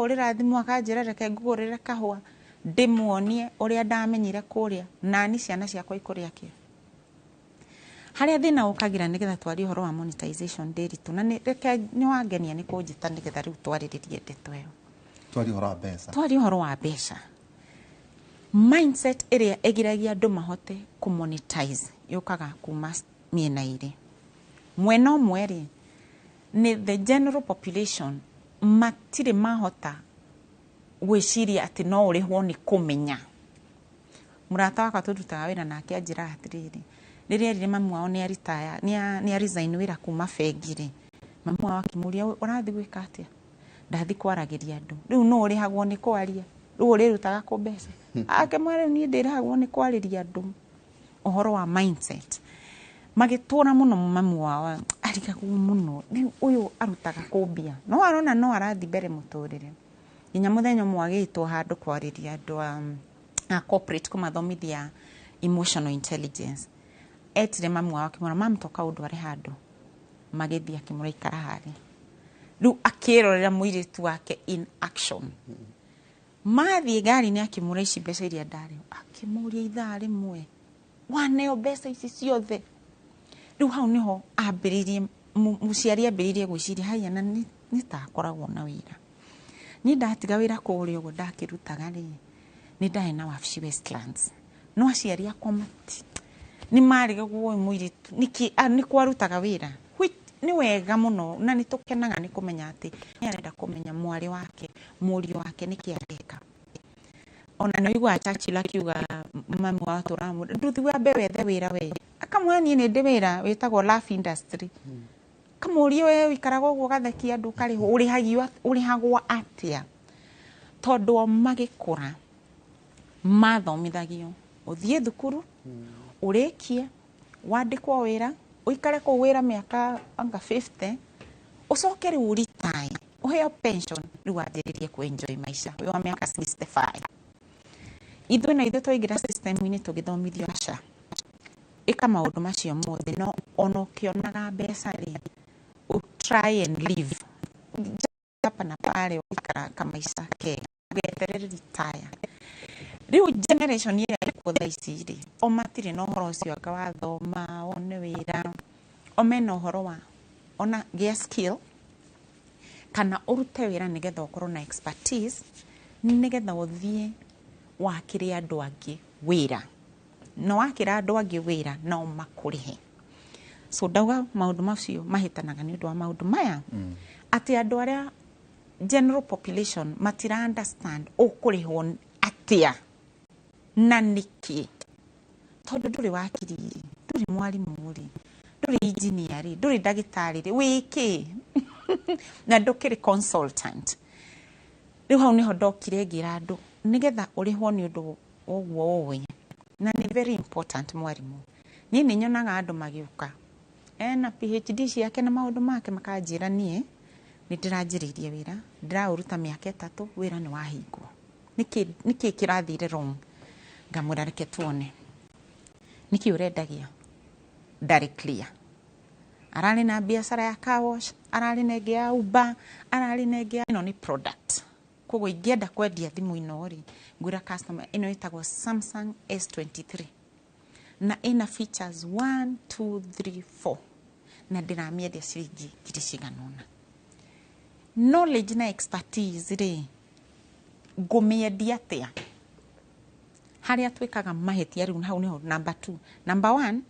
Akahũrĩra thimũ akanjĩra reke ngũgũrĩre kahũa, ndĩmuonie ũrĩa ndamenyire kũrĩa nani ciana ciakwa ikũrĩa kĩ. Harĩa thĩna ũkagĩra nĩgetha twarie ũhoro wa monetization ndĩritũ na reke nĩ wangenia nĩ kũnjĩta nĩgetha rĩu twarĩrĩrie ndeto ĩyo. Twarie ũhoro wa mbeca. Twarie ũhoro wa mbeca. Mindset ĩrĩa ĩgiragia andũ mahote kũmonetize yũkaga kuma mĩena ĩrĩ. Mwena ũmwe rĩ, nĩ the general population matirĩ mahota gwĩciria atĩ no ũrĩhwo nĩ kũmenya. Mũrata wakwa tũrutaga wĩra nake anjĩra atĩrĩrĩ, rĩrĩa erire mamu wao nĩ aritaya, nĩ resign wĩra kuma bengi rĩ, mamu wao akĩmũria, ũrathiĩ gwĩka atĩa? Ndathi kwaragĩria andũ. Rĩu nũ ũrĩhagwo nĩ kwaria? Rĩu ũrĩrutaga kũ mbeca? Akĩmwĩra rĩu niĩ ndĩrĩhagwo nĩ kwarĩria andũ. Ũhoro wa mindset. Magĩtũra mũno mamu wao arigagwo mũno, rĩu ũyũ arutaga kũ mbia? No arona no arathi mbere mũtũrĩre. Nginya mũthenya ũmwe agĩtwo handũ kwarĩria andũ a corporate kũmathomithia emotional intelligence. Etire mamu wao akĩmwĩra, mam toka ũndware handũ. Magĩthiĩ akĩmwĩra ikara harĩa. Rĩu akĩrorera mũirĩtu wake in action. Mathiĩ ngari-inĩ akĩmwĩra ici mbeca iria ndarĩhwo. Akĩmũria ithaa rĩmwe, waneo mbeca ici ciothe? Rĩu hau nĩho ambĩrĩirie, mũciari ambĩrĩirie gwĩciria haiya na nĩ ta akoragwo na wĩra. Niĩ ndatiga wĩra kũrĩa ũguo ndakĩrutaga rĩ, nĩ ndarĩ na wabici Westlands. No aciari akwa nĩ marigagwo ũyũ mũirĩtu nĩkĩ nĩ kwarutaga wĩra. Which nĩ wega mũno na nĩ tũkenaga nĩ kũmenya atĩ nĩ arenda kũmenya mwarĩ wake, mũriũ wake nĩkĩ areka. Ona nĩ ũiguaga Churchill akiuga mami wao tũramũ nduthi wambe wethe wĩra we. Akamwĩra niĩ nĩ ndĩ wĩra wĩtagwo laugh industry. Kamũria we ũikaraga ũguo ũgathekia andũ ũkarĩhwo, ũrĩhagio, ũrĩhagwo atĩa? Tondũ o magĩkũra mathomithagio ũthiĩ thukuru ũrĩkie wandĩkwo wĩra ũikare kũu wĩra mĩaka anga 50 ũcoke rĩu ũritae ũheo pension rĩu wanjĩrĩrie kũ-enjoy maica wĩ wa mĩaka 65. Ithuĩ na ithuĩ twaingĩra system-inĩ tũgĩthomithio aca ĩka maũndũ macio mothe no ona ũkĩonaga mbeca rĩ, try and live hapa na pale, ũikara kamaica kega weterere retire. Rĩu generation ĩrĩa ĩkuo thaa ici rĩ, o matirĩ na ũhoro ũcio anga wathoma wone wĩra, o mena ũhoro wa ona gĩa skill kana ũrute wĩra nĩgetha ũkorwo na expertise nĩgetha ũthiĩ wakĩre andũ angĩ wĩra, na wakĩra andũ angĩ wĩra no makũrĩhe. So ndauga maũndũ macio mahĩtanaga nĩ ũndũ wa maũndũ maya, atĩ andũ arĩa general population matira understand ũkũrĩhwo atĩa na nĩkĩ, tondũ ndũrĩ wakiri rĩ, ndũrĩ mwarimũ rĩ, ndũrĩ engineer rĩ, ndũrĩ ndagĩtarĩ rĩ, wĩkĩ na ndũkĩrĩ consultant. Rĩu hau nĩho ndokire ngĩra andũ nĩgetha ũrĩhwo nĩ ũndũ ũguo ũĩ, na nĩ very important. Mwarimũ, niĩ nĩ nyonaga andũ magĩũka ena PhD ciake na maũndũ make, makanjĩra niĩ nĩ ndĩranjĩrĩirie wĩra, ndĩraũruta mĩaka 3, wĩra nĩ wahingwo, nĩkĩ kĩrathire wrong? Ngamwĩra reke tuone nĩkĩ ũrendagia. Ndarĩ clear. Ararĩ na biacara ya car wash, ararĩ na ĩngĩ ya Uber, ararĩ na ĩngĩ ya ĩno nĩ product. Koguo ingĩenda kwendia thimũ ĩno rĩ, ngwĩra customer ĩno ĩtagwo Samsung S23 na ĩna features 1 2 3 4 na ndĩramĩendia ciringi ngiri cigana ũna. Knowledge na expertise rĩ, ngũmĩendia atĩa? Harĩa twĩkaga mahĩtia rĩu hau nĩho number 2. Number 1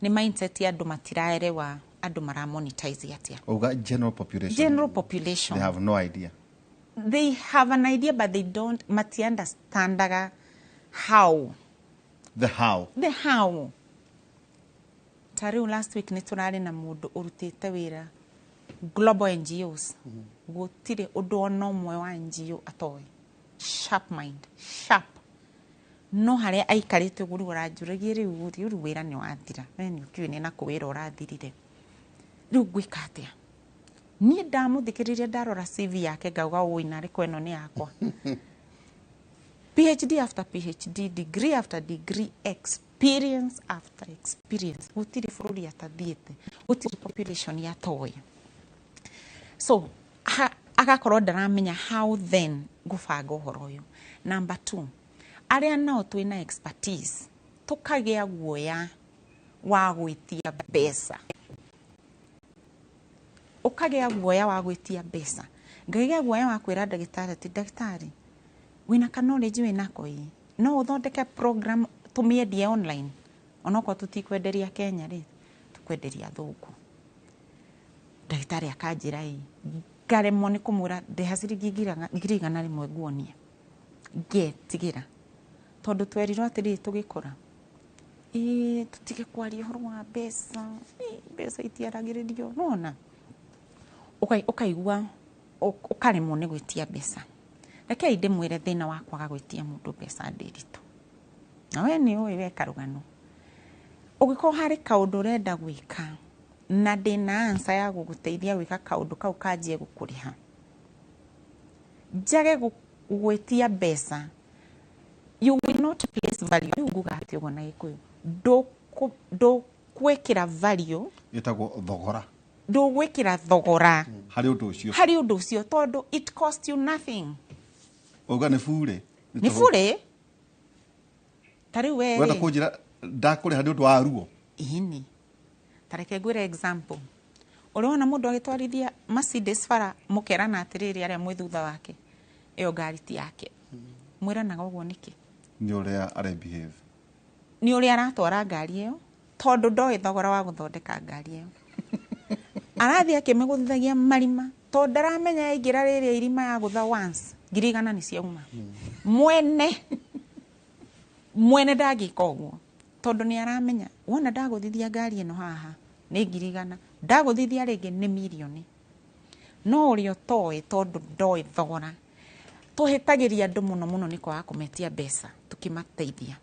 nĩ mindset ya andũ matiraerewa andũ mara monetize atĩa. Uga general population. General population. They have no idea. They have an idea but they don't mati understandaga how. The how. The how. Ta rĩu last week nĩ tũrarĩ na mũndũ ũrutĩte wĩra global NGOs. Gũtirĩ ũndũ ona ũmwe wa NGO atoĩ. Sharp mind, sharp. No harĩa aikarĩte ũguo rĩu aranjũragia rĩu rĩu wĩra nĩ wathira. We nĩ ũkĩũĩ nĩ nakũ wĩra ũrathirire. Rĩu ngwĩka atĩa? Niĩ ndamũthikĩrĩria ndarora CV yake ngauga ũi narĩ ko ĩno nĩ yakwa. PhD after PhD, degree after degree, experience after experience. Gũtirĩ bũrũri atathiĩte, gũtirĩ population yatoĩ. So Agakorwo ndaramenya how then ngũbanga ũhoro ũyũ. Number two, arĩa nao twĩna expertise tũkagĩa guoya wa gwĩtia mbeca, ũkagĩa guoya wa gwĩtia mbeca, ngagĩa guoya wa kwĩra ndagĩtarĩ atĩ, "Ndagĩtarĩ, wĩna ka knowledge wĩnako ĩ, no ũthondeke program tũmĩendie online, onokorwo tũtikwenderia Kenya rĩ, tũkwenderia athũngũ." Ndagĩtarĩ akanjĩra ĩ, ngaremwo nĩ kũmwĩra ndĩha ciringi 100,000 nguonie. Ngetigĩra tondũ twerirwo atĩrĩrĩ tũgĩkũra, ĩĩ, tũtige kwaria ũhoro wa mbeca, ĩ, mbeca itiaragĩrĩrio. Nona ũkaigua ũkaremwo nĩ gwĩtia mbeca. Rekei ndĩmwĩre thĩna wa kwaga gwĩtia mũndũ mbeca ndĩritũ, na we nĩ ũĩ we karũgano. Ũngĩkorwo harĩ kaũndũ ũrenda gwĩka na ndĩna answer ya gũgũteithia gwĩka kaũndũ kau, kanjie gũkũrĩha, njage gwĩtia mbeca, you will not place value. Rĩu nguga atĩ ũguo na Gĩkũyũ, ndũkwĩkĩra value. Ĩtagwo thogora. Ndũgwĩkĩra thogora harĩ ũndũ ũcio. Harĩ ũndũ ũcio, tondũ it cost you nothing. Uga nĩ burĩ. Nĩ burĩ ta rĩu we Wenda rĩ kũnjĩra ndakũrĩha nĩ ũndũ wa ruo? Ĩni, ta reke ngwĩre example. Ũrĩ wona mũndũ agĩtwarithia Mercedes bara, mũkerana atĩrĩrĩ, arĩa mwĩ thutha wake, ĩyo ngari ti yake. Mwĩranaga ũguo nĩkĩ? Nĩ ũrĩa are behave. Nĩ ũrĩa aratwara ngari ĩyo, tondũ ndoĩ thogora wa gũthondeka ngari ĩyo. Arathiĩ akĩmĩgũthithagia marima, tondũ ndaramenya yaingĩra rĩrĩa irima ya gũtha once, 100,000 nĩ ciauma. Mwene mwene ndangĩka ũguo, tondũ nĩ aramenya wona ndagũthithia ngari ĩno haha nĩ 100,000, ndagũthithia rĩngĩ nĩ mirioni. No ũrĩa ũtoĩ, tondũ ndoĩ thogora, tũhĩtagĩria andũ mũno mũno nĩ kwaga kũmetia mbeca tũkĩmateithia.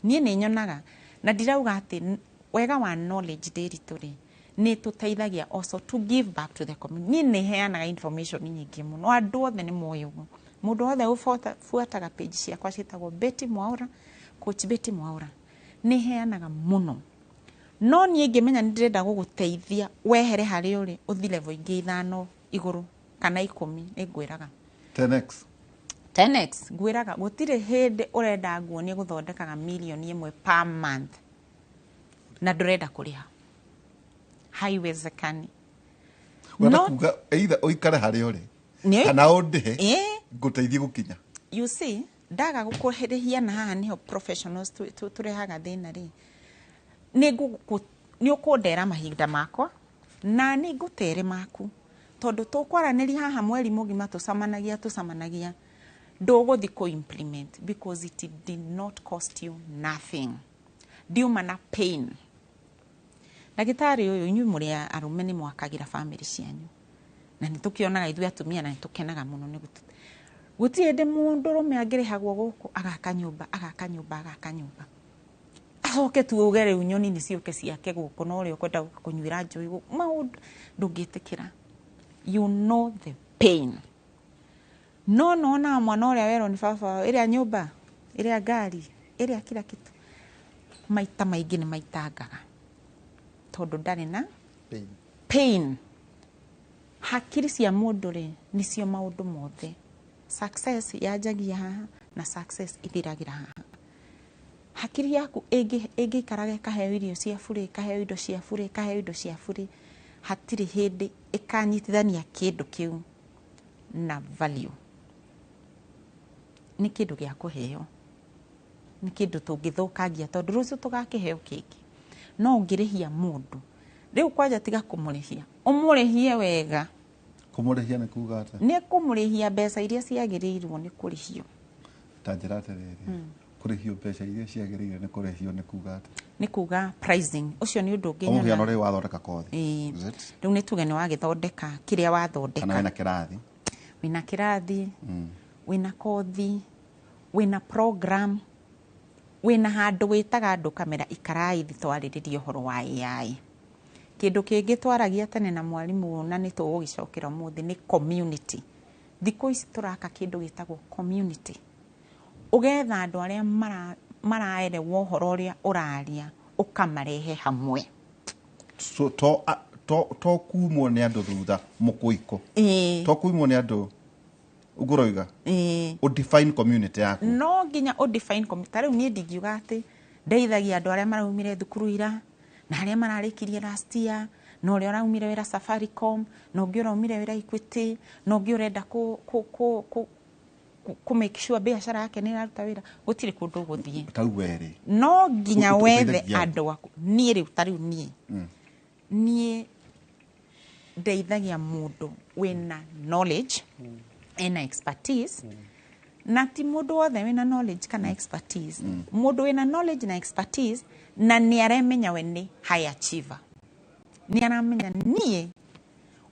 Niĩ nĩ nyonaga na ndirauga atĩ wega wa knowledge ndĩritũ rĩ, nĩ tũteithagia also to give back to the community. Niĩ nĩ heanaga information nyingĩ mũno, andũ othe nĩ moĩ ũguo. Mũndũ wothe ũbuataga page ciakwa ciĩtagwo Betty Mwaura, Coach Betty Mwaura, nĩ heanaga mũno. No niĩ ngĩmenya nĩ ndĩrenda gũgũteithia wehere harĩa ũrĩ ũthi level ingĩ 5 igũrũ kana 10, nĩ ngwĩraga. 10x. 10x. Ngwĩraga gũtirĩ hĩndĩ ũrenda nguonie gũthondekaga 1 million per month na ndũrenda kũrĩha, haiwezekani. Wenda kuga either ũikare harĩa ũrĩ kana ũndĩhe ngũteithie gũkinya. You see, ndaga gũkũrĩhia, na haha nĩho professionals tũrehaga thĩna rĩ, nĩ ũkũndera mahinda makwa na nĩ ngũtere maku, tondũ tũkwaranĩria haha mweri mũgima tũcamanagia, ndũgũthi kũ implement because it did not cost you nothing. Ndiuma na pain. Ndagĩtarĩ ũyũ, inyuĩ mũrĩ arũme, nĩ mwakagĩra family cianyu, na nĩ tũkĩonaga ithuĩ atumia na nĩ tũkenaga mũno. Nĩ gũtirĩ hĩndĩ mũndũrũme angĩrĩhagwo gũkũ agaka nyũmba, agaka nyũmba, agaka nyũmba, acoke tuuge rĩu nyoni nĩ ciũke ciake gũkũ, na ũrĩa ũkwenda gũka kũnyuĩra njohi gũkũ, maũndũ ndũngĩtĩkĩra. You know the pain. No nona mwana ũrĩa werwo nĩ baba wao, ĩrĩa nyũmba, ĩrĩa ngari, ĩrĩa kila kitu, maita maingĩ nĩ maitangaga tondũ ndarĩ na pain. Pain. Hakiri cia mũndũ rĩ, nĩcio maũndũ mothe. Success yanjagia haha na success ithiragĩra haha. Hakiri yaku ĩngĩikaraga ĩkaheo irio cia burĩ, ĩkaheo indo cia burĩ, ĩkaheo indo cia burĩ, hatirĩ hĩndĩ ĩkanyitithania kĩndũ kĩu na value. Nĩ kĩndũ gĩa kũheo, nĩ kĩndũ tũngĩthũkangia tondũ rũciũ tũgakĩheo kĩngĩ. No ũngĩrĩhia mũndũ rĩu, kwanja tiga kũmũrĩhia, ũmũrĩhie wega. Kũmũrĩhia nĩ kuga atĩa? Nĩ kũmũrĩhia mbeca iria ciagĩrĩirwo nĩ kũrĩhio. Ta njĩra atĩrĩrĩ, kũrĩhio mbeca iria ciagĩrĩire nĩ kũrĩhio nĩ kuga atĩa? Nĩ kuga pricing, ũcio nĩ ũndũ ũngĩ Kwa mũhiano, nyonaga. rĩ, wathondeka kothi. Ĩĩ. Is it? Rĩu nĩ tuge nĩ wagĩthondeka kĩrĩa wathondeka. Kana wĩna kĩrathi. Wĩna kĩrathi, wĩna kothi, wĩna program, wĩna handũ wĩtaga andũ kamera, ikarai thĩ twarĩrĩrie ũhoro wa AI. Kĩndũ kĩngĩ twaragia tene na mwarimũ na nĩ tũgũgĩcokera ũmũthĩ nĩ community. Thikũ ici tũraka kĩndũ gĩtagwo community. Ũgetha andũ arĩa maraerewa ũhoro ũrĩa ũraria, ũkamarehe hamwe. So to To kumwo nĩ andũ thutha mũkũiko. To kumwo nĩ andũ ũguo ũroiga. Define community yaku. No nginya ũ define community. Ta rĩu niĩ ndingiuga atĩ ndeithagia andũ arĩa maraumire thukuru ira na arĩa mararĩkirie last year na ũrĩa ũraumire wĩra Safaricom na ũngĩ ũraumire wĩra Equity na ũngĩ ũrenda ku make sure biacara yake nĩ ĩraruta wĩra. Gũtirĩ kũndũ ũgũthiĩ. Ta rĩu werĩ. No nginya wethe andũ aku. Niĩ rĩu ta rĩu niĩ niĩ ndeithagia mũndũ wĩna knowledge ena expertise na ti mũndũ wothe wĩna knowledge kana expertise. Mũndũ wĩna knowledge na expertise na nĩ aremenya we nĩ high achiever. Nĩ aramenya niĩ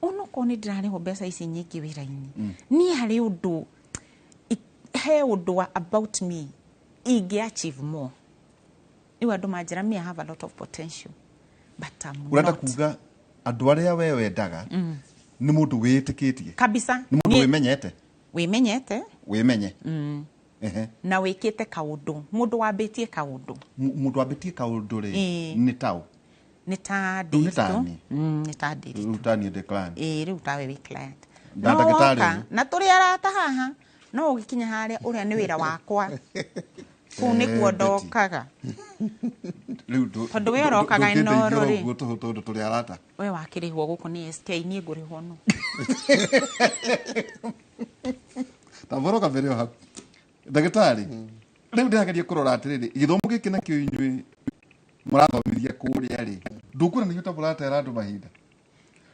onokorwo nĩ ndĩrarĩhwo mbeca ici nyingĩ wĩra-inĩ, niĩ harĩ ũndũ, he ũndũ wa about me ingĩ achieve more. Rĩu andũ manjĩra me I have a lot of potential but I'm Ũrenda not. Kuga andũ arĩa we wendaga nĩ mũndũ wĩĩtĩkĩtie. Kabisa. Nĩ mũndũ wĩmenyete. Wĩmenyete. Wĩmenye. Na wĩkĩte kaũndũ. Mũndũ wambĩtie kaũndũ. Mũndũ wambĩtie kaũndũ rĩ nĩ taũ? Nĩ ta Rĩu nĩ ta Ndiritu. niĩ. Nĩ ta Ndiritu. Rĩu ta niĩ ndĩ client. Ĩĩ, rĩu tawe wĩ client. Na No ndagĩtarĩ woka, rĩu. na tũrĩ arata haha, no ũgĩkinya harĩa ũrĩa nĩ wĩra wakwa. Kũu nĩkuo ndokaga. Rĩu Tondũ we ũrokaga ndũngĩndeithia Inooro rĩ. ũguo tũhũ tondũ tũrĩ arata. We wakĩrĩhwo gũkũ nĩ SK, niĩ ngũrĩhwo no. Ta boro kabere o hau. Ndagĩtarĩ, rĩu ndĩrageria kũrora atĩrĩrĩ, gĩthomo gĩkĩ nakĩo inyuĩ mũrathomithia kũrĩa rĩ, ndũkuona nĩguo ta mũratera andũ mahinda.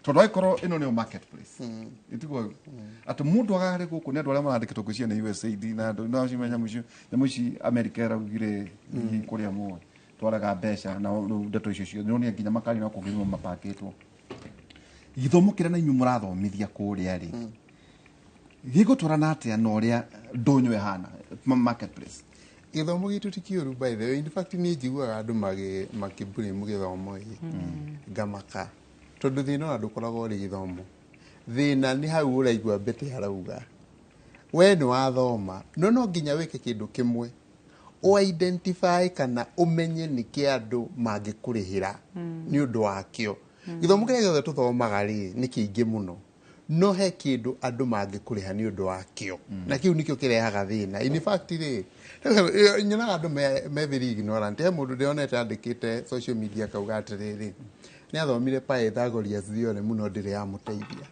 Tondũ angĩkorwo ĩno nĩyo marketplace. Ĩtiguo atĩ mũndũ agarĩ gũkũ nĩ andũ arĩa marandĩkĩtwo ngwĩciria nĩ USAID na andũ no cimenya nyamũ ici America ĩraugire hihi kũrĩa mũĩ twaraga mbeca na rĩu ndeto icio ciothe nĩ nginya makari no kũgĩrwo mapakĩtwo. Gĩthomo kĩrĩa na inyuĩ mũrathomithia kũrĩa rĩ, gĩgũtwarana atĩa na ũrĩa ndũnyũ ĩhana marketplace? Gĩthomo gitũ ti kĩũru by the way. In fact niĩ njiguaga andũ makĩblame gĩthomo ĩ. Ngamaka. Tondũ thĩna ona ndũkoragwo ũrĩ gĩthomo. Thĩna nĩ hau ũraigua Betty arauga. We nĩ wathoma, no nginya wĩke kĩndũ kĩmwe. Ũ-identify kana ũmenye nĩkĩ andũ mangĩkũrĩhĩra nĩ ũndũ wakĩo. Gĩthomo kĩrĩa gĩothe tũthomaga rĩ, nĩ kĩingĩ mũno. No he kĩndũ andũ mangĩkũrĩha nĩ ũndũ wakĩo. Na kĩu nĩkĩo kĩrehaga thĩna. In fact rĩ, nyonaga andũ me very ignorant. He mũndũ ndĩronete andĩkĩte social media akauga atĩrĩrĩ, nĩ athomire Pythagoras theory mũno ndĩrĩ yamũteithia.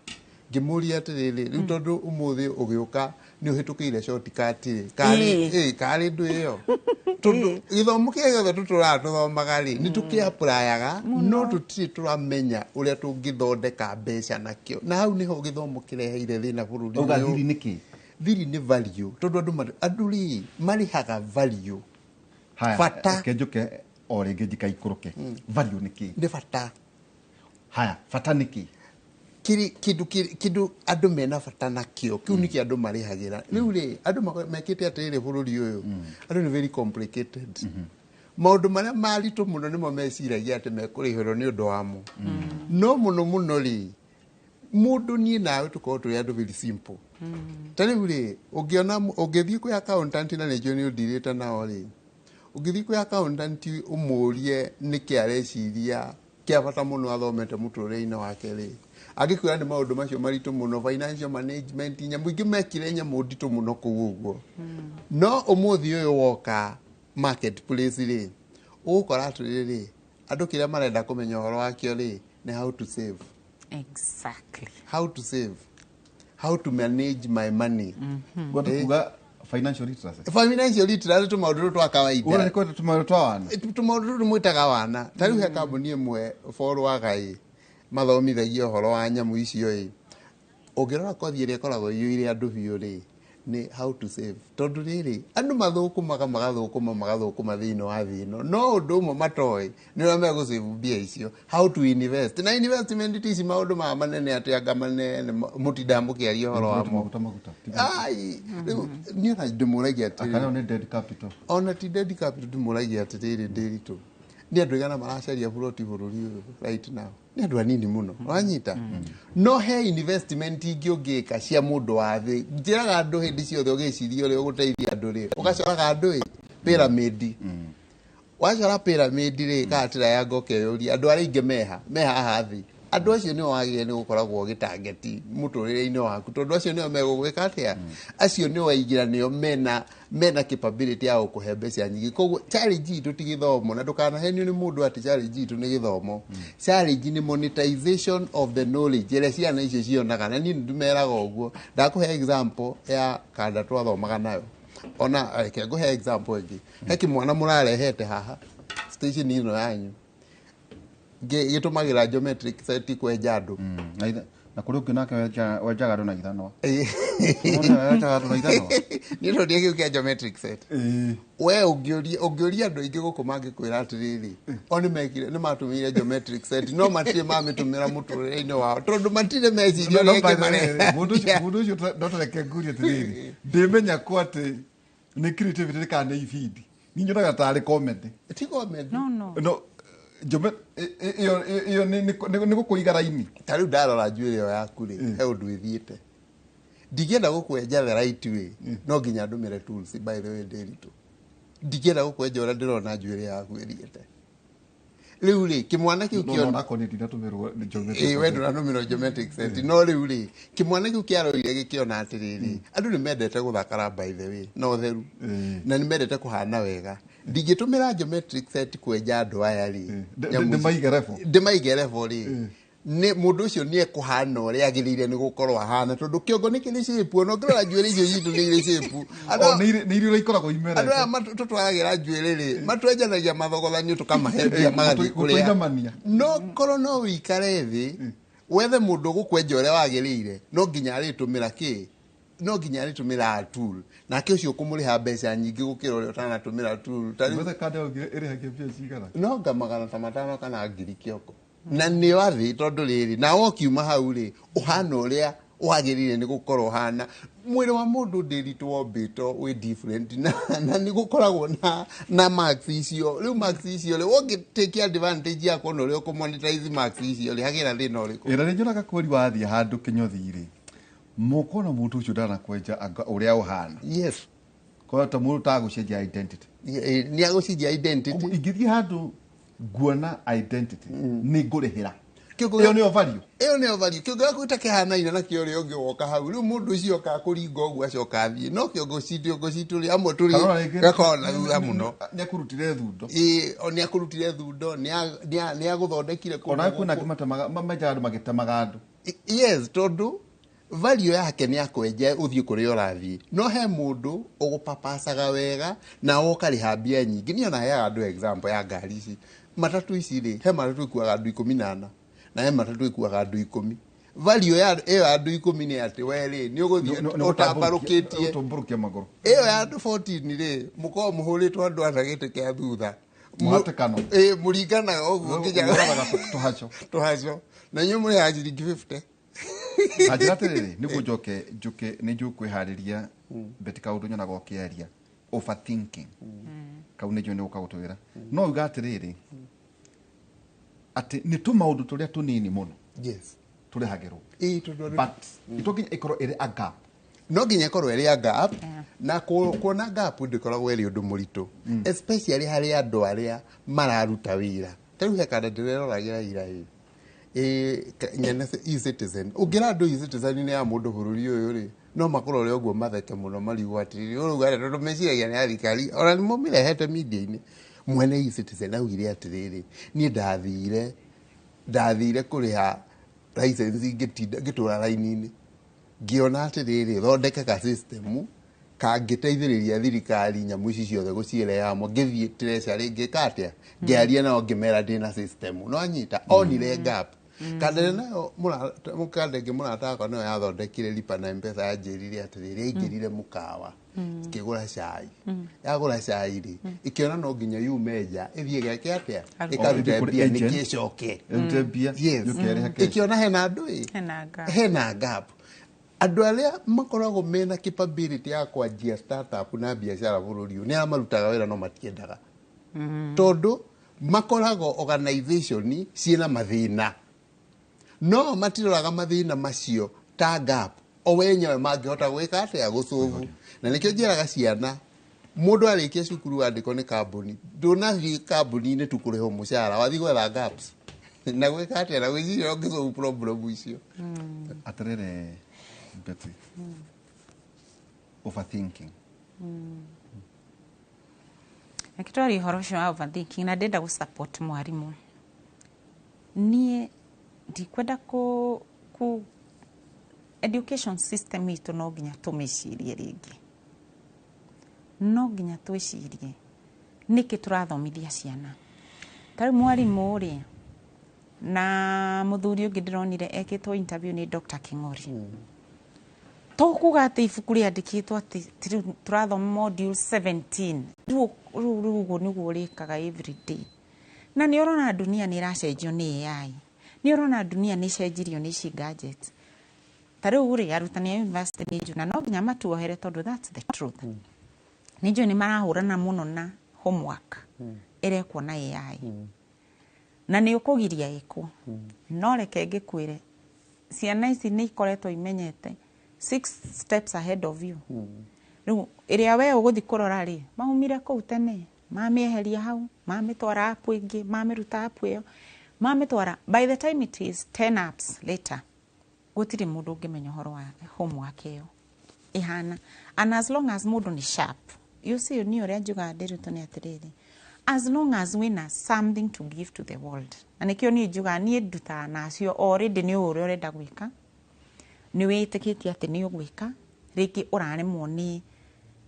Ngĩmũria atĩrĩrĩ, rĩu tondũ ũmũthĩ ũgĩũka nĩ ũhĩtũkĩire shortcut rĩ, karĩ ndũ ĩyo. Tondũ gĩthomo kĩrĩa gĩothe tũtũraga tũthomaga rĩ, nĩ tũkĩapply-aga, no tũtirĩ tũramenya ũrĩa tũngĩthondeka mbeca nakĩo. Na hau nĩho gĩthomo kĩreheire thĩna bũrũri Ũga ũyũ. Thiri nĩ kĩ? Thiri nĩ value, tondũ andũ rĩ, marĩhaga value. Haya, Bata. Reke njũke o rĩngĩ njikaikũrũke. Value nĩ kĩ? Nĩ bata. Haya, bata nĩ kĩ? Kiri kindu kindu andũ mena bata nakĩo, kĩu nĩkĩo andũ marĩhagĩra. Rĩu rĩ, andũ mekĩte atĩrĩrĩ bũrũri ũyũ, andũ nĩ very complicated. Maũndũ marĩa maritũ mũno nĩmo meciragia atĩ mekũrĩhĩrwo nĩ ũndũ wamo. No mũno mũno rĩ, mũndũ niĩ nawe tũkorwo tũrĩ andũ very simple. Ta rĩu rĩ, ũngĩthiĩ kwĩ accountant na nĩnjũĩ nĩ ũndirĩte nao rĩ, ũngĩthiĩ kwĩ accountant ũmũrie nĩkĩ areciria kĩa bata mũno athomete mũtũrĩre-inĩ wake rĩ, angĩkwĩra nĩ maũndũ macio maritũ mũno, financial management, nyamũ ingĩ mekire nyamũ nditũ mũno kũu ũguo. No ũmũthĩ ũyũ woka marketplace rĩ, ũgũkora atĩrĩrĩ, andũ kĩrĩa marenda kũmenya ũhoro wakĩo rĩ, nĩ how to save. Exactly. How to save. How to manage my money. Ngwenda kuga financial literacy. Financial literacy tũmaũndũ tũtũ twa kawaida. Ũrĩa nĩ tũmaũndũ twa wana. Tũmaũndũ tũtũ mwĩtaga wana. Ta rĩu he kambuni ĩmwe borwaga ĩ, mathomithagia ũhoro wa nyamũ icio ĩ. Ũngĩrora kothi ĩrĩa ĩkoragwo ĩiyũire andũ biũ rĩ, nĩ how to save. Tondũ rĩrĩ, andũ mathũkũmaga, magathũkũma, magathũkũma thĩinĩ wa thĩ ĩno. No ũndũ ũmwe matoĩ, nĩ ũrĩa megũsave mbia icio. How to invest. Na investment ti ici maũndũ maya manene atĩ anga manene, mũtindaga mũkĩaria ũhoro wamo. Maguta, maguta. Ai, rĩu niĩ ona ndĩmũragia atĩrĩrĩ. Kana nĩ dead capital. Ona ti dead capital ndĩmũragia atĩrĩrĩ, Ndiritu. Nĩ andũ aigana maracaria buroti bũrũri ũyũ right now? Nĩ andũ anini mũno. Wanyita? No he investment ingĩ ũngĩka cia mũndũ wa thĩ. Njĩraga andũ hĩndĩ ciothe ũgĩciria ũrĩa ũgũteithia andũ rĩ, ũgacoraga andũ ĩ, pyramid. Wacora pyramid rĩ, kana triangle ũkeyũria, andũ arĩa aingĩ meha haha thĩ. Andũ acio nĩo wagĩrĩire nĩ gũkoragwo ũgĩtangeti mũtũrĩre-inĩ waku, tondũ acio nĩo megũgwĩka atĩa, acio nĩo waingĩra, nĩo mena capability ya gũkũhe mbeca nyingĩ. Koguo challenge itũ ti gĩthomo, na ndũkanahenio nĩ mũndũ atĩ challenge itũ nĩ gĩthomo. Challenge nĩ monetization of the knowledge ĩrĩa ciana icio cionaga. Na niĩ nĩndĩmeraga ũguo. Ndakũhe example ya kanda twathomaga nayo. Ona reke ngũhe example ĩngĩ. He kĩmwana mũrarehete haha station ĩno yanyu, gĩtũmagĩra geometric set kwenja andũ. Na kũrĩ ũngĩ nake wenjaga andũ na ithanwa. Wona wenjaga andũ na ithanwa. Niĩ no ndiĩ kĩu kĩa geometric set. We ũngĩũria andũ aingĩ gũkũ, mangĩkwĩra atĩrĩrĩ, o nĩ mekire, nĩ matũmĩire geometric set, no matirĩ mamĩtũmĩra mũtũrĩre-inĩ wao, tondũ matirĩ meciria No, ũrĩa by the way, ĩngĩmarehe. Mũndũ ũcio no tareke ngurie atĩrĩrĩ, ndĩmenya ko atĩ nĩ creativity kana nĩ ibindi, niĩ nyonaga tarĩ comedy. Ti comedy. No. No ĩyo nĩ gũkũiga raini. Ta rĩu ndarora njuĩrĩ ĩyo yaku rĩ, he ũndũ ĩthiĩte. Ndingĩenda gũkwenja the right way, no nginya ndũmĩre tools. By the way, ndĩritũ, ndingĩenda gũkwenja ũrĩa ndĩrona njuĩrĩ yaku ĩthiĩte rĩu rĩ, kĩmwana kĩu No kĩona onakorwo nĩ ndinatũmĩrwo nĩ geometric Ĩĩ, we set. ndũratũmĩrwo geometric set. No rĩu rĩ, kĩmwana kĩu kĩarorire gĩkĩona atĩrĩrĩ, andũ nĩ mendete gũthakara, by the way, na ũtheru, na nĩ mendete kũhana wega. Ndingĩtũmĩra geometric set kwenja andũ aya rĩ, nyamũ ici- Ndĩmaige level. Ndĩmaige level rĩ, nĩ mũndũ ũcio nĩ ekũhana ũrĩa agĩrĩire nĩ gũkorwo ahana, tondũ kĩongo nĩ kĩrĩ shape. Ona ũngĩrora njuĩrĩ icio citũ nĩ irĩ shape. O, nĩ irio ikoragwo Andũ imerete. aya tũtwaragĩra njuĩrĩ rĩ, matwenjanagia mathogothanio, tũkamahe mbia, magathiĩ kũrĩa. Gũtũinamania. No korwo no wĩikare thĩ wethe mũndũ ũgũkwenja ũrĩa wagĩrĩire, no nginya arĩtũmĩra kĩ, no nginya arĩtũmĩra tool, nake ũcio ũkũmũrĩha mbeca nyingĩ gũkĩra ũrĩa ũtanatũmĩra tool. Ta rĩu Wethe kanda ĩyo ĩrĩhagia mbia cigana? No nga 500 kana 1,000 kĩoko, na nĩ wathĩ, tondũ rĩrĩ nawe ũkiuma hau rĩ, ũhana ũrĩa wagĩrĩire nĩ gũkorwo ũhana. Mwĩrĩ wa mũndũ ndĩritũ wombĩtwo wĩ different, na nĩ gũkoragwo na marks icio. Rĩu marks icio rĩ, ũngĩ take advantage ya kuona ũrĩa ũkũmonetize marks icio rĩ, hagĩra thĩna ũrĩkũ? Ĩra nĩ nyonaga kweri wathiĩ handũ kĩnyothi rĩ, mũkona mũndũ ũcio ndanakwenja anga ũrĩa ũhana. Kwa ta mũndũ tagũcenjia identity. Nĩ agũcenjia identity. Koguo ingĩthiĩ handũ nguona identity nĩ ngũrĩhĩra. Kĩongo Ĩyo nĩyo value. Ĩyo nĩyo value. Kĩongo gĩaku itakĩhanaine na kĩa ũrĩa ũngĩ woka hau. Rĩu mũndũ ũcio oka kũringa ũguo, acoka athiĩ no kĩongo citũ rĩ, amwe tũrĩ Karora rĩngĩ gakoragwo na thutha mũno. Nĩ akũrutire thundo. Ĩĩ, o nĩ akũrutire thundo, nĩ agũthondekire kũndũ Ona kwĩna gũkũ. angĩ matemaga, menjaga andũ magĩtemaga andũ. Yes, tondũ value yake nĩ akwenja ũthiĩ kũrĩa ũrathiĩ. No he mũndũ ũgũpapacaga wega na ũkarĩha mbia nyingĩ. Niĩ ona heaga andũ example ya ngari ici, matatũ ici rĩ, he matatũ ikuaga andũ 14 na he matatũ ikuaga andũ 10. Value ya ĩyo ya andũ 10 nĩ atĩ we rĩ, nĩ ũgũthiĩ ũtambarũkĩtie. Ũtambũrũkia magũrũ. Ĩyo ya andũ 14 rĩ, mũkoragwo mũhũrĩtwo andũ ana gĩtĩ kĩa thutha. Mũhatĩkano. Ĩ, mũringanaga ũguo nginya Mũraga tũhaco. Tũhaco, na inyuĩ mũrĩhaga ciringi 50. Na njĩra atĩrĩrĩ, nĩguo njoke njũke nĩ njũĩ kwĩharĩria beti kaũndũ nyonaga ũkĩaria overthinking kau nĩ njũĩ nĩ gũka gũtwĩra, no uga atĩrĩrĩ, atĩ nĩ tũmaũndũ tũrĩa tũnini mũno tũrĩhagĩrwo. Ĩ, tondũ But ito nginya ĩkorwo ĩrĩ a gap. No nginya ĩkorwo ĩrĩ a gap. Na kuona gap ndĩkoragwo ĩrĩ ũndũ mũritũ, especially harĩ andũ arĩa mararuta wĩra. Ta rĩu he kanda ndĩreroragĩra ira ĩ nyene e-Citizen. Ũngĩra andũ e-Citizen nĩ ya mũndũ bũrũri ũyũ rĩ, no makũrore ũguo matheke mũno, marigwo atĩrĩrĩ, ũrauga atĩa? Tondũ meciragia nĩ ya thirikari. Ona nĩ mũmĩrehete media-inĩ. Mwene e-Citizen augire atĩrĩrĩ, niĩ ndathire kũrĩha license, ngĩtinda ngĩtũra raini-inĩ, ngĩona atĩrĩrĩ, thondeke ka system kangĩteithĩrĩria thirikari nyamũ ici ciothe gũcirehe hamwe. Ngĩthiĩ treasury, ngĩka atĩa, ngĩaria nao, ngĩmera ndĩna system. No anyita onire gap. Kandere nayo mũkanda ĩngĩ, mũrata wakwa nayo yathondekire lipa na M-Pesa, yanjĩrire atĩrĩrĩ, yaingĩrire mũkawa ĩkĩgũra cai. Yagũra cai rĩ, ĩkĩona no nginya yume nja ĩthiĩ geke atĩa, ĩkarute Ĩthiĩ kũrĩ mbia agent. nĩkĩ ĩcoke. Ĩrute mbia. Yũke ĩrĩhe cash. Ĩkĩona hena andũ ĩ Hena gap. Hena gap. Andũ arĩa makoragwo mena capability ya kwanjia startup na biacara bũrũri ũyũ nĩ arĩa marutaga wĩra, no matiendaga, tondũ makoragwo organization ciĩna mathĩna, no matiroraga mathĩna macio ta gap o wenyewe mangĩhota gwĩka atĩa gũcũvu. Na nĩkĩo njĩraga ciana, mũndũ arĩkia cukuru, wandĩkwo nĩ kambuni, ndũnathiĩ kambuni-inĩ tu kũrĩhwo mũcara, wathiĩ gwetha gaps. Na gwĩka atĩa na gwĩciria ũngĩsolve problem icio? Atĩrĩrĩ Betty, overthinking. Reke twarie ũhoro ũcio wa overthinking, na ndĩrenda gũ support mwarimũ. Niĩ ndikwenda ku education system itũ, no nginya tũmĩcirie rĩngĩ, no nginya twĩcirie nĩkĩ tũrathomithia ciana. Ta rĩu mwarimũ rĩ, na mũthuri ũngĩ ndĩronire ekĩtwo interview nĩ Dr. King'ori, to kuga atĩ ibuku rĩandĩkĩtwo atĩ rĩu tũrathoma module 17, rĩu ũguo nĩguo ũrĩkaga every day. Na nĩ ũrona dunia nĩ ĩracenjio nĩ AI, nĩ ũrona dunia nĩ ĩcenjirio nĩ ici gadgets. Ta rĩu rĩ, arutani a university nĩ njũ na no nginya matuohere, tondũ that's the truth, nĩ njũĩ nĩ marahũrana mũno na homework ĩrekwo na AI, na nĩ ũkũgiria ĩkwo. No reke ngĩkwĩre, ciana ici nĩ ikoretwo imenyete six steps ahead of you. Rĩu ĩrĩa we ũgũthiĩ kũrora rĩ, maumire kũu tene, mamĩeheria hau, mamĩtwara app ĩngĩ, mamĩruta app ĩyo, mamĩtwara. By the time it is 10 apps later, gũtirĩ mũndũ ũngĩmenya ũhoro wa homework ĩyo ĩhana. And as long as mũndũ nĩ sharp, you see, niĩ ũrĩa njugaga ndĩrutwo nĩ atĩrĩrĩ, as long as wĩna something to give to the world. Na nĩkĩo niĩ njugaga niĩ ndutaga nacio already nĩ ũrĩa ũrenda gwĩka, nĩ wĩtĩkĩtie atĩ nĩ ũgwĩka rĩngĩ, ũraremwo nĩ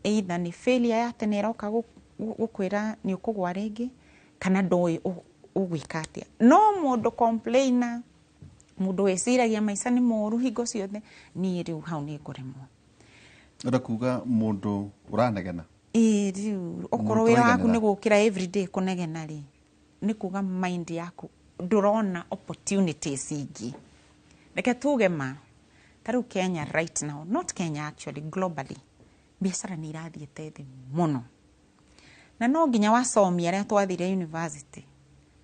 either nĩ failure ya tene ĩroka gũkwĩra nĩ ũkũgwa rĩngĩ, kana ndũĩ ũgwĩka atĩa. No mũndũ complainer, mũndũ wĩciragia maica nĩ moru hingo ciothe, niĩ rĩu hau nĩ ngũremwo. Ũrenda kuga mũndũ ũranegena? Ĩĩ, rĩu okorwo Mũndũ wĩra waku ũraiganĩra. nĩ gũkĩra everyday kũnegena rĩ, nĩ kuga mind yaku ndũrona opportunities ingĩ. Reke tuge ma, ta rĩu Kenya right now, not Kenya actually, globally, biacara nĩ irathiĩte thĩ mũno. Na no nginya wacomi arĩa twathire university,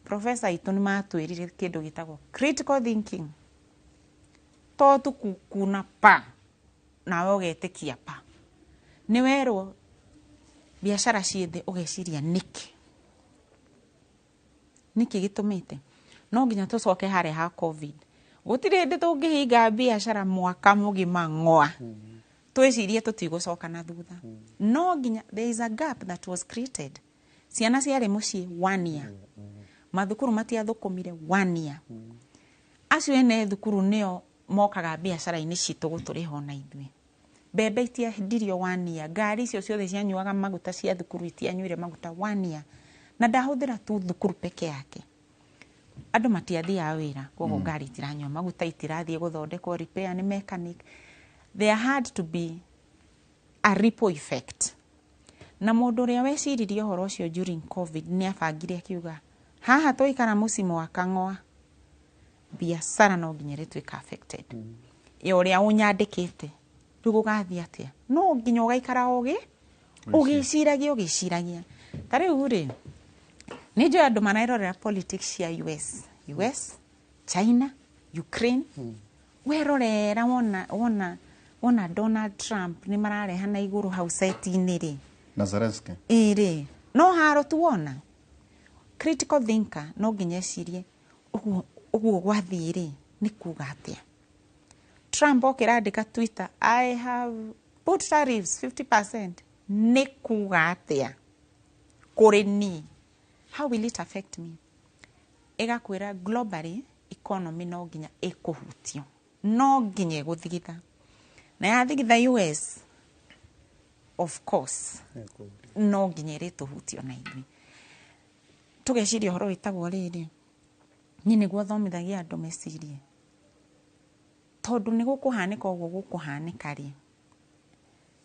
professor aitũ nĩ matwĩrire kĩndũ gĩtagwo critical thinking. To tu kuna pa nawe ũgetĩkia pa nĩ werwo biacara ciĩ thĩ, ũgeciria nĩkĩ, nĩkĩ gĩtũmĩte. No nginya tũcoke harĩa ha COVID. Gũtirĩ hĩndĩ tũngĩhinga biacara mwaka mũgima ng'oa twĩcirie tũtigũcoka na thutha. No nginya, there is a gap that was created. Ciana ciarĩ mũciĩ one year, mathukuru matiathũkũmire one year. Acio ene thukuru nĩo mokaga biacara-inĩ citũ gũtũrĩha ona ithuĩ. Mbembe itiendirio one year, ngari icio ciothe cianyuaga maguta cia thukuru itianyuire maguta one year. Na ndahũthĩra tu thukuru peke yake, andũ matiathiaga wĩra, koguo ngari itiranyua maguta, itirathiĩ gũthondekwo repair nĩ mechanic. There had to be a ripple effect. Na mũndũ ũrĩa weciririe ũhoro ũcio during COVID nĩ abangire akiuga haha twaikara mũcimo wa kang'oa, biacara no nginya ĩrĩtuĩka affected ya ũrĩa ũnyandĩkĩte. Rĩu gũgathiĩ atĩa? No nginya ũgaikara ũgĩ ũgĩciragia ũgĩciragia. Ta rĩu rĩ, nĩ njũĩ andũ marerorera politics cia US, US, China, Ukraine. Werorera wona Donald Trump nĩ mararehana igũrũ hau seti-inĩ rĩ. Na Zelensky. Ĩĩ rĩ, no haro tu wona. Critical thinker no nginya ecirie ũguo ũguo gwathiĩ rĩ, nĩ kuga atĩa. Trump okĩra andĩka Twitter, "I have put tariffs 50%," nĩ kuga atĩa kũrĩ niĩ? How will it affect me? Ĩgakwĩra globally economy no nginya ĩkũhutio, no nginya ĩgũthigitha, na yathigitha US, of course no nginya ĩrĩtũhutio na ithuĩ tũgeciria ũhoro wĩtagwo rĩrĩ. Niĩ nĩguo thomithagia andũ mecirie, tondũ nĩ gũkũhanĩka ũguo gũkũhanĩka rĩ,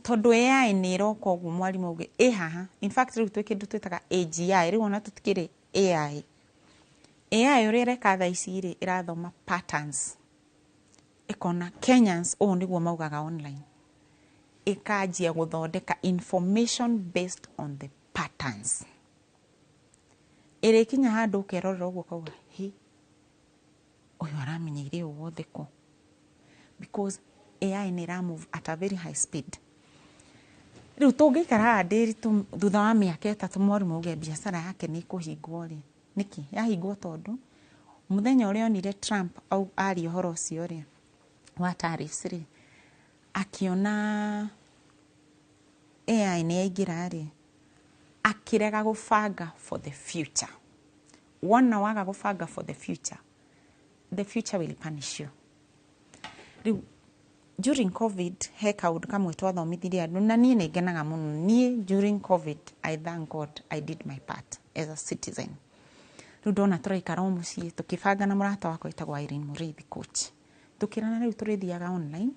tondũ AI nĩ ĩroka ũguo mwarimũ ũngĩ ĩ haha. In fact, rĩu twĩ kĩndũ twĩtaga AGI, rĩu ona tũtikĩrĩ AI. AI ũrĩa ĩreka thaa ici rĩ, ĩrathoma patterns, ĩkona Kenyans ũũ nĩguo maugaga online, ĩkanjia gũthondeka information based on the patterns. Ĩrĩkinya handũ ũkerorera ũguo ũkauga, "Hĩ, ũyũ aramenyeire ũũ wothe kũ?" Because AI nĩ ĩra move at a very high speed. Rĩu tũngĩikara haha ndĩritũ thutha wa mĩaka 3, mwarimũ auge biacara yake nĩ ĩkũhingwo rĩ, nĩkĩ yahingwo? Tondũ Mũthenya ũrĩa onire Trump au aria ũhoro ũcio rĩ wa tariffs rĩ, akĩona AI nĩ yaingĩra rĩ, akĩrega gũbanga for the future. Wona waga gũbanga for the future, the future will punish you. Rĩu during COVID he kaũndũ kamwe twathomithirie andũ, na niĩ nĩ ngenaga mũno. Niĩ during COVID, I thank God I did my part as a citizen. Rĩu ndona tũraikara o mũciĩ, tũkĩbanga na mũrata wakwa wĩtagwo Irene Mũrĩithi, coach, tũkĩrana rĩu tũrĩthiaga online,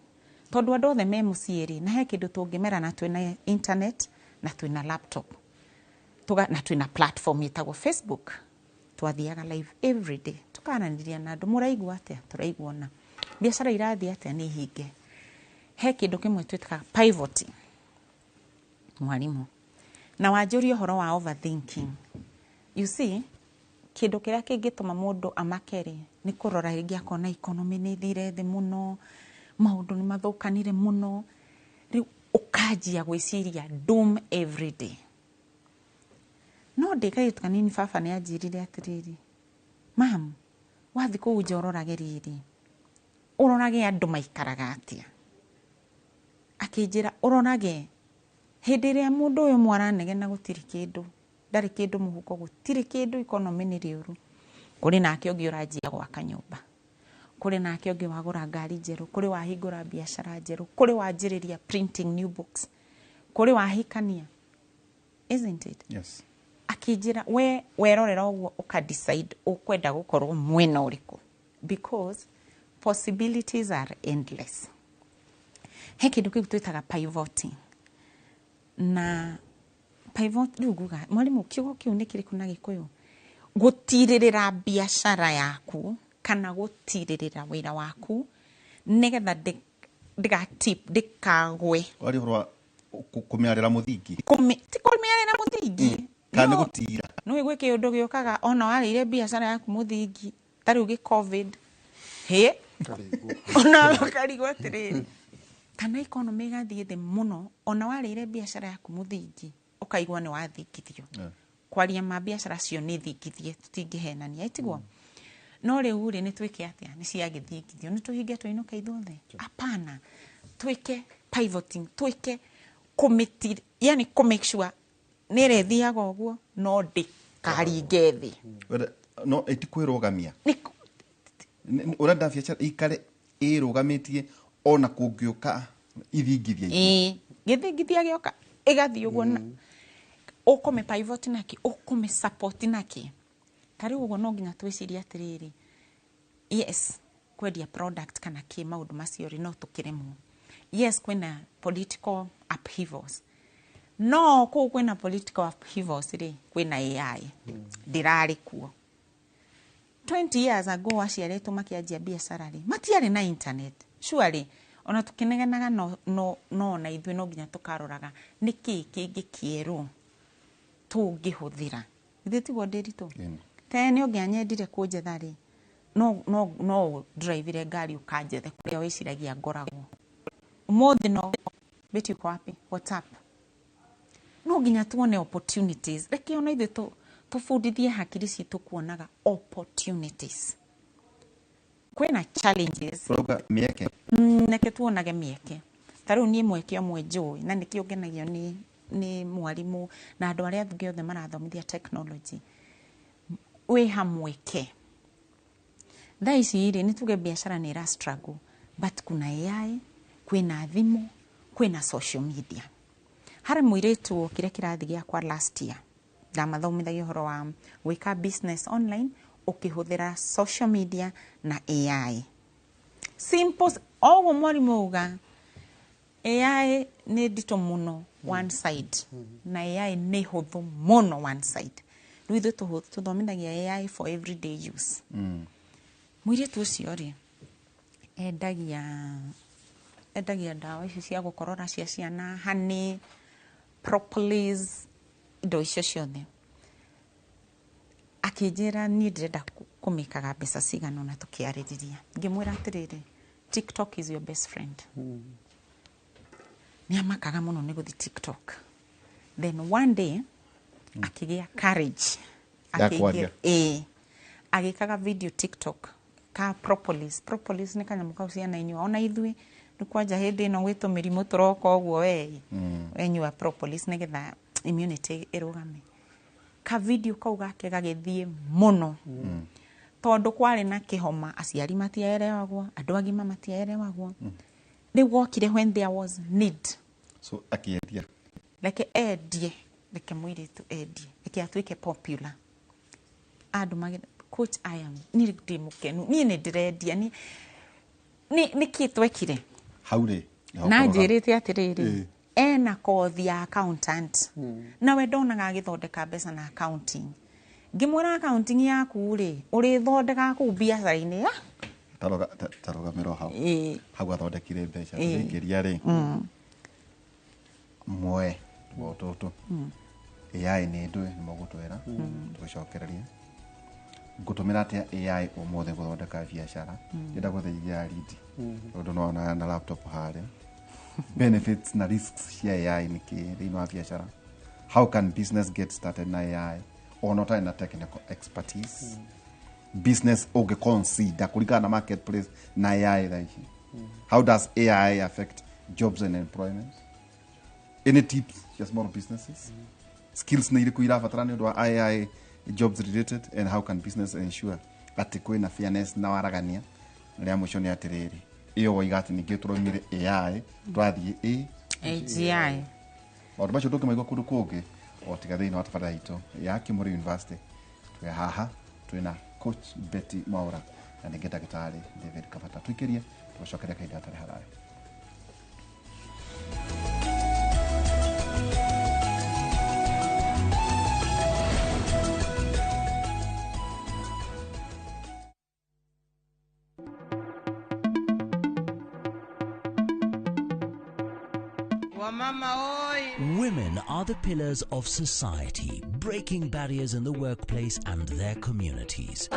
tondũ andũ othe me mũciĩ rĩ, na he kĩndũ tũngĩmera, na twĩna internet na twĩna laptop tuga, na twĩna platform ĩtagwo Facebook. Twathiaga live every day, tukaranĩria na andũ, mũraigua atĩa, tũraigua ona biacara irathiĩ atĩa, nĩ hinge. He kĩndũ kĩmwe twĩtaga pivoting, mwarimũ, na wanjũria ũhoro wa overthinking. You see, kĩndũ kĩrĩa kĩngĩtũma mũndũ amake rĩ, nĩ kũrora rĩngĩ akona economy nĩ ĩthire thĩ mũno, maũndũ nĩ mathũkanire mũno, rĩu ũkanjia gwĩciria doom every day. No ndĩ kairĩtu kanini, baba nĩ anjĩrire atĩrĩrĩ, "Mam, wathiĩ kũu nja ũrorage rĩrĩ, ũrorage andũ maikaraga atĩa." Akĩnjĩra ũrorage hĩndĩ ĩrĩa mũndũ ũyũ mwaranegena, gũtirĩ kĩndũ, ndarĩ kĩndũ mũhuko, gũtirĩ kĩndũ, economy nĩ rĩũru, kũrĩ nake ũngĩ ũranjia gwaka nyũmba, kũrĩ nake ũngĩ wagũra ngari njerũ, kũrĩ wahingũra biacara njerũ, kũrĩ wanjĩrĩria printing new books, kũrĩ wahikania, isn't it? Yes. Akĩnjĩra we werorera ũguo, ũka decide ũkwenda gũkorwo mwena ũrĩkũ, because possibilities are endless. He kĩndũ kĩu twĩtaga pivoting. Na pivot rĩu nguga, mwarimũ, kiugo kĩu nĩ kĩrĩkũ na Gĩkũyũ? Gũtirĩrĩra biacara yaku kana gũtirĩrĩra wĩra waku nĩgetha ndĩgatip, ndĩkagwe. Wari ũhoro wa kũmĩarĩra mũthingi. Ti kũmĩarĩra mũthingi. Kana nĩ gũtira? Nĩ gwĩ kĩũndũ gĩũkaga ona warĩire biacara yaku mũthingi, ta rĩu gĩ COVID hĩ, ona ũkarigwo atĩrĩrĩ, kana economy ĩgathiĩ thĩ mũno, ona warĩire biacara yaku mũthingi, ũkaigua nĩ wathingithio. Kwaria ma, biacara cio nĩ thingithie, tũtingĩhenania, ĩtiguo? No rĩu rĩ, nĩ twĩke atĩa? Nĩ ciagĩthingithio, nĩ tũhinge tũinũke ithuothe? Hapana. Twĩke pivoting, twĩke kũmĩti, yani kũ make sure nĩ ĩrĩthiaga ũguo no ndĩkaringe thĩ. No ĩtikwĩrũgamia. Nĩ Ũrenda biacara ikare ĩrũgamĩtie ona kũngĩũka ithingithia ingĩ. Ĩĩ, gĩthingithia gĩoka ĩgathiĩ ũguo, na ũkũmĩ pivot naki, ũkũmĩ support naki. Ta rĩu ũguo no nginya twĩcirie atĩrĩrĩ, yes, kwendia product kana kĩ, maũndũ macio rĩ, no tũkĩremwo. Yes, kwĩna political upheavals, no kũu kwĩna political upheavals rĩ, kwĩna AI ndĩrarĩ kuo 20 years ago. Aciarĩtwo makĩanjia biacara rĩ, matiarĩ na internet surely. Ona tũkĩnegenaga, no na ithuĩ no nginya tũkaroraga nĩ kĩĩ kĩngĩ kĩerũ tũngĩhũthĩra. Ithuĩ tiguo ndĩritũ? Ĩni. Tene ũngĩanyendire kũnjetha rĩ, no ndrive ngari ũkanjethe kũrĩa wĩciragia ngoragwo. Ũmũthĩ no Beti, uko wapi? WhatsApp. No nginya tuone opportunities. Reke ona ithuĩ tũbundithie hakiri citũ kuonaga opportunities. Kwĩna challenges. Tũrauga mĩeke. Reke tuonage mĩeke. Ta rĩu niĩ mweke ũmwe njũĩ, na nĩkĩo ngenagio nĩ mwarimũ na andũ arĩa angĩ othe marathomithia technology, wĩ hamweke. Thaa ici rĩ, nĩ tuge biacara nĩ ĩra struggle, but kuna AI, kwĩna thimũ, kwĩna social media. Harĩ mũirĩtu wokire kĩrathi gĩakwa last year, ndamathomithagia ũhoro wa gwĩka business online ũkĩhũthĩra social media na AI. Simple o ũguo mwarimũ auga, AI nĩ nditũ mũno one side na AI nĩ hũthũ mũno one side. Rĩu ithuĩ tũthomithagia AI for everyday use. Mũirĩtu ũcio rĩ, endagia ndawa icio cia gũkorora cia ciana, honey, propolis, indo icio ciothe. Akĩnjĩra, "Niĩ ndĩrenda kũmĩkaga mbeca cigana ũna." Tũkĩarĩrĩria, ngĩmwĩra atĩrĩrĩ, "TikTok is your best friend." Nĩ amakaga mũno nĩ gũthiĩ TikTok. Then one day akĩgĩa courage. Ya kwaria. Ĩĩ. Agĩkaga video TikTok ka propolis. Propolis nĩ kanyamũ kau ciana inyua, ona ithuĩ rĩu kwanja hĩndĩ ĩno gwĩ tũmĩrimũ tũroka ũguo, we wenyua propolis nĩgetha immunity ĩrũgame. Ka video kau gake gagĩthiĩ mũno tondũ kwarĩ na kĩhoma, aciari matiaerewagwo, andũ agima matiaerewagwo. Rĩu wokire when there was need. So akĩendia. Reke endie, reke mũirĩtu endie, reke atuĩke popular. Andũmagĩra, "Coach, I am, niĩ ndĩ mũkenu, niĩ nĩ ndĩrendia." Nĩ kĩ twekire? Hau rĩ Na njĩrĩte atĩrĩrĩ, ena kothi ya accountant, nawe ndonaga agĩthondeka mbeca na accounting. Ngĩmwĩra, "Accounting yaku rĩ, ũrĩthondekaga kũu biacara-inĩ ya Tarũgamĩro hau. Ĩĩ. Hau athondekire mbeca tũrĩingĩria rĩ mwe tuo tũtũ AI nĩ ndũĩ nĩ mũgũtwĩra tũgĩcokereria ngũtũmĩra atĩa AI ũmũthĩ gũthondeka biacara. Ndĩrenda gũtheithia lead tondũ nona na laptop harĩa. Benefits na risks cia AI nĩ kĩ thĩinĩ wa biacara? How can business get started na AI ona ũtarĩ na technical expertise? Business ũngĩconsider kũringana na marketplace na AI thaa ici? How does AI affect jobs and employment? Any tips cia small businesses? Skills nĩ irĩkũ irabatara nĩ ũndũ wa AI jobs related, and how can business ensure atĩ kwĩna fairness na waragania? Na rĩa mũico nĩ atĩrĩrĩ, ĩyo woiga atĩ ningĩ tũraumire AI twathiĩ A AGI. Maũndũ macio ndũngĩmaigua kũndũ kũngĩ o tiga thĩinĩ wa tabarĩra itũ ya Kimuri University. Twĩ haha twĩna Coach Betty Mwaura na ningĩ ndagĩtarĩ David Kabata. Tũikĩrie tũgacokeria kahinda gatarĩ haraya. Wamama oi! Women are the pillars of society, breaking barriers in the workplace and their communities.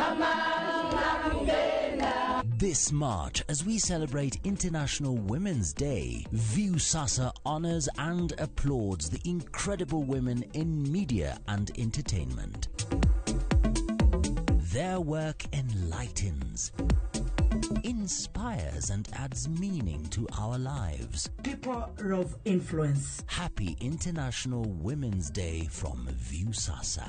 This March, as we celebrate International Women's Day, Viusasa honors and applauds the incredible women in media and entertainment. Their work enlightens, inspires, and adds meaning to our lives. People of influence. Happy International Women's Day from Viusasa.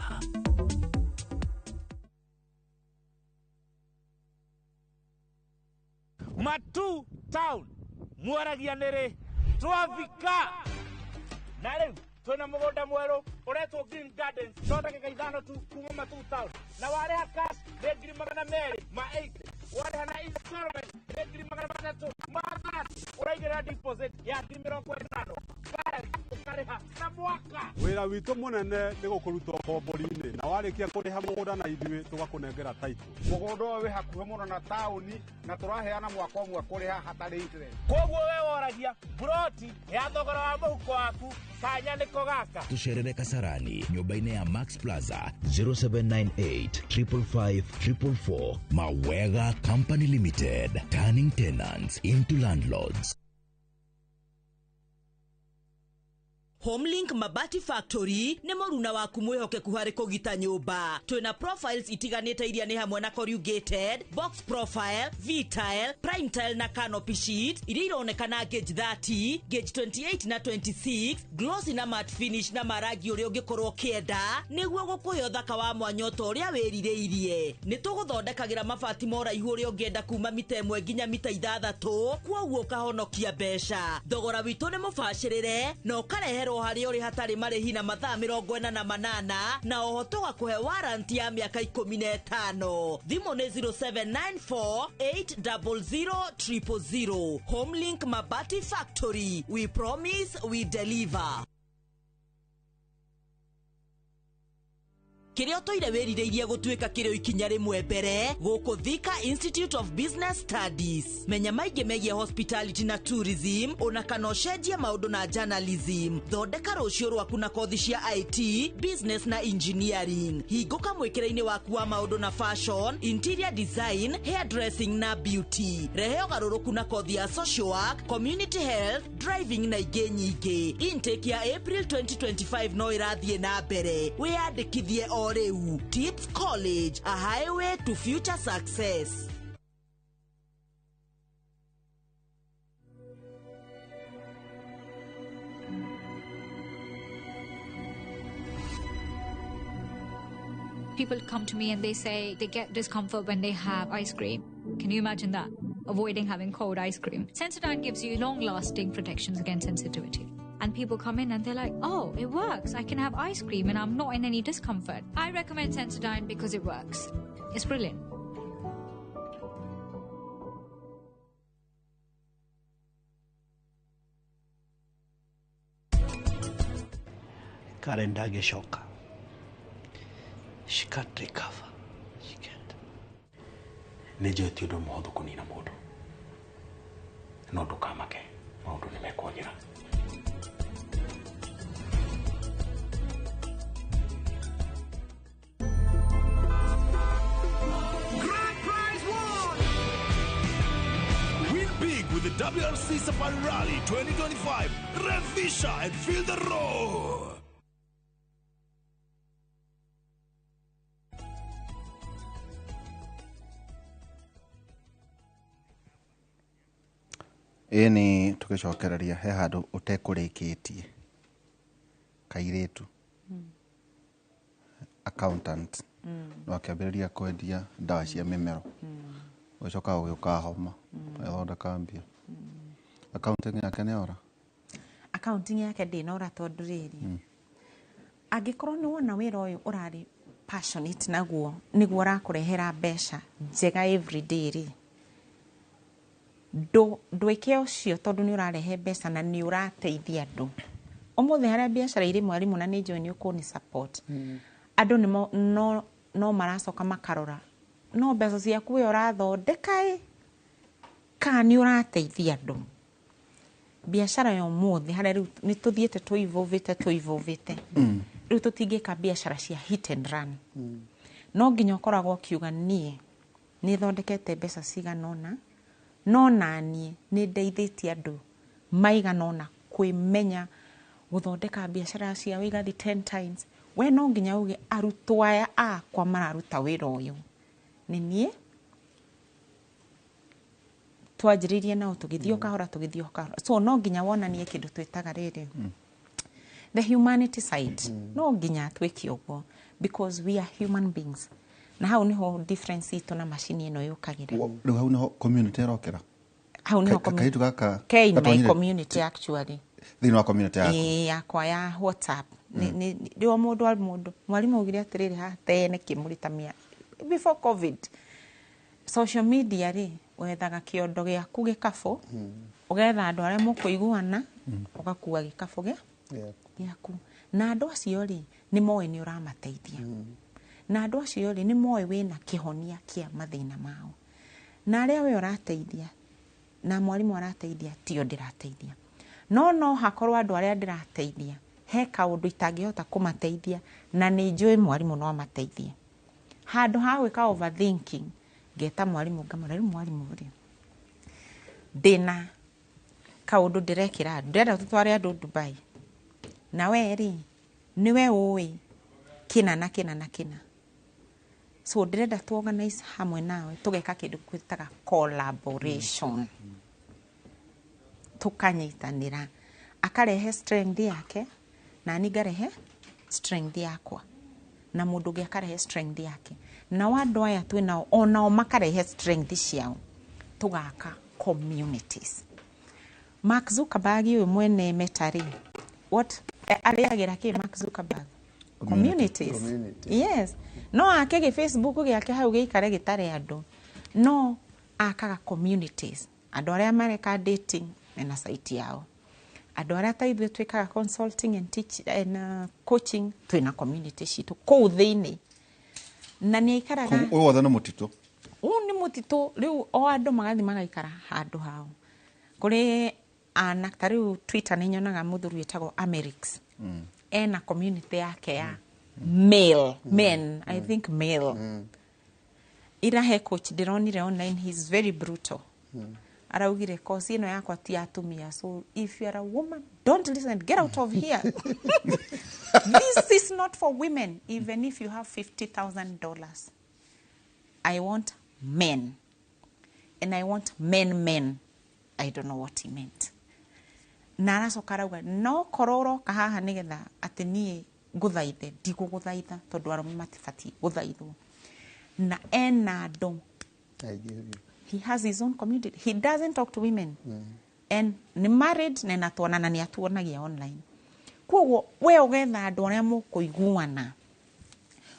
Matu Town mwaragia nĩrĩ twafika na rĩu twĩna mũgũnda mwerũ ũretwo Green Gardens, no ndagĩka 5 tu kuma Matu Town, na warĩha cash nĩ 280,000, warĩha na installment nĩ 330,000, ũraigĩrĩra deposit ya 50,000, balance ũkarĩha na mwaka. Wĩra witũ mũnene nĩ gũkũruta ũkombori-inĩ, na warĩkia kũrĩha mũgũnda na ithuĩ tũgakũnengera title. Mũgũnda ũyũ wĩ hakuhĩ mũno na taũni na tũraheana mwaka ũmwe kũrĩha hatarĩ interest. Koguo we woragia buroti ya thogora wa mũhuko waku, kanya nĩko gaka. Tucerere Kasarani nyũmba-inĩ ya Max Plaza, 0798 555 444. Mawega Company Limited, turning tenants into landlords. Homelink Mabati Factory nĩ mũruna waku mwĩhokeku harĩ kũgita nyũmba. Twĩna profiles itiganĩte iria nĩ hamwe na corrugated, box profile, V-tile, prime tile na canopy sheet iria ironekana gauge 30, gauge 28 na 26, glossy na matte finish na marangi ũrĩa ũngĩkorwo ũkĩenda nĩguo gũkũhe ũthaka wa mwanya ota ũrĩa wĩrirĩirie. Nĩ tũgũthondekagĩra mabati ma ũraihu ũrĩa ũngĩenda kuma mita 1 nginya mita 6, kwoguo ũkahonokia mbeca. Thogora witũ nĩ mũbacĩrĩre na ũkareherwo harĩa ũrĩ hatarĩ marĩhi na mathaa 48, na oho tũgakũhe warranty ya mĩaka 15. Thimũ nĩ 0794 800 000. Homelink Mabati Factory, we promise, we deliver. Kĩrĩa ũtũire wĩrirĩirie gũtuĩka kĩrĩ ikinya rĩmwe mbere gũkũ Thika Institute of Business Studies. Menya maingĩ megiĩ hospitality na tourism, ona kana ũcenjie maũndũ na journalism. Thondeka rũciũ rwaku na kothi cia IT, business na engineering. Hingũka mwĩkĩre-inĩ waku wa maũndũ na fashion, interior design, hairdressing na beauty. Rehe ũgarũrũku na kothi ya social work, community health, driving na ingĩ nyingĩ. Intake ya April 2025 no ĩrathiĩ na mbere. Wĩyandĩkithie o. O rĩu. Tips College, a highway to future success. People come to me and they say they get discomfort when they have ice cream. Can you imagine that? Avoiding having cold ice cream. Sensodyne gives you long-lasting protections against sensitivity. And people come in and they're like, oh, it works. I can have ice cream and I'm not in any discomfort. I recommend Sensodyne because it works. It's brilliant. Karen ndangĩcoka. She can't recover. She can't. Nĩ njũĩ ti ũndũ mũhũthũ kũnina mũndũ, no ndũkamake, maũndũ nĩ mekwagĩra. Grand prize won! Win big with the WRC Safari Rally 2025. Revisha and feel the roar. Ĩĩ nĩ tũgĩcokereria he handũ ũtekũrĩkĩtie kairĩtu accountant no akĩambĩrĩria kwendia ndawa cia mĩmero, ũgĩcoka ũgĩũka homa agĩthondeka mbia. Accounting yake nĩ ora? Accounting yake ndĩnora tondũ rĩrĩ, angĩkorwo nĩ wona wĩra ũyũ ũrarĩ passionate naguo nĩguo ũrakũrehera mbeca njega everyday rĩ, ndwĩke ũcio tondũ nĩ ũrarehe mbeca na nĩ ũrateithia andũ. Ũmũthĩ harĩa biacara irĩ mwarimũ na nĩ njũĩ nĩ ũkũni support, andũ no maracoka makarora no mbeca ciaku we ũrathondeka ĩ kana nĩ ũrateithia andũ. Biacara ya ũmũthĩ harĩa rĩu nĩ tũthiĩte tũivovĩte rĩu tũtingĩka biacara cia hit and run. No nginya ũkoragwo ũkiuga niĩ nĩ thondekete mbeca cigana ũna, no naniĩ nĩ ndeithĩtie andũ maigana ũna kwĩmenya gũthondeka biacara ciao igathiĩ 10 times. We no nginya uge arutwo aya akwa mararuta wĩra ũyũ nĩ niĩ twanjĩrĩirie nao tũgĩthiĩ o kahora tũgĩthiĩ o kahora. So no nginya wonanie kĩndũ twĩtaga rĩrĩ the humanity side. No nginya twĩke ũguo because we are human beings, na hau niho difference itũ na macini ĩno yũkagĩra. Rĩu hau niho community ĩrokĩra. Hau niho kairĩtu gaka ke in my community actually, thĩinĩ wa community yaku? Ĩĩ, yakwa ya WhatsApp. Rĩo mũndũ mũndũ mwarimũ augire atĩrĩrĩ haha tene kĩmũrĩ before COVID social media rĩ, wethaga kĩondo gĩaku gĩkabũ, ũgetha andũ arĩa mũkũiguana, ũgakua gĩkabũ gĩaku, na andũ acio rĩ nĩ moĩ nĩ ũramateithia, na andũ acio rĩ nĩ moĩ wĩna kĩhonia kĩa mathĩna mao, na arĩa we ũrateithia na mwarimũ arateithia tio ndĩrateithia. No hakorwo andũ arĩa ndĩrateithia he kaũndũ itangĩhota kũmateithia na nĩ njũĩ mwarimũ no amateithie. Handũ ha gwĩka overthinking, ngeta mwarimũ ngamwĩra rĩu mwarimũ rĩ, ndĩna kaũndũ ndĩrekĩra andũ, ndĩrenda tũtware andũ Dubai, na we rĩ nĩwe ũĩ kĩna na kĩna na kĩna, so ndĩrenda tu organize hamwe nawe tũgeka kĩndũ twĩtaga collaboration, tũkanyitanĩra, akarehe strength yake na niĩ ngarehe strength yakwa, na mũndũ ũngĩ akarehe strength yake, nao andũ aya twĩ nao onao makarehe strength ciao, tũgaka communities. Mark Zuckerberg ũyũ mwene Meta rĩ, what arĩagĩra kĩ Mark Zuckerberg? Communities. Yes. No ake gĩ Facebook gĩake hau gĩikare gĩtarĩ andũ, no akaga communities. Andũ arĩa mareka dating mena site yao, andũ arĩa ta ithuĩ twĩkaga consulting and teach and coaching twĩna community citũ kũu thĩinĩ, na nĩ aikaraga ũyũ wothe nĩ mũtitũ. Ũyũ nĩ mũtitũ rĩu, o andũ magathiĩ magaikara handũ hao. Kũrĩ ana ta rĩu Twitter nĩ nyonaga mũthuri wĩtagwo Amerix, ena community yake ya male men, I think male. Ira he coach ndĩronire online, he's very brutal. Araugire course ĩno yakwa ti atumia, so if you are a woman don't listen, get out of here. This is not not for women. Even if you have $50,000, I want men, and I want men men. I don't know what he meant. Na aracoka arauga no korwo ũroka haha nĩgetha atĩ niĩ ngũthaithe, ndigũgũthaitha, tondũ arũme matibatiĩ gũthaithwo. Na ena andũ. Aingĩ. He has his own community. He doesn't talk to women. And nĩ married na ena twana na nĩ atuonagia online. Koguo we ũgetha andũ arĩa mũkũiguana.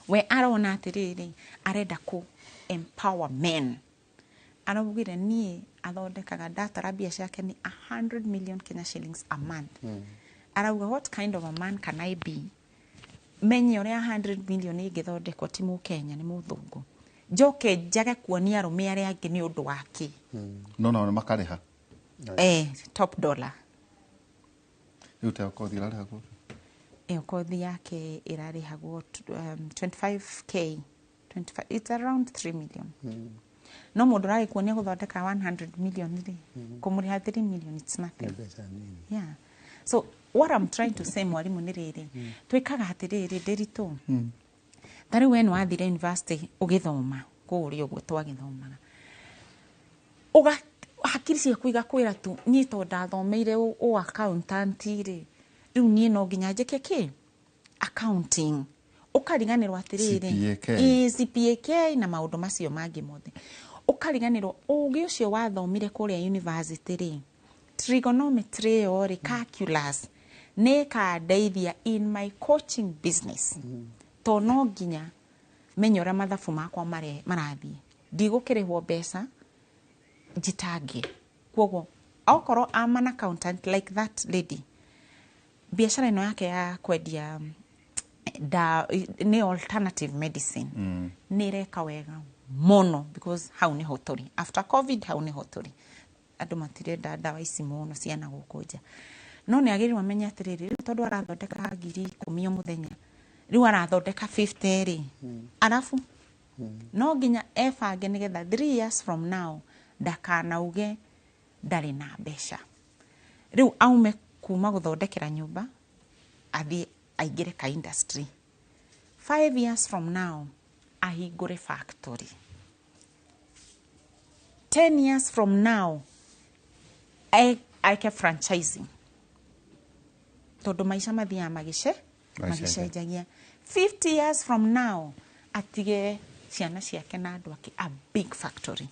We arona atĩrĩrĩ, arenda kũ empower men. Araugire niĩ athondekaga, ndatara mbia ciake nĩ 100 million Kenya shillings a month. Arauga, what kind of a man can I be, menye ũrĩa 100 million ĩngĩthondekwo? Ti mũkenya, nĩ mũthũngũ. Njoke njage kuonia arũme arĩa angĩ nĩ ũndũ wa kĩ? No nao makarĩha. Top dollar. Rĩu ta kothi ĩrarĩhagwo? Ĩyo kothi yake ĩrarĩhagwo 25K, 25, it's around 3 million. No mũndũ ũragĩkuonia gũthondeka 100 million rĩ, kũmũrĩha 3 million, it's nothing. Nĩ mbeca nini. Yeah, so what I'm trying to say, mwarimũ, nĩ rĩrĩ, twĩkaga atĩrĩrĩ, ndĩritũ, ta rĩu we nĩ wathire university ũgĩthoma kũrĩa ũguo twagĩthomaga, uga hakiri ciaku igakwĩra tu niĩ to ndathomeire ũ accountant rĩ, rĩu niĩ no nginya njĩke kĩ accounting. Ũkariganĩrwo atĩrĩrĩ, CPAK. Ĩĩ, CPAK na maũndũ macio mangĩ mothe. Ũkariganĩrwo ũgĩ ũcio wathomire kũrĩa university rĩ, trigonometry ĩyo rĩ, calculus nĩ ĩkandeithia in my coaching business, to no nginya menye ũrĩa mathabu makwa marathiĩ. Ndigũkĩrĩhwo mbeca njitange. Koguo okorwo I'm an accountant like that lady, biacara ĩno yake ya kwendia da nĩ alternative medicine, nĩ ĩreka wega mũno, because hau nĩho tũrĩ after COVID. Hau nĩho tũrĩ, andũ matirenda ndawa ici mũno ciana gũkũ nja. No nĩ agĩrĩirwo amenye atĩrĩrĩ, rĩu tondũ arathondeka 10,000 o mũthenya, rĩu arathondeka 50 rĩ, arabu no nginya ebange nĩgetha 3 years from now ndakanauge ndarĩ na mbeca. Rĩu aume kuma gũthondekera nyũmba, athiĩ aingĩre ka industry. 5 years from now ahingũre factory. 10 years from now aike franchising, tondũ maica mathiaga magĩcenjagia. 50 years from now atige ciana ciake na andũ ake a big factory.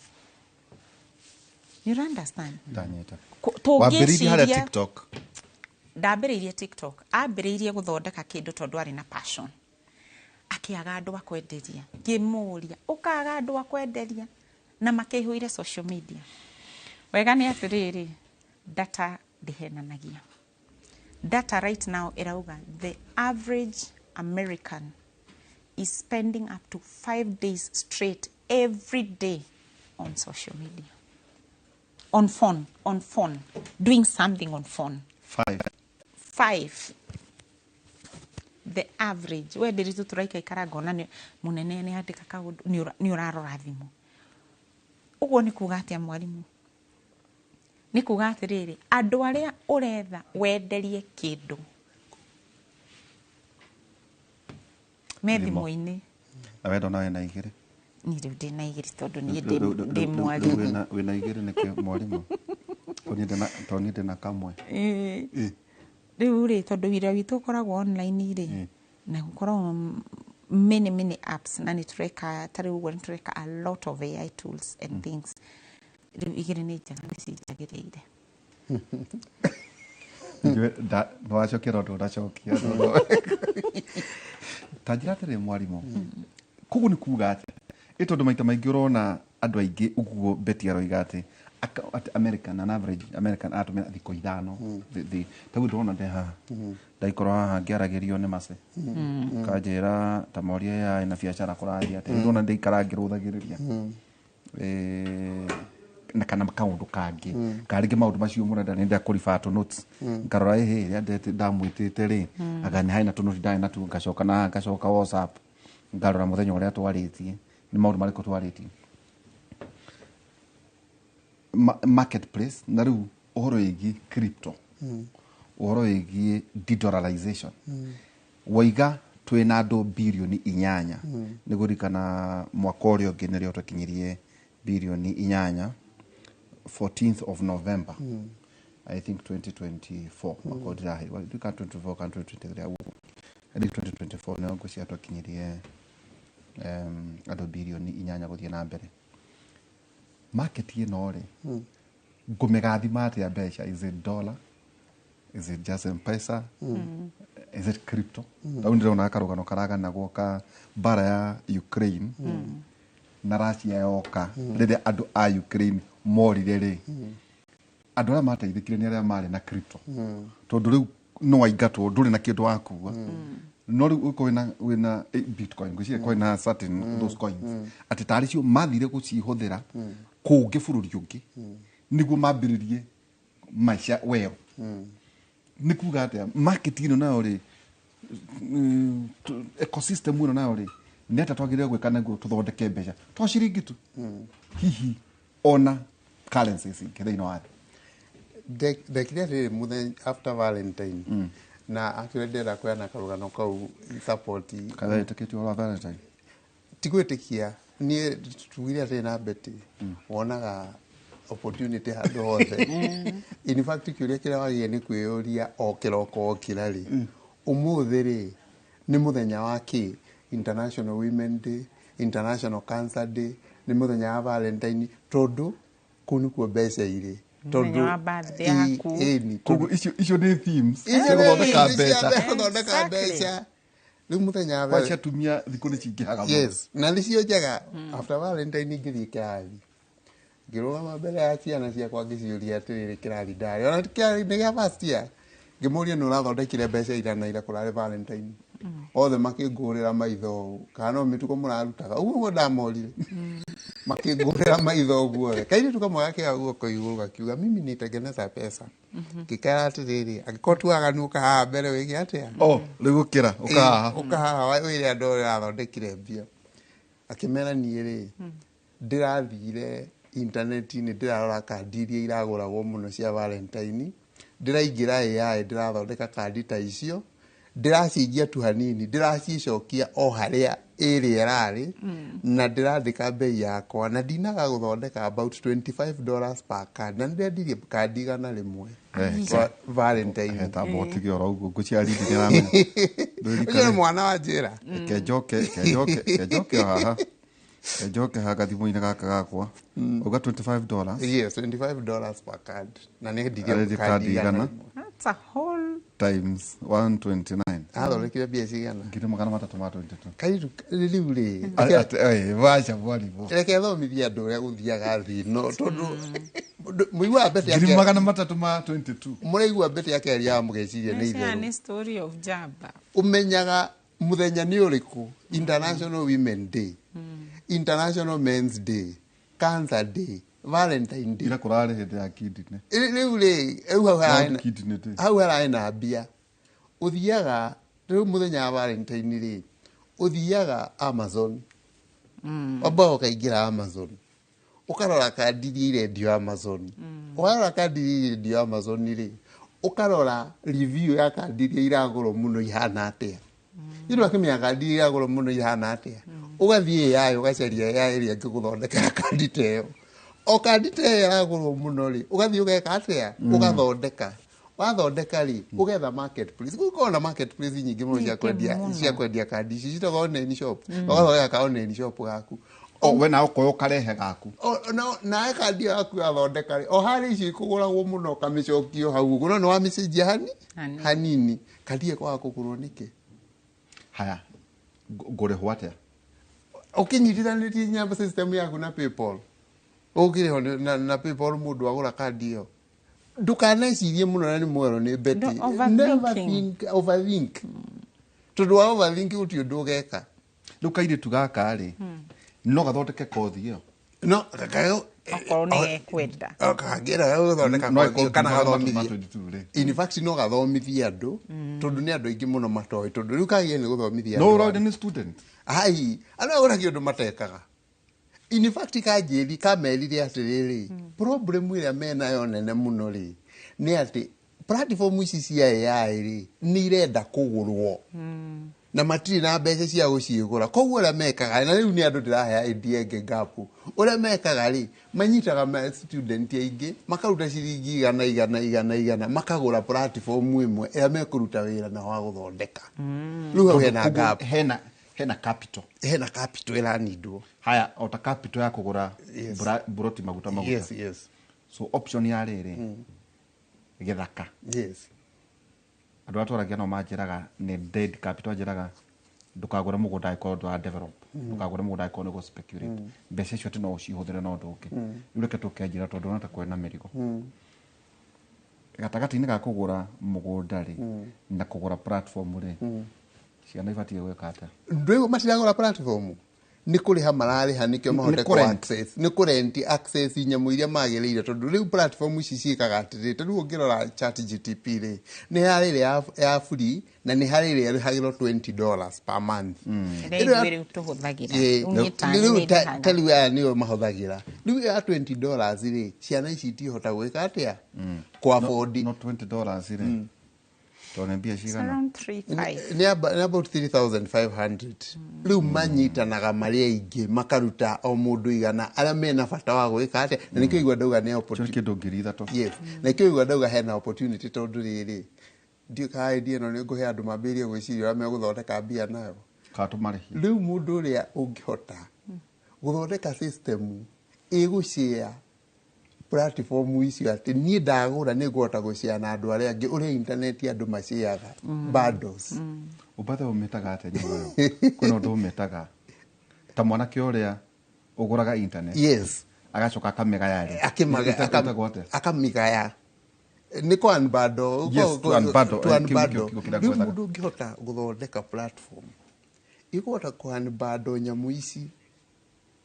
You understand? Ndanyita. Wambĩrĩirie harĩa? Tũngĩciria TikTok. Ndambĩrĩirie TikTok. Ambĩrĩirie gũthondeka kĩndũ tondũ arĩ na passion, akĩaga andũ a kwenderia. Ngĩmũria, ũkaga andũ a kwenderia na makĩihũire social media? Wega nĩ atĩrĩrĩ, data ndĩhenanagia. Data right now ĩrauga the average American is spending up to 5 days straight every day on social media, on phone, on phone, doing something on phone. Five? Five, the average. We ndĩritũ tũraikaikara, ngona nĩ mũnene nĩ andĩka kaũndũ, nĩ ũrarora thimũ. Ũguo nĩ kuga atĩa, mwarimũ? Nĩ kuga atĩrĩrĩ, andũ arĩa ũretha wenderie kĩndũ me Thimũ. thimũ-inĩ. Na wenda ona wĩna igĩrĩ. Niĩ rĩu ndĩna igĩrĩ tondũ niĩ Rĩu ndĩ mwarimũ. Wĩna igĩrĩ nĩkĩo, mwarimũ? Tondũ niĩ ndĩna kamwe. Ĩĩ. Ĩ. Rĩu rĩ, tondũ wĩra witũ ũkoragwo online rĩ, na gũkoragwo many many apps, na nĩ tũreka, ta rĩu ũguo nĩ tũreka a lot of AI tools and things. Rĩu igĩrĩ nĩ njega, nĩ cinjagĩrĩire. Nĩwacokia ũndũ ũracokia ta njĩra atĩrĩ, mwarimũ. Koguo nĩ kuga atĩa ĩ, tondũ maita maingĩ ũrona andũ aingĩ ũguo Betty aroiga atĩ atĩ American, an average American atũmĩra thikũ 5. Taguo ndĩrona ndĩ haha, ndaikorwo haha ngĩaragĩrio nĩ mace kanjĩra ta moria ya na biacara kũrathiĩ atĩa, ndĩrona ndĩikara ngĩrũthagĩrĩria. Na kana kaũndũ kangĩ karĩngĩ maũndũ macio mũrenda nĩ ndakũriba tũ notes, ngarora ĩhĩ ĩrĩa ndamwĩtĩte rĩ, anga nĩ harĩ na tũnoti ndarĩ natuo, ngacoka na ngacoka WhatsApp, ngarora mũthenya ũrĩa twarĩtie, nĩ maũndũ marĩkũ twarĩtie. Marketplace na rĩu ũhoro wĩgiĩ crypto, ũhoro wĩgiĩ de-dollarization, waiga Twĩna andũ 8 birioni. Nĩ kũririkana mwaka ũrĩa ũngĩ nĩrĩo twakinyirie 8 birioni, 14th of November, I think 2024. Mwaka ũrĩa ndĩrahĩrwo ndika 2024 kana 2023, I think 2024 nĩo ngwĩciria twakinyirie andũ 8 birioni gũthiĩ na mbere. Market ĩno rĩ, ngũmĩgathima atĩa mbeca? Is it dollar? Is it just M-Pesa? Is it crypto? Rĩu ndĩrona karũgano karaganagwo ka mbara ya Ukraine na Russia yoka. Rĩrĩa andũ a Ukraine morire rĩ, andũ arĩa mateithĩkire nĩ arĩa marĩ na crypto, tondũ rĩu no waingatwo, ndũrĩ na kĩndũ wakua, no rĩu ũkorwo wĩna bitcoin, ngwĩciria kwĩna certain those coins, atĩ tarĩ cio mathire gũcihũthĩra kũngĩ bũrũri ũngĩ nĩguo mambĩrĩrie maica werũ. Nĩ kuga atĩa market ĩno nayo rĩ, ecosystem ĩno nayo rĩ, nĩ atĩa twagĩrĩire gwĩka nĩguo tũthondeke mbeca, to ciringi tu, hihi ona currencies ingĩ thĩinĩ wa thĩ? Ndekire atĩrĩrĩ, mũthenya after Valentine, na actually ndĩrenda kũheana karũgano kau support. Kana wĩtĩkĩtie ũhoro wa Valentine? Ti gwĩtĩkia, niĩ tugire atĩrĩ na Betty, wonaga opportunity handũ hothe. In fact, kĩũria kĩrĩa wagĩrĩire nĩ kwĩyũria o kĩroko okĩra rĩ, ũmũthĩ rĩ nĩ mũthenya wa kĩ? International Women Day, International Cancer Day, nĩ mũthenya wa Valentine, tondũ kũu nĩkuo mbeca irĩ. Mũthenya wa birthday yaku. Ĩni. Koguo icio nĩ themes Icio cia nĩ gũthondeka themes cia mbeca. gũthondeka mbeca. Rĩu mũthenya wa Kwa cia atumia thikũ nĩ cingĩhaga mũno. Yes, na nĩcio njega. After Valentine ngĩthiĩ kĩrathi, ngĩrũgama mbere ya ciana ciakwa, ngĩciũria atĩrĩrĩ, kĩrathi ndarĩ ona kĩrathi nĩ gĩa first year, ngĩmũria, nĩ ũrathondekire mbeca igana ira kũrarĩ Valentine? Othe makĩngũrĩra maitho ũũ, kana no mĩtugo mũrarutaga ũguo nĩguo ndamorire, makĩngũrĩra maitho ũguo. Kairĩtu kamwe gakĩoya guoko igũrũ gakiuga, "Mimi nitengeneza pesa." Ngĩkera atĩrĩrĩ, angĩkorwo tu waganu, ũka haha mbere wĩke atĩa? Oh, rĩu ũkĩra ũka haha. Ũka haha wĩre andũ ũrĩa ũrathondekire mbia. Akĩmera, niĩ rĩ, ndĩrathire intaneti-inĩ, ndĩrarora kandi iria iragũragwo mũno cia Valentine, ndĩraingĩra AI, ndĩrathondeka kandi ta icio, ndĩracinjia tu hanini, ndĩracicokia o harĩa ĩrĩa ĩrarĩ, na ndĩrandĩka bei yakwa, na ndinaga gũthondeka about $25 per card, na nĩndendirie kandi 100 kwa Valentine. Tamba ũtige oro ũguo, ngũciria rindi nĩaramenya. Ũcio nĩ mwana wa njĩra. Kenjoke o haha, kenjoke haha gathimũ-inĩ gaka gakwa. Uga $25? Yes, $25 per card, na nĩ endirie Arendia kandi kandi igana igana. rĩmwe. That's a whole Times 129. Athondekire mbia cigana? 322,000. Kairĩtu rĩu rĩ, Vaca mwarimũ. Reke thomithie andũ ũrĩa gũthiaga thĩ ĩno, tondũ mũiguaga Betty 322,000. Mũraigua Betty akĩaria mũgeciria nĩ Cia itherũ. nĩ story of jamba. Ũmenyaga mũthenya nĩ ũrĩkũ? International Women Day, International Men's Day, Cancer Day, Valentine Day. Ira kũrarĩ hĩndĩ ya kidney. Rĩu rĩ, rĩu hau hararĩ World Kidney Day. Hau hararĩ na mbia. Ũthiaga rĩu mũthenya wa Valentine rĩ, ũthiaga Amazon, wambaga ũkaingĩra Amazon, ũkarora kandi iria irendio Amazon. Ũkarora kandi iria irendio Amazon rĩ, ũkarora review ya kandi iria iragũrwo mũno ihana atĩa. Ĩno akĩmenya kandi iria iragũrwo mũno ihana atĩa, ũgathiĩ AI, ũgacaria AI ĩrĩa ĩngĩgũthondekera kandi ta ĩyo. O kandi ta ĩyo ĩragũrwo mũno rĩ, ũgathiĩ ũgeka atĩa? Ũgathondeka. Wathondeka rĩ, ũgetha marketplace. Gũkorwo na marketplace nyingĩ mũno cia Nyingĩ kwendia mũno. cia kwendia kandi ici citagwo online shop. Ũgathondeka ka online shop gaku. O we nawe ũkoya ũkarehe gaku. No nawe kandi ĩyo yaku yathondeka rĩ, o harĩ icio ikũgũragwo mũno, ũkamĩcokia hau ũguo, no nĩ wamĩcenjia hani Hanini. Hanini, kandi ĩyo ĩkwaga kũgũrwo nĩkĩ? Haya, ngũrĩhwo atĩa? Ũkĩnyitithanĩtie nyamba system yaku na PayPal, ũkĩrĩhwo na PayPal. Mũndũ agũra kandi ĩyo, ndũkanecirie mũno, na nĩ mwerũ nĩ Betty. No, overthinking. Never think, overthink, tondũ wa overthink gũtirĩ ũndũ ũgeka. Rĩu kairĩtu gaka rĩ, no gathondeke kothi ĩyo? No. Okorwo nĩ gekwenda. Kangĩenda gũthondeka No kothi ĩyo ĩkorwo kana gathomithie. 322 rĩ. In fact, no gathomithie andũ, tondũ nĩ andũ aingĩ mũno matoĩ, tondũ rĩu kagĩe nĩ gũthomithia No andũ. ũrauga nĩ student. Ai, andũ agũragia ũndũ matekaga. In fact, kanjĩri kamerire atĩrĩrĩ, problem ĩrĩa menayo nene mũno rĩ, nĩ atĩ platform ici cia AI rĩ, nĩ irenda kũgũrwo. Na matirĩ na mbeca cia gũciĩgũra. Koguo ũrĩa mekaga, na rĩu nĩ andũ ndĩrahe idea ĩngĩ gap, ũrĩa mekaga rĩ, manyitaga ma student aingĩ, makaruta ciringi igana igana igana igana, makagũra platform ĩmwe ĩrĩa mekũruta wĩra na wa gũthondeka. Rĩu hau hena Koguo gap. Hena capital. Hena capital ĩranindwo. Haya, o ta capital ya kũgũra buroti maguta maguta. Yes. So option ya rĩrĩ, gĩthaka. Andũ arĩa twaragia nao manjĩraga nĩ dead capital, anjĩraga ndũkagũre mũgũnda angĩkorwo ndũra develop, ndũkagũre mũgũnda angĩkorwo nĩ gũ speculate. Mbeca icio atĩ no ũcihũthĩre na ũndũ ũngĩ. Rĩu reke tũke njĩra, tondũ ndona ta kwĩna mĩrigo gatagatĩ-inĩ ga kũgũra mũgũnda rĩ na kũgũra platform rĩ, ciana ibatiĩ gwĩka atĩa? Ndwĩgwo matiragũra platform, nĩ kũrĩha mararĩha nĩkĩo mahote Nĩ kũrent. Access, nĩ kũrent access nyamũ iria magĩrĩire, tondũ rĩu platform ici ciĩkaga atĩrĩ, ta rĩu ũngĩrora Chat GTP rĩ, nĩ harĩ ĩrĩa ya free na nĩ harĩ ĩrĩa ĩrĩhagĩrwo $20 per month. Ĩrĩa Ĩno ithuĩ rĩu tũhũthagĩra. Ĩĩ, Rĩu niĩ ta rĩu niĩ ndĩhaga. Ta rĩu aya nĩo mahũthagĩra. Rĩu ya $20 rĩ, ciana ici itihota gwĩka atĩa? Kũ afford. No $20 rĩ, tondũ nĩ mbia It's cigana? around 3,500. Nĩ about 3500. Rĩu manyitanaga marĩ aingĩ, makaruta o mũndũ igana, arĩa mena bata wa gwĩka atĩa, na nĩkĩo igua ndauga nĩ opportunity. Kĩndũ 3,000. Yes, na nĩkĩo igua ndauga hena opportunity, tondũ rĩrĩ, ndiũĩ kana idea ĩno nĩ ngũhe andũ mambĩrĩrie gwĩciria ũrĩa megũthondeka mbia nayo. Kana tũmarĩhie. Rĩu mũndũ ũrĩa ũngĩhota gũthondeka system ĩgũshare platform icio, atĩ niĩ ndagũra nĩ ngũhota gũshare na andũ arĩa angĩ, ũrĩa internet andũ mashareaga bundles. Ũbathe ũmĩtaga atĩa nyamũ ĩyo? Kwĩna ũndũ ũmĩtaga ta mwanake ũrĩa ũgũraga internet, agacoka akamĩgaya rĩ. Ĩtagwo atĩa? Akamĩgaya nĩ kũ unbundle. Yes, to unbundle. To Kĩu nĩkĩo unbundle. kiugo kĩrĩa Rĩu ngwethaga. mũndũ ũngĩhota gũthondeka platform ĩkũhota kũ unbundle nyamũ ici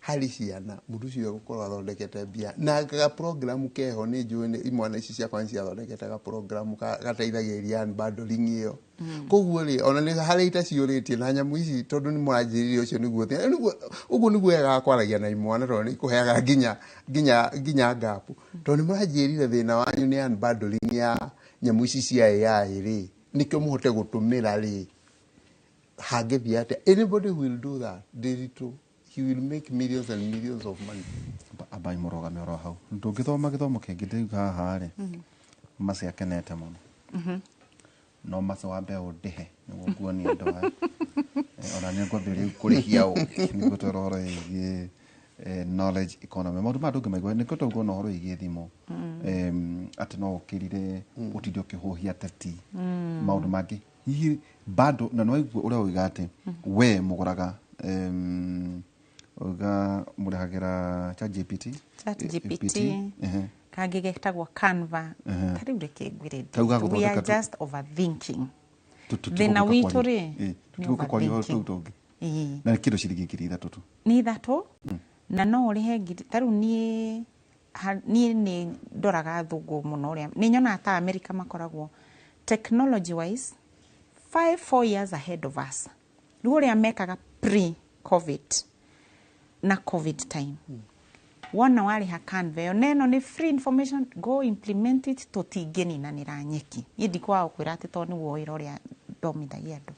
harĩ ciana, mũndũ ũcio egũkorwo athondekete mbia. Na ga program keho nĩ njũĩ nĩ imwana ici ciakwa nĩ ciathondekete ga program gateithagĩrĩria unbundling ĩyo. Koguo rĩ, ona nĩ harĩa itaciũrĩtie na nyamũ ici, tondũ nĩ mũranjĩrĩria ũcio nĩguo thĩna. Ũguo nĩguo wega kwaragia na imwana, tondũ nĩ ikũheaga nginya gap, tondũ nĩ mũranjĩrire thĩna wanyu nĩ unbundling ya nyamũ ici cia AI rĩ, nĩkĩo mũhote gũtũmĩra rĩ, hangĩthiĩ atĩa? Anybody will do that, Ndiritu, he will make millions and millions of money. Ambai mũrũgame oro hau, ndũngĩthoma gĩthomo kĩngĩ ndĩuga haha rĩ, Maci akenete mũno. No Maci wambe ũndĩhe nĩguo nguonie andũ aya. Ona nĩ ngwambĩrĩria rĩu kũrĩhia ũgĩ nĩguo twĩra ũhoro wĩgiĩ knowledge economy. Maũndũ maya ndũngĩmaigua, nĩkĩo tũkuona ũhoro wĩgiĩ thimũ, atĩ no ũkĩrire ũtinde ũkĩhũhia teti, maũndũ mangĩ hihi bado. Na nĩwaigua ũrĩa ũiga atĩ we mũgũraga, uga mũrĩhagĩra ChatGPT. Chat GPT. Kangĩ getagwo Canva. Ta rĩu reke ngwĩre, Kau ga we are gũthondeka just overthinking. Tũtigũka Thĩna witũ kwaria. rĩ, nĩ Tũtigũka kwaria ũhoro overthinking. tũu tũngĩ. Ĩĩ. Na nĩ kĩndũ ciringi 3,000 tu. Nĩ 3, na no ũrĩhe ngiri. Ta rĩu niĩ niĩ nĩ ndoraga thũngũ mũno, ũrĩa nĩ nyonaga ta America makoragwo technology wise 5, 4 years ahead of us. Rĩu ũrĩa mekaga pre COVID na COVID time, wona warĩha Canva ĩyo, na ĩno nĩ free information, go implement it. Tũtingĩninanĩra nyeki. Niĩ ndikwaga gũkwĩra atĩ tondũ nĩguo wĩra ũrĩa ndomithagia andũ,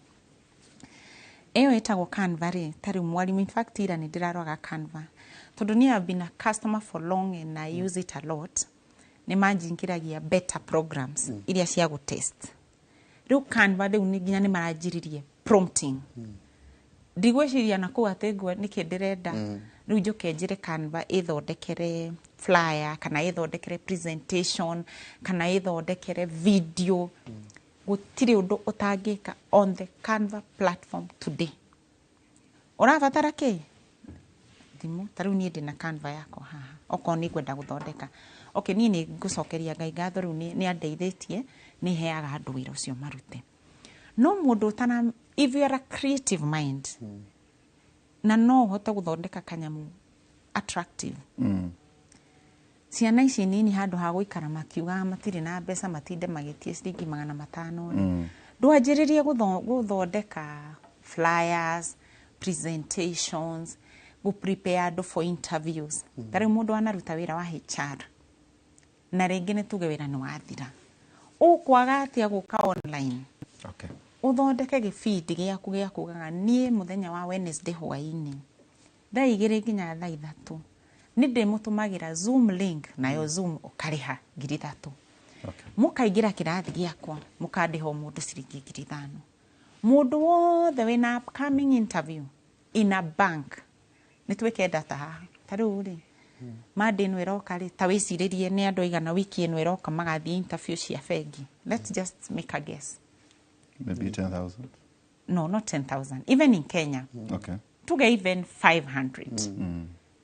ĩyo ĩtagwo Canva rĩ, ta rĩu mwarimũ, in fact ira nĩ ndĩraroraga Canva, tondũ niĩ have been a customer for long and I use it a lot. Nĩ manjingĩragia better programs iria cia gũtest. Rĩu Canva rĩu nĩ nginya nĩ maranjiririe prompting. Ndigwĩciria na kũu atĩ ngwe nĩkĩ ndĩrenda. Rĩu njũke njĩre Canva ĩthondekere flyer, kana ĩthondekere presentation, kana ĩthondekere video. Gũtirĩ ũndũ ũtangĩka on the Canva platform today. Ũrabatara kĩ? Thimũ. Ta rĩu niĩ ndĩna Canva yakwa haha, okorwo nĩ ngwenda gũthondeka. Okay, niĩ nĩ ngũcokeria Ngai ngatho, rĩu nĩ andeithĩtie, nĩ heaga andũ wĩra ũcio marute. No mũndũ ũtana, if you are a creative mind na no ũhote gũthondeka kanyamũ attractive, ciana ici nini, handũ ha gũikara makiugaga matirĩ na mbeca, matinde magĩtie ciringi 500 rĩ, ndwanjĩrĩrie gũthondeka flyers, presentations, gũ prepare andũ for interviews. Ta rĩu mũndũ anaruta wĩra wa HR na rĩngĩ nĩ tuge wĩra nĩ wathira, ũkwaga atĩa gũka online? Okay. Ũthondeke gĩbindi gĩaku gĩa kugaga niĩ mũthenya wa Wednesday hwaĩ-inĩ thaa 2 nginya thaa 3 nĩ ndĩmũtũmagĩra Zoom link, nayo Zoom ũkarĩha 3,000. Mũkaingĩra kĩrathi gĩakwa mũkandĩha o mũndũ ciringi 5,000. Mũndũ wothe wĩna upcoming interview in a bank, nĩ twĩke data haha ta rĩu rĩ Monday ĩno ĩroka rĩ, ta wĩcirĩrie nĩ andũ aigana wiki ĩno ĩroka magathiĩ interview cia bengi. Let's just make a guess. Maybe 10,000. No, not 10,000. Even in Kenya. Okay. Tuge even 500.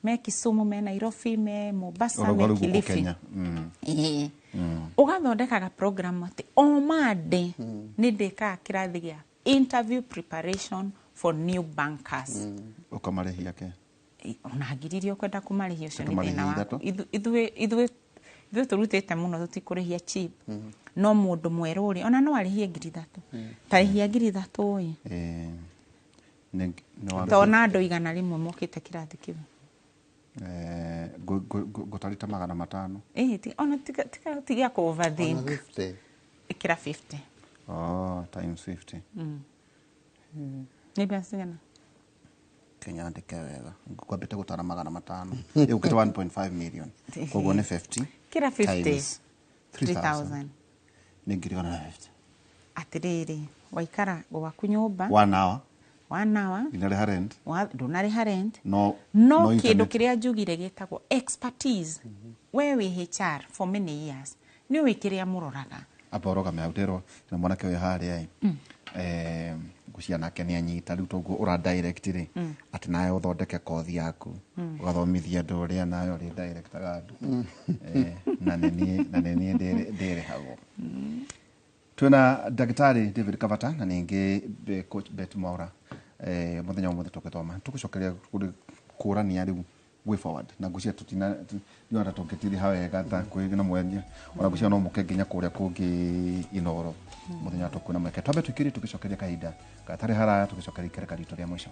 Me Kisumu, me Nairobi, me Mombasa, me Kilifi. Ũgathondekaga program atĩ o Monday nĩ ndĩkaga kĩrathi gĩa interview preparation for new bankers. Ũkamarĩhia ke? Ona ngiri iria ũkwenda kũmarĩhia ũcio nĩ thĩna waku. Ithuĩ tũrutĩte mũno tũtikũrĩhia cheap. No mũndũ mwerũ rĩ, ona no arĩhie 3,000. Ta rĩhia 3,000 ĩ. Tona andũ 100 mokĩte kĩrathi kĩu. Ngũtarĩte 500. Ona tiga kũ overthink. Ĩkĩra 50. Oh, times 50. Nĩ mbeca cigana? Kenyandĩke wega. Ngwambĩte gũtara 500. Ĩgũkĩte 1.5 million. Koguo nĩ 50. Kĩra 50 3,000. Nĩ 150. Atĩrĩrĩ, waikara gwaku nyũmba. 1 hour. 1 hour. Ndũnarĩha rent. Ndũnarĩha rent. No kĩndũ kĩrĩa njugire gĩtagwo expertise. We wĩ HR for many years. Nĩ ũĩ kĩrĩa mũroraga. Amba ũrũgame hau ndĩrwo na mwanake ũyũ harĩa ĩ. Ngũcia nake nĩ anyita rĩu toguo ũra direct rĩ atĩ nawe ũthondeke kothi yaku ũgathomithia andũ ũrĩa nawe ũrĩ directaga andũ na nĩ niĩ ndĩrĩhagwo. Twĩna Ndagĩtarĩ David Kavata na ningĩ Coach Bet Mwaura mũthenya wa ũmũthĩ tũgĩthoma tũgũcokeria kũrania rĩu way forward na ngũcia tũtina ndiona ta tũngĩtiriha wega ta kwĩ na mwenya ona ngũcia no mũke nginya kũrĩa kũngĩ Inoro mũthenya tũkwĩna mweke twambe tũikĩrie tũgĩcokeria kahinda gatarĩ haraya tũgĩcokeria ikereka ritũ rĩa mũico.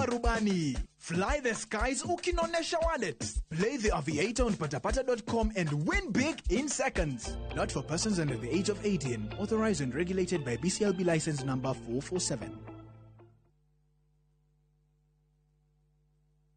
Rubani. Fly the skies ukinonesha wallet. Play the Aviator on patapata.com and win big in seconds. Not for persons under the age of 18. Authorized and regulated by BCLB license number 447.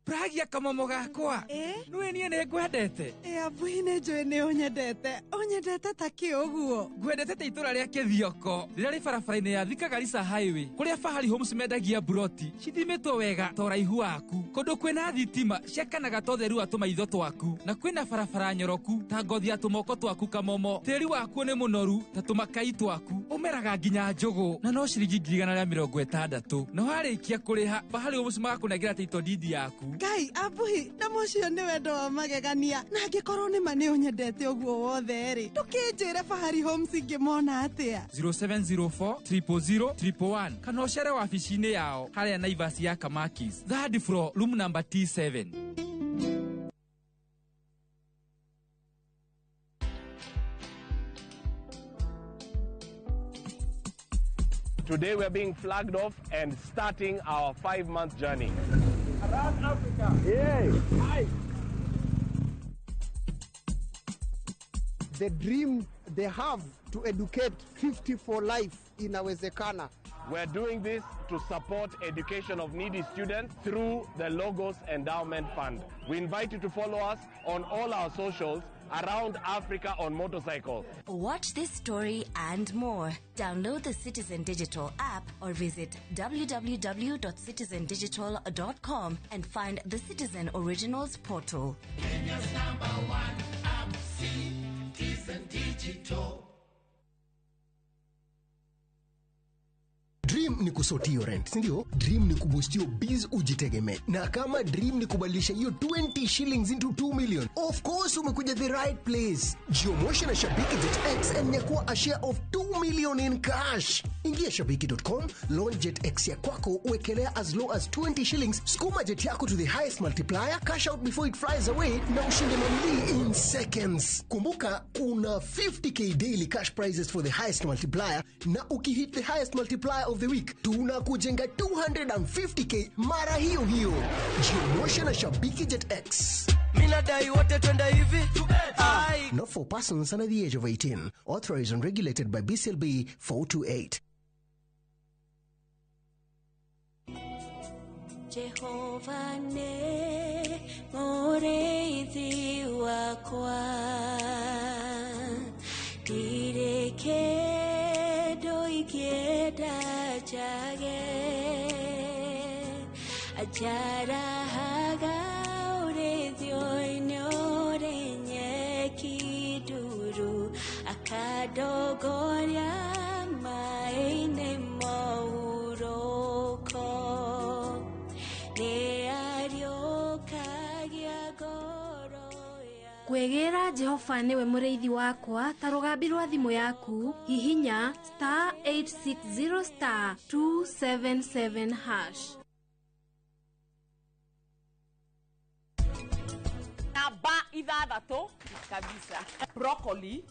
Pragia kamomo gakwa. Nĩwe niĩ nĩ ngwendete. Abuhi nĩ njũĩ nĩ ũnyendete. Ũnyendete ta kĩ ũguo? Ngwendete ta itũra rĩa Kĩthioko rĩrĩa rĩ barabara-inĩ ya Thika Garissa Highway kũrĩa Fahari Homes mendagia buroti cithimĩtwo wega ta ũraihu waku kũndũ kwĩna thitima ciakanaga ta ũtheru wa tũmaitho twaku na kwĩna barabara nyoroku ta ngothi ya tũmoko twaku kamomo tĩri wakuo nĩ mũnoru ta tũmakai twaku ũmeraga nginya njũgũ na no ciringi 160,000 na warĩkia kũrĩha Fahari Homes magakũnengera title deed yaku. Ngai abuhi na mũcio nĩ wendo wa magegania na angĩkorwo nĩ ma nĩ ũnyendete ũguo wothe rĩ ndũkĩnjĩre Fahari Homes ingĩmona atĩa? 0704 000 111 kana ũcere wabici-inĩ yao harĩa Naivas ya Kamakis third floor room number T7. Today we are being flagged off and starting our 5-month journey. Around Africa. Yay. Hi. The dream they have to educate 50 for life inawezekana. We're doing this to support education of needy students through the Logos Endowment Fund. We invite you to follow us on all our socials around Africa on motorcycle. Watch this story and more. Download the Citizen Digital app or visit www.citizendigital.com and find the Citizen Originals portal. Kenya's number one app, Citizen Digital. Dream Dream ni kusort hiyo rent, si ndio? Dream ni kuboost hiyo biz ujitegemee. Na kama dream ni kubadilisha hiyo 20 shillings into 2 million, of course umekuja the right place. Jiomoshe na Shabiki Jet X and nyakua a share of 2 million in cash. Ingia shabiki.com, launch Jet X ya kwako, uwekelea as low as 20 shillings, sukuma jet yako to the highest multiplier, cash out before it flies away na ushinde mamili in seconds. Kumbuka kuna 50K daily cash prizes for the highest multiplier, na ukihit the highest multiplier of the week tunakujenga 250K mara hiyo hiyo. Jiomoshe na Shabiki Jet X. Minadai wote twende hivi. Not for persons under the age of 18. Authorized and regulated by BCLB 428. Jehova ne mureithi wakwa, ndirĩ kĩndũ ingĩenda njage, anjarahaga ũrĩithio-inĩ ũrĩ nyeki nduru, akandongoria maĩ-inĩ mohurũko. Kwĩgĩra Jehova nĩwe mũrĩithi wakwa ta rũgambi rwa thimũ yaku, hihinya *860 *277#. Namba 6 kabisa. Broccoli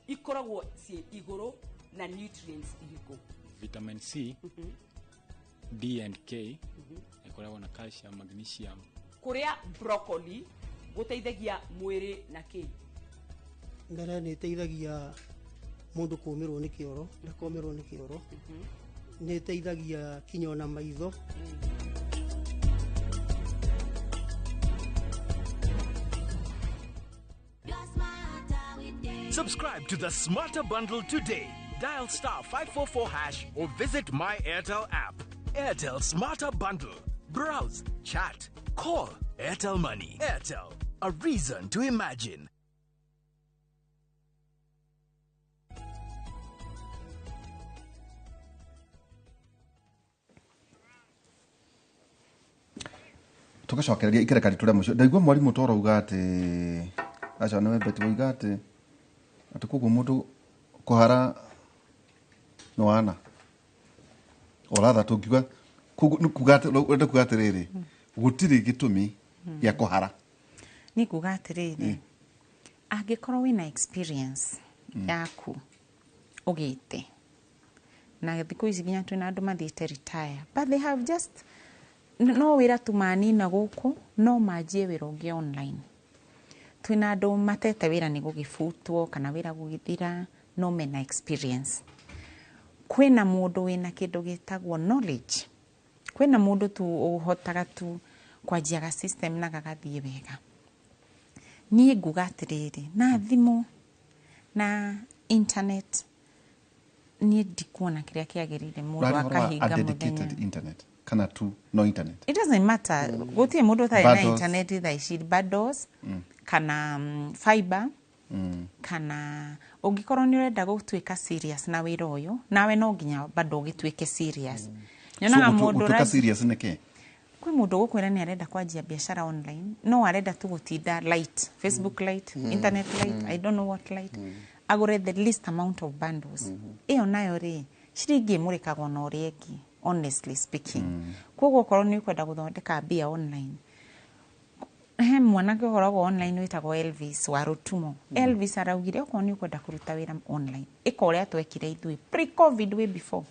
ikoragwo ciĩ igũrũ na nutrients irĩkũ? Vitamin C, D and K, ikoragwo na calcium, magnesium. Kũrĩa broccoli gũteithagia mwĩrĩ na kĩ? Mbere nĩ ĩteithagia mũndũ kũũmĩrwo nĩ kĩoro, ndakomĩrwo nĩ kĩoro. Nĩ ĩteithagia kinya ona maitho. Subscribe to the Smarter Bundle today. Dial *544# or visit my Airtel app. Airtel Smarter Bundle. Browse, chat, call. Airtel Money. Airtel, a reason to imagine. Tugacokereria ikereka ritu rĩa mũico. Ndaigua mwarimũ toro uga atĩ aca nĩwe Betty wauga atĩ atĩ koguo mũndũ kũhara nĩ wana oratha tũngiuga ũrenda kuga atĩrĩrĩ gũtirĩ gĩtũmi gĩa kũhara. Nĩ kuga atĩrĩrĩ, angĩkorwo wĩna experience yaku ũgĩte na thikũ ici nginya twĩna andũ mathiĩte retire, but they have just no wĩra tu manina gũkũ, no manjie wĩra ũngĩ online. Twĩna andũ matete wĩra nĩ gũgĩbutwo kana wĩra gũgĩthira, no mena experience. Kwĩna mũndũ wĩna kĩndũ gĩtagwo knowledge. Kwĩna mũndũ tu ũhotaga tu kwanjia ga system na gagathiĩ wega. Niĩ nguga atĩrĩrĩ, na thimũ na internet niĩ ndikuona kĩrĩa kĩagĩrĩire mũndũ akahinga mũthenya. Internet kana tu no internet. It doesn't matter. Gũtirĩ mũndũ ũtarĩ na internet thaa ici, bundles kana fiber kana ũngĩkorwo nĩ ũrenda gũtuĩka serious na wĩra ũyũ, nawe no nginya bado ũgĩtuĩke serious. Nyonaga mũndũ gũtuĩka serious nĩ kĩ? Kwĩ mũndũ ũgũkwĩra nĩ arenda kwanjia biacara online, no arenda tu gũtinda light, Facebook light, internet light, I don't know what light, agũre the least amount of bundles. Ĩyo nayo rĩ, ciringi ĩmũrĩkagwo na ũrĩa ĩngĩ, honestly speaking. Koguo okorwo nĩ ũkwenda gũthondeka mbia online, he mwanake ũkoragwo online wĩtagwo Elvis wa Rutumo. Elvis araugire okorwo nĩ ũkwenda kũruta wĩra online, ĩka ũrĩa twekire ithuĩ pre-COVID, way before.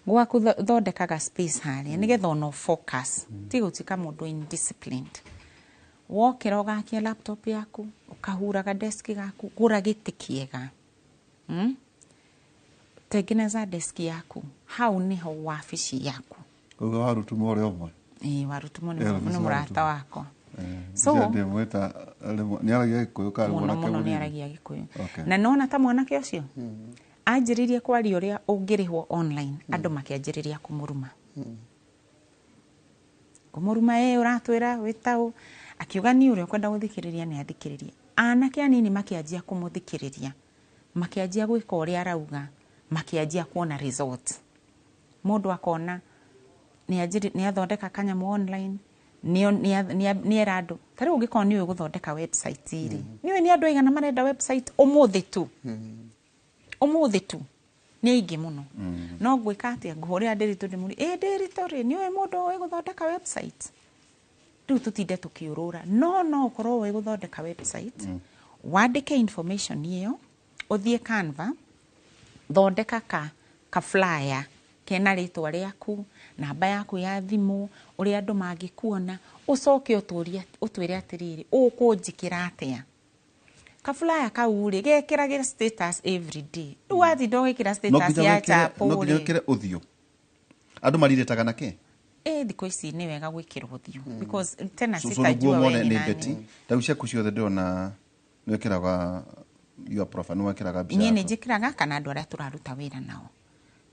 Gwaku thondekaga space harĩa nĩgetha ona focus, ti gũtuĩka mũndũ indisciplined. Wokĩra ũgakia laptop yaku, ũkahuraga desk gaku, gũra gĩtĩ kĩega. Tengeneza desk yaku, hau nĩho wabici yaku. Uga wa Rutumo ũrĩa ũmwe? Ĩĩ, wa Rutumo nĩ mũrata wakwa. So ndĩmwĩta nĩ aragia Gĩkũyũ kana mwanake mũno? Nĩ aragia Gĩkũyũ. Na nona ta mwanake ũcio anjĩrĩirie kwaria ũrĩa ũngĩrĩhwo online, andũ makĩanjĩrĩria kũmũruma. Kũmũruma, ĩ ũratwĩra wĩtaũ, akiuga niĩ ũrĩa ũkwenda gũthikĩrĩria nĩ athikĩrĩrie. Anake anini makĩanjia kũmũthikĩrĩria, makĩanjia gwĩka ũrĩa arauga, makĩanjia kuona result. Mũndũ akona nĩ athondeka kanyamũ online, nĩ era andũ. Ta rĩu ũngĩkorwo nĩ ũĩ gũthondeka website rĩ, nĩ ũĩ nĩ andũ aigana marenda website ũmũthĩ tu? Ũmũthĩ tu nĩ aingĩ mũno. No ngwĩka atĩa? Ngũhũrĩra Ndĩritũ, ndĩmũrie, "Ĩ Ndĩritũ rĩ, nĩ ũĩ mũndũ ũĩ gũthondeka website?" Rĩu tũtinde tũkĩũrũra, no ũkorwo ũĩ gũthondeka website, wandĩke information ĩyo, ũthiĩ Canva, thondeka ka flyer kena rĩtwa rĩaku, namba yaku ya thimũ, ũrĩa andũ mangĩkuona, ũcoke ũtũrie, ũtwĩre atĩrĩrĩ, ũkũnjĩkĩra atĩa? Ka flyer kau rĩ, gekĩragĩra status every day. Rĩu watinda ũgĩkĩra No status nginya ya chapo no nginya rĩ. wĩkĩre ũthiũ, andũ marirĩtaga na kĩ? Ĩ, thikũ ici nĩ wega gwĩkĩra ũthiũ because tena So nĩguo sitajua mone we nĩ nĩ nani. Betty. Tarĩu ciaku ciothe ndĩrona nĩ wĩkĩraga your profile, nĩ wekĩraga mbica Niĩ nĩ yaku. njĩkĩraga, kana andũ arĩa tũraruta wĩra nao,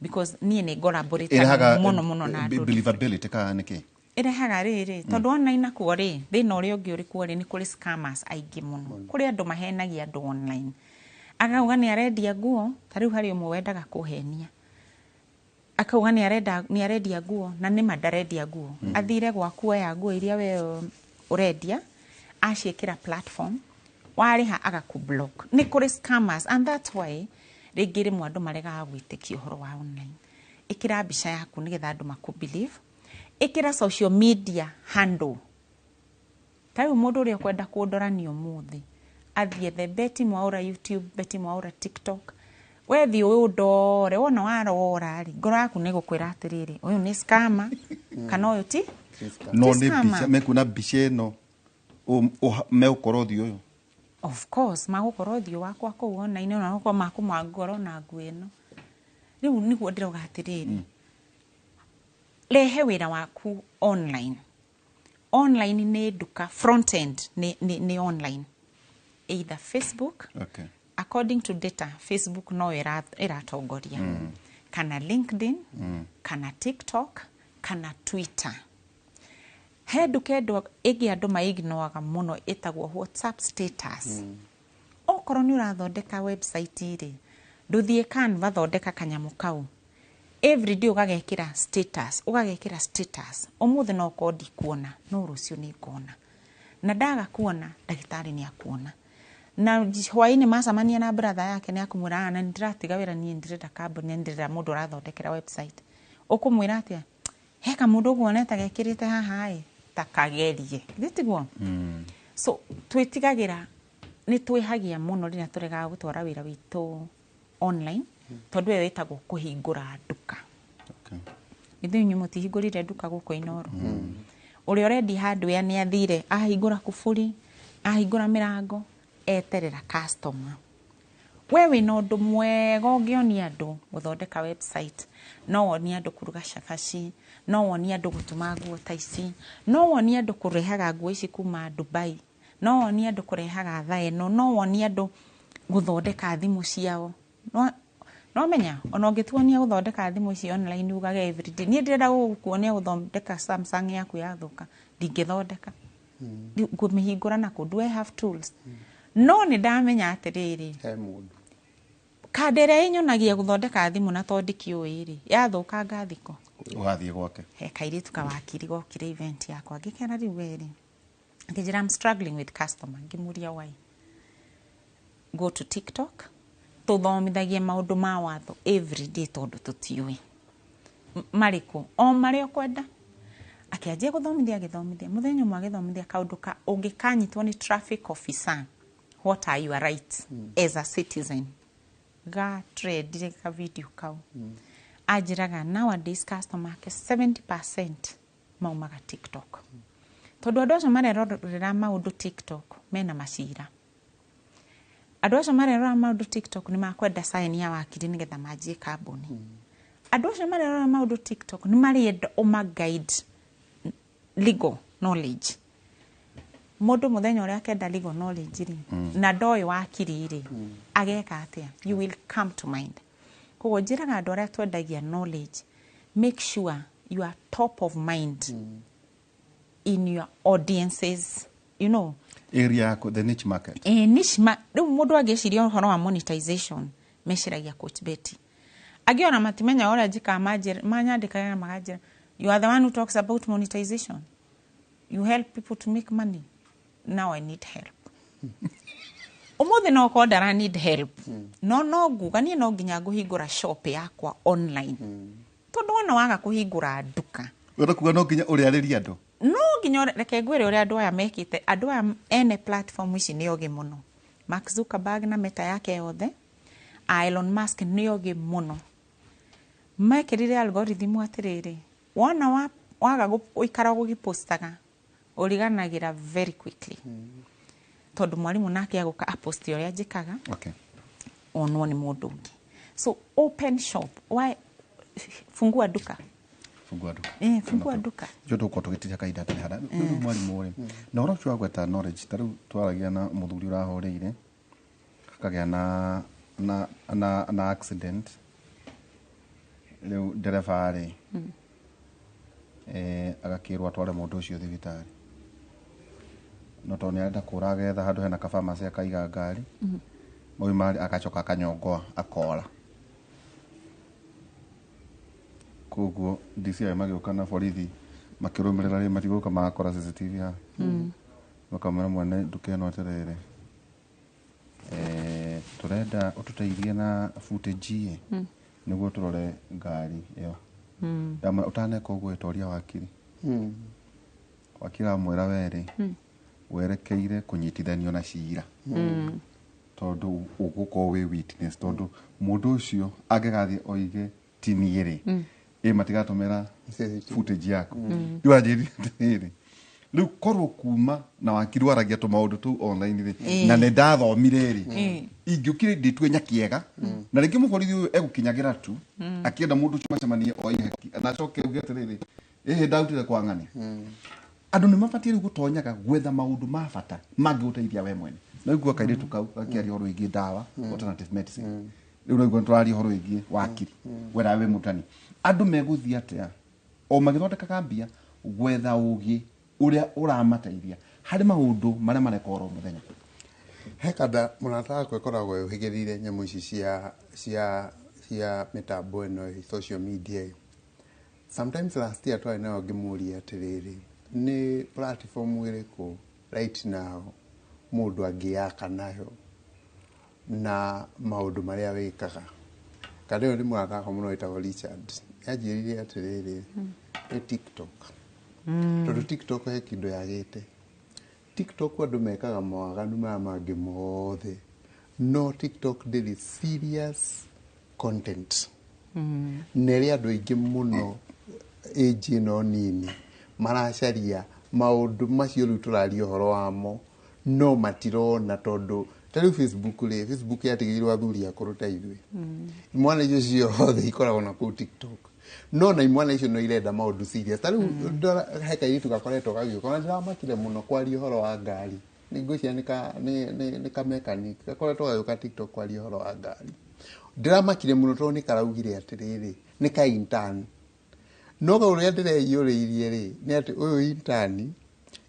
because niĩ nĩ collaborate Ĩrehaga mũno mũno na andũ. believability kana nĩ kĩ? Ĩrehaga rĩrĩ, tondũ online nakuo rĩ, thĩna ũrĩa ũngĩ ũrĩ kuo rĩ, nĩ kũrĩ scammers aingĩ mũno. Kũrĩ andũ mahenagia andũ online, akauga nĩ arendia nguo. Ta rĩu harĩ ũmwe wendaga kũhenia, akauga nĩ arendia nguo, na nĩma ndarendia nguo. Athire gwaku, oya nguo iria we ũrendia, aciĩkĩra platform, warĩha agakũ block. Nĩ kũrĩ scammers, and that's why rĩngĩ rĩmwe andũ maregaga gwĩtĩkia ũhoro wa online. Ĩkĩra mbica yaku nĩgetha andũ makũ believe. Ĩkĩra social media handle. Ta rĩu mũndũ ũrĩa ũkwenda kũndora nĩ ũmũthĩ, athiĩ ethe Betty Mwaura YouTube, Betty Mwaura TikTok. We thiĩ ũndore, wona warora rĩ, ngoro yaku nĩ gũkwĩra atĩrĩrĩ, ũyũ nĩ scammer kana ũyũ ti No ti nĩ scammer. mbica mekuona, mbica ĩno megũkorwo ũthiũ ũyũ. Of course magũkorwo ũthiũ wakwa kũu online, ona gũkorwo makũmangoro na nguo ĩno. Rĩu nĩguo ndĩrauga atĩrĩrĩ, rehe wĩra waku online. Online nĩ nduka, front end nĩ online, either Facebook. According to data, Facebook no ĩratongoria, kana LinkedIn, kana TikTok, kana Twitter. He nduka ĩndũ ĩngĩ andũ maignoaga mũno, ĩtagwo WhatsApp status. Okorwo nĩ ũrathondeka website rĩ, ndũthiĩ Canva, thondeka kanyamũ kau, every day ũgagekĩra status, ũgagekĩra status. Ũmũthĩ no ũkorwo ndikuona, no rũciũ nĩ ngona, na ndaga kuona, ndagĩtarĩ nĩ akuona. Na hwaĩ-inĩ macemania na brother yake, nĩ akũmwĩra, "Ah, na nĩ ndĩratiga wĩra, niĩ ndĩrenda kambuni, na ndĩrenda mũndũ ũrathondekera website." Ũkũmwĩra atĩa? "He kamũndũ ũguonete gekĩrĩte haha ĩ, ta kagerie." Githĩ tiguo? So twĩtigagĩra, nĩ twĩhagia mũno rĩrĩa tũregaga gũtwara wĩra witũ online, tondũ ĩyo ĩtagwo kũhingũra nduka. Ithuĩ inyuĩ mũtihingũrire nduka gũkũ Inooro? Ũrĩa ũrendia hardware nĩ athire ahingũra kuburi, ahingũra mĩrango, eterera customer. We wĩna ũndũ mwega ũngĩonia andũ gũthondeka website, no wonie andũ kũruga cabaci, no wonie andũ gũtuma nguo ta ici, no wonie andũ kũrehaga nguo ici kuma Dubai, no wonie andũ kũrehaga thaa ĩno, no wonie andũ gũthondeka thimũ ciao. No menya ona ũngĩtuonia gũthondeka thimũ ici online, ugage everyday, "Niĩ ndĩrenda gũkuonia gũthondeka Samsung yaku yathũka," ndingĩthondeka. Ngũmĩhingũra nakũ? Do I have tools? No nĩ ndamenya atĩrĩrĩ, he mũndũ kanda ĩrĩa ĩnyonagia gũthondeka thimũ, na to ndikĩũĩ rĩ, yathũka ngathiko Ũgathiĩ gwake. He kairĩtu kawakiri gokire event yakwa, ngĩkera rĩu werĩ, akĩnjĩra, "I'm struggling with customer." Ngĩmũria, "Why?" "Go to TikTok." Tũthomithagie maũndũ ma watho every day tondũ tũtiũĩ marĩkũ o marĩa ũkwenda. Akĩanjia gũthomithia, agĩthomithia mũthenya ũmwe, agĩthomithia kaũndũ ka ũngĩkanyitwo nĩ traffic officer, what are your rights as a citizen. Ga trendire ka video kau. Anjĩraga nowadays customer ake 70% maumaga TikTok, tondũ andũ acio marerorera maũndũ TikTok mena macira. Andũ acio marerora maũndũ TikTok nĩ makwenda sign ya wakiri nĩgetha manjie kambuni. Andũ acio marerora maũndũ TikTok nĩ marenda ũma guide legal knowledge. Mũndũ mũthenya ũrĩa akenda legal knowledge rĩ, na ndoĩ wakiri rĩ, ageka atĩa? You will come to mind. Koguo njĩraga andũ arĩa twendagia knowledge, make sure you are top of mind in your audiences. Area yaku, the niche market. Niche rĩu mũndũ angĩciria ũhoro wa monetization, meciragia Coach Betty. Angĩ ona matimenyaga ũrĩa njĩkaga, manyandĩkaga na makanjĩra, "You are the one who talks about monetization. You help people to make money. Now I need help." Ũmũthĩ no korwo ndara need help, no nguga niĩ no nginya ngũhingũra shop yakwa online, tondũ wona waga kũhingũra nduka. Ũrenda kuga no nginya ũrĩarĩria andũ? No nginya reke ngwĩre ũrĩa andũ aya mekĩte. Andũ aya ene platform ici nĩ ogĩ mũno. Mark Zuckerberg na Meta yake yothe, a Elon Musk nĩ ogĩ mũno. Mekĩrire algorithm atĩrĩrĩ, wona waga gũikara gũgĩpostaga, ũriganagĩra very quickly, tondũ mwarimũ nake agũka aposti ũrĩa njĩkaga, onwo nĩ mũndũ ũngĩ. So open shop. Why? Fungua duka. Fungua duka. Eh, fungua duka. Jo tũgũkorwo tũgĩtiria kahinda hatarĩ hara. Rĩu mwarimũ rĩ, na ũhoro ũcio wa gweta knowledge, ta rĩu twaragia na mũthuri ũrahũrĩire akagĩa na accident. Rĩu ndereba rĩ, agakĩrwo atware mũndũ ũcio thibitarĩ, no tondũ nĩ arenda kũra, agetha handũ hena kabamasi akaiga ngari. Mauma agacoka akanyongoa akora. Koguo DCI magĩũka na borithi makĩrũmĩrĩra rĩ, matigũka magakora CCTV haha. Makamwĩra, "Mwene nduka ĩno, atĩrĩrĩ, tũrenda ũtũteithie na footage ĩ, nĩguo tũrore ngari ĩyo." Ndamwĩra, "Ũtaneka ũguo, ĩtoria wakiri." Wakiri amwĩra, "Werĩ werekeire kũnyitithanio na cira, tondũ ũgũkorwo wĩ witness, tondũ mũndũ ũcio angĩgathiĩ oige ti niĩ rĩ, ĩ matigatũmĩra footage yaku." Rĩu anjĩrire atĩrĩrĩ, rĩu korwo kuma na wakiri waragia tũmaũndũ tũu online rĩ, na nĩ ndathomire rĩ, ingĩũkire ndĩtue nyakiega na rĩngĩ mũborithi ũyũ egũkinyagĩra tu akĩenda mũndũ ũcio macemanie o ihaki na acoke auge atĩrĩrĩ, ĩhĩ ndarutire kwa ng'ani. Andũ nĩ mabatiĩ rĩu gũtonyaga gwetha maũndũ ma bata mangĩgũteithia we mwene. Na igua kairĩtu kau gakĩaria ũhoro wĩgiĩ ndawa, alternative medicine. Rĩu naigua nĩtũraria ũhoro wĩgiĩ wakiri, wera wĩ mũrutani. Andũ megũthiĩ atĩa o magĩthondekaga mbia gwetha ũgĩ ũrĩa ũramateithia harĩ maũndũ marĩa mareka oro mũthenya? He kanda mũrata wakwa ĩkoragwo ĩhĩgĩrĩire nyamũ ici cia mĩtambo ĩno ĩ, social media ĩ. Sometimes last year twarĩ nayo, ngĩmũria atĩrĩrĩ, nĩ platform ĩrĩkũ right now mũndũ angĩyaka nayo na maũndũ marĩa wĩkaga? Kanda ĩyo nĩ mũrata wakwa mũno wĩtagwo Richard. Yanjĩrire atĩrĩrĩ, nĩ TikTok, tondũ TikTok he kĩndũ yagĩte. TikTok andũ mekaga mawaganu maya mangĩ mothe, no TikTok ndĩrĩ serious content, na ĩrĩ andũ aingĩ mũno age ĩno nini maracaria maũndũ macio rĩu tũraria ũhoro wamo, no matirona, tondũ ta rĩu Facebook rĩ, Facebook yatigĩirwo athuri akũrũ ta ithuĩ. Imwana icio ciothe ikoragwo na kũu TikTok, no na imwana icio no irenda maũndũ serious. Ta rĩu ndora he kairĩtu gakoretwo gagĩũka, na ndĩramakire mũno kwaria ũhoro wa ngari. Nĩ ngwĩciria nĩ ka mechanic gakoretwo gagĩũka TikTok kwaria ũhoro wa ngari. Ndĩramakire mũno tondũ nĩ karaugire atĩrĩrĩ, nĩ ka intern, no ũrĩa ndĩreiyũrĩirie rĩ, nĩ atĩ ũyũ intern,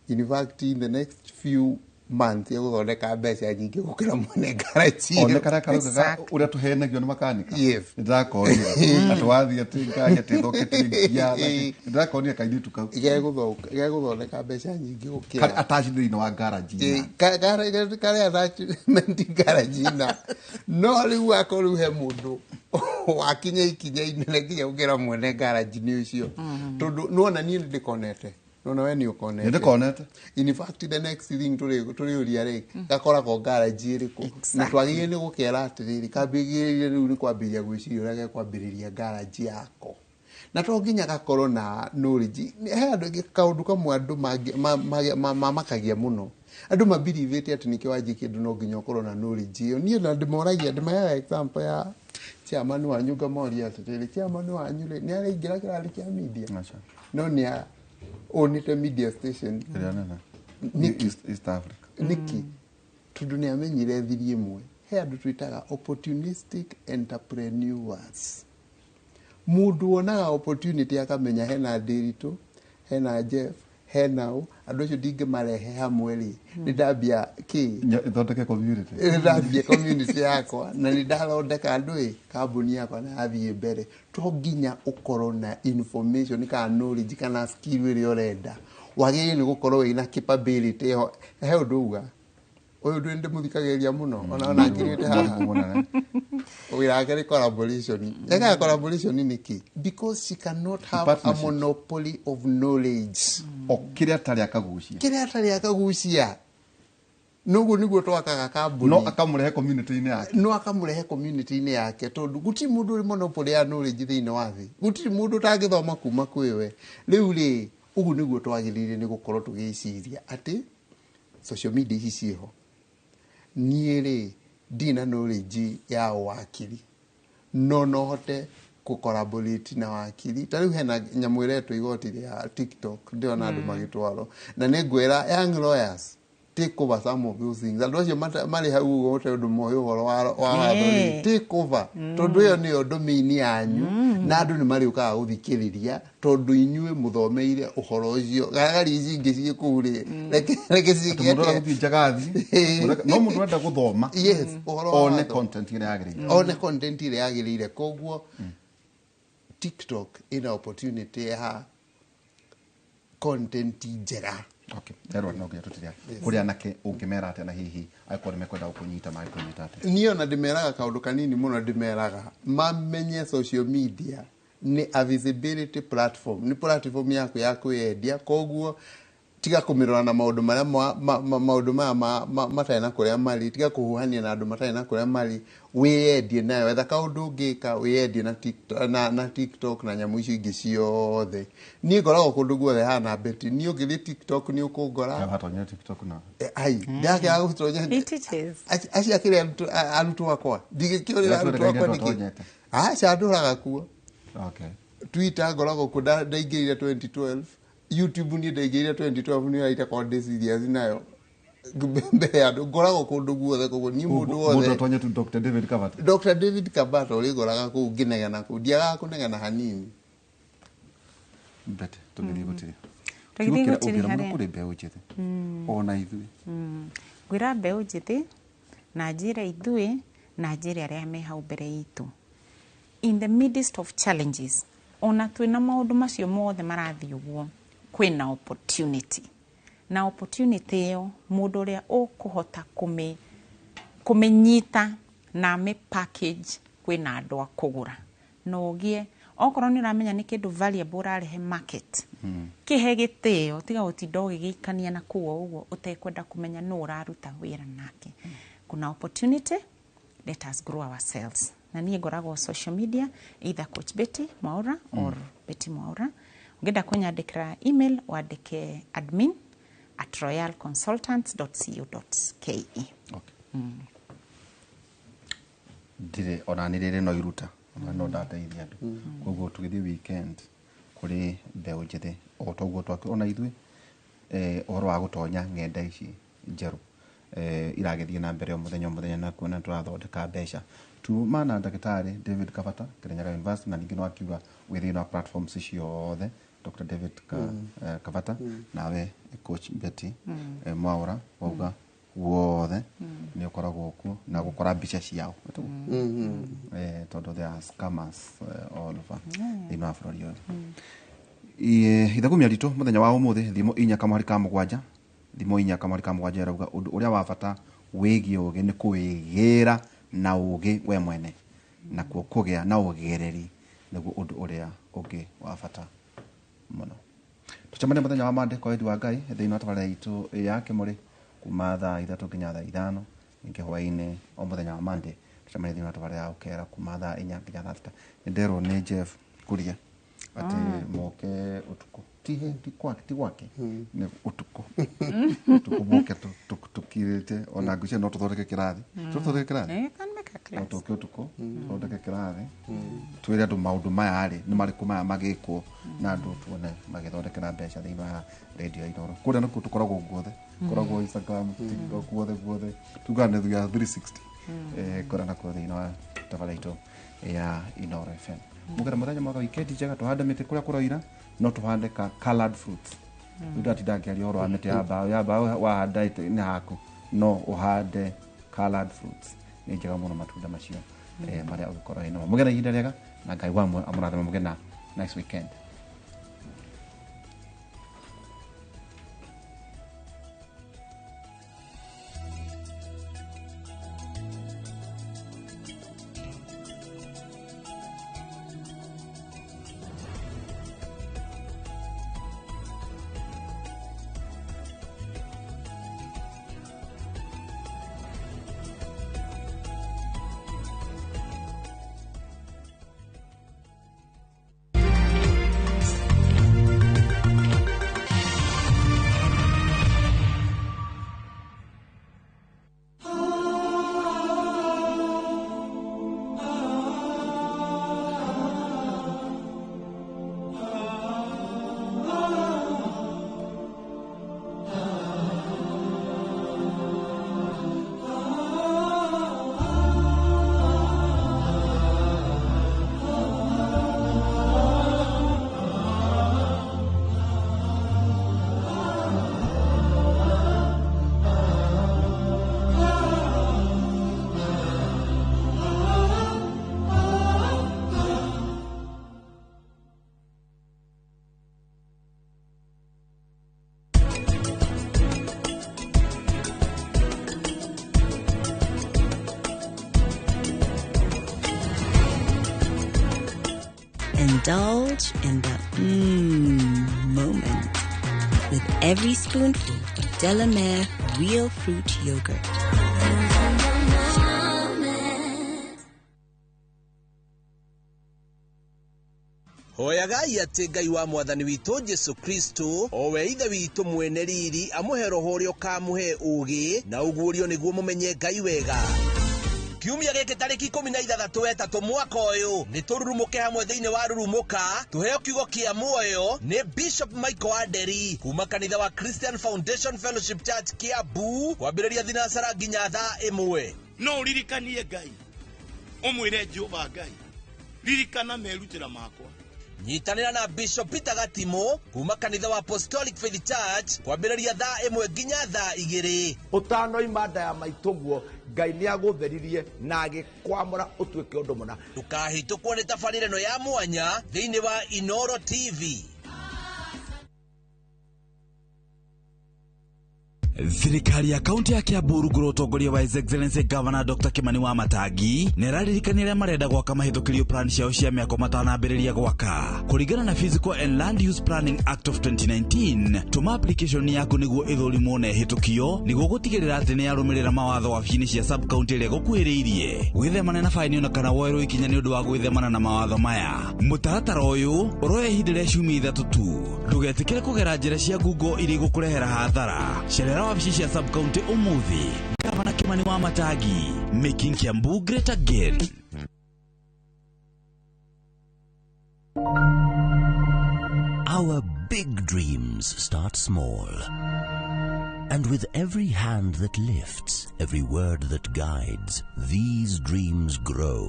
in fact, in the next few months egũthondeka mbeca nyingĩ gũkĩra mwene ngaraji O ĩyo. nĩ karĩa karaugaga ũrĩa tũhenagio nĩ makanika. Yes. Nĩ ndĩrakonire atĩ wathiĩ atĩ ngari atĩ ĩthũkĩtie ngia. Nĩ ndĩrakonire kairĩtu kau. Gegũthondeka mbeca nyingĩ gũkĩra karĩ attached thĩinĩ wa garage. Karĩ attachment garage-na, no rĩu akorwo rĩu he mũndũ wakinya ikinya inene nginya gũkĩra mwene garage-inĩ ũcio, tondũ nĩwona niĩ nĩ ndĩkonete, nona we nĩ ũkonete. Nĩ ndĩkonete. In fact, the next thing tũrĩũria rĩ, gakoragwo garage ĩrĩkũ? Na twagĩrĩire nĩ gũkera atĩrĩrĩ, kambĩrĩrie rĩu nĩ kwambĩrĩria gwĩciria ũrĩa gekwambĩrĩria garage yako, na to nginya gakorwo na knowledge. He andũ aingĩ, kaũndũ kamwe andũ mamakagia mũno, andũ mabirivĩte atĩ nĩkĩo wanjie kĩndũ no nginya ũkorwo na knowledge ĩyo. Niĩ na ndĩmoragia, ndĩmaheaga example ya chairman wanyu, ngamoria atĩrĩrĩ, chairman wanyu rĩ, nĩ araingĩra kĩrathi kĩa media? No nĩ a onĩte media station ĩrĩa nene. Nĩkĩ? East Africa. Nĩkĩ? Tondũ nĩ amenyire thiri ĩmwe. He andũ twĩtaga opportunistic entrepreneurs, mũndũ wonaga opportunity akamenya hena Ndĩritũ, hena Jeff, Hena ũ andũ acio ndingĩmarehe hamwe rĩ, nĩ ndambia kĩ? Ithondeke community. Nĩ ndambia community yakwa na nĩ ndathondeka andũ ĩ kambuni yakwa na yathiĩ mbere. To nginya ũkorwo na information kana knowledge kana skill ĩrĩa ũrenda, wagĩrĩire nĩ gũkorwo wĩna capability ĩyo. He ũndũ uga ũyũ ndũ ndĩmũthikagĩrĩria mũno ona ngirĩte haha, wĩra wake nĩ collaboration. Ekaga collaboration nĩkĩ? Because she cannot have a Partnerships. monopoly of knowledge. O kĩrĩa atarĩ akagucia. Kĩrĩa atarĩ akagucia. Noguo nĩguo twakaga kambuni. No akamũrehe community-inĩ yake. No akamũrehe community-inĩ yake, tondũ gũtirĩ mũndũ ũrĩ monopoly ya knowledge thĩinĩ wa thĩ. Gũtirĩ mũndũ ũtangĩthoma kuma kwĩ we. Rĩu rĩ, ũguo nĩguo twagĩrĩire nĩ gũkorwo tũgĩciria atĩ social media ici ciĩho. Niĩ rĩ, ndina knowledge ya wakiri, no hote kũ collaborate na wakiri. Ta rĩu hena nyamũ ĩretwo igoti rĩa TikTok, ndĩrona andũ magĩtwarwo, na nĩ ngwĩra young lawyers, take over some of those things. Andũ acio marĩ hau ũguo gũtarĩ ũndũ moĩ ũhoro wa watho rĩ, take over, tondũ ĩyo nĩyo domain yanyu, na andũ nĩ marĩũkaga gũthikĩrĩria tondũ inyuĩ mũthomeire ũhoro ũcio. Garagari ici ingĩ ciĩ kũu rĩ, reke Atĩ ciĩke mũndũ atĩa? ũrĩa gũthiĩ njagathi, no mũndũ ũrenda gũthoma Yes, ũhoro wa one watho. content ĩrĩa yagĩrĩire. One content ĩrĩa yagĩrĩire. Koguo TikTok ĩna opportunity ya content njega. Okay, nderwo no nginya tũtirĩa kũrĩ anake, ũngĩmera atĩa, na hihi angĩkorwo nĩ mekwenda gũkũnyita, mangĩkũnyita atĩa? Niĩ ona ndĩmeraga kaũndũ kanini mũno. Ndĩmeraga mamenye social media nĩ a visibility platform, nĩ platform yaku ya kwĩyendia. Koguo tiga kũmĩrora na maũndũ marĩa maũndũ maya matarĩ na kũrĩa marĩ, tiga kũhuhania na andũ matarĩ na kũrĩa marĩ. Wĩyendie nayo, etha kaũndũ ũngĩka wĩyendie na TikTok, na TikTok na nyamũ icio ingĩ ciothe. Niĩ ngoragwo kũndũ guothe hana Betty. Niĩ ũngĩthiĩ TikTok nĩ ũkũngora. Hatonyere TikTok na Ai, ndakĩaga gũtonya. He teaches. Acio akĩrĩ arutwo akwa, ndingĩkĩũrĩra arutwo akwa nĩkĩ? Tonyete. Aca, ndũraga kuo. Twitter ngoragwo kuo, ndaingĩrire 2012. YouTube niĩ ndaingĩrire 2012, nĩ itakorwo ndĩ serious nayo mbere ya andũ. Ngoragwo kũndũ guothe, koguo niĩ mũndũ Mũndũ wothe atonye tu Dr. David Kabata. Dr. David Kabata ũrĩngoraga kũu ngĩnegena kũu, ndiagaga kũnegena hanini. Mbete tũgĩthiĩ gũtirĩ. Tũgĩthiĩ Kiugo kĩrĩa gũtirĩ ũngĩra mũno harĩa. kũrĩ mbeũ njĩthĩ ona ithuĩ. Ngwĩra mbeũ njĩthĩ na njĩre ithuĩ na njĩre arĩa me hau mbere itũ, in the midst of challenges, ona twĩna maũndũ macio mothe marathiĩ ũguo, kwĩna opportunity, na opportunity ĩyo mũndũ ũrĩa ũkũhota kũmĩnyita na amĩ package, kwĩna andũ a kũgũra. Na ũgĩe okorwo nĩ ũramenya nĩ kĩndũ valuable ũrarehe market, kĩhe gĩtĩo, tiga gũtinda ũgĩgĩikania na kũu o ũguo ũtekwenda kũmenya nũ ũraruta wĩra nake. Kuna opportunity, let us grow ourselves. Na niĩ ngoragwo social media either Coach Betty Mwaura or Betty Mwaura. Ũngĩenda kũnyandĩkĩra email, wandĩke admin@royalconsultants.co.ke. Ndirĩ ona nĩ rĩrĩ no iruta ona no ndateithia andũ. Koguo tũgĩthiĩ weekend, kũrĩ mbeũ njĩthĩ o toguo twake ona ithuĩ, ũhoro wa gũtonya ng'enda ici njerũ iragĩthiĩ na mbere o mũthenya o mũthenya, na kuona tũrathondeka mbeca tuma na ndagĩtarĩ David Kabata, Kirinyaga University, na ningĩ no akiuga wĩ thĩinĩ wa platforms ciothe Dr. David Kabata. Nawe Coach Betty Mwaura, wauga guothe nĩ ũkoragwo kuo na gũkora mbica ciao. Tondũ there are scammers all over thĩinĩ wa bũrũri ũyũ. Ithagumia ritũ mũthenya wa ũmũthĩ, thimo 4:7, thimo 4:7 ĩrauga ũndũ ũrĩa wa bata wĩgiĩ ũgĩ nĩ kũwĩgĩra na ũgĩ we mwene, nakuo kũgĩa na ũgereri nĩguo ũndũ ũrĩa ũngĩ wa bata mũno. Tũcemanie mũthenya wa Monday kwa wendi wa Ngai thĩinĩ wa tabarĩra itũ ya Kĩmũrĩ kuma thaa 3 nginya thaa 5. Ningĩ hwaĩ-inĩ o mũthenya wa Monday tũcemanie thĩinĩ wa tabarĩra ya Ũkera kuma thaa 4 nginya thaa 6. Nĩ nderwo nĩ Jeff Kuria atĩ moke ũtukũ, ti kwake, ti gwake, nĩ ũtukũ, ũtukũ moke tũkirĩte ona ngwĩciria no tũthondeke kĩrathi. Tũthondeke kĩrathi. You can make a No class. tũke ũtukũ tũthondeke kĩrathi, twĩre andũ maũndũ maya rĩ nĩ marĩkũ maya magĩkwo na andũ, tuone magĩthondekera mbeca thĩinĩ wa radio ya Inooro. Kũrĩa nĩkuo tũkoragwo guothe, koragwo Instagram, TikTok, guothe guothe tugaga nĩ ya 360. Kũrĩa nakuo thĩinĩ wa tabarĩra itũ ya Inooro FM. Mũgera mũthenya mwega, weekend njega. Tũhande mĩtĩ kũrĩa kũroira, no tũhande ka colored fruits. Rĩu ndatinda ngĩaria ũhoro wa mĩtĩ ya mbaũ, ya mbaũ wahanda nĩ haku, no ũhande colored fruits, nĩ njega mũno matunda macio marĩa ũngĩkorwo wĩ namo. Mũgĩe na ihinda rĩega na Ngai wa amũrathime, mũgĩe na nice weekend. Indulge in the moment with every spoonful of Delamere Real Fruit Yogurt. Hoyagai atĩ Ngai wa mwathani witũ Jesu Kristo, o we ithe witũ mwene riri, amũhe roho ũrĩa ũkamũhe ũũgĩ na ũguũrio nĩguo mũmenye Ngai wega. Kiumia gĩkĩ tarĩki 16 wetatũ mwaka ũyũ nĩ tũrurumũke hamwe thĩinĩ wa Rurumũka, tũheo kiugo kĩa muoyo nĩ Bishop Michael Aderi kuma kanitha wa Christian Foundation Fellowship Church Kiambu, kwambĩrĩria thinacara nginya thaa 1. No ũririkanie Ngai, ũmwĩre Jehova Ngai, ririkana merutĩra makwa. Nyitanĩra na Bishop Peter Gatimo kuma kanitha wa Apostolic Faith Church kwambĩrĩria thaa 1 nginya thaa 2. Ũtanoima nda ya maitũguo Ngai nĩagũtheririe na agĩkwamũra ũtuĩke ũndũ mũna. Ndũkahĩtũkwo nĩ tabarĩra ĩno ya mwanya thĩinĩ wa Inoro TV. Thirikari ya kaunti ya Kiambu rungu rwa ũtongoria wa His Excellency Governor Dr. Kimani wa Matangi nĩ ĩraririkania arĩa marenda gwaka mahĩtũkĩrio plan ciao cia mĩako matanambĩrĩria gwaka. Kũringana na Physical and Land Use Planning Act of 2019, tũma application yaku nĩguo ĩthũrimwo na ĩhĩtũkio nĩguo gũtigĩrĩra atĩ nĩ yarũmĩrĩra mawatho wabici-inĩ cia sub county ĩrĩa ĩgũkuhĩrĩirie. Wĩthemane na baini ona kana woerwo ikinya nĩ ũndũ wa gwĩthemana na mawatho maya. Mũtaratara ũyũ ũroya ihinda rĩa ciumia 3 tu. Ndũgetĩkĩre kũgera njĩra cia ngungo iria igũkũrehera hathara. Cerera wabici cia sub county ũmũthĩ. Gavana Kimani wa Matangi, making Kiambu great again. Our big dreams start small. And with every hand that lifts, every word that guides, these dreams grow,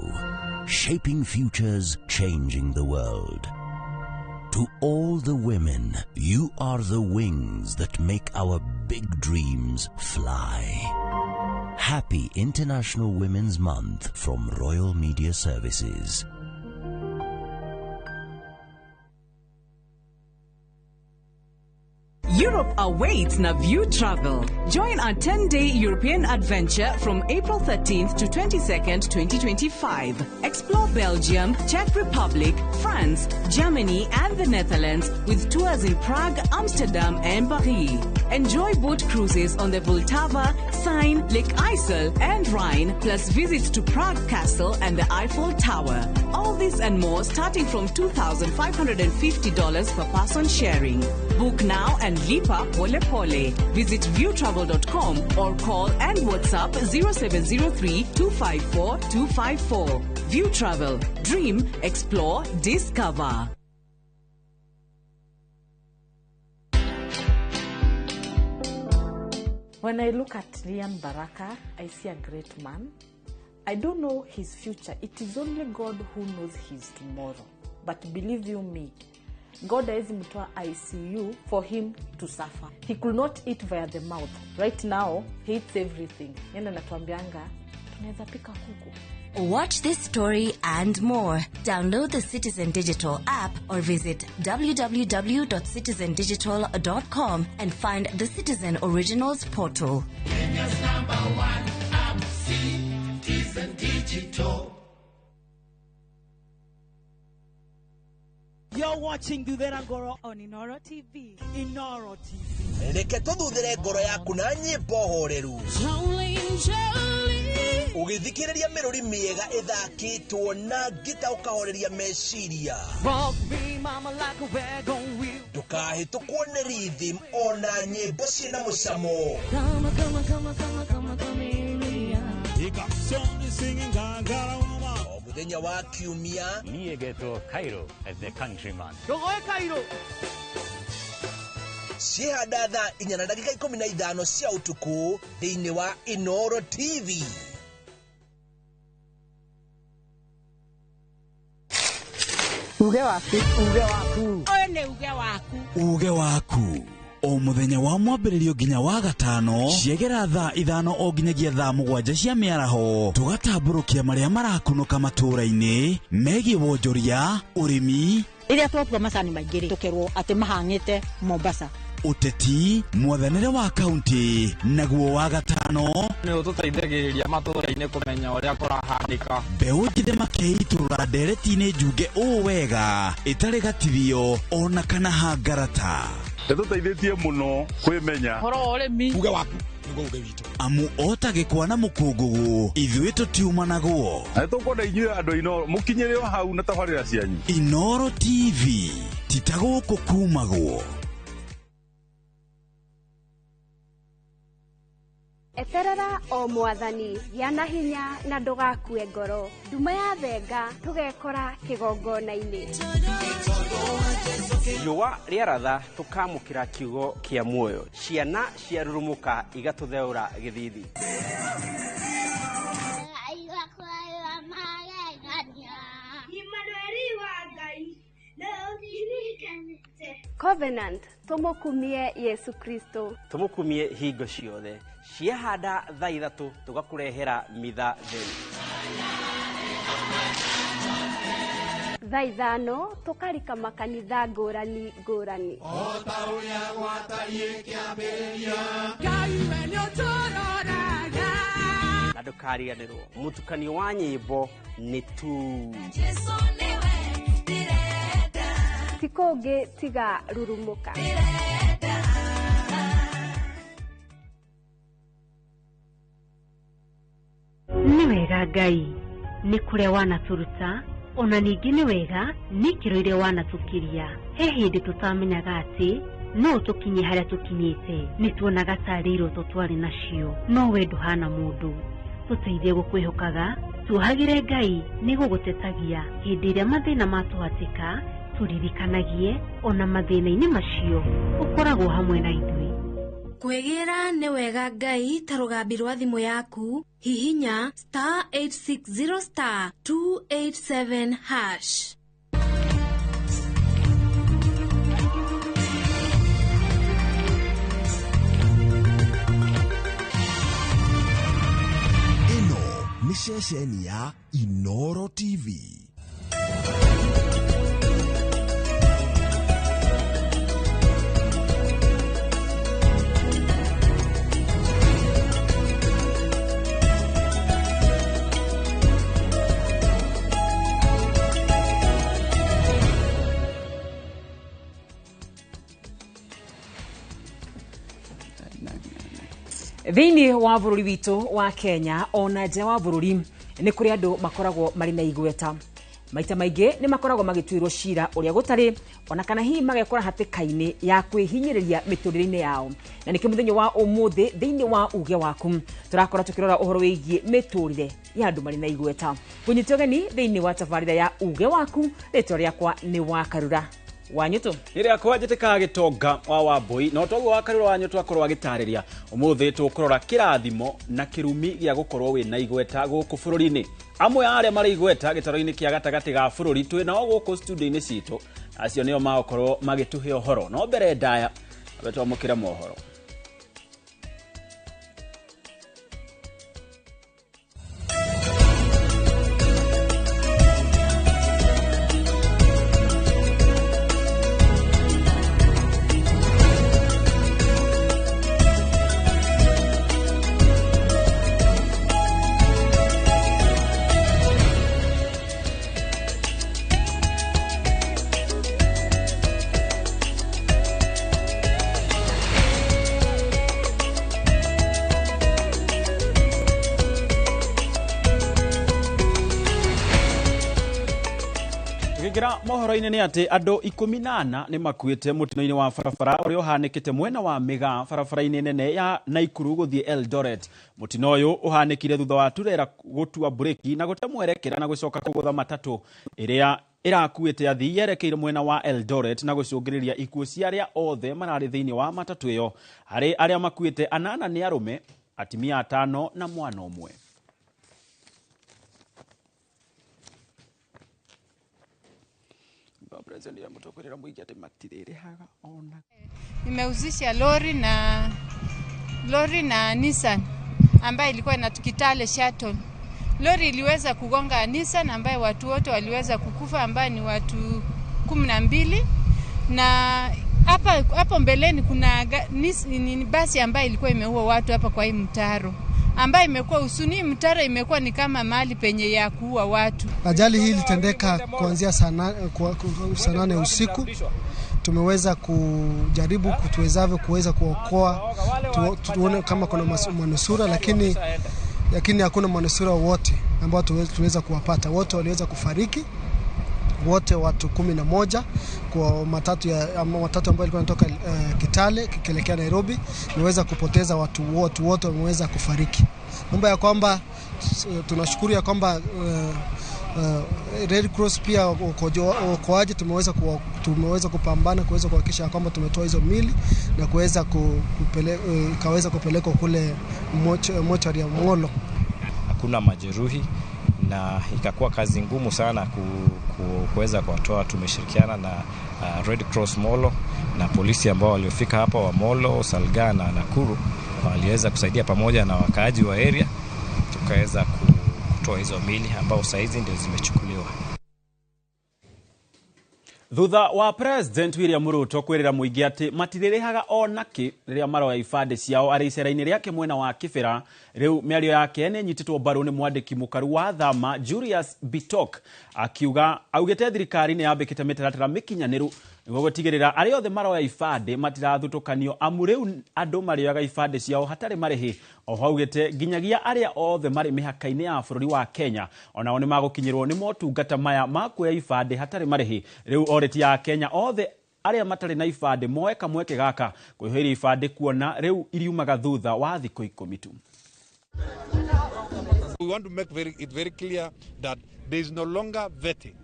shaping futures, changing the world. To all the women, you are the wings that make our big dreams fly. Happy International Women's Month from Royal Media Services. Europe awaits Naview Travel. Join our 10-day European adventure from April 13th to 22nd, 2025. Explore Belgium, Czech Republic, France, Germany, and the Netherlands with tours in Prague, Amsterdam, and Paris. Enjoy boat cruises on the Vltava, Seine, Lake Isel, and Rhine, plus visits to Prague Castle and the Eiffel Tower. All this and more starting from $2,550 per person sharing. Book now and lipa pole pole. Visit viewtravel.com or call and WhatsApp 0703 254 254. View Travel. Dream, explore, discover. When I look at Lian Baraka, I see a great man. I don't know his future. It is only God who knows his tomorrow. But believe you me, God hawezi mtoa ICU for him to suffer. He could not eat via the mouth. Right now he eats everything. Yeye anatuambianga tunaweza pika kuku. Watch this story and more. Download the Citizen Digital app or visit www.citizendigital.com and find the Citizen Originals portal. Kenya's number one app, Citizen Digital. You're watching Thuthera Ngoro on Inoro TV. Inoro TV. Reke tũthuthĩre ngoro yaku na nyĩmbo horeru ũgĩthikĩrĩria mĩrũri mĩega ĩthakĩtwo na ngita ũkahoreria meciria. Rock me, mama, like a wagon wheel. Ndũkahĩtũkwo nĩ rhythm ona nyĩmbo ciĩna mũcamo. Come, come, come, come, come, come here. O mũthenya wa kiumia Niĩ ngetwo Cairo as the countryman. Ndũgoe Cairo. Ciĩhanda thaa 4:15 cia ũtukũ thĩinĩ wa Inoro TV. Uge waku, uge waku. Ũyũ nĩ uge waku. Uge waku o muthenya wa mwambĩrĩrio nginya wa gatano ciegera thaa 5 o nginyagia thaa 7 cia mĩaraho tũgatambũrũkia marĩa marakunũka matũũra-inĩ megiĩ wonjoria, ũrĩmi, Rĩrĩa twatua macani maingĩ rĩ, tũkerwo atĩ mahang'ĩte Mombasa. Ũteti, mwathanĩre wa kaunti, naguo wa gatano nĩ ũtũteithagĩrĩria matũũra-inĩ kũmenya ũrĩa kũrahanĩka. Mbeũ njĩthĩ makeitũrũra ndereti-inĩ njunge ũũ wega ĩtarĩ gatithio ona kana hangarata. Ĩtũteithĩtie mũno kwĩmenya. Ũhoro wa ũrĩmi. Uge waku nĩguo uge witũ. Amu ota gĩkwa na mũkũngũgũ ithuĩ tũtiumanagwo. Na nĩtũkwenda inyuĩ andũ a Inoro mũkinyĩre o hau na tabarĩra cianyu. Inoro TV ti ta gũkũ kumagwo. Eterera o mwathani, gĩa na hinya na ndũgakue ngoro. Nduma ya thenga tũgekora kĩgongona-inĩ. Riũa rĩaratha tũkamũkĩra kiugo kĩa muoyo. Ciana ciarurumũka igatũtheũra gĩthithi. Covenant, tũmũkumie Yesu Kristo. Tũmũkumie hingo ciothe. Ciahanda thaa 3 tũgakũrehera mitha theri. Thaa 5 tũkarika makanitha ngũrani ngũrani. O ta ũrĩa gwatariĩ kĩambĩrĩria. Ngai we nĩũtũroraga. Na ndũkariganĩrwo mũtukanio wa nyĩmbo nĩ tu. Jesu nĩwe ndĩrenda. Ti kũngĩ tiga rurumũka. Nĩ wega Ngai nĩ kũrĩa wanatũruta ona ningĩ nĩ wega nĩ ikĩro iria wanatũkiria. He hĩndĩ tũtamenyaga atĩ no tũkinye harĩa tũkinyĩte, nĩ tuonaga tarĩ iroto twarĩ nacio, no we ndũhana mũndũ. Tũteithie gũkwĩhokaga, tuohagĩre Ngai nĩ gũgũtetagia hĩndĩ ĩrĩa mathĩna matũhatĩka, tũririkanagie ona mathĩna-inĩ macio ũkoragwo hamwe na ithuĩ. Kwĩgĩra nĩ wega Ngai ta rũgambi rwa thimũ yaku, hihinya star 860 star 287 hash. Ĩno nĩ ceceni ya Inoro TV. Thĩinĩ wa bũrũri witũ wa Kenya ona nja wa bũrũri nĩ kũrĩ andũ makoragwo marĩ na igweta. Maita maingĩ nĩ makoragwo magĩtuĩrwo cira ũrĩa gũtarĩ ona kana hihi magekora hatĩka-inĩ ya kwĩhinyĩrĩria mĩtũrĩre-inĩ yao. Na nĩkĩo mũthenya wa ũmũthĩ thĩinĩ wa uge waku tũrakorwo tũkĩrora ũhoro wĩgiĩ mĩtũrĩre ya andũ marĩ na igweta. Ngũnyita ũgeni thĩinĩ wa tabarĩra ya uge waku, rĩtwa rĩakwa nĩ Wakarura Wanyutu. Rĩrĩa kwanjĩtĩkaga gĩtonga wa Wambui no toguo Wakarura Wanyutu akorwo agĩtarĩria ũmũthĩ tũkũrora kĩrathimo na kĩrumi gĩa gũkorwo wĩna igweta gũkũ bũrũri-inĩ. Amwe a arĩa marĩ igweta gĩtaro-inĩ kĩa gatagatĩ ga bũrũri twĩ nao gũkũ studio-inĩ citũ Acio nĩo magũkorwo magĩtũhe ũhoro. No mbere ndaya abe twamũkĩre mohoro. Mohoro-inĩ nĩ atĩ andũ 14 nĩ makuĩte mũtino-inĩ wa barabara ũrĩa ũhanĩkĩte mwena wa Mĩgaa barabara-inĩ nene ya Naikuru gũthiĩ Eldoret. Mũtino ũyũ ũhanĩkire thutha wa turera gũtua breki na gũte mwerekera na gũcoka kũgũtha matatũ ĩrĩa ĩrakuĩte athii yerekeire mwena wa Eldoret na gũcũngĩrĩria ikuũ cia arĩa othe mararĩ thĩinĩ wa matatũ ĩyo. Harĩ arĩa makuĩte 8 nĩ arũme, atumia 5 na mwana ũmwe. Nimeuzisha lori na Nissan ambayo ilikuwa inatukitale shuttle. Lori iliweza kugonga Nissan ambayo watu wote waliweza kukufa, ambayo ni watu 12. Na hapa mbeleni kuna basi ambayo ilikuwa imeua watu hapa kwa hii mtaro, ambayo imekuwa usuni mtaro imekuwa ni kama mahali penye ya kuua watu. Ajali hii ilitendeka kuanzia saa 8 usiku. Tumeweza kujaribu kutuwezavyo kuweza kuokoa, tuone kama kuna manusura, lakini hakuna manusura wote ambao tuweza kuwapata. Wote waliweza kufariki, wote watu 11 kwa matatu ambayo ilikuwa inatoka Kitale kielekea Nairobi. Nimeweza kupoteza watu wote wameweza kufariki. Mambo ya kwamba tunashukuru ya kwamba Red Cross pia uokoaji tumeweza kupambana kuweza kuhakikisha kwamba tumetoa hizo mili na kuweza kaweza kupelekwa kule mochari ya Molo. Hakuna majeruhi na ikakuwa kazi ngumu sana kuweza kuwatoa. Tumeshirikiana na Red Cross Molo na polisi ambao waliofika hapa wa Molo, Salga na Nakuru waliweza kusaidia pamoja na wakaaji wa area, tukaweza kutoa hizo mili ambao saizi ndio zimechukuliwa. Thutha wa President William Ruto kwirira muingi ati matiririhaga onaki riria maroya ibande ciao ari icera-inĩ rĩake mwena wa Kibera, riu mĩario yake nĩ ĩnyitĩtwo mbaru nĩ mwandĩki mũkaru wa thama Julius Bitok, akiuga augĩte thirikari nĩ yambĩkĩte mĩtaratara mĩkinyanĩru nĩguo gũtigĩrĩra arĩa othe maroya ibande matirathutũkanio, amu rĩu andũ marĩoyaga ibande ciao hatarĩ marĩhi. Oho augĩte nginyagia arĩa othe marĩ mĩhaka-inĩ ya bũrũri wa Kenya onao nĩ magũkinyĩrwo nĩ motungata maya ma kuoya ibande hatarĩ marĩhi. Rĩu orĩti ya Kenya othe arĩa matarĩ na ibande moe kamweke gaka kwĩhĩria ibande kuona rĩu iriumaga thutha wa thikũ 10 tu. We want to make it very clear that there is no longer vetting.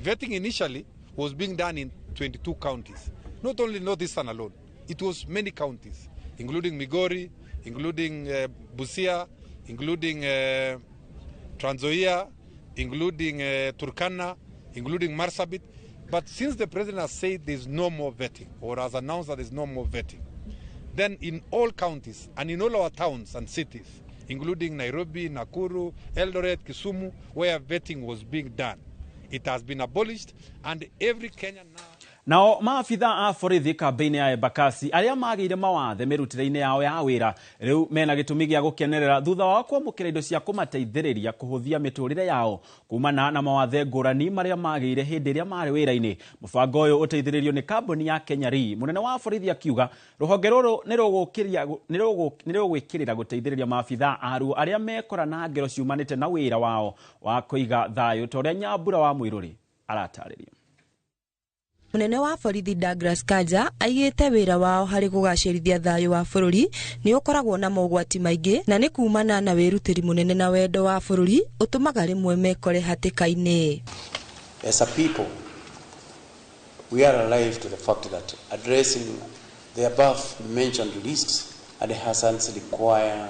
Vetting initially was being done in 22 counties. Not only Northeastern alone, it was many counties, including Migori, including Busia, including Trans Nzoia, including Turkana, including Marsabit. But since the president has said there's no more vetting, or has announced that there's no more vetting, then in all counties and in all our towns and cities, including Nairobi, Nakuru, Eldoret, Kisumu, where vetting was being done, it has been abolished, and every Kenyan now. Nao maabitha a borithi kambĩ-inĩ ya Embakasi arĩa magĩire mawathe mĩrutĩre-inĩ yao ya wĩra rĩu mena gĩtũmi gĩa gũkenerera thutha wao kwamũkĩra indo cia kũmateithĩrĩria kũhũthia mĩtũrĩre yao kumana na mawathe ngũrani marĩa magĩire hĩndĩ ĩrĩa marĩ wĩra-inĩ. Mũbango ũyũ ũteithĩrĩrio nĩ kambuni ya Kenya Re. Mũnene wa borithi akiuga rũhonge rũrũ nĩ rũgwĩkĩrĩra gũteithĩrĩria maabitha aruo arĩa mekora na ngero ciumanĩte na wĩra wao wa kũiga thayũ, ta ũrĩa Nyambura wa Mũirũrĩ aratarĩria. Munene wa borithi Douglas Kanja aigĩte wĩra wao harĩ kũgacĩrithia thayũ wa bũrũri nĩ ũkoragwo na mogwati maingĩ na nĩ kumana na wĩrutĩri mũnene na wendo wa bũrũri ũtũmaga rĩmwe mekore hatĩka-inĩ. As a people, we are alive to the fact that addressing the above mentioned risks and hazards require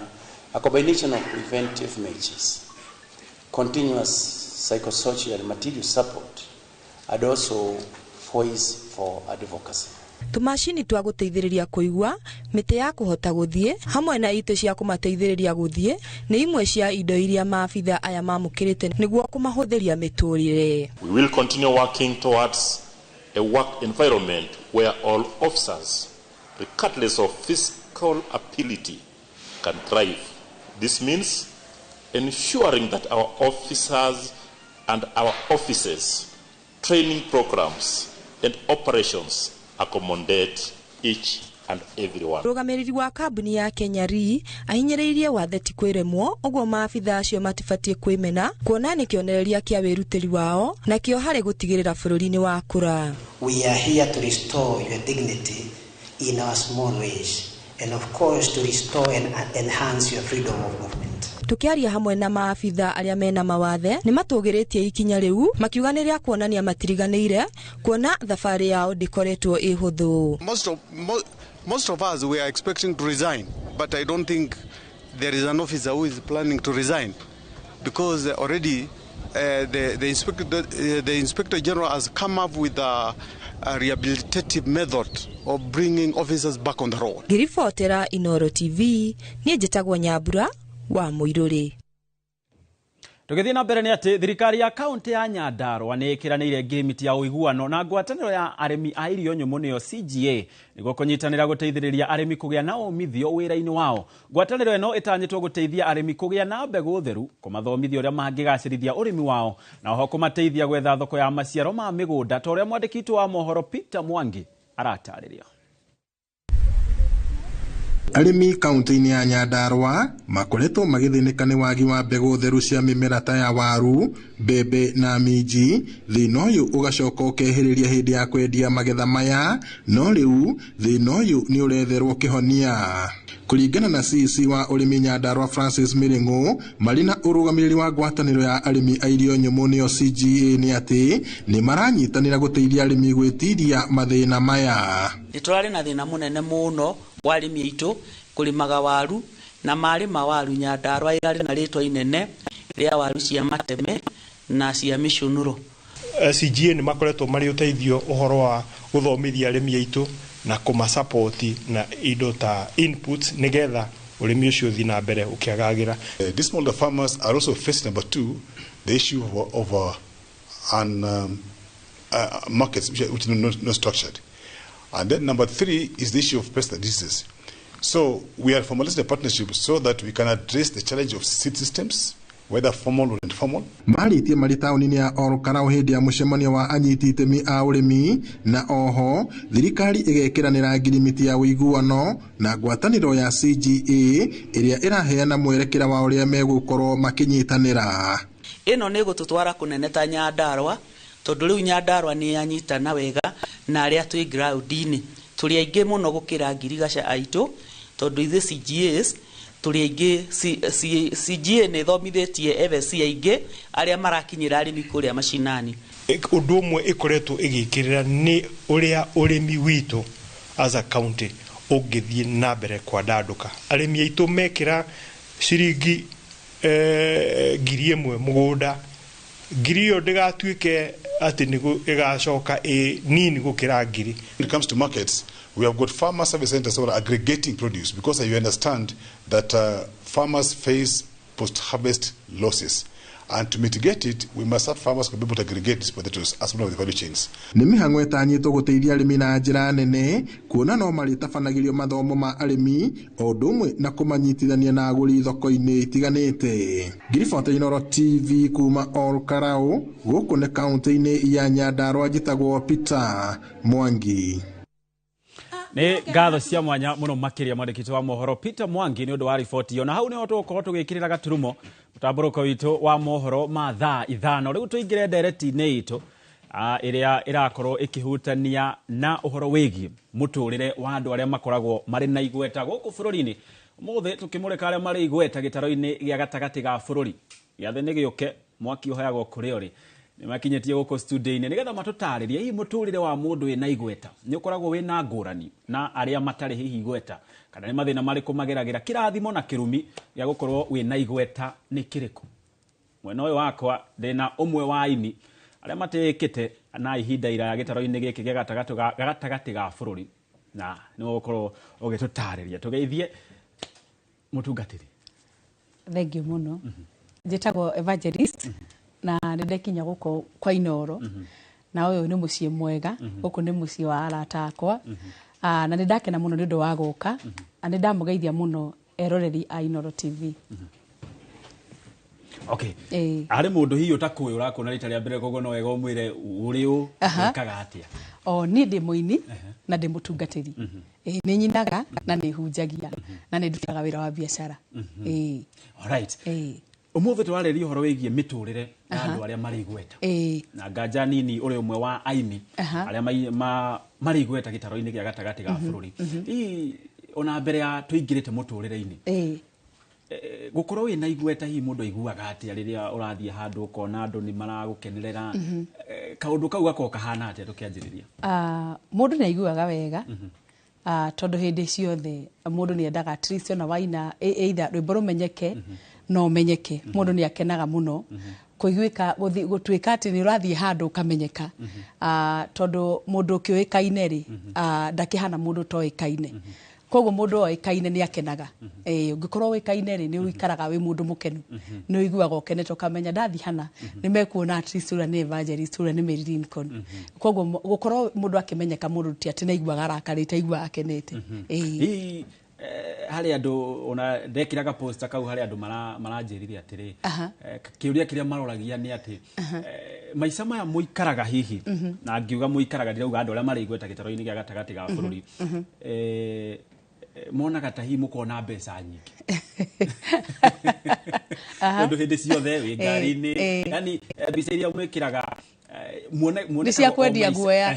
a combination of preventive measures, continuous psychosocial and material support, and also voice for advocacy. Tũmacini twa gũteithĩrĩria kũigua, mĩtĩ ya kũhota gũthiĩ hamwe na itĩ cia kũmateithĩrĩria gũthiĩ nĩ imwe cia indo iria maabitha aya mamũkĩrĩte nĩguo kũmahũthĩria mĩtũrĩre. We will continue working towards a work environment where all officers, regardless of physical ability, can thrive. This means ensuring that our officers and our offices, training programs and operations accommodate each and everyone. Mũrũgamĩrĩri wa kambuni ya Kenya Re ahinyĩrĩirie wathe ti kwĩremwo ũguo maabitha acio matibatiĩ kwĩmena kuona nĩ kĩonereria kĩa wĩrutĩri wao nakĩo harĩ gũtigĩrĩra bũrũri nĩ wakũra. We are here to restore your dignity in our small ways and of course to restore and enhance your freedom of movement. Tukiaria hamwe na maabitha arĩa mena mawathe nĩ matũgĩrĩtie ikinya rĩu makiuga nĩ rĩa kuonania matiriganĩire kuona thabarĩ yao ndĩkoretwo ĩ hũthũ. Most of us we are expecting to resign, but I don't think there is an officer who is planning to resign because already the Inspector General has come up with a rehabilitative method of bringing officers back on the road. Ngĩribotera Inooro TV, niĩ njĩtagwo Nyambura wa Mũirũrĩ. Tũgĩthiĩ na mbere nĩ atĩ thirikari ya kaunti ya Nyandarua nĩ ĩkĩranĩire ngirimiti ya ũiguano na ngwatanĩro ya arĩmi a irio nyũmũ nĩyo CGA nĩguo kũnyitanĩra gũteithĩrĩria arĩmi kũgĩa na ũmithio wĩra-inĩ wao. Ngwatanĩro ĩno ĩtanyĩtwo gũteithia arĩmi kũgĩa na mbegũ theru, kũmathomithia ũrĩa mangĩgacĩrithia ũrĩmi wao na oho kũmateithia gwetha thoko ya maciaro ma mĩgũnda ta ũrĩa mwandĩki witũ wa mohoro Peter Mwangi aratarĩria. Arĩmi kaunti-inĩ ya Nyandarua makoretwo magĩthĩnĩka nĩ wagi wa mbegũ theru cia mĩmera ta ya waru, mbembe na minji. Thĩna ũyũ ũgacoka ũkehĩrĩria hĩndĩ ya kwendia magetha maya, no rĩu thĩna ũyũ nĩ ũretherwo kĩhonia. Kũringana na CEC wa ũrĩmi Nyandarua Francis Mĩrĩng'ũ marĩ na ũrũgamĩrĩri wa ngwatanĩro ya arĩmi a irio nyũmũ nĩyo CGA nĩ atĩ nĩ maranyitanĩra gũteithia arĩmi gwĩtiria mathĩna maya. Nĩ tũrarĩ na thĩna mũnene mũno wa arĩmi aitũ kũrĩmaga waru na marĩma waru Nyandarua ĩrarĩ na rĩtwa inene rĩa waru cia mateme na cia mĩcũnũro. CGA nĩ makoretwo marĩ ũteithio ũhoro wa gũthomithia arĩmi aitũ na kũmasapoti na indo ta inputs nĩgetha ũrĩmi ũcio ũthiĩ na mbere ũkĩagagĩra. These smallholder farmers are also facing number two, the issue of markets which are not structured. And then number three is the issue of pest and diseases. So we are formalizing a partnership so that we can address the challenge of seed systems, whether formal or informal. Marĩtie marĩ taũni-inĩ ya Olkalau hĩndĩ ya mũcemanio wa anyiti itemi a ũrĩmi na oho thirikari ĩgekĩranĩra ngirimiti ya ũiguano na ngwatanĩro ya CGA ĩrĩa ĩraheana mwerekera wa ũrĩa megũkorwo makĩnyitanĩra. Ĩno nĩ ĩgũtũtwara kũnene ta Nyandarua tondũ rĩu Nyandarua nĩ yanyitana wega na arĩa twĩ ground-inĩ tũrĩ aingĩ mũno gũkĩra ngirigaca aitũ tondũ ithuĩ CGAs tũrĩ aingĩ. CGA nĩ ĩthomithĩtie FSC aingĩ arĩa marakinyĩra arĩmi kũrĩa macinani. Ũndũ ũmwe ĩkoretwo ĩgĩkĩrĩra nĩ ũrĩa ũrĩmi witũ as a county ũngĩthiĩ na mbere kwandandũka. Arĩmi aitũ mekĩra ciringi 1,000 mũgũnda, ngiri ĩyo ndĩgatuĩke atĩ nĩ ĩgacoka ĩ nini gũkĩra ngiri. When it comes to markets, we have got farmer service centers that are aggregating produce because you understand that farmers face post-harvest losses. And to mitigate it, we must have farmers to be able to aggregate these potatoes as one of the value chains. Nĩ mĩhang'o ĩtanyĩtwo gũteithia arĩmi na njĩra nene kuona no marĩtabanagĩrio mathomo ma arĩmi o ũndũ ũmwe na kũmanyitithania na agũri thoko-inĩ itiganĩte. Ngiribota Inooro TV kuma Olkalau gũkũ nĩ kaunti-inĩ ya Nyandarua, njĩtagwo Peter Mwangi. Nĩ ngatho cia mwanya mũno makĩria mwandĩki wa mohoro Peter Mwangi nĩ ũndũ wa riboti ĩyo. Na hau nĩho tũgũkorwo tũgĩkĩrĩra gaturumo mũtambũrũko witũ wa mohoro ma thaa 5. Rĩu tũingĩre ndereti-inĩ itũ ĩrĩa ĩrakorwo ĩkĩhutania na ũhoro wĩgiĩ mũtũrĩre wa andũ arĩa makoragwo marĩ na igweta gũkũ bũrũri-inĩ. Ũmũthĩ tũkĩmũrĩka arĩa marĩ igweta gĩtaro-inĩ gĩa gatagatĩ ga bũrũri. Gĩathĩ nĩ gĩũke, mwaki ũheagwo kũrĩa ũrĩ. Nĩ makinyĩtie gũkũ studio-inĩ nĩgetha matũtarĩrie hihi mũtũrĩre wa mũndũ wĩna igweta nĩ ũkoragwo wĩna ngũrani na arĩa matarĩ hihi igweta, kana nĩ mathĩna marĩkũ mageragĩra, kĩrathimo na kĩrumi gĩa gũkorwo wĩna igweta nĩ kĩrĩkũ. Mwena ũyũ wakwa ndĩna ũmwe wa aini Arĩa matĩĩkĩte na ihinda iraya gĩtaro-inĩ gĩkĩ gĩa gatagatĩ ga bũrũri, na nĩ ũgũkorwo ũgĩtũtarĩria. Tũgeithie mũtungatĩri. Thengiũ mũno. Njĩtagwo Evangelist na nĩ ndekinya gũkũ kwa Inooro, na ũyũ nĩ mũciĩ mwega, gũkũ nĩ mũciĩ wa arata akwa, na nĩ ndakena mũno nĩ ũndũ wa gũka, na nĩ ndamũgeithia mũno eroreri a Inooro TV. Okay. Harĩ mũndũ hihi ũtakũĩ ũrakuona rita rĩa mbere, koguo no wega ũmwĩre ũrĩ ũ, wĩkaga atĩa? O niĩ ndĩ mũini na ndĩ mũtungatĩri. Nĩ nyinaga na nĩ hunjagia na nĩ ndutaga wĩra wa biacara. Alright. Ũmũthĩ tũrarĩria ũhoro wĩgiĩ mĩtũrĩre ya andũ arĩa marĩ igweta, na nganja nini ũrĩ ũmwe wa aini arĩa marĩ igweta gĩtaro-inĩ gĩa gatagatĩ ga bũrũri. Hihi ona mbere ya tũingĩrĩte mũtũrĩre-inĩ, gũkorwo wĩna igweta, hihi mũndũ aiguaga atĩa rĩrĩa ũrathiĩ handũ ũkona andũ nĩ maragũkenerera? Kaũndũ kau gakorwo kahana atĩa tũkĩanjĩrĩria? Mũndũ nĩ aiguaga wega, tondũ hĩndĩ ciothe mũndũ nĩ endaga at least ona waina either rwĩmbo rũmenyeke no ũmenyeke, mũndũ nĩ akenaga mũno kũiguĩka gũtuĩka atĩ nĩ ũrathiĩ handũ ũkamenyeka, tondũ mũndũ ũkĩũĩkaine rĩ, ndakĩhana mũndũ ũtoĩkaine. Koguo mũndũ oĩkaine nĩ akenaga. Ũngĩkorwo ũĩkaine rĩ, nĩ ũikaraga wĩ mũndũ mũkenu, nĩ ũiguaga ũkenete ũkamenya ndathiĩ hana nĩ mekuona at least ũrĩa nĩ Evangelist, ũrĩa nĩ Mary Lincoln. Koguo gũkorwo mũndũ akĩmenyeka, mũndũ ti atĩ nĩ aiguaga arakarĩte, aiguaga akenete. Hihi harĩ andũ ona ndekĩraga poster kau, harĩ andũ maranjĩrire atĩrĩ, kĩũria kĩrĩa maroragia nĩ atĩ maica maya mũikaraga hihi, na ngiuga mũikaraga ndirauga andũ arĩa marĩ igweta gĩtaro-inĩ gĩa gatagatĩ ga bũrũri, monaga ta hihi mũkona mbeca nyingĩ tondũ hĩndĩ ciothe wĩ ngari-inĩ, yani mbica iria mwĩkĩraga Nĩ cia kwendia guoya.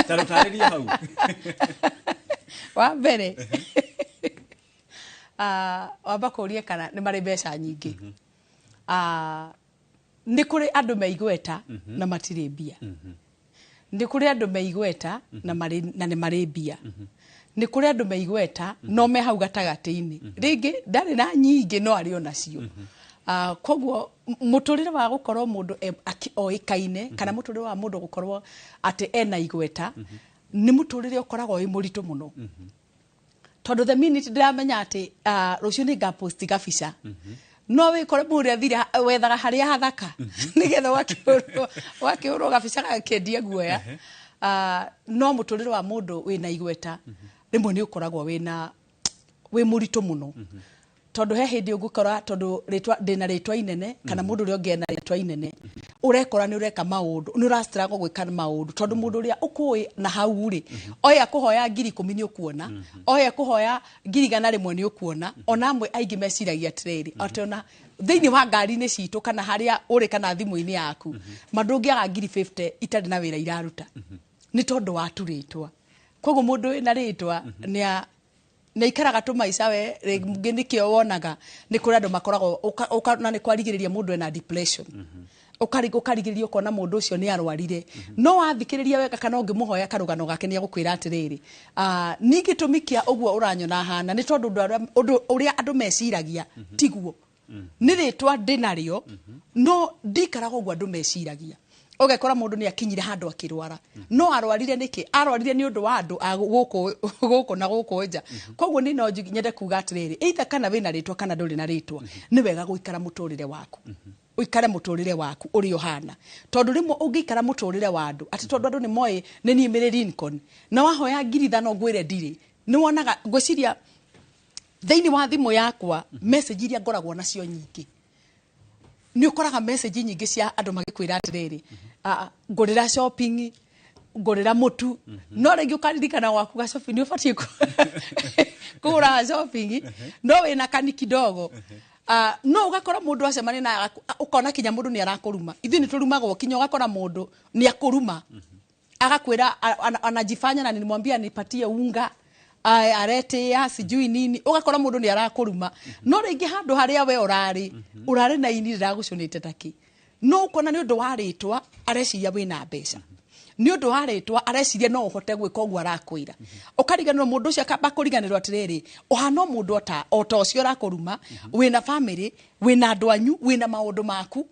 Ta rũtarĩrie hau. Wa mbere, wamba kũrie kana nĩ marĩ mbeca nyingĩ. Nĩ kũrĩ andũ me igweta na matirĩ mbia, nĩ kũrĩ andũ me igweta na nĩ marĩ mbia, nĩ kũrĩ andũ me igweta no me hau gatagatĩ-inĩ, rĩngĩ ndarĩ na nyingĩ no arĩ onacio. Koguo mũtũrĩre wa gũkorwo mũndũ oĩkaine kana mũtũrĩre wa mũndũ gũkorwo atĩ ena igweta nĩ mũtũrĩre ũkoragwo wĩ mũritũ mũno, tondũ the minute ndĩramenya atĩ rũciũ nĩ ngaposti gabica, no wĩkore mũndũ athire wethaga harĩa hathaka nĩgetha ũgakĩhũrwo gabica gagakĩendia guoya. No mũtũrĩre wa mũndũ wĩna igweta rĩmwe nĩ ũkoragwo wĩ mũritũ mũno, tondũ he hĩndĩ ũngĩkora tondũ rĩtwa ndĩna rĩtwa inene kana mũndũ ũrĩa ũngĩ ena rĩtwa inene, ũrekora nĩ ũreka maũndũ, nĩ ũrastruggle gwĩka maũndũ, tondũ mũndũ ũrĩa ũkũĩ na hau rĩ, oya kũhoya 10,000 nĩ ũkuona, oya kũhoya 100,000 nĩ ũkuona. Ona amwe aingĩ meciragia atĩrĩrĩ, atĩ ona thĩinĩ wa ngari-inĩ citũ kana harĩa ũrĩ kana thimũ-inĩ yaku, ma ndũngĩaga 50,000 itarĩ na wĩra iraruta, nĩ tondũ wa tu rĩtwa. Koguo mũndũ wĩna rĩtwa nĩ aikaraga tũmaica we rĩngĩ, nĩkĩo wonaga nĩ kũrĩ andũ makoragwo na nĩ kwarigĩrĩria mũndũ ena depression, ũkarigĩrĩria ũkona mũndũ ũcio nĩ arwarire. No wathikĩrĩria wega kana ũngĩmũhoya karũgano gake, nĩ agũkwĩra atĩrĩrĩ, niĩ gĩtũmi kĩa ũguo ũranyona hana nĩ tondũ ũndũ ũrĩa andũ meciragia tiguo, nĩ rĩtwa ndĩnarĩo no ndikaraga ũguo andũ meciragia. Ũgekora mũndũ nĩ akinyire handũ akĩrwara, no arwarire nĩkĩ? Arwarire nĩ ũndũ wa andũ a gũkũ na gũkũ nja. Koguo niĩ no nyende kuga atĩrĩrĩ, either kana wĩna rĩtwa kana ndũrĩ na rĩtwa, nĩ wega gũikara mũtũrĩre waku, ũikare mũtũrĩre waku ũrĩa ũhana, tondũ rĩmwe ũngĩikara mũtũrĩre wa andũ atĩ tondũ andũ nĩ moĩ nĩ niĩ Mary Lincoln, na wahoya 5,000 ngwĩre ndirĩ, nĩ wonaga ngwĩciria thĩinĩ wa thimũ yakwa message iria ngoragwo nacio nyingĩ, nĩ ũkoraga message nyingĩ cia andũ magĩkwĩra atĩrĩrĩ, ngũrĩra shopping, ngũrĩra mũtu, no rĩngĩ ũkaririkana gwaku ga shopping nĩ ũbatiĩ kũgũra shopping, no wĩna kani kidogo. No ũgakora mũndũ acemania na ũkona kinya mũndũ nĩ arakũruma. Ithuĩ nĩ tũrumagwo kinya ũgakora mũndũ nĩ akũruma, agakwĩra anajifanya na nilimwambia nipatie unga, aretea sijui nini, ũgakora mũndũ nĩ arakũruma. No rĩngĩ handũ harĩa we ũrarĩ na ini rĩragũcũnĩte takĩ, no ũkona nĩ ũndũ wa rĩtwa areciria wĩna mbeca, nĩ ũndũ wa rĩtwa areciria no ũhote gwĩka ũguo arakwĩra. Ũkariganĩrwo mũndũ ũcio akamba kũriganĩrwo atĩrĩrĩ, ũhana o mũndũ o ta ũcio ũrakũruma, wĩna family, wĩna andũ anyu, wĩna maũndũ maku.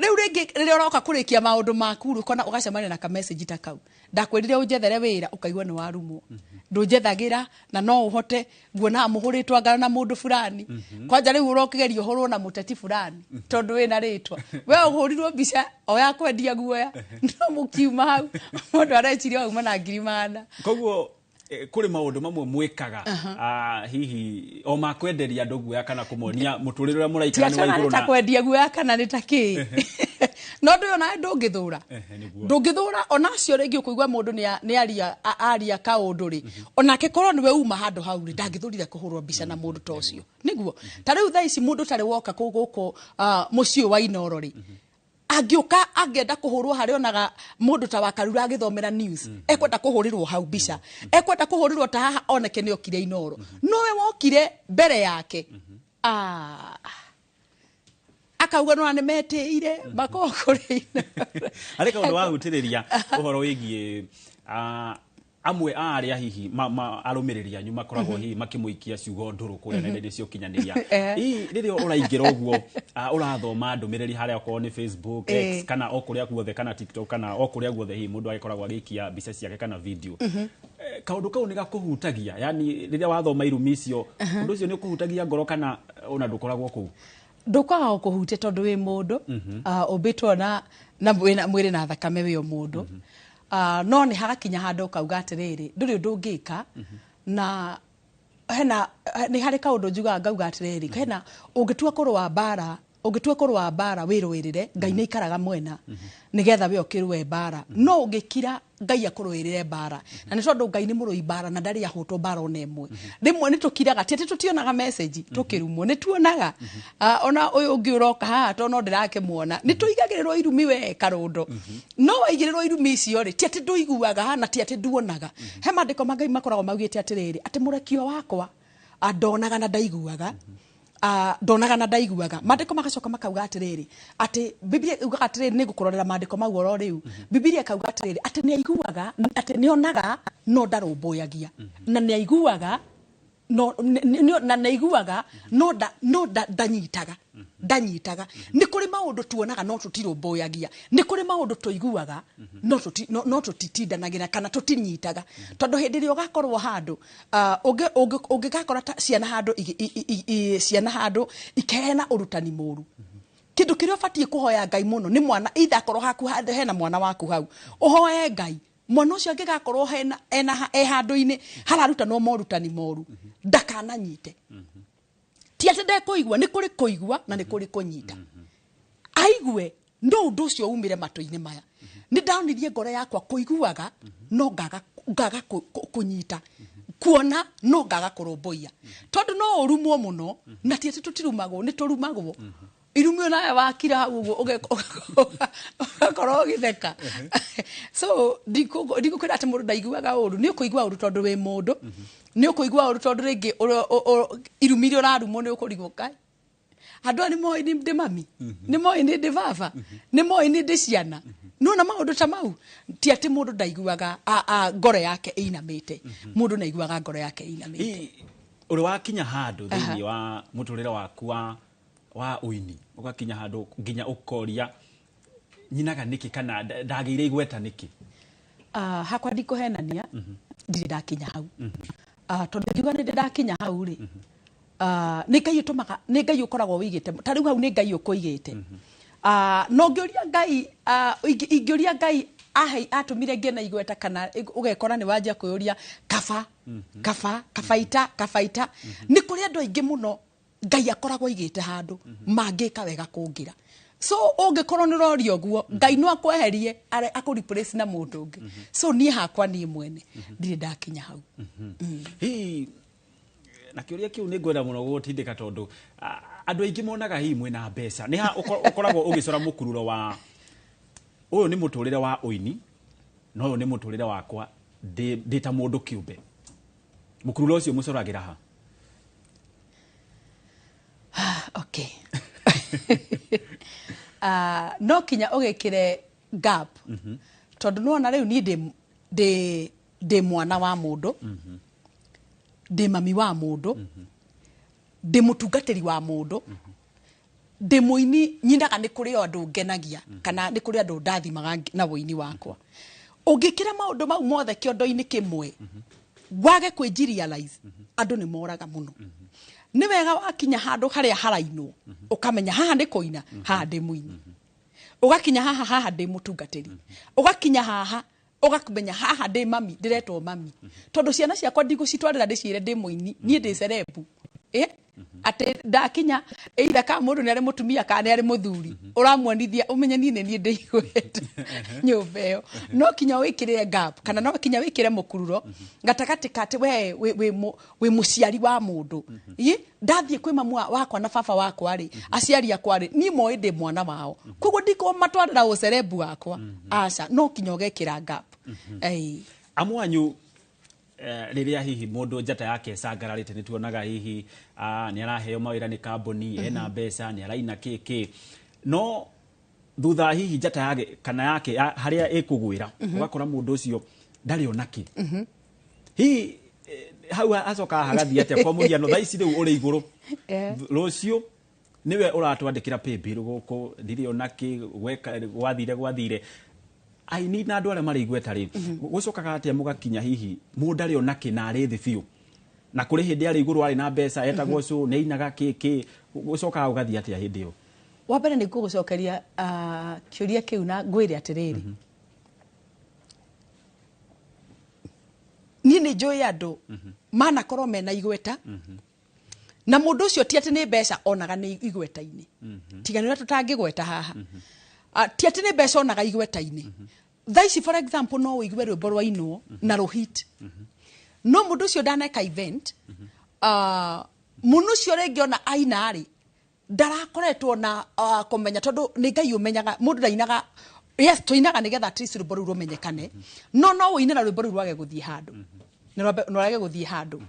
Rĩu rĩngĩ rĩrĩa ũroka kũrĩkia maũndũ maku rĩ, ũkona ũgacemania na kamessage ta kau, ndakwĩrire ũnjethere wĩra, ũkaigua nĩ warumwo, ndũnjethagĩra na no ũhote nguona mũhũrĩtwo ngano na mũndũ fulani. Kwanja rĩu ũrokĩgeria ũhũrwo na mũteti fulani tondũ wĩna rĩtwa, we ũhũrirwo mbica o ya kwendia guoya, no mũkiuma hau mũndũ areciria wauma na 100,000. Koguo kũrĩ maũndũ mamwe mwĩkaga, hihi o makwenderia andũ guoya kana kũmonia mũtũrĩre ũrĩa mũraikara nĩ wa tiatana igũrũ nĩ ta na kwendia guoya kana nĩ ta kĩ, no ndũ ũyũ nawe ndũngĩthũra. Nĩguo. Ndũngĩthũra onacio rĩngĩ ũkũigua mũndũ nĩ aria kaũndũ rĩ, onake korwo nĩwe uma handũ hau rĩ, ndangĩthũrire kũhũrwo mbica na mũndũ ta ũcio. Nĩguo ta rĩu thaa ici mũndũ ũtarĩ woka gũkũ mũciĩ ũyũ wa Inooro rĩ, angĩũka angĩenda kũhũrwo harĩa onaga mũndũ ta Wakarura agĩthomera news, ekwenda kũhũrĩrwo hau mbica, ekwenda kũhũrĩrwo ta haha oneke nĩ okire Inooro, nowe wokire mbere yake. Akauga nona nĩ metĩire makorwo kũrĩ Inooro. Harĩ kaũndũ wahutĩrĩria ũhoro wĩgiĩ amwe a arĩa hihi arũmĩrĩri anyu makoragwo hihi makĩmũikia ciugo ndũrũ kũrĩa nenda-inĩ cia ũkinyanĩria. Hihi rĩrĩa ũraingĩra ũguo, ũrathoma ndũmĩrĩri harĩa okorwo nĩ Facebook, X, kana o kũrĩa guothe, kana TikTok, kana o kũrĩa guothe hihi mũndũ agĩkoragwo agĩikia mbica ciake kana video, kaũndũ kau nĩ gakũhutagia? Yani rĩrĩa wathoma irumi icio, ũndũ ũcio nĩ ũkũhutagia ngoro kana ona ndũkoragwo kũu? Ndũkaga gũkũhutia tondũ wĩ mũndũ, ũmbĩtwo na mwĩrĩ na thakame, wĩ o mũndũ. No nĩ hagakinya handũ ũkauga atĩrĩrĩ, ndũrĩ ũndũ ũngĩka. Na hena nĩ harĩ kaũndũ njugaga ngauga atĩrĩrĩ, hena ũngĩtua kũrũa mbara, ũngĩtua kũrũa mbara wĩrũĩrĩre, Ngai nĩ aikaraga mwena nĩgetha we ũkĩrũe mbara, no ũngĩkira Ngai akũrũĩrĩre mbara, na nĩ tondũ Ngai nĩ mũrũi mbara na ndarĩ ahũtwo mbara ona ĩmwe. Rĩmwe nĩ tũkiraga, ti atĩ tũtionaga message tũkĩrumwo, nĩ tuonaga. Ona ũyũ ũngĩ ũroka haha tondũ no ndĩrakĩmuona, nĩ tũigagĩrĩrwo irumi we karũndo, no waigĩrĩrwo irumi icio rĩ, ti atĩ ndũiguaga na ti atĩ nduonaga. He maandĩko ma Ngai makoragwo maugĩte atĩrĩrĩ, atĩ mũrekio wakwa ndonaga na ndaiguaga, ndonaga na ndaiguaga. Maandĩko magacoka makauga atĩrĩrĩ, atĩ Biblia yugaga atĩrĩrĩ, nĩ ngũkũrorera maandĩko mau oro rĩu. Biblia ĩkauga atĩrĩrĩ, atĩ nĩ aiguaga, atĩ nĩ onaga no ndarũmbũyagia, na nĩ aiguaga no na nĩ aiguaga no ndanyitaga, ndanyitaga. Nĩ kũrĩ maũndũ tuonaga no tũtirũmbũyagia, nĩ kũrĩ maũndũ tũiguaga no tũtitindanagĩra kana tũtinyitaga, tondũ hĩndĩ ĩrĩa ũgakorwo handũ, ũngĩgakora ta ciana handũ ciana handũ ikeheana ũrutani mũru, kĩndũ kĩrĩa ũbatiĩ kũhoya Ngai mũno nĩ mwana, either akorwo haku hena mwana waku hau, ũhoe Ngai mwana ũcio angĩgakorwo e handũ-inĩ hararutanwo morutani moru, ndakananyite. Ti atĩ ndekũigua, nĩ kũrĩ kũigua na nĩ kũrĩ kũnyita. Aigue no ũndũ ũcio umĩre matũ-inĩ maya. Nĩ ndonirie ngoro yakwa kũiguaga no ngaga kũnyita, kuona no ngaga kũrũmbũiya, tondũ no ũrumwo mũno, na ti atĩ tũtirumagwo, nĩ tũrumagwo. Irumio nawe wakira hau ũguo ũgakorwo ũgĩtheka. So ndikũkwĩra atĩ mũndũ ndaiguaga ũru, nĩ ũkũigua ũru tondũ wĩ mũndũ, nĩ ũkũigua ũru tondũ rĩngĩ irumi iria ũrarumwo nĩ ũkũrigwo, kai andũ aya nĩ moĩ nĩ ndĩ mami, nĩ moĩ nĩ ndĩ baba, nĩ moĩ nĩ ndĩ ciana. Nĩwona maũndũ ta mau, ti atĩ mũndũ ndaiguaga ngoro yake ĩinamĩte, mũndũ nĩ aiguaga ngoro yake ĩinamĩte. Hihi ũrĩ wakinya handũ thĩinĩ wa mũtũrĩre waku wa ũini, ũgakinya handũ nginya ũkoria nyinaga nĩkĩ kana ndagĩire igweta nĩkĩ? Hakwa ndikũhenania, ndirĩ ndakinya hau. Tondũ ngiuga nĩ ndĩ ndakinya hau rĩ, nĩ Ngai ũtũmaga, nĩ Ngai ũkoragwo wĩigĩte, ta rĩu hau nĩ Ngai ũkũigĩte. No ngĩũria Ngai, ingĩũria Ngai atũmire ngĩe na igweta, kana ũgekora nĩ wanjia kwĩyũria kaba, kaba, kabaita, kabaita. Nĩ kũrĩ andũ aingĩ mũno Ngai akoragwo aigĩte handũ mangĩka wega kũngĩra. So ũngĩkorwo nĩ ũroria ũguo, Ngai no akweherie akũ replace na mũndũ ũngĩ. So niĩ hakwa niĩ mwene ndirĩ ndakinya hau. Hihi na kĩũria kĩu nĩ ngwenda mũno gũgũtindĩka tondũ andũ aingĩ monaga hihi mwĩna mbeca. Nĩ ha ũkoragwo ũgĩcora mũkururo wa ũyũ nĩ mũtũrĩre wa ũini na ũyũ nĩ mũtũrĩre wakwa ndĩ ta mũndũ kĩũmbe. Mũkururo ũcio mũcoragĩra ha? Okay. No kinya ũgĩkĩre gap. Tondũ nĩwona rĩu niĩ ndĩ mwana wa mũndũ, ndĩ mami wa mũndũ, ndĩ mũtungatĩri wa mũndũ, Ndĩ mũini, nyinaga nĩ kũrĩ o andũ ngenagia kana nĩ kũrĩ andũ ndathimaga na wũini wakwa. Ũngĩkĩra maũndũ mau mothe kĩondo-inĩ kĩmwe, wage kwĩnji realize, andũ nĩ moraga mũno. Nĩ wega wakinya handũ harĩa harainwo, ũkamenya haha nĩ kũina, haha ndĩ mũini. Ũgakinya haha, haha ndĩ mũtungatĩri. Ũgakinya haha, ũgakamenya haha ndĩ mami, ndĩretwo mami, tondũ ciana ciakwa ndigũcitwarĩra ndĩciĩre ndĩ mũini. Niĩ ndĩ celeb, atĩ ndakinya either ka mũndũ nĩ arĩ mũtumia kana nĩ arĩ mũthuri, ũramuonithia ũmenye niĩ nĩ niĩ ndĩ igweta nyũmba ĩyo. No kinya wĩkĩrĩre gap kana no kinya wĩkĩre mũkururo gatagatĩ ka atĩ we wĩ mũciari wa mũndũ. Ĩ, ndathiĩ kwĩ mamu wakwa na baba wakwa rĩ, aciari akwa rĩ, niĩ moĩ ndĩ mwana wao, koguo ndikũmatwarĩra ũcerebu wakwa, aca. No kinya ũgekĩra gap. Ĩĩ. Amwanyu, rĩrĩa hihi mũndũ njata yake ĩcangararĩte, nĩ tuonaga hihi nĩ araheo mawĩra nĩ kambuni, ena mbeca, nĩ araina kĩkĩ, no thutha hihi njata yake kana yake harĩa ĩkũgwĩra, ũgakora mũndũ ũcio ndarĩ ona kĩ. Hihi hau acokaga hagathiĩ atĩa? Kwa mũhiano, thaa ici rĩu ũrĩ igũrũ, rũciũ nĩwe ũratwandĩkĩra paybill gũkũ, ndirĩ ona kĩ, gweka gwathire gwathire. Aini na andũ arĩa marĩ igweta rĩ, gũcokaga atĩa mũgakinya hihi mũndũ ndarĩ ona kĩ na arĩ thĩ biũ, na kũrĩ hĩndĩ arĩ igũrũ, arĩ na mbeca, etagwo cũ, nĩ ainaga kĩ kĩ? Gũcokaga gũgathiĩ atĩa hĩndĩ ĩyo? Wa mbere nĩ ngũgũcokeria kĩũria kĩu na ngwĩre atĩrĩrĩ, niĩ nĩ njũĩ andũ manakorwo mena igweta, na mũndũ ũcio ti atĩ nĩ mbeca onaga nĩ igweta-inĩ, tiga nĩ ũrĩa tũtangĩgweta haha. Ti atĩ nĩ mbeca onaga igweta-inĩ. Thaa ici, for example, no ũigue rwĩmbo rwainwo na rũhit, no mũndũ ũcio ndaneka event. Mũndũ ũcio rĩngĩ ona aina rĩ, ndarakoretwo na kũmenya, tondũ nĩ Ngai ũmenyaga. Mũndũ ndainaga. Yes, tũinaga nĩgetha at least rwĩmbo rũu rũmenyekane, no no ũine na rwĩmbo rũu rwage gũthiĩ handũ, na rwage gũthiĩ handũ.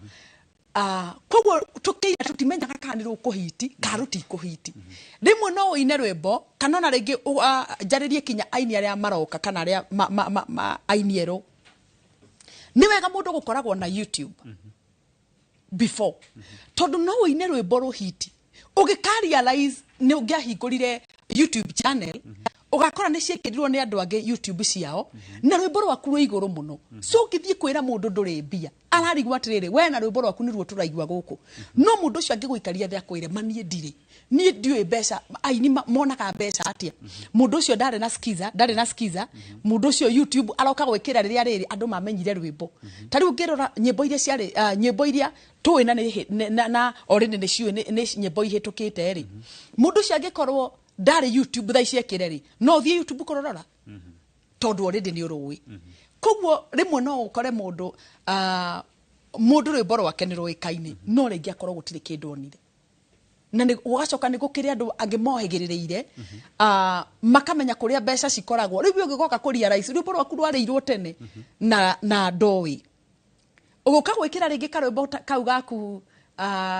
Koguo tũkĩina tũtimenyaga kana nĩ rũkũhiti kana rũtikũhiti. Rĩmwe no ũine rwĩmbo kana ona rĩngĩ njarĩrie kinya aini arĩa maroka kana arĩa aini erũ. Nĩ wega mũndũ gũkoragwo na YouTube before, tondũ no ũine rwĩmbo rũhiti, ũgĩka realize nĩ ũngĩahingũrire YouTube channel, ũgakora nĩ ciĩkĩrirwo nĩ andũ angĩ YouTube ciao na rwĩmbo rwaku rwĩ igũrũ mũno. So ũngĩthiĩ kwĩra mũndũ ndũrĩ mbia, ararigwo atĩrĩrĩ, we na rwĩmbo rwaku nĩruo tũraigua gũkũ. No mũndũ ũcio angĩgũikaria thĩ akwĩre ma niĩ ndirĩ, niĩ ndiũĩ mbeca, aini monaga mbeca atĩa, mũndũ ũcio ndarĩ na skiza, ndarĩ na skiza. Mũndũ ũcio YouTube aroka gwĩkĩra rĩrĩa rĩrĩ andũ mamenyire rwĩmbo. Ta rĩu ũngĩrora nyĩmbo iria ciarĩ, nyĩmbo iria tũĩ na nĩ na already nĩ ciũĩ nĩ nyĩmbo ihĩtũkĩte rĩ, mũndũ ũcio angĩkorwo ndarĩ YouTube thaa ici ekĩre rĩ, no ũthiĩ YouTube kũrorora, tondũ already nĩ ũrũĩ. Koguo rĩmwe no ũkore mũndũ, mũndũ rwĩmbo rwake nĩ rũĩkaine, no rĩngĩ akorwo gũtirĩ kĩndũ onire, na nĩ gũgacoka nĩ gũkĩrĩ andũ angĩ mohĩgĩrĩrĩire, makamenya kũrĩa mbeca cikoragwo. Rĩu ũgĩgoka kũ realize rwĩmbo rwaku rwarĩirwo tene na ndoĩ, ũgũka gwĩkĩra rĩngĩ karwĩmbo kau gaku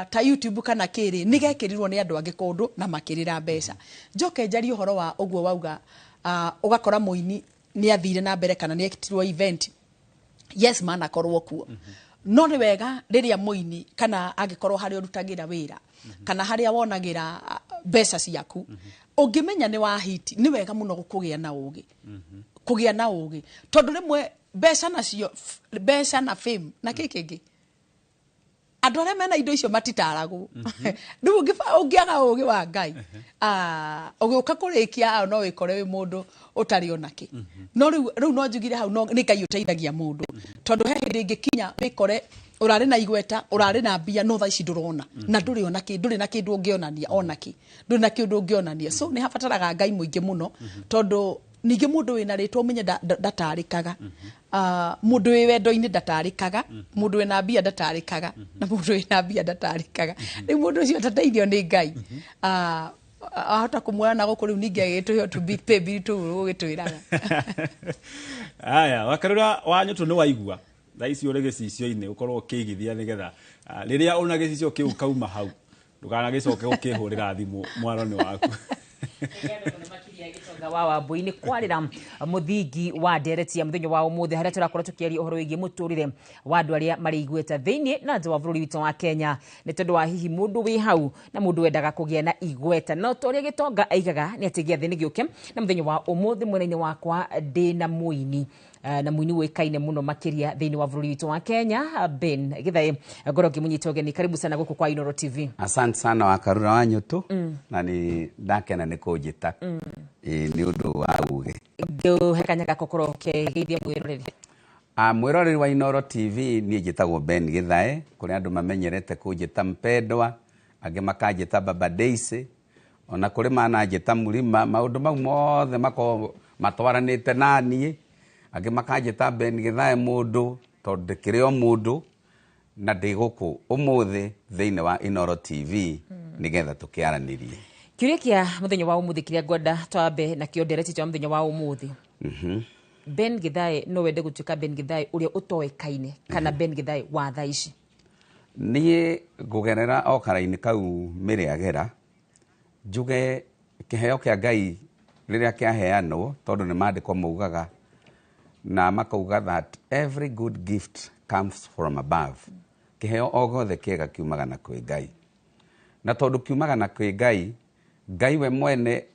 ta YouTube kana kĩrĩ, nĩ gekĩrirwo nĩ andũ angĩ kũndũ na makĩrĩra mbeca. Njoke njarie ũhoro wa ũguo wauga, ũgakora mũini nĩ athire na mbere kana nĩ etirwo event. Yes, manakorwo kuo, no nĩ wega rĩrĩa mũini kana angĩkorwo harĩa ũrutagĩra wĩra kana harĩa wonagĩra mbeca ciaku, ũngĩmenya nĩ wahiti, nĩ wega mũno kũgĩa na ũgĩ, kũgĩa na ũgĩ, tondũ rĩmwe mbeca nacio, mbeca na fame na kĩ kĩngĩ, andũ arĩa mena indo icio matitaragwo. Rĩu ũngĩaga ũgĩ wa Ngai, ũgĩũka kũrĩkia hau no wĩkore wĩ mũndũ ũtarĩ ona kĩ. No rĩu no njugire hau no nĩ Ngai ũteithagia mũndũ, tondũ he hĩndĩ ĩngĩkinya wĩkore ũrarĩ na igweta, ũrarĩ na mbia, no thaa ici ndũrona na ndũrĩ ona kĩ, ndũrĩ na kĩndũ ũngĩonania, ona kĩ, ndũrĩ na kĩndũ ũngĩonania. So nĩ habataraga Ngai mũingĩ mũno, tondũ ningĩ mũndũ wĩna rĩtwa ũmenye ndatarĩkaga. Mũndũ wĩ wendo-inĩ ndatarĩkaga, mũndũ wĩna mbia ndatarĩkaga, na mũndũ wĩna mbia ndatarĩkaga. Rĩu mũndũ ũcio atateithio nĩ Ngai, ahota kũmuona na gũkũ rĩu ningĩ agĩtũhe tũ pay bill tũu ũgĩtwĩraga. Aya, Wakarura wa Nyũtũ, nĩ waigua thaa ici ũrĩ gĩcicio-inĩ, ũkorwo ũkĩigithia nĩgetha rĩrĩa ũna gĩcicio kĩu kauma hau, ndũkanagĩcoke gũkĩhũrĩra thimũ mwaro nĩ waku. Gĩtonga wa Wambui nĩ kwarĩra mũthingi wa ndereti ya mũthenya wa ũmũthĩ harĩa tũrakorwo tũkĩaria ũhoro wĩgiĩ mũtũrĩre wa andũ arĩa marĩ igweta thĩinĩ na nja wa bũrũri witũ wa Kenya nĩ tondũ wa hihi mũndũ wĩ hau na mũndũ wendaga kũgĩa na igweta. No ta ũrĩa Gĩtonga aigaga nĩ atĩ gĩathĩ nĩ gĩũke, na mũthenya wa ũmũthĩ mwena-inĩ wakwa ndĩ na mũini na mũini ũĩkaine mũno makĩria thĩinĩ wa bũrũri witũ wa Kenya, Ben Githae. Ngorwo ngĩmũnyita ũgeni, karibu sana gũkũ kwa Inooro TV. Asante sana Wakarura wa Nyutu. Na nĩ ndakena nĩ kũnjĩta. Ĩĩ, nĩ ũndũ wa uge. Ngũhe kanya gaka ũkorwo ũkĩgeithia mwĩroreri. Mwĩroreri wa Inooro TV, niĩ njĩtagwo Ben Githae, kũrĩ andũ mamenyerete kũnjĩta mpendwa, angĩ makanjĩta Baba Daisy, ona kũrĩ mananjĩta Mũrima, maũndũ mau mothe makoragwo matwaranĩte na niĩ, angĩ makanjĩta Ben Githae mũndũ, tondũ ndĩkĩrĩ o mũndũ, na ndĩ gũkũ ũmũthĩ thĩinĩ wa Inooro TV nĩgetha tũkĩaranĩrie. Kĩũria kĩa mũthenya wa ũmũthĩ kĩrĩa ngwenda twambe nakĩo ndereti ya mũthenya wa ũmũthĩ, Ben Githae no wende gũtuĩka Ben Githae ũrĩa ũtoĩkaine kana Ben Githae wa thaa ici? Niĩ ngũgerera o kara-inĩ kau mĩrĩagera njuge kĩheo kĩa Ngai rĩrĩa kĩaheanwo, tondũ nĩ maandĩko maugaga na makauga that every good gift comes from above. Kĩheo o gothe kĩega kiumaga na kwĩ Ngai, na tondũ kiumaga na kwĩ Ngai, Ngai we mwene,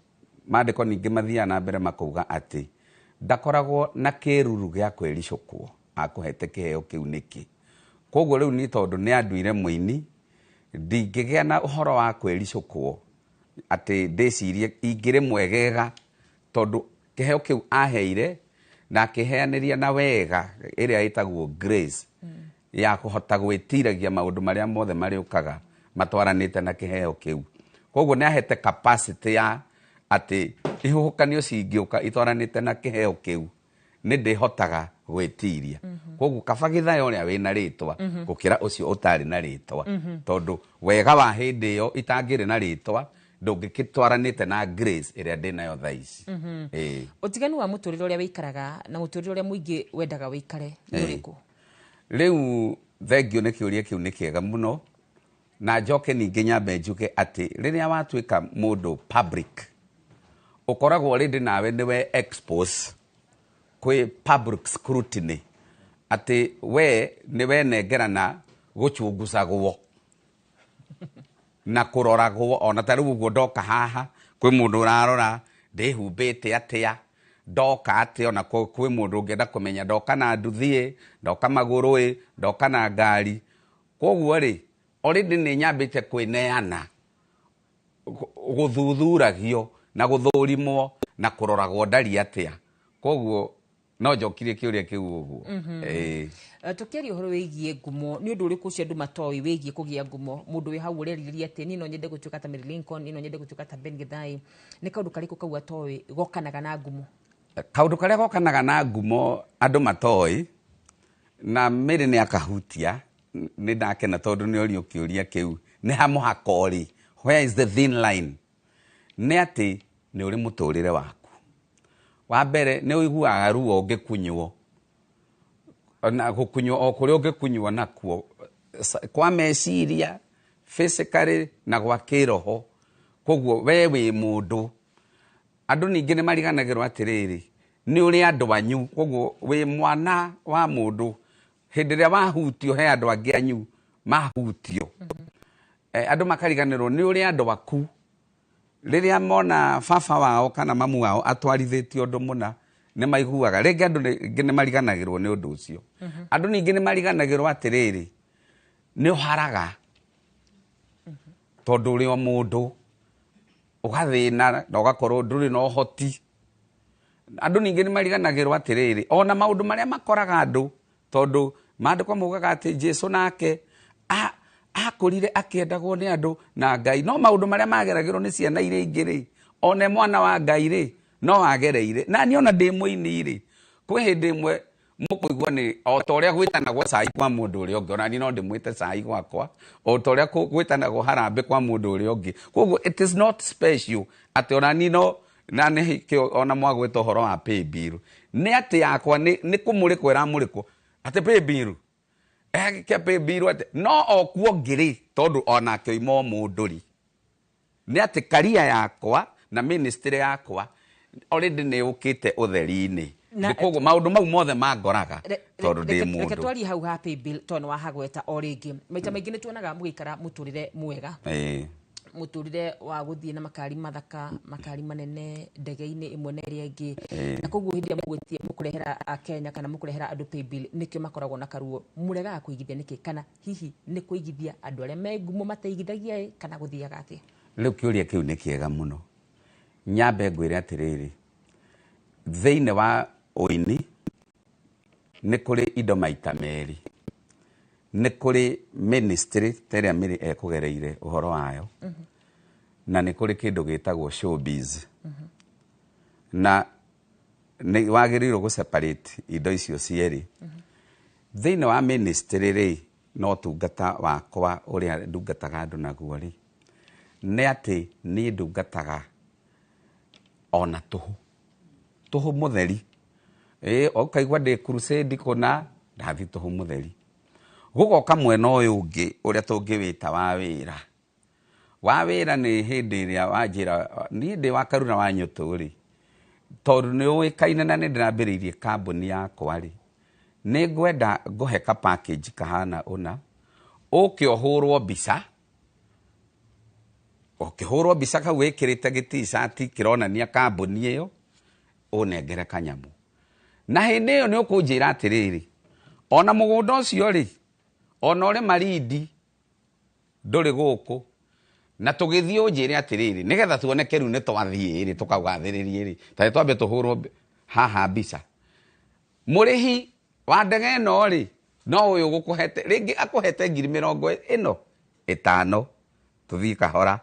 maandĩko ningĩ mathiaga na mbere makauga atĩ ndakoragwo na kĩruru gĩa kwĩricũkwo akũhete kĩheo kĩu nĩkĩ. Koguo rĩu niĩ tondũ nĩ anduire mũini, ndingĩgĩa na ũhoro wa kwĩricũkwo atĩ ndĩcirie ingĩrĩ mwegega, tondũ kĩheo kĩu aheire na akĩheanĩria na wega ĩrĩa ĩtagwo grace ya kũhota gwĩtiragia maũndũ marĩa mothe marĩũkaga matwaranĩte na kĩheo kĩu. Koguo nĩ ahete capacity ya atĩ ihuhũkanio cingĩũka itwaranĩte na kĩheo kĩu nĩ ndĩhotaga gwĩtiria. Koguo kaba Githae ũrĩa wĩna rĩtwa gũkĩra ũcio ũtarĩ na rĩtwa, tondũ wega wa hĩndĩ ĩyo itangĩrĩ na rĩtwa ndũngĩkĩtwaranĩte na grace ĩrĩa ndĩnayo thaa ici. Ĩĩ. Ũtiganu wa mũtũrĩre ũrĩa wĩikaraga na mũtũrĩre ũrĩa mũingĩ wendaga wĩikare nĩ ũrĩkũ? Rĩu thengio nĩ kĩũria kĩu, nĩ kĩega mũno, na njoke ningĩ nyambe njuge atĩ rĩrĩa watuĩka mũndũ public, ũkoragwo already nawe nĩwe expose kwĩ public scrutiny, atĩ we nĩwe nengerana gũchunguzagwo na kũroragwo. Ona ta rĩu ũguo ndoka haha kwĩ mũndũ ũrarora ndĩhumbĩte atĩa, ndoka atĩa, ona kwĩ mũndũ ũngĩenda kũmenya ndoka na nduthi, ndoka magũrũ, ndoka na ngari. Koguo rĩ, already nĩ nyambĩte kwĩneana gũthuthuragio na gũthũrimwo na kũroragwo ndari atĩa. Koguo no njokirie kĩũria kĩu ũguo. Ĩĩ. Tũkĩaria ũhoro wĩgiĩ ngumo, nĩ ũndũ ũrĩkũ ũcio andũ matoĩ wĩgiĩ kũgĩa ngumo? Mũndũ wĩ hau ũrerirĩria atĩ niĩ no nyende gũtuĩka ta Mary Lincoln, niĩ no nyende gũtuĩka ta Ben Githae, nĩ kaũndũ karĩkũ kau atoĩ gokanaga na ngumo? Kaũndũ karĩa gokanaga na ngumo andũ matoĩ, na Mary nĩ akahutia, nĩ ndakena tondũ nĩ orio kĩũria kĩu, nĩ ha mũhaka ũrĩ, where is the thin line? Nĩ atĩ nĩ ũrĩ mũtũrĩre waku. Wa mbere nĩ ũiguaga ruo ũngĩkunywo, na gũkunywo o kũrĩa ũngĩkunywo nakuo kwa meciria, physically na gwa kĩroho. Koguo we wĩ mũndũ. Andũ ningĩ nĩ mariganagĩrwo atĩrĩrĩ, nĩ ũrĩ andũ anyu. Koguo wĩ mwana wa mũndũ, hĩndĩ ĩrĩa wahutio he andũ angĩ anyu mahutio. Andũ makariganĩrwo nĩ ũrĩ andũ aku. Rĩrĩa mona baba wao kana mamu wao atwarithĩtie ũndũ mũna, nĩ maiguaga. Rĩngĩ andũ ningĩ nĩ mariganagĩrwo nĩ ũndũ ũcio. Andũ ningĩ nĩ mariganagĩrwo atĩrĩrĩ, nĩ ũharaga tondũ ũrĩ o mũndũ, ũgathĩna na ũgakorwo ndũrĩ na ũhoti. Andũ ningĩ nĩ mariganagĩrwo atĩrĩrĩ, ona maũndũ marĩa makoraga andũ, tondũ maandĩko maugaga atĩ Jesũ nake akũrire akĩendagwo nĩ andũ na Ngai, no maũndũ marĩa mageragĩrwo nĩ ciana iria ingĩ rĩ, one mwana wa Ngai rĩ, no agereire. Na niĩ ona ndĩ mũini rĩ, kwĩ hĩndĩ ĩmwe mũkũigua nĩ o ta ũrĩa gwĩtanagwo cai kwa mũndũ ũrĩa ũngĩ, ona niĩ no ndĩmwĩte cai gwakwa, o ta ũrĩa gwĩtanagwo harambĩ kwa mũndũ ũrĩa ũngĩ. Koguo it is not special atĩ ona niĩ no na nĩ kĩo ona mwagwĩta ũhoro wa pay bill, nĩ atĩ yakwa nĩ kũmũrĩkwo ĩramũrĩkwo atĩ pay bill, kĩa pay bill atĩ no o kuo ngĩrĩ, tondũ onake oima o mũndũ rĩ, nĩ atĩ career yakwa Na ministry yakwa already nĩ yũkĩte ũtheri-inĩ. Koguo maũndũ mau mothe mangoraga tondũ ndĩ Reke mũndũ. twarie hau ha paybill tondũ nĩ wahagweta o rĩngĩ. Maita maingĩ nĩ tuonaga mũgĩikara mũtũrĩre mwega, mũtũrĩre wa gũthiĩ na makari mathaka, makari manene, ndege-inĩ ĩmwe na ĩrĩa ĩngĩ, na koguo hĩndĩ ĩrĩa mũgwĩtia mũkũrehera Akenya kana mũkũrehera andũ paybill, nĩkĩo makoragwo na karuo. Mũregaga kũigithia nĩkĩ? Kana hihi nĩ kũigithia andũ arĩa me ngumo mateigithagia ĩ, kana gũthiaga atĩa? Rĩu kĩũria kĩu nĩ kĩega mũno. Nyambe ngwĩre atĩrĩrĩ, thĩinĩ wa ũini nĩ kũrĩ indo maita merĩ. Nĩ kũrĩ ministry ta ĩrĩa Mary ekũgereire ũhoro wayo, na nĩ kũrĩ kĩndũ gĩtagwo showbiz. Na nĩ wagĩrĩirwo gũ separate indo icio cierĩ. Thĩinĩ wa ministry rĩ, no tungata wakwa ũrĩa ndungataga andũ naguo rĩ, nĩ atĩ niĩ ndungataga ona tũhũ, tũhũ mũtheri. Ũkaigua ndĩ crusade kũna, ndathiĩ tũhũ mũtheri. Gũgoka mwena ũyũ ũngĩ ũrĩa tũngĩwĩta wa wĩra. Wa wĩra nĩ hĩndĩ ĩrĩa wanjĩra niĩ ndĩ wa Karura wa Nyũtũ rĩ, tondũ nĩ ũĩkaine na nĩ ndĩrambĩrĩirie kambuni yakwa rĩ, nĩ ngwenda ngũhe ka package kahana ũna, ũke ũhũrwo mbica, ũkĩhũrwo mbica kau wĩkĩrĩte gĩ-t-shirt kĩronania kambuni ĩyo, ũnengere kanyamũ. Na hĩndĩ ĩyo nĩ ũkũnjĩra atĩrĩrĩ, ona mũgũnda ũcio rĩ, ona ũrĩ Malindi ndũrĩ gũkũ, na tũgĩthiĩ ũnjĩre atĩrĩrĩ, nĩgetha tuoneke rĩu nĩ twathiĩ rĩ, tũkaugathĩrĩrie rĩ, tarĩ twambe tũhũrwo haha mbica. Mũrĩhi wa ndege ĩno rĩ, no ũyũ ũgũkũhete, rĩngĩ akũhete ngiri mĩrongo ĩno ĩtano, tũthiĩ kahora.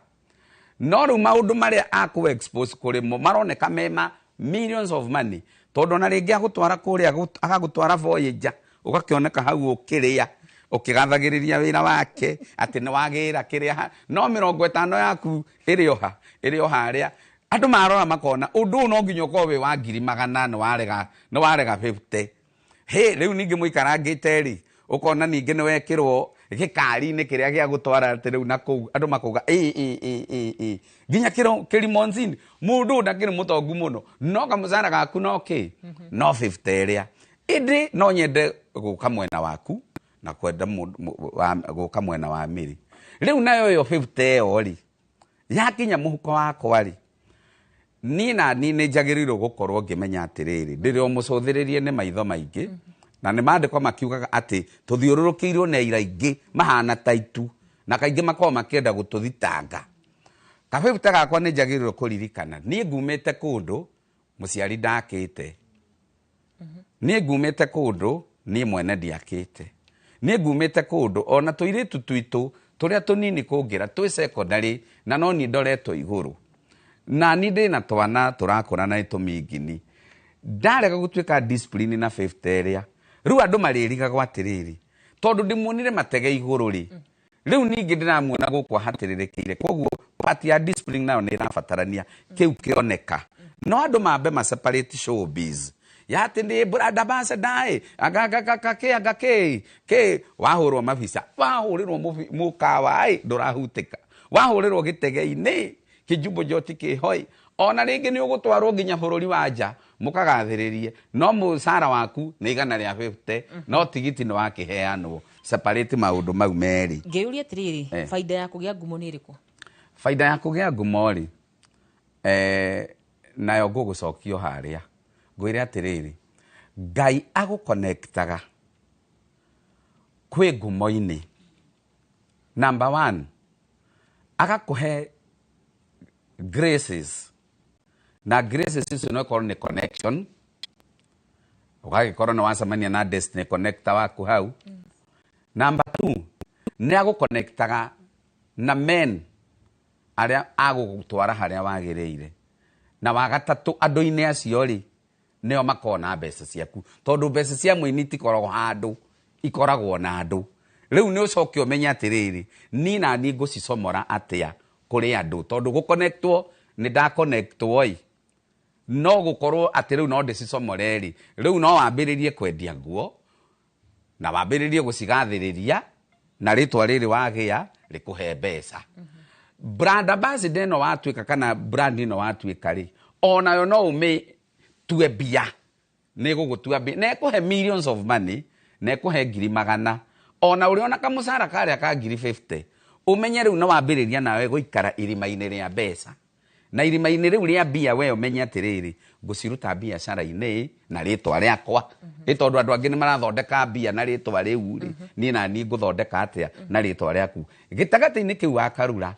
No rĩu maũndũ marĩa akũ expose kũrĩ mo maroneka mema millions of money, tondũ ona rĩngĩ agũtwara kũrĩa, agagũtwara Voyager, ũgakĩoneka hau ũkĩrĩa, ũkĩgathagĩrĩria wĩra wake atĩ nĩ wagĩra kĩrĩa ha, no 50 yaku ĩrĩ oha, ĩrĩ o harĩa. Andũ marora makona ũndũ ũyũ no nginya ũkorwo wĩ wa ngiri magana, nĩ warega 50. Hĩ, rĩu ningĩ mũikarangĩte rĩ, ũkona ningĩ nĩ wekĩrwo gĩkari-inĩ kĩrĩa gĩa gũtwara atĩ rĩu na kũu andũ makauga ĩ, ĩ, ĩ, ĩ, ĩ. Nginya kĩrimonzini, mũndũ ũyũ ndakĩrĩ mũtongu mũno, no kamũcara gaku no kĩ? No 50 ĩrĩa. Ĩndĩ no nyende gũka mwena waku na kwenda gũka mwena wa Mary. Rĩu nayo ĩyo 50 ĩyo rĩ, yakinya mũhuko wakwa rĩ, niĩ na niĩ nĩ njagĩrĩirwo gũkorwo ngĩmenya atĩrĩrĩ, ndĩrĩ o mũcũthĩrĩrie nĩ maitho maingĩ, na nĩ maandĩko makiugaga atĩ tũthiũrũrũkĩirwo nĩ aira aingĩ mahana ta itu, na kaingĩ makoragwo makĩenda gũtũthitanga. Kabĩbute gakwa nĩ njagĩrĩirwo kũririkana, niĩ ngumĩte kũndũ mũciari ndakĩte, niĩ ngumĩte kũndũ niĩ mwene ndiakĩte, niĩ ngumĩte kũndũ ona tũirĩtu twitũ tũrĩa tũnini kũngĩra twĩ secondary na no niĩ ndoretwo igũrũ, na niĩ ndĩna twana tũrakũra na tũmingini, ndarega gũtuĩka discipline na 50 ĩrĩa. Rĩu andũ marĩrigagwo atĩrĩrĩ, tondũ ndĩmuonire matege igũrũ rĩ, rĩu ningĩ ndĩramuona gũkũ ahatĩrĩrĩkĩire. Koguo part ya discipline nayo nĩ ĩrabatarania kĩu kĩoneka. No andũ mambe ma separate showbiz ya atĩ ndĩ brand ambassador ĩ, anga kĩ, anga kĩ, kĩ, wahũrwo mabica, wahũrĩrwo mũkawa ĩ, ndũrahutĩka, wahũrĩrwo gĩtege-inĩ, kĩjumbo joti kĩhoi, ona rĩngĩ nĩ ũgũtwarwo nginya bũrũri wa nja mũkagathĩrĩrie, no mũcara waku nĩ igana rĩa 50, no tigiti nĩ wakĩheanwo. Separate maũndũ mau merĩ. Ngĩyũria atĩrĩrĩ, baida ya kũgĩa ngumo nĩ ĩrĩkũ? Baida ya kũgĩa ngumo rĩ, nayo ngũgũcokio harĩa ngwĩre atĩrĩrĩ, Ngai agũconnectaga kwĩ ngumo-inĩ. Number 1, agakũhe graces, na graces icio no ikorwo nĩ connection, ũgagĩkorwo nĩ wacemania na destiny connector waku hau. Number 2, nĩ agũconnectaga na men arĩa agũgũtwara harĩa wagĩrĩire. Na wa gatatũ, andũ-inĩ acio rĩ, nĩo makoragwo na mbeca ciaku, tondũ mbeca cia mũini itikoragwo handũ, ikoragwo na andũ. Rĩu nĩ ũcoke ũmenye atĩrĩrĩ, niĩ na niĩ ngũcicomora atĩa kũrĩ andũ, tondũ gũconnectwo nĩ ndaconnectwo ĩ, no gũkorwo atĩ rĩu no ndĩcicomore rĩ, rĩu no wambĩrĩrie kwendia nguo na wambĩrĩrie gũcigathĩrĩria, na rĩtwa rĩrĩ wagĩa rĩkũhe mbeca. Brand ambassador ĩno watuĩka kana brand ĩno watuĩka rĩ, onayo no ũmĩtue mbia, nĩ ĩgũgũtua mbia na ĩkũhe millions of money na ĩkũhe ngiri magana, ona ũrĩ ona kamũcara karĩa ka ngiri 50, ũmenye rĩu nĩ wambĩrĩria nawe gũikara irima-inĩ rĩa mbeca. Na irima-inĩ rĩu rĩa mbia, we ũmenye atĩrĩrĩ, ngũciruta biacara-inĩ na rĩtwa rĩakwa, ĩ tondũ andũ angĩ nĩ marathondeka mbia na rĩtwa rĩu rĩ, niĩ nani ngũthondeka atĩa na rĩtwa rĩaku? Gĩtagatĩ-inĩ kĩu wakarura,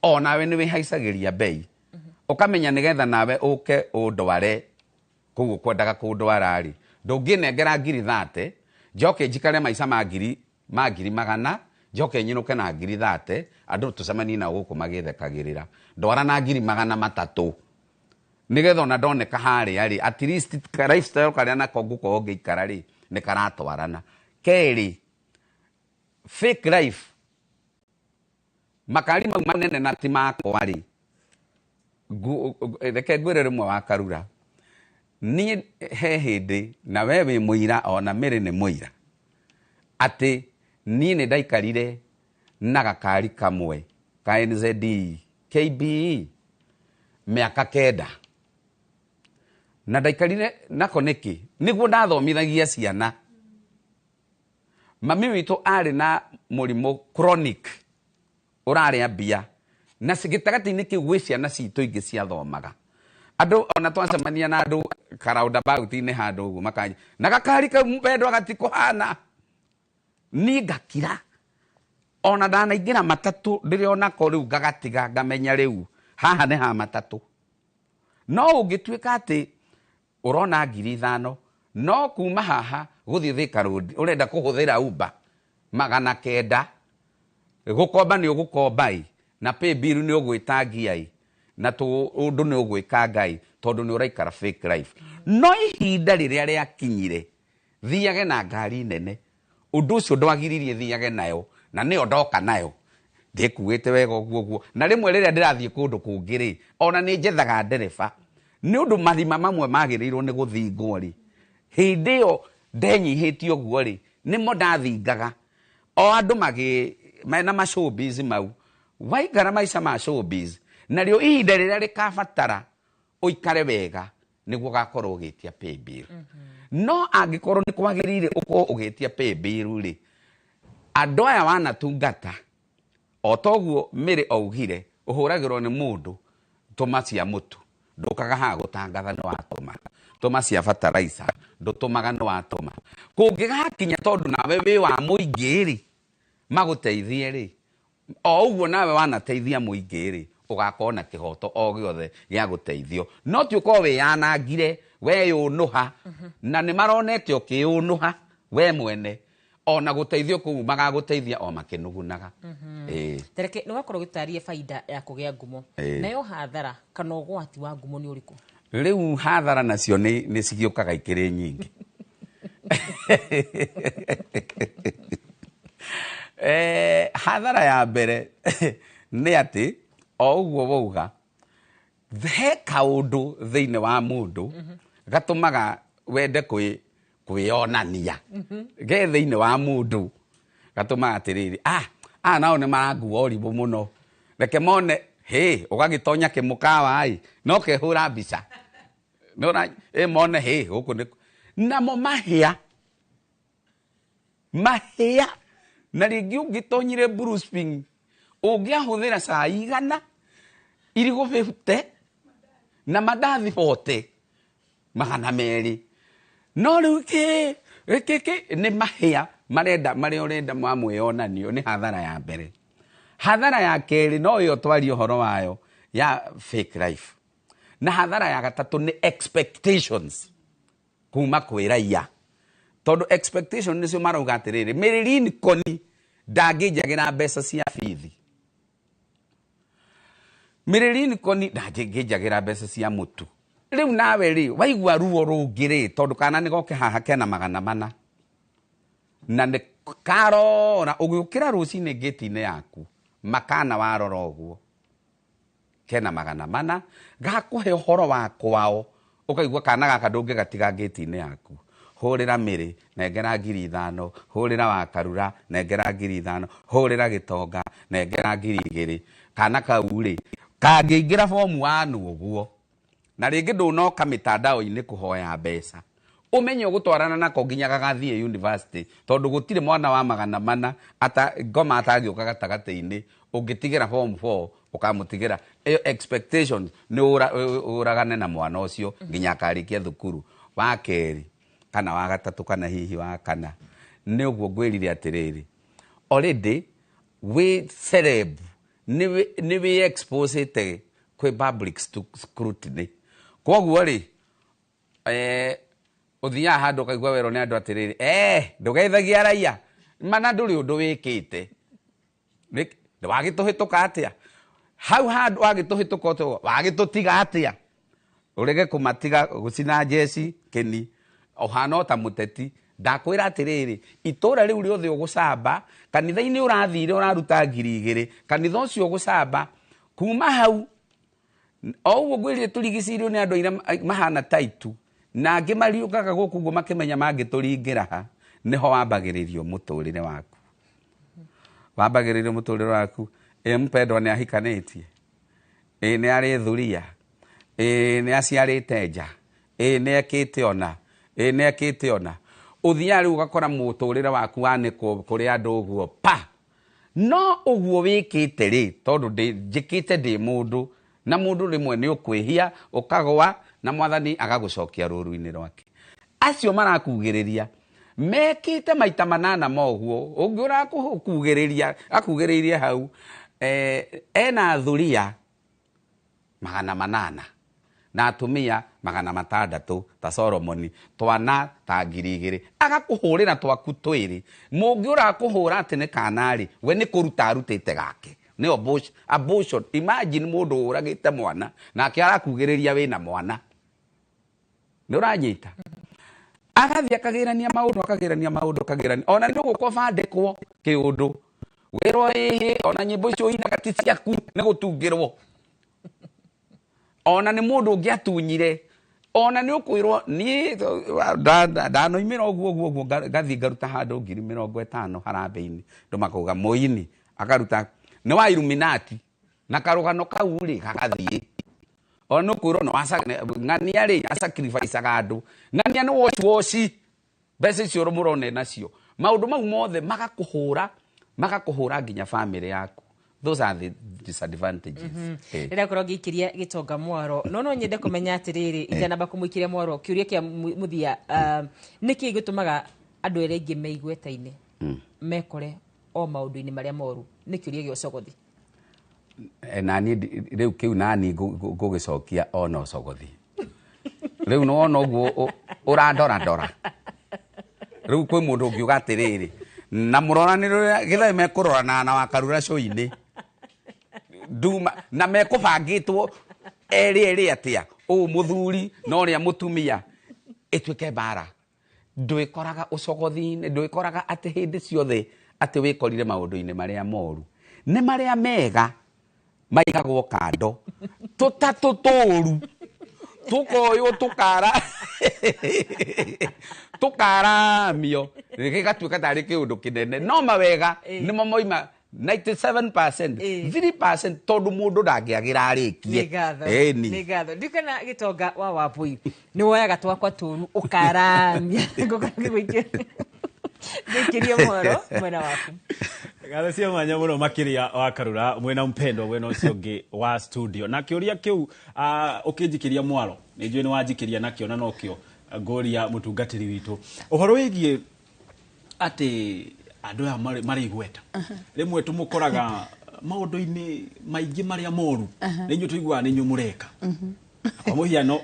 onawe nĩ wĩhaicagĩria bei, ũkamenya nĩgetha nawe ũke ũndware kũu ũkwendaga kũndwara rĩ, ndũngĩnengera ngiri 30 njoke njikare maica ma ngiri magana, njoke nyinũke na ngiri 30, andũ tũcemanie nao gũkũ magĩthekagĩrĩra. Ndwara na ngiri 300 nĩgetha ona ndoneka harĩa rĩ, at least ka lifestyle karĩa nako ngũkorwo ngĩikara rĩ, nĩ karatwarana. Kerĩ, fake life, makari mau manene na ti makwa rĩ, reke ngwĩre rĩmwe wa karura, niĩ he hĩndĩ, na we wĩ mũira, ona Mĩrĩ nĩ mũira, atĩ niĩ nĩ ndaikarire na gakari kamwe ka NZD KBE mĩaka 9, na ndaikarire nako nĩkĩ? Nĩguo ndathomithagia ciana. Mami witũ arĩ na mũrimũ chronic ũrarĩa mbia, na gĩtagatĩ-inĩ kĩu gwĩ ciana citũ ingĩ ciathomaga. Andũ ona twacemania na andũ karaundabout-inĩ handũ ũguo makanja na gakari kau mpendwa gatikũhana, niĩ ngakira. Ona ndanaingĩra matatũ ndĩrĩ onako rĩu ngagatiga, ngamenya rĩu haha nĩ ha matatũ. No ũngĩtuĩka atĩ ũrona ngiri 5, no kuma haha gũthiĩ Thika Road ũrenda kũhũthĩra Uber 900, gũkomba nĩ ũgũkomba ĩ, na pay bill nĩ ũgwĩtangia ĩ, na ũndũ nĩ ũgwĩka ngai, tondũ nĩ ũraikara fake life. No ihinda rĩrĩa rĩakinyire thiage na ngari nene, ũndũ ũcio ndwagiririe thiage nayo, na nĩyo ndoka nayo ndĩkuĩte wega ũguo ũguo. Na rĩmwe rĩrĩa ndĩrathiĩ kũndũ kũngĩ rĩ, ona nĩ njethaga ndereba, nĩ ũndũ marima mamwe magĩrĩirwo nĩ gũthingwo rĩ, hĩndĩ ĩyo ndenyihĩtie ũguo rĩ, nĩmo ndathingaga. O andũ magĩ mena ma showbiz mau, waikara maica ma showbiz, narĩo ihinda rĩrĩa rĩkabatara ũikare wega nĩguo ũgakorwo ũgĩtia pay bill. No angĩkorwo nĩ kwagĩrĩire ũkorwo ũgĩtia pay bill rĩ, andũ aya wanatungata, o toguo Mĩrĩ augire, ũhũragĩrwo nĩ mũndũ, tũma cia mũtu, ndũkaga haha gũtangatha nĩ watũma, tũma cia fertilizer, ndũtũmaga nĩ watũma. Kũngĩgakinya tondũ nawe wĩ wa mũingĩ rĩ, magũteithie rĩ, o ũguo nawe wanateithia mũingĩ rĩ, ũgakorwo na kĩhoto o gĩothe gĩa gũteithio, no ti ũkorwo wĩyanangire, weyũnũha, na nĩ maronete ũkĩyũnũha we mwene, ona gũteithio kũu magagũteithia o makĩnugunaga. Ĩĩ. Tereke nĩ wakorwo ũgĩtarĩria baida ya kũgĩa ngumo. Nayo hathara kana ũgwati wa ngumo nĩ ũrĩkũ? Rĩu hathara nacio nĩ cigĩũkaga ikĩrĩ nyingĩ. Hathara ya mbere nĩ atĩ o ũguo wauga, he kaũndũ thĩinĩ wa mũndũ gatũmaga wende kwĩyonania, ge thĩinĩ wa mũndũ gatũmaga atĩrĩrĩ, nao nĩ marangua ũrimũ mũno, reke mone hĩ, ũgagĩtonya kĩmũkawa ĩ, no kehũra mbica. Nĩũra ĩ mone hĩ gũkũ nĩ namo mahĩa mahĩa. Na rĩngĩ ũngĩtonyire Blue Spring, ũngĩahũthĩra cai 100, irigũ 50 na mandathi 40, 200, no rĩu kĩ kĩ kĩ nĩ mahĩa marenda marĩa ũrenda ma mwĩyonanio. Nĩ hathara ya mbere. Hathara ya kerĩ no ĩyo twarie ũhoro wayo ya fake life. Na hathara ya gatatũ nĩ expectations kuma kwĩ raia, tondũ expectation nĩcio marauga atĩrĩrĩ, Mary Lincoln ndangĩnjagĩra mbeca cia bithi, Mary Lincoln ndangĩnjagĩra mbeca cia mũtu. Rĩu nawe rĩ, waigua ruo rũngĩ rĩ, tondũ kana nĩ goke haha kena 400 na nĩ karora ũgĩũkĩra rũcinĩ ngĩti-inĩ yaku, makana warora ũguo kena 400, gakũhe ũhoro wa kwao, ũkaigua kana gaka ndũngĩgatiga ngĩti-inĩ yaku. Hũrĩra Mĩrĩ, nengera ngiri 5, hũrĩra Wakarura, nengera ngiri 5, hũrĩra Gĩtonga, nengera ngiri 2. Kana kau rĩ kangĩingĩra form 1 ũguo na rĩngĩ ndũnoka mĩtandao-inĩ kũhoya mbeca, ũmenye ũgũtwarana nako nginya gagathiĩ university, tondũ gũtirĩ mwana wa 400 ata ngoma atangĩũka gatagatĩ-inĩ. Ũngĩtigĩra form 4 ũkamũtigĩra ĩyo expectation nĩ ũragane na mwana ũcio nginya akarĩkia thukuru. Wa kerĩ kana wa gatatũ kana hihi wa kana, nĩ ũguo ngwĩrire atĩrĩrĩ, already wĩ celeb, nĩ wĩ exposete kwĩ public scrutiny. Koguo rĩ ũthiaga handũ ũkaigua werwo nĩ andũ atĩrĩrĩ, ndũgeithagia raia mana ndũrĩ ũndũ wĩkĩte, wagĩtũhĩtũka atĩa hau handũ, wagĩtũhĩtũka ũtũ wagĩtũtiga atĩa, ũrege kũmatiga gũcina njeci kĩni ũhana o ta mũteti. Ndakwĩra atĩrĩrĩ, itũra rĩu rĩothe ũgũcamba kanitha-inĩ ũrathire ũraruta 2000, kanitha ũcio ũgũcamba kuma hau o ũguo ngwĩrire tũrigicĩirio nĩ andũ aira mahana taitu na angĩ mariũkaga gũkũ ũguo makĩmenya mangĩtũringĩra ha, nĩho wambagĩrĩrio mũtũrĩre waku, wambagĩrĩrio mũtũrĩre waku. Ĩ mpendwa nĩ ahikanĩtie, ĩ nĩ arĩ thuria, ĩ nĩ aciarĩte nja, ĩ nĩ ekĩte ona, ĩ nĩ ekĩte ona. Ũthiaga rĩu ũgakora mũtũrĩre waku wanĩkwo kũrĩ andũ ũguo pa. No ũguo wĩkĩte rĩ, tondũ njĩkĩte ndĩ mũndũ, na mũndũ rĩmwe nĩ ũkwĩhia ũkagwa na mwathani agagũcokia rũru-inĩ rwake. Acio marakugĩrĩria mekĩte maita 8 ma ũguo, ũngĩ ũrakugĩrĩria akugĩrĩirie hau ena thuria 800 na atumia 600 ta Solomoni, twana ta 2000, agakũhũrĩra twaku twĩrĩ. Mũngĩ ũrakũhũra atĩ nĩ kanarĩ, we nĩ kũruta arutĩte gake, nĩ abortion. Imagine mũndũ ũragĩte mwana nake arakugĩrĩria wĩna mwana, nĩ ũranyita. Agathiĩ akagĩrania maũndũ, akagĩrania maũndũ, akagĩrania ona nĩ ũgũka ũbandĩkwo kĩũndũ wĩrwo ĩhĩ, ona nyĩmbo icio ũinaga ti ciaku nĩ gũtungĩrwo, ona nĩ mũndũ ũngĩ atunyire, ona nĩ ũkwĩrwo niĩ ndanoimĩra ũguo ũguo ũguo ngathiĩ ngaruta handũ 50,000 harambĩ-inĩ, andũ makauga mũini akaruta nĩ wa Illuminati na karũgano kau rĩ gagathiĩ. Ona nĩ ũkwĩrwo ng'ania rĩ asacrificeaga andũ, ng'ania nĩ woci woci mbeca icio mũrona nacio, maũndũ mau mothe magakũhũra, magakũhũra nginya family yaku. Those are the disadvantages. Rĩrĩa ngorwo ngĩikĩria gĩtonga mwaro, no nyende kũmenya atĩrĩrĩ, itanamba kũmũikĩria mwaro, kĩũria kĩa mũthia, nĩkĩ gĩtũmaga andũ arĩa aingĩ me igweta-inĩ mekore o maũndũ-inĩ marĩa moru? Nĩ kĩũria gĩa ũcogothi. Nani rĩu kĩu nani ngũgĩcokia ona ũcogothi. Rĩu nĩwona ũguo ũrandorandora. Rĩu kwĩ mũndũ ũngiuga atĩrĩrĩ, na mũroranĩre gĩthaĩ mekũrorana na wakarura cũinĩ nduma na mekũbangĩtwo erĩ erĩ atĩa, ũũ mũthuri na ũrĩa mũtumia, ĩtuĩke mbara. Ndwĩkoraga ũcogothi-inĩ, ndwĩkoraga atĩ hĩndĩ ciothe atĩ wĩkorire maũndũ-inĩ marĩa moru. Nĩ marĩa mega maigagwo kando, tũtatũ tũũru tũkoywo tũkara tũkaramio gĩgatuĩka tarĩ kĩũndũ kĩnene, no mawega nĩmo moima 97%, 3% tondũ mũndũ ndangĩagĩra arĩkie. Nĩ ngatho. Ndikana gĩtonga wa Wambui nĩ woyaga twakwa tũũru ũkaramia. Ngũikĩrie mwaro mwena waku. Ngatho cia mwanya mũno makĩria wa Karura mwena mpendwa mwena ũcio ũngĩ wa studio. Na kĩũria kĩu ũkĩnjikĩria mwaro nĩ njũĩ nĩ wanjikĩria nakĩo na nokĩo ngũria mũtungatĩri witũ ũhoro wĩgiĩ atĩ andũ aya marĩ igweta rĩmwe tũmũkoraga maũndũ-inĩ maingĩ marĩa moru, nĩ inyuĩ tũiguaga nĩ inyuĩ mũreka. Kwa mũhiano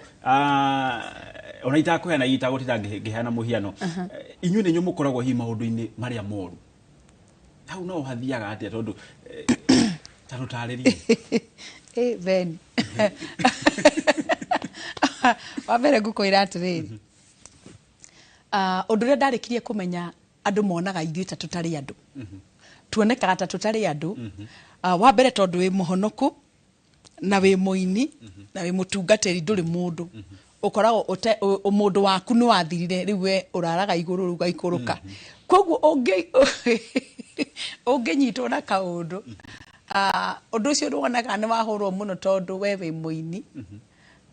ona itakũheana itagũtinda ngĩheana mũhiano, inyuĩ nĩ inyuĩ mũkoragwo hihi maũndũ-inĩ marĩa moru, hau no hathiaga atĩa tondũ ta tũtarĩrie? Ben wa mbere ngũkwĩra atĩrĩrĩ, ũndũ ũrĩa ndarĩkirie kũmenya andũ monaga ithuĩ ta tũtarĩ andũ, tuonekaga ta tũtarĩ andũ. Wa mbere tondũ wĩ mũhonoku na wĩ mũini na wĩ mũtungatĩri, ndũrĩ mũndũ ũkoragwo mũndũ waku nĩ wathirire, rĩu we ũraraga igũrũ rĩu ũgaikũrũka. Koguo ũngĩnyitwo na kaũndũ Ũndũ ũcio nĩwonaga nĩ wahũrwo mũno tondũ we wĩ mũini,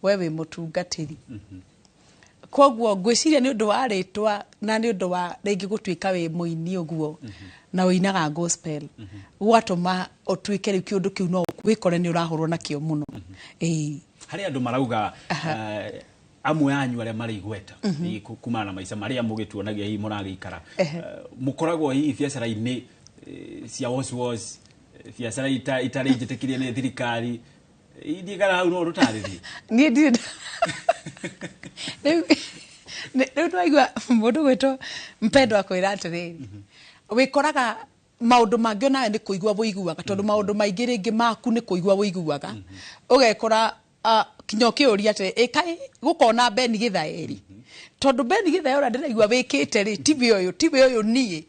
we wĩ mũtungatĩri. Koguo ngwĩciria nĩ ũndũ wa rĩtwa na nĩ ũndũ wa rĩngĩ gũtuĩka wĩ mũini ũguo na ũinaga gospel, gwatũma ũtuĩke rĩu kĩũndũ kĩu no wĩkore nĩ ũrahũrwo nakĩo mũno. Ĩĩ. Harĩ andũ marauga amwe anyu arĩa marĩ igweta hihi kumana na maica marĩa mũgĩtuonagia hihi mũragĩikara, mũkoragwo hihi biacara-inĩ cia wash wash, biacara itarĩ njĩtĩkĩrie nĩ thirikari. Ithiĩ kana hau no rũtarĩrie. Niĩ ndirĩ rĩu rĩu nĩwaigua mũndũ gwĩtwo Mpendwa akwĩra atĩrĩrĩ, wĩkoraga maũndũ mangĩ onawe nĩ kũigua wũiguaga, tondũ maũndũ maingĩ rĩngĩ maku nĩ kũigua wũiguaga, ũgekora kinya ũkĩũria atĩ ĩkaĩ gũkona Ben Gĩthaeri, tondũ Ben Gĩthaeri ũrĩa ndĩraigua wĩkĩte rĩ tiwe ũyũ, tiwe ũyũ niĩ.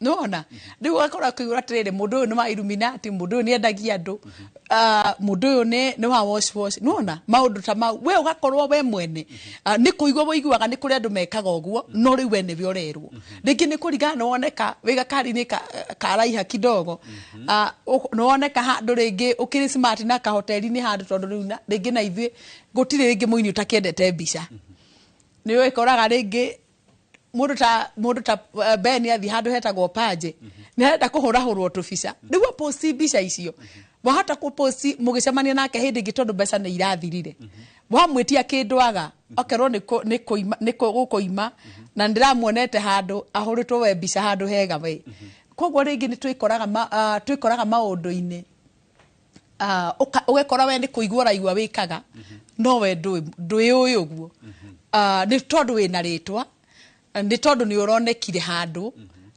Nĩwona rĩu ũgakora ũkĩigua atĩrĩrĩ, mũndũ ũyũ nĩ wa Illuminati, mũndũ ũyũ nĩ endagia andũ, mũndũ ũyũ nĩ wa wash wash. Nĩwona maũndũ ta mau we ũgakorwo we mwene nĩ kũigua wũiguaga nĩ kũrĩ andũ mekaga ũguo, no rĩu we nĩwe ũrerwo. Rĩngĩ nĩ kũringana nĩwoneka wĩ gakari-inĩ karaiha kidogo, nĩwoneka handũ rĩngĩ ũkĩrĩ smart na kahoteri-inĩ handũ, tondũ rĩu rĩngĩ na ithuĩ gũtirĩ rĩngĩ mũini ũtakĩendete mbica. Nĩ wĩkoraga rĩngĩ mũndũ ta Ben athiĩ handũ hetagwo Panje, nĩ arenda kũhũrahũrwo tũbica, rĩu aposti mbica icio, wahota kũposti mũgĩcemania nake hĩndĩ ĩngĩ tondũ mbeca nĩ irathirire, wamwĩtia kĩndũ aga akerwo nĩ gũkũima, na ndĩramuonete handũ ahũrĩtwo we mbica handũ hega we. Koguo rĩngĩ nĩ twĩkoraga maũndũ-inĩ, ũgekora we nĩ kũigua ũraigua wĩkaga, no we ndwĩũĩ ũguo, nĩ tondũ wĩna rĩtwa, nĩ tondũ nĩ ũronekire handũ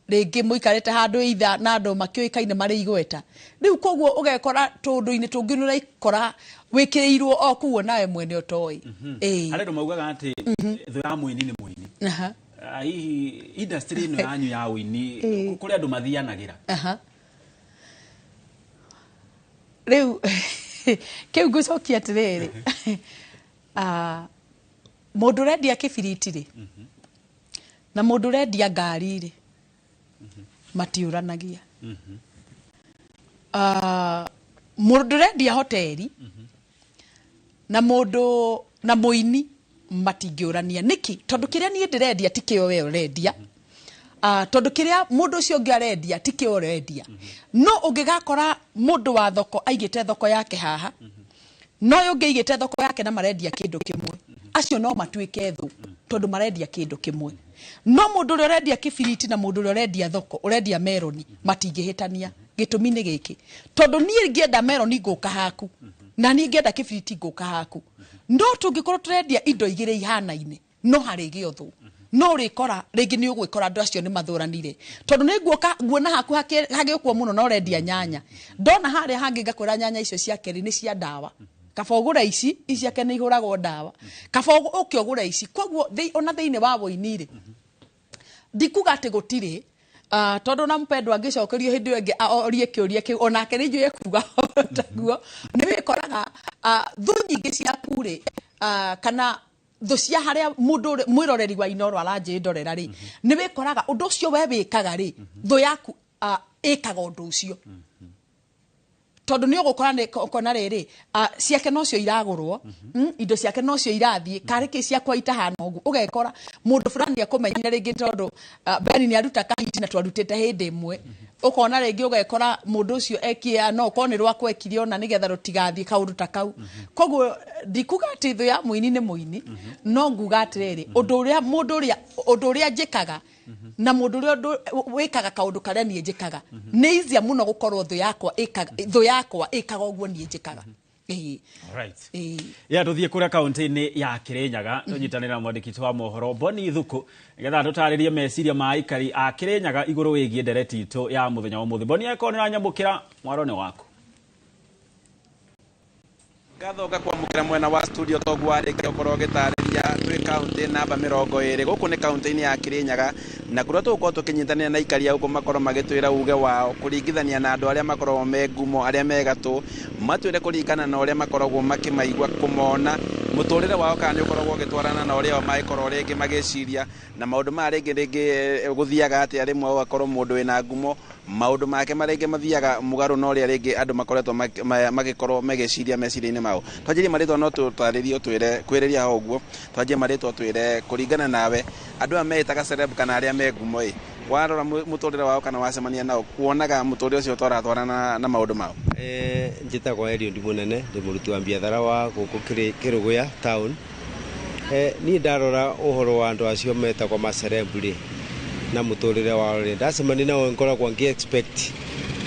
rĩngĩ mũikarĩte handũ itha na andũ makĩũĩkaine marĩ igweta. Rĩu koguo ũgekora tũũndũ-inĩ tũngĩ nĩ ũraikora wĩkĩrĩirwo o kuo nawe mwene ũtoĩ. Ĩĩ. Harĩ andũ maugaga atĩ thũ ya mũini nĩ mũini. Hihi industry ĩno yanyu ya ũini kũrĩ andũ mathianagĩra? Rĩu kĩu ngũcokia atĩrĩrĩ, mũndũ ũrendia kĩbiriti rĩ na mũndũ ũrendia ngari rĩ matiũranagia. Mũndũ ũrendia hoteri na mũndũ na mũini matingĩũrania. Nĩkĩ? Tondũ kĩrĩa niĩ ndĩrendia ti kĩo we ũrendia, tondũ kĩrĩa mũndũ ũcio ũngĩ arendia ti kĩo ũrendia. No ũngĩgakora mũndũ wa thoko aigĩte thoko yake haha, no ũyũ ũngĩ aigĩte thoko yake na marendia kĩndũ kĩmwe, acio no matuĩke thũ tondũ marendia kĩndũ kĩmwe. No mũndũ ũrĩa ũrendia kĩbiriti na mũndũ ũrĩa ũrendia thoko, ũrendia meroni, matingĩhĩtania. Gĩtũmi nĩ gĩkĩ, tondũ niĩ ngĩenda meroni ngũka haku, na niĩ ngĩenda kĩbiriti ngũka haku. No tũngĩkorwo tũrendia indo igĩrĩ ihanaine, no harĩgĩo thũ. No ũrĩkora rĩngĩ nĩ ũgwĩkora andũ acio nĩ mathũranire, tondũ nĩ nguoka nguona haku hagĩũkwo mũno na ũrendia nyanya, ndona harĩa hangĩ ngakwĩra nyanya icio ciake rĩ nĩ cia ndawa, kaba ũgũre ici, ici ciake nĩ ihũragwo ndawa, kaba ũke ũgũre ici. Koguo ona thĩinĩ wa wũini rĩ, ndikuga atĩ gũtirĩ, tondũ na Mpendwa angĩcokerio hĩndĩ ĩyo ĩngĩ orie kĩũria kĩu, onake nĩ njũĩ ekuga taguo. Nĩ wĩkoraga thũ nyingĩ ciaku rĩ, kana thũ cia harĩa mũndũ mwĩroreri wa Inooro aranjĩndorera rĩ, nĩ wĩkoraga ũndũ ũcio we wĩkaga rĩ, thũ yaku ĩkaga ũndũ ũcio. Tondũ nĩ ũgũkora nĩ ũkona rĩrĩ, ciake nocio iragũrwo, indo ciake nocio irathiĩ, karĩ kĩ ciakwa itahana ũguo. Ũgekora mũndũ fulani akũmenyire rĩngĩ tondũ Ben nĩ aruta kahiti na twarutĩte hĩndĩ ĩmwe. Ũkona rĩngĩ ũgekora mũndũ ũcio ekie, no ũkorwo nĩ rwakwa ekire ona nĩgetha rũtigathiĩ kaũndũ ta kau. Koguo ndikuga atĩ thũ ya mũini nĩ mũini, no nguga atĩrĩrĩ, ũndũ ũrĩa mũndũ ũrĩa, ũndũ ũrĩa njĩkaga na mũndũ ũrĩa wĩkaga kaũndũ karĩa niĩ njĩkaga, nĩ easier mũno gũkorwo thũ yakwa ĩkaga, thũ yakwa ĩkaga ũguo niĩ njĩkaga. Ĩĩ. Ĩĩ. Ya tũthiĩ kũrĩa kaunti-inĩ ya Kirinyaga, tũnyitanĩre na mwandĩki witũ wa mohoro Boni Thuku nĩgetha tũtarĩrie meciria ma aikari a Kirinyaga igũrũ wĩgiĩ ndereti itũ ya mũthenya wa ũmũthĩ. Boni, angĩkorwo nĩ ũranyamũkĩra, mwaro nĩ waku. Ngatho ngakwamũkĩra mwena wa studio toguo warĩkia gũkorwo ũgĩtarĩria twĩ kaunti namba 20. Gũkũ nĩ kaunti-inĩ ya Kirinyaga, na kũrĩa tũgũkorwo tũkĩnyitanĩra na aikari a gũkũ makorwo magĩtwĩra uge wao kũringithania na andũ arĩa makoragwo me ngumo, arĩa me gatũ, matwĩre kũringana na ũrĩa makoragwo makĩmaigua, kũmona Mũtũrĩre wao kana nĩ ũkoragwo ũgĩtwarana na ũrĩa mangĩkorwo rĩngĩ magĩciria na maũndũ maya rĩngĩ rĩngĩ gũthiaga atĩa. Rĩmwe ũgakorwo mũndũ wĩna ngumo maũndũ make marĩngĩ mathiaga mũgarũ na ũrĩa rĩngĩ andũ makoretwo magĩkorwo magĩciria meciria-inĩ mao. Twanjĩrie marĩtwa, no tũtarĩrie ũtwĩre kwĩrĩria ho ũguo. Twanjie marĩtwa, twĩre kũringana nawe andũ aya meĩtaga celeb kana arĩa me ngumo ĩ, warora mũtũrĩre wao kana wacemania nao, kuonaga mũtũrĩre ũcio ũtaratwarana na maũndũ mao? Njĩtagwo Eliud Mũnene, ndĩ mũruti wa biathara wa gũkũ Kĩrũgũya town. Niĩ ndarora ũhoro wa andũ acio metagwo maceleb rĩ na mũtũrĩre wao rĩ, ndacemania nao ngoragwo ngĩ expect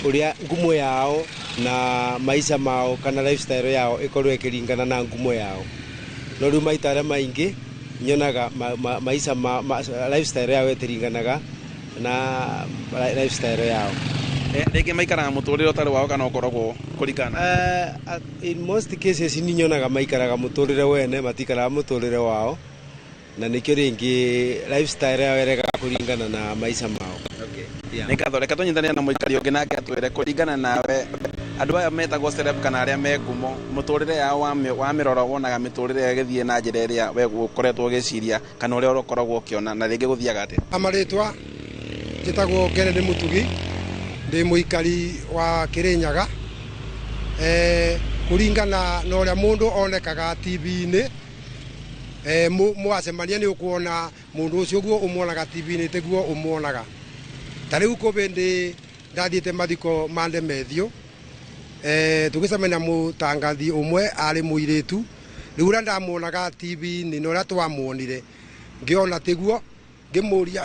ũrĩa ngumo yao na maica mao kana lifestyle yao ĩkorwo ĩkĩringana na ngumo yao, no rĩu maita arĩa maingĩ nyonaga maica ma lifestyle yao ĩtiringanaga na lifestyle yao. Rĩngĩ maikaraga mũtũrĩre ũtarĩ wao kana ũkoragwo kũringana? In most cases ni nyonaga maikaraga mũtũrĩre wene, matikaraga mũtũrĩre wao, na nĩkĩo rĩngĩ lifestyle yao ĩregaga kũringana na maica mao. Yeah. Nĩ ngatho. Reke tũnyitanĩre na mũikari ũngĩ nake atwĩre kũringana nawe andũ aya metagwo celeb kana arĩa me ngumo, mũtũrĩre yao wa mĩrora wonaga mĩtũrĩre ĩgĩthiĩ na njĩra ĩrĩa we ũkoretwo ũgĩciria kana ũrĩa ũkoragwo ũkĩona, na rĩngĩ gũthiaga atĩa? Amarĩtwa njĩtagwo Kennedy Mũtugi, ndĩ mũikari wa Kĩrĩnyaga. Kũringana na ũrĩa mũndũ onekaga TV-inĩ, mwacemania nĩ ũkuona mũndũ ũcio ũguo ũmuonaga TV-inĩ tiguo ũmuonaga. Ta rĩu kũbĩndĩ ndathiĩte mathiko ma Ndemethio, tũgĩcemania mũtangathi ũmwe arĩ mũirĩtu, rĩu ũrĩa ndamuonaga TV-inĩ na ũrĩa twamuonire ngĩona tiguo, ngĩmũria,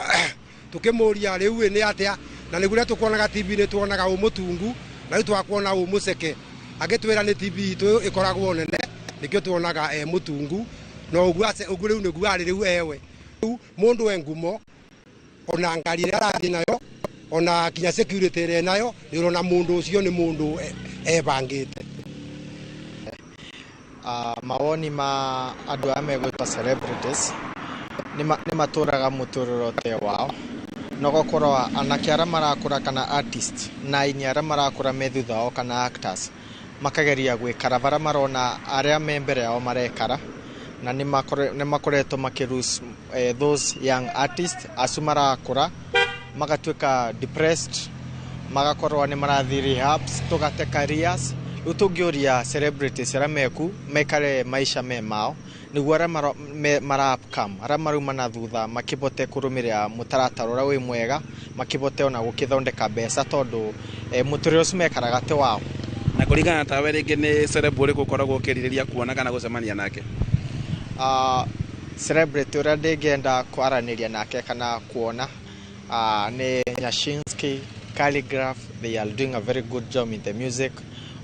tũkĩmũria rĩu nĩ atĩa, na nĩguo ũrĩa tũkuonaga TV-inĩ tuonaga ũ mũtungu na rĩu twakuona ũ mũceke. Agĩtwĩra nĩ TV itũ ĩkoragwo nene nĩkĩo tuonaga e mũtungu, no ũguo ũguo rĩu nĩguo arĩ rĩu ewe. Rĩu mũndũ e ngumo ona ngari ĩrĩa arathiĩ nayo ona kinya security ĩrĩa nayo nĩ ũrona mũndũ ũcio nĩ mũndũ ebangĩte. Mawoni ma andũ aya megwĩtwo celebrities nĩ matũraga mũtũrĩre ũte wao, no gũkorwo anake arĩa marakũra kana artist na aini arĩa marakũra me thutha wao kana actors makageria gwĩkara barĩa marona arĩa me mbere yao marekara, na nĩ makoretwo makĩ lose those young artists acu marakũra magatuĩka depressed, magakorwo nĩ marathiĩ rehabs, tũgate careers. Rĩu tũngĩũria celebrities arĩa meku mekare maica me mao nĩguo arĩa mara upcome arĩa marauma na thutha makĩbote kũrũmĩrĩra mũtaratara ũrĩa wĩ mwega, makĩbote ona gũkĩthondeka mbeca tondũ mũtũrĩre ũcio mekaraga ti wao. Na kũringana tawe rĩngĩ nĩ celeb ũrĩkũ ũkoragwo ũkĩrirĩria kuona kana gũcemania nake? Celebrity ũrĩa ndĩngĩenda kwaranĩria nake kana kuona nĩ Nyashinski, Khaligraph. They are doing a very good job in the music.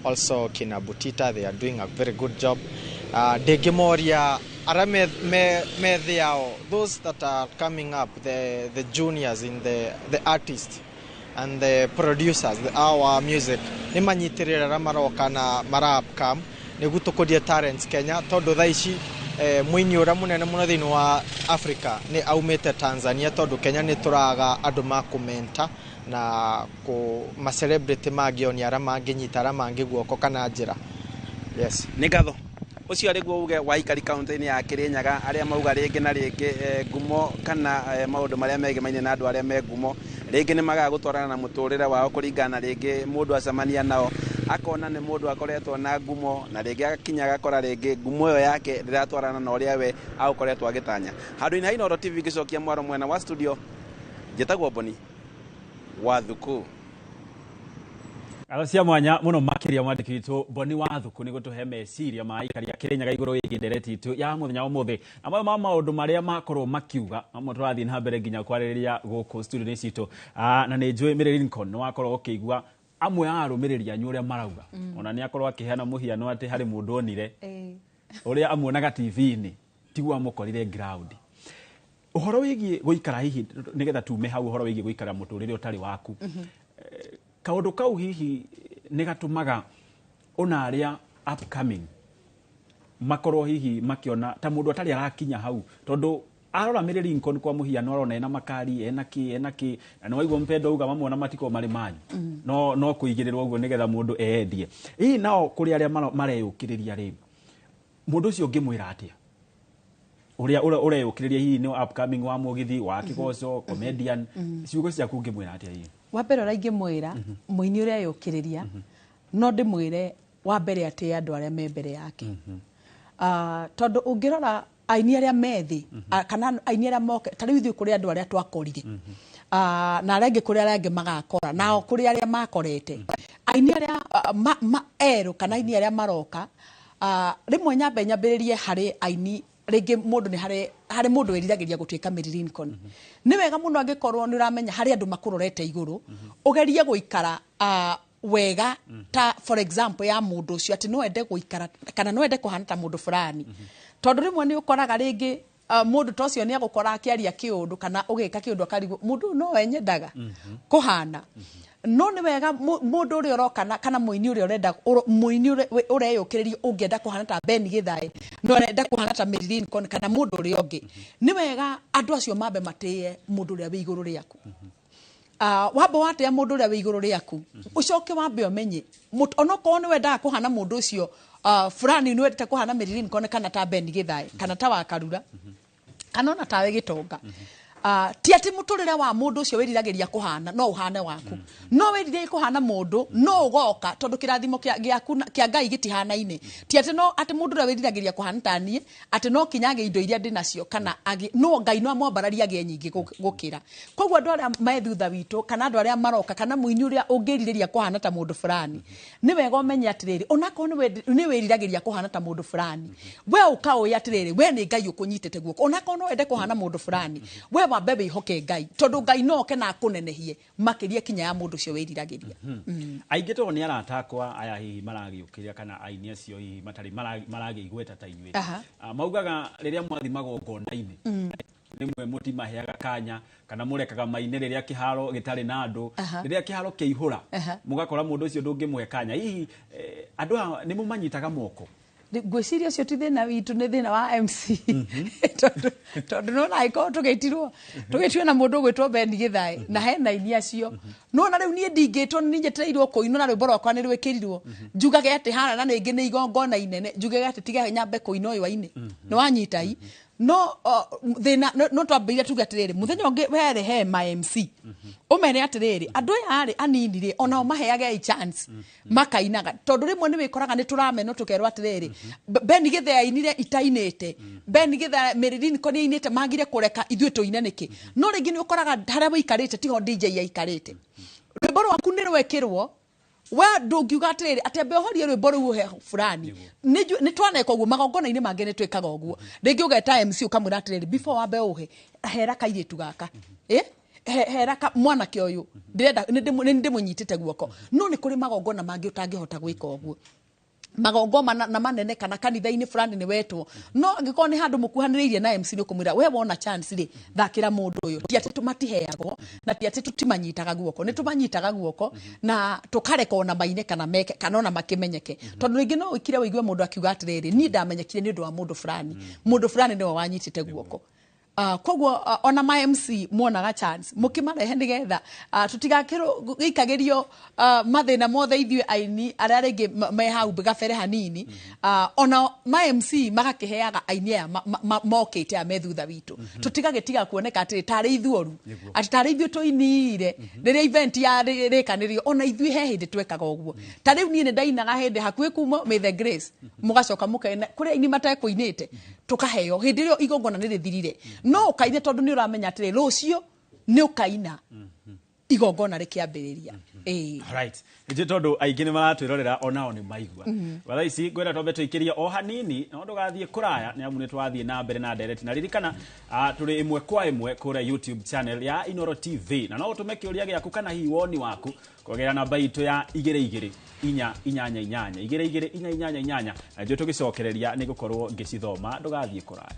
Also kina Butita, they are doing a very good job. Ndĩngĩmoria arĩa me thĩ yao, those that are coming up, the juniors in the artists and the producers, our music nĩ manyitĩrĩre arĩa maroka na mara upcome nĩguo tũkũrie talents Kenya, tondũ thaa ici mũini ũrĩa mũnene mũno thĩinĩ wa Africa nĩ aumĩte Tanzania, tondũ Kenya nĩ tũraga andũ ma kũmenta na kũ ma celebrity mangĩonia arĩa mangĩnyita arĩa mangĩ guoko kana njĩra. Yes. Nĩ ngatho. Ũcio arĩ guo uge wa aikari kaunti-inĩ ya Kĩrĩnyaga arĩa mauga rĩngĩ na rĩngĩ ngumo kana maũndũ marĩa megemaine na andũ arĩa me ngumo rĩngĩ nĩ magaga gũtwarana na mũtũrĩre wao, kũringana na rĩngĩ mũndũ acemania nao akona nĩ mũndũ akoretwo na ngumo na rĩngĩ agakinya agakora rĩngĩ ngumo ĩyo yake ndĩratwarana na ũrĩa we agũkoretwo agĩtanya. Handũ-inĩ ha Inooro TV ngĩcokia mwaro mwena wa studio, njĩtagwo Boni wa Thuku. Ngatho cia mwanya muno makiria mwandĩki witũ Boni wa Thuku nĩ gũtũhe meciria ma aikari a Kĩrĩnyaga igũrũ rĩgiĩ ndereti itũ ya mũthenya wa ũmũthĩ, na mamwe ma maũndũ marĩa makorwo makiuga mamwe tũrathiĩ na mbere nginya kwarĩrĩria gũkũ studio-inĩ citũ. Na nĩ njũĩ Mary Lincoln nĩ wakorwo ũkĩigua amwe a arũmĩrĩri anyu ũrĩa marauga, ona nĩ akorwo akĩheana mũhiano atĩ harĩ mũndũ onire ũrĩa amuonaga TV-inĩ tiguo amũkorire ground. Ũhoro wĩgiĩ gũikara hihi nĩgetha tume hau, ũhoro wĩgiĩ gũikara mũtũrĩre ũtarĩ waku, kaũndũ kau hihi nĩ gatũmaga ona arĩa upcoming makorwo hihi makiona ta mũndũ atarĩ arakinya hau, tondũ arora Mary Lincoln kwa mũhiano arona ena makari ena kĩ na nĩ waigua mpendo uga mamwe na matiko marĩ manyu no kũigĩrĩrwo ũguo nĩgetha mũndũ eendie. Hihi nao kũrĩ arĩa mareyũkĩrĩria rĩ, Mũndũ ũcio ũngĩmwĩra atĩa ũrĩa ũreyũkĩrĩria hihi nĩ upcoming wa mũgithi wa kĩgoco, comedian, ciugo ciaku ũngĩmwĩra atĩa hihi? Wa mbere ũrĩa ingĩmwĩra mũini ũrĩa eyũkĩrĩria, no ndĩmwĩre wa mbere atĩe andũ arĩa me mbere yake. Tondũ ũngĩrora aini arĩa me thĩ, kana aini arĩa moke ta rĩu, ithuĩ kũrĩ andũ arĩa twakorire, na arĩa angĩ kũrĩ arĩa angĩ magakora, nao kũrĩ arĩa makorete aini arĩa erũ kana aini arĩa maroka. Rĩmwe nyambe nyambĩrĩrie harĩ aini rĩngĩ mũndũ nĩ harĩ mũndũ wĩriragĩria gũtuĩka Mary Lincoln. Nĩ wega mũno angĩkorwo nĩ ũramenya harĩ andũ makũrorete igũrũ, ũgerie gũikara wega, ta for example ya mũndũ ũcio, atĩ no ende gũikara kana no ende kũhana ta mũndũ fulani, tondũ rĩmwe nĩ ũkoraga rĩngĩ mũndũ ta ũcio nĩ agũkora akĩaria kĩũndũ kana ũgĩka kĩũndũ, akarigwo mũndũ ũyũ nowe nyendaga kũhana. No nĩ wega mũndũ ũrĩa ũroka kana mũini ũrĩa ũrenda mũini ũrĩa ũreyũkĩrĩria, ũngĩenda kũhana ta Ben Githae, no ũrenda kũhana ta Mary Lincoln kana mũndũ ũrĩa ũngĩ, nĩ wega andũ acio mambe matĩe mũndũ ũrĩa wĩ igũrũ rĩaku. Wambe watĩa mũndũ ũrĩa wĩ igũrũ rĩaku, ũcoke wambe ũmenye onokorwo nĩ wendaga kũhana mũndũ ũcio fulani, nĩ wendete kũhana Mary Lincoln kana ta Ben Githae kana ta Wakarura kana ona tawe Gĩtonga, ti atĩ mũtũrĩre wa mũndũ ũcio wĩriragĩria kũhana no ũhane waku. No wĩrirĩrie kũhana mũndũ, no ũgoka, tondũ kĩrathimo gĩaku kĩa Ngai gĩtihanaine. Ti atĩ no atĩ mũndũ ũrĩa wĩriragĩria kũhana ta niĩ atĩ no kinya agĩe indo iria ndĩ nacio kana agĩe, no Ngai no amwambararie agĩe nyingĩ gũkĩra. Koguo andũ arĩa me thutha witũ kana andũ arĩa maroka kana mũini ũrĩa ũngĩrirĩria kũhana ta mũndũ fulani, nĩ wega ũmenye atĩrĩrĩ, onakorwo nĩ wĩriragĩria kũhana ta mũndũ fulani, we ũkaũĩ atĩrĩrĩ, we nĩ Ngai ũkũnyitĩte guoko. Onakorwo no wende kũhana mũndũ fulani, we wambe wĩhoke Ngai, tondũ Ngai no oke na akũnenehie makĩria kinya ya mũndũ ũcio wĩriragĩria. Aingĩ tondũ nĩ arata akwa aya hihi maragĩũkĩrĩra kana aini acio hihi matarĩ maragĩa igweta ta inyuĩ. Maugaga rĩrĩa mwathi magongona-inĩ, rĩmwe mũtimaheaga kanya kana mũrekaga maine rĩrĩa kĩharo gĩtarĩ na andũ. Rĩrĩa kĩharo kĩihũra, mũgakora mũndũ ũcio ndũngĩmũhe kanya. Hihi andũ aya nĩ mũmanyitaga moko? Ngwĩciria ũcio ti thĩna witũ, nĩ thĩna wa MC, tondũ nona angĩkorwo tũgĩtirwo tũgĩtio na mũndũ ũgwĩtwo Ben Githae na hena aini acio, nona rĩu niĩ ndingĩtwo nĩ njetereirwo kũinwo na rwĩmbo rwakwa nĩ rwĩkĩrirwo, njugage atĩ hara na rĩngĩ nĩ igongona inene, njugage atĩ tiga nyambe kũina ũyũ aine nĩ wanyita i no thĩna no twambĩrĩria tuge atĩrĩrĩ, mũthenya ũngĩ were he ma MC ũmere atĩrĩrĩ, andũ aya arĩ anini rĩ, onao maheage a chance makainaga, tondũ rĩmwe nĩ wĩkoraga nĩ tũramenwo tũkerwo atĩrĩrĩ, Ben Githae ainire itainĩte, Ben Githae, Mary Lincoln ainĩte, magire kũreka ithuĩ tũine nĩkĩ? No rĩngĩ nĩ ũkoraga harĩa wĩikarĩte tiho DJ aikarĩte, rwĩmbo rwaku nĩ rwekĩrwo, we ndũngiuga atĩrĩrĩ atĩ ambe ũhorie rwĩmbo rũu ũhe fulani. Nĩ twaneka ũguo magongona-inĩ mangĩ, nĩ twĩkaga ũguo. Rĩngĩ ũgeta MC ũkamwĩra atĩrĩrĩ, before wambe ũhe, hera kairĩtu gaka, hera mwanake ũyũ ndĩrenda nĩ ndĩmũnyitĩte guoko. No nĩ kũrĩ magongona mangĩ ũtangĩhota gwĩka ũguo, magongona na manene kana kanitha-inĩ fulani nĩ wetwo, no angĩkorwo nĩ handũ mũkuhanĩrĩirie na MC, nĩ ũkũmwĩra we wona chance rĩ, thakĩra mũndũ ũyũ. Ti atĩ tũmatiheagwo na ti atĩ tũtimanyitaga guoko, nĩ tũmanyitaga guoko na tũkareka ona maine kana meke kana ona makĩmenyeke, tondũ rĩngĩ no ũikire ũigue mũndũ akiuga atĩrĩrĩ, niĩ ndamenyekire nĩ ũndũ wa mũndũ fulani, mũndũ fulani nĩwe wanyitĩte guoko. Koguo ona ma MC muonaga chance mũkĩmarehe nĩgetha tũtigakĩikagĩrio mathĩna mothe ithuĩ aini arĩa rĩngĩ me hau gabere hanini. Ona ma MC magakĩheaga aini aya mokĩte aya me thutha witũ, tũtigagĩtiga kuoneka atĩ tarĩ ithuoru, atĩ tarĩ ithuĩ tũinire rĩrĩa event ya rĩkanĩrio. Ona ithuĩ he hĩndĩ twekaga ũguo. Ta rĩu niĩ nĩ ndainaga hĩndĩ hakuhĩ kuma May the Grace, mũgacoka mũkaina kũrĩ aini matekũinĩte, tũkaheo hĩndĩ ĩrĩa igongona nĩ rĩthirire, no ũkaine tondũ nĩ ũramenya atĩrĩ, rũciũ nĩ ũkaina igongona rĩkĩambĩrĩria. Ĩĩ. Right, nĩ tondũ aingĩ nĩ maratwĩrorera, onao nĩ maigua. Thaa ici ngwenda twambe tũikĩrie o hanini, no ndũgathiĩ kũraya, nĩ amu nĩ twathiĩ na mbere na ndereti. Na ririkana tũrĩ ĩmwe kwa ĩmwe kũrĩa YouTube channel ya Inoro TV, na no ũtũme kĩũria gĩaku kana hihi woni waku kũgerera namba itũ ya 22488, 22488, na ithuĩ tũgĩcokereria nĩ gũkorwo ngĩcithoma. Ndũgathiĩ kũraya.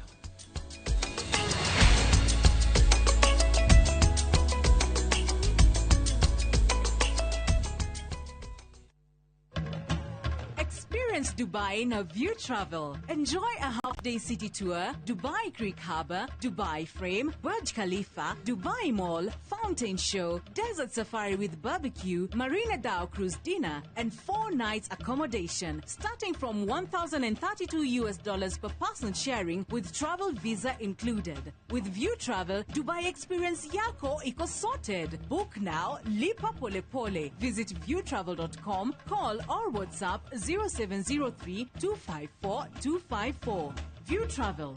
Experience Dubai na View Travel. Enjoy a half-day city tour, Dubai Creek Harbour, Dubai Frame, Burj Khalifa, Dubai Mall, Fountain Show, Desert Safari with barbecue, Marina Dhow Cruise dinner, and 4 nights accommodation, starting from $1,032 per person sharing with travel visa included. With View Travel, Dubai experience yako iko sorted. Book now, lipa pole pole. Visit viewtravel.com, call or WhatsApp 0703 254 254. View Travel.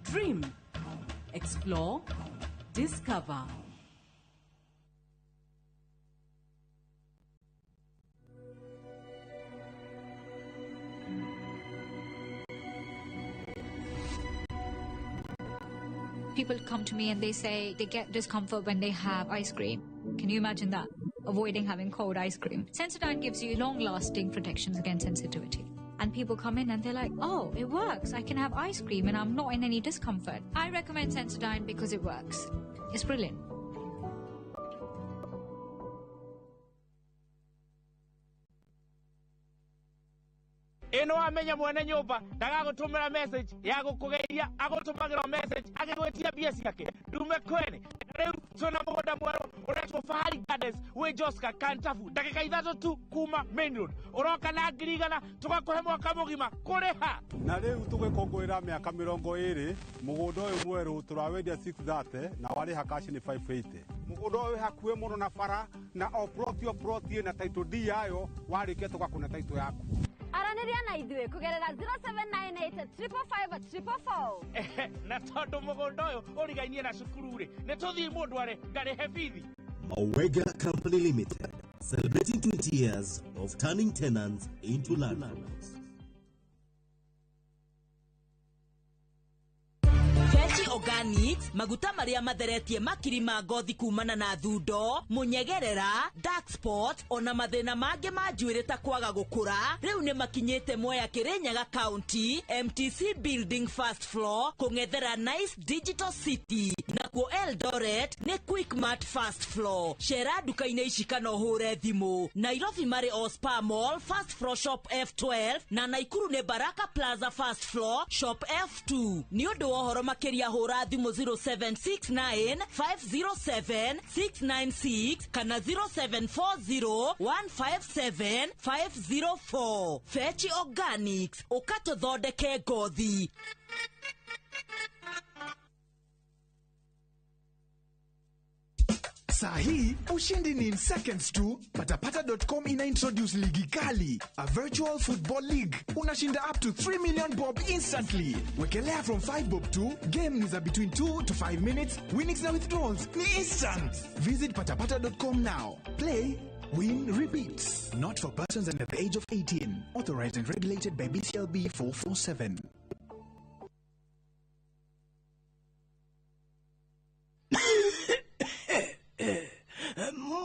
Dream. Explore. Discover. People come to me and they say they get discomfort when they have ice cream. Can you imagine that? Avoiding having cold ice cream. Sensodyne gives you long-lasting protections against sensitivity. And people come in and they're like, oh, it works. I can have ice cream and I'm not in any discomfort. I recommend Sensodyne because it works. It's brilliant. Ĩno amenya mwene nyũmba ndagagũtũmĩra message ya gũkũgeithia, agũtũmagĩra message agĩgwĩtia mbia ciake ndume kwene. Rĩu twĩna mũgũnda mwerũ ũretwo Fahari Gardens wĩ Joska Kantafu, ndagĩka 3 tu kuma main road. Ũroka na 100,000 tũgakũhe mwaka mũgima kũrĩha. Na rĩu tũgĩkũngũĩra mĩaka 20 mũgũnda ũyũ mwerũ tũrawendia 630 na warĩha cash nĩ 580. Mũgũnda ũyũ wĩ hakuhĩ mũno na bara na o plot o plot ĩna title deed yayo, warĩkia tũgakũne title yaku. Aranĩria na ithuĩ kũgerera 0798 555 444. Na tondũ mũgũnda ũyũ ũrigainie na cukuru rĩ, nĩ tũthiĩ mũndũ arĩ ngarĩhe bithi. Mawega Company Limited, celebrating 20 years of turning tenants into landlords. Organics, maguta maria matheretie makiri ma ngothi kumana na thundo, munyegerera, dark spot, ona mathina mangĩ ma njuĩrĩ ta kwaga gũkũra, rĩu nĩ makinyĩte Mwea Kirinyaga County, MTC Building first floor, kũng'ethera Nice Digital City, nakuo Eldoret nĩ Quickmart first floor. Cera nduka-inĩ ici kana ũhũre thimũ. Nairobi marĩ o Spa Mall first floor shop F12 na Naikuru nĩ Baraka Plaza first floor shop F2. Nĩ ũndũ wa ũhoro makĩria hũra thimũ 0769 507 696 kana 0740 157 504. Fechi Organics, ũkatũthondeke ngothi. Sahi, ushindi ni in seconds tu. Patapata.com ina introduce ligi kali, a virtual football league. Unashinda up to 3 million bob instantly. Wekelea from 5 bob to, game ni za between 2 to 5 minutes, winnings na withdrawals ni instant. Visit patapata.com now. Play, win, repeat. Not for persons under the age of 18. Authorized and regulated by BCLB 447.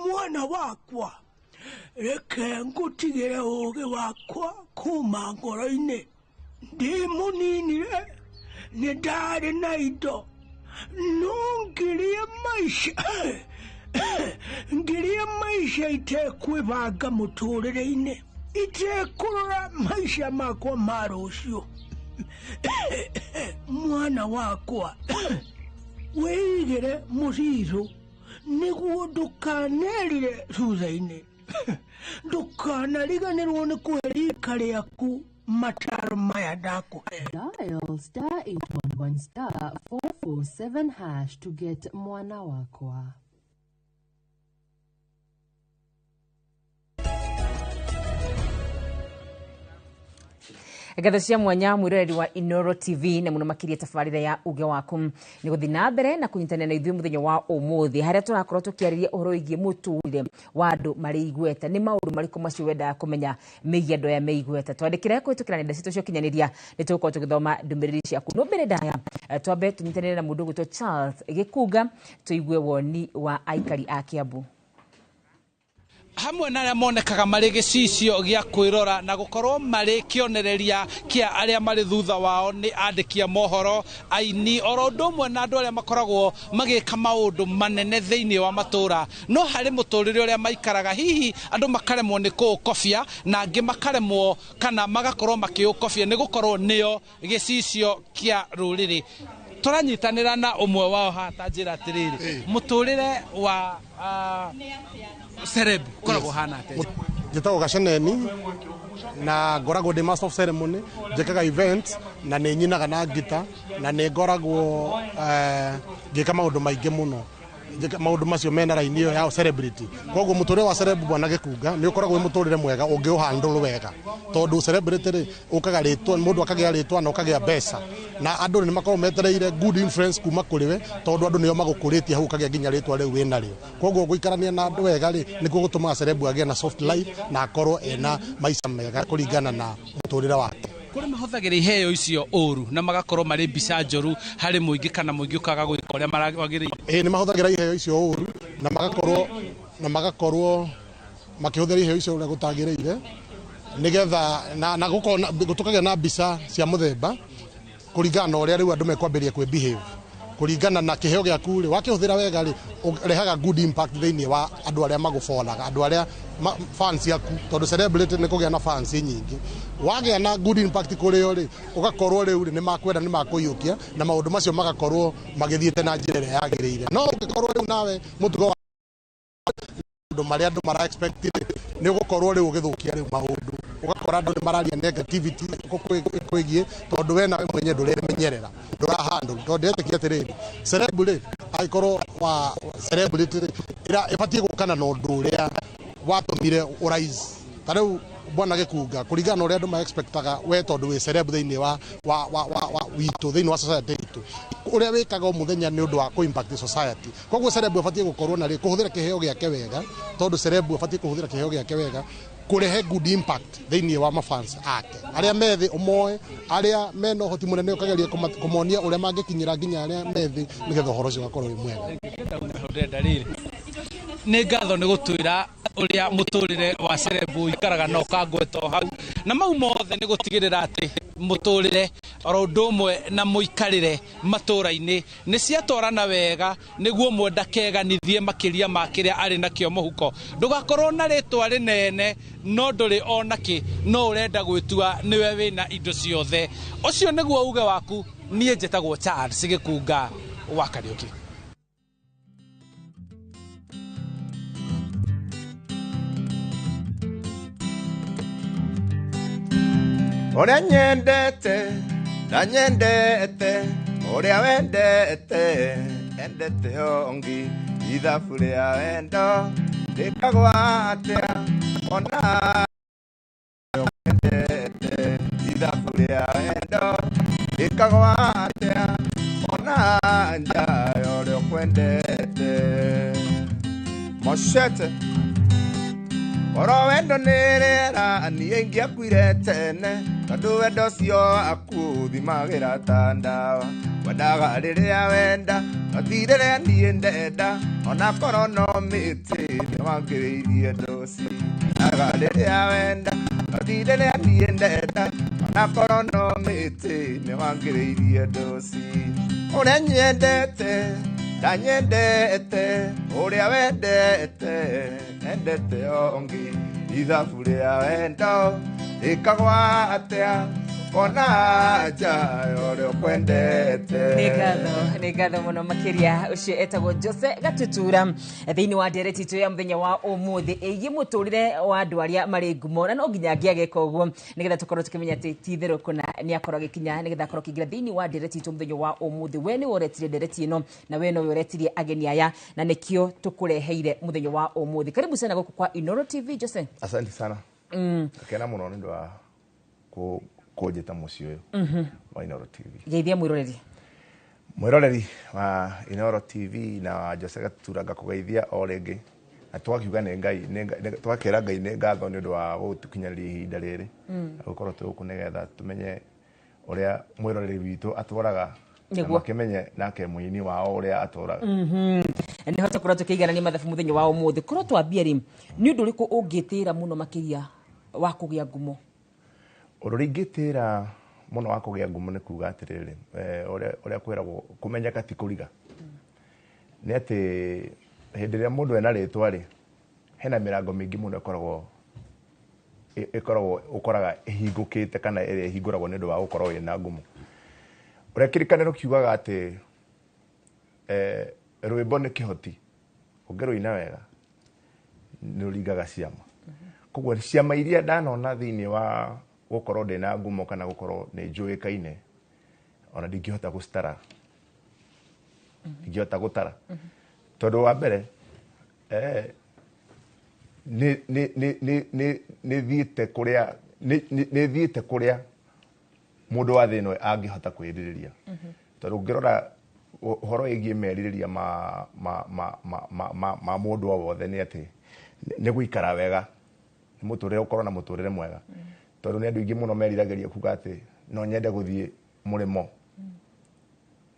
Mwana wakwa, reke ngutigire ũũgĩ wakwa kuma ngoro-inĩ. Ndĩ mũnini-rĩ, nĩ ndarĩ na indo, no ngirie maica itekwĩbanga mũtũrĩre-inĩ, itekũrora maica makwa ma rũciũ. Mwana wakwa, wĩigĩre mũcirũ nĩguo ndũkanerire thutha-inĩ, ndũkanariganĩrwo nĩ kũhe rika rĩaku mataro maya ndakũhe. Dial star 811 star 447 hash to get mwana wakwa. Ngatho cia mwanya mwiroreri wa Inoro TV na muno makiria tabarĩra ya uge waku nĩ gũthiĩ na mbere na kũnyitanĩra na ithuĩ mũthenya wa ũmũthĩ harĩa tũrakorwo tũkĩarĩria ũhoro wĩgiĩ mũtũrĩre wa andũ marĩ igweta. Nĩ maũndũ marĩkũ macio wendaga kũmenya megiĩ andũ aya me igweta? Twandĩkĩre kũhĩtũkĩra nenda citũ cia ũkinyanĩria, nĩ tũgũkorwo tũgĩthoma ndũmĩrĩri ciaku. No mbere ndaya twambe tũnyitanĩre na mũndũ ũgwĩtwo Charles Gĩkunga tũigue woni wa aikari a Kiambu. Hamwe na arĩa monekaga marĩ gĩcicio gĩa kwĩrora na gũkorwo marĩ kĩonereria kĩa arĩa marĩ thutha wao nĩ andĩki a mohoro, aini, oro ũndũ ũmwe na andũ arĩa makoragwo magĩka maũndũ manene thĩinĩ wa matũra. No harĩ mũtũrĩre ũrĩa maikaraga, hihi andũ makaremwo nĩ kũũkobia na angĩ makaremwo kana magakorwo makĩũkobia nĩ gũkorwo nĩo gĩcicio kĩa rũrĩrĩ. Tũranyitanĩra na ũmwe wao haha, ta njĩra atĩrĩrĩ, mũtũrĩre wa celeb ũkoragwo ũhana atĩa? Njĩtagwo Gaceneni na ngoragwo ndĩ master of ceremony, njĩkaga events na nĩ nyinaga na ngita na nĩ ngoragwo ngĩka maũndũ maingĩ mũno. Maũndũ macio mena raini ĩyo ya celebrity. Koguo mũtũrĩre wa celeb bwana Gĩkunga nĩ ũkoragwo wĩ mũtũrĩre mwega ũngĩũhandle wega, tondũ celebrity rĩ ũkaga rĩtwa, mũndũ akagĩa rĩtwa na ũkagĩa mbeca, na andũ nĩ makoragwo metereire good influence kuma kũrĩ we, tondũ andũ nĩo magũkũrĩtie hau ũkagĩa nginya rĩtwa rĩu wĩnarĩo. Koguo gũikarania na andũ wega rĩ nĩkuo gũtũmaga celeb agĩe na soft life na akorwo ena maica mega kũringana na mũtũrĩre wake. Kũrĩ mahũthagĩra iheo icio ũru na magakorwo marĩ mbica njũru harĩ mũingĩ kana mũingĩ ũkaga gwĩka ũrĩa wagĩrĩire. Ĩĩ, nĩ mahũthagĩra iheo icio ũru na magakorwo makĩhũthĩra iheo icio ũrĩa gũtagĩrĩire, nĩgetha na gũtũkagĩa na mbica cia mũthemba kũringana na ũrĩa rĩu andũ mekwambĩrĩria kwĩ behave kũringana na kĩheo gĩaku rĩ, wakĩhũthĩra wega rĩ ũrehaga good impact thĩinĩ wa andũ arĩa magũbolaga, andũ arĩa fans yaku, tondũ celebrity nĩ kũgĩa na fans nyingĩ. Wagĩa na good impact kũrĩ o rĩ, ũgakorwo rĩu rĩ nĩ makwenda, nĩ makũiyũkia na maũndũ macio magakorwo magĩthiĩte na njĩra ĩrĩa yagĩrĩire. No ũngĩkorwo rĩu nawe mũtugo wa maũndũ marĩa andũ mara expect rĩ, nĩ ũgũkorwo rĩu ũgĩthũkia rĩu maũndũ, ũgakora andũ nĩ mararia negativity kwĩgiĩ, tondũ we nawe mwenyewe ndũremenyerera, ndũrahandle. Tondũ ndĩretĩkia atĩrĩrĩ, celeb rĩ, angĩkorwo wa celebrity rĩ, ĩbatiĩ gũkana na ũndũ ũrĩa watũmire ũrise. Ta rĩu bwana Gĩkunga, kũringana na ũrĩa andũ ma expectaga we, tondũ wĩ celeb thĩinĩ wa wa wa wa wa witũ, thĩinĩ wa society itũ, ũrĩa wĩkaga o mũthenya nĩ ũndũ wa kũ impact society. Koguo celeb abatiĩ gũkorwo na rĩ kũhũthĩra kĩheo gĩake wega, tondũ celeb abatiĩ kũhũthĩra kĩheo gĩake wega kũrehe good impact thĩinĩ wa mafans ake arĩa methĩ, ũmoe arĩa mena ũhoti mũnene, ũkageria kũmonia ũrĩa mangĩkinyĩra nginya arĩa methĩ, nĩgetha ũhoro ũcio ũgakorwo wĩ mwega. Ndĩrenda rĩrĩ, nĩ ngatho nĩ gũtwĩra ũrĩa mũtũrĩre wa celeb ũikaraga na ũkangweta o hau, na mau mothe nĩ gũtigĩrĩra atĩ mũtũrĩre oro ũndũ ũmwe na mũikarĩre matũra-inĩ nĩ ciatwarana wega, nĩguo ũmwe ndakeganithie makĩria ma kĩrĩa arĩ nakĩo mũhuko. Ndũgakorwo na rĩtwa rĩnene no ndũrĩ ona kĩ, no ũrenda gwĩtua nĩwe wĩna indo ciothe. Ũcio nĩguo uge waku. Niĩ njĩtagwo Charles Gĩkunga wa Kariũki. Ũrĩa nyendete ndanyendete, ũrĩa wendete endete ũngĩ, ithabu rĩa wendo rĩkagwo atĩa ona wendete, ithabu rĩa wendo rĩkagwo atĩa ona nja ya ũrĩa ũkwendete. Moshete oro wendo nĩ rĩera, niĩ ingĩakuire tene, tondũ wendo ũcio akuthimagĩra ta ndawa. Wendaga rĩrĩa wenda, no ti rĩrĩa niĩ ndenda, onakorwo no mĩtĩ nĩwangĩrĩirie ndoci. Wendaga rĩrĩa wenda, no ti rĩrĩa niĩ ndenda, onakorwo no mĩtĩ nĩwangĩrĩirie ndoci. Ũrĩa nyendete ndanyendete, ũrĩa wendete endete ũngĩ, ithabu rĩa wendo rĩkagwo atĩa ona nja ya ũrĩa ũkwendete. Nĩ ngatho mũno makĩria. Ũcio etagwo Jose Gatutura thĩinĩ wa ndereti itũ ya mũthenya wa ũmũthĩ ĩgiĩ mũtũrĩre wa andũ arĩa marĩ ngumo, na no nginya angĩageka ũguo nĩgetha tũkorwo tũkĩmenya atĩ ti itherũ kũna nĩ akorwo agĩkinya, nĩgetha akorwo akĩingĩra thĩinĩ wa ndereti itũ mũthenya wa ũmũthĩ. We nĩwe ũretire ndereti ĩno na we nowe ũretirie ageni aya, na nĩkĩo tũkũreheire mũthenya wa ũmũthĩ. Karibu sana gũkũ kwa Inooro TV, Jose. Asante sana. Kena mũno nĩ ũndũ wa kũnjĩta mũciĩ ũyũ wa Inooro TV. Geithia mwĩroreri. Mwĩroreri wa Inooro TV na wa Jose Gatutura, ngakũgeithia o rĩngĩ, na tũgakiuga nĩ Ngai, tũgakĩra Ngai nĩ ngatho nĩ ũndũ wa gũtũkinyanĩria ihinda rĩrĩ, na gũkorwo twĩ gũkũ nĩgetha tũmenye ũrĩa mwĩroreri witũ atũraga, na makĩmenye nake mũini wao ũrĩa atũraga. Nĩ hote kũrora tũkĩiganania mathabu mũthenya wa ũmũthĩ. Korwo twambie rĩ, nĩ ũndũ ũrĩkũ ũngĩtĩĩra mũno makĩria wa kũgĩa ngumo? Ũndũ ũrĩa ingĩtĩĩra mũno wa kũgĩa ngumo nĩ kuga atĩrĩrĩ, ũrĩa kwĩragwo kũmenyeka ti kũriga. Nĩ atĩ hĩndĩ ĩrĩa mũndũ ena rĩtwa rĩ, hena mĩrango mĩingĩ mũno ĩkoragwo ũkoraga ĩhingũkĩte kana ĩrĩa ĩhingũragwo nĩ ũndũ wa gũkorwo wĩna ngumo. Ũrĩa kĩrĩkanĩro kiugaga atĩ rwĩmbo nĩ kĩhoti, ũngĩrũina wega nĩ ũringaga ciama. Koguo ciama iria ndanona thĩinĩ wa gũkorwo ndĩna ngumo kana gũkorwo nĩ njũĩkaine, ona ndingĩhota gũcitara, ndingĩhota gũtara. Tondũ wa mbere nĩ thiĩte kũrĩa nĩ thiĩte kũrĩa mũndũ wa thĩ ĩno angĩhota kwĩrirĩria. Tondũ ũngĩrora ũhoro wĩgiĩ merirĩria ma mũndũ o wothe nĩ atĩ nĩ gũikara wega, nĩ mũtũrĩre, ũkorwo na mũtũrĩre mwega. Tondũ nĩ andũ aingĩ mũno meriragĩria kuga atĩ no nyende gũthiĩ mũrĩmo,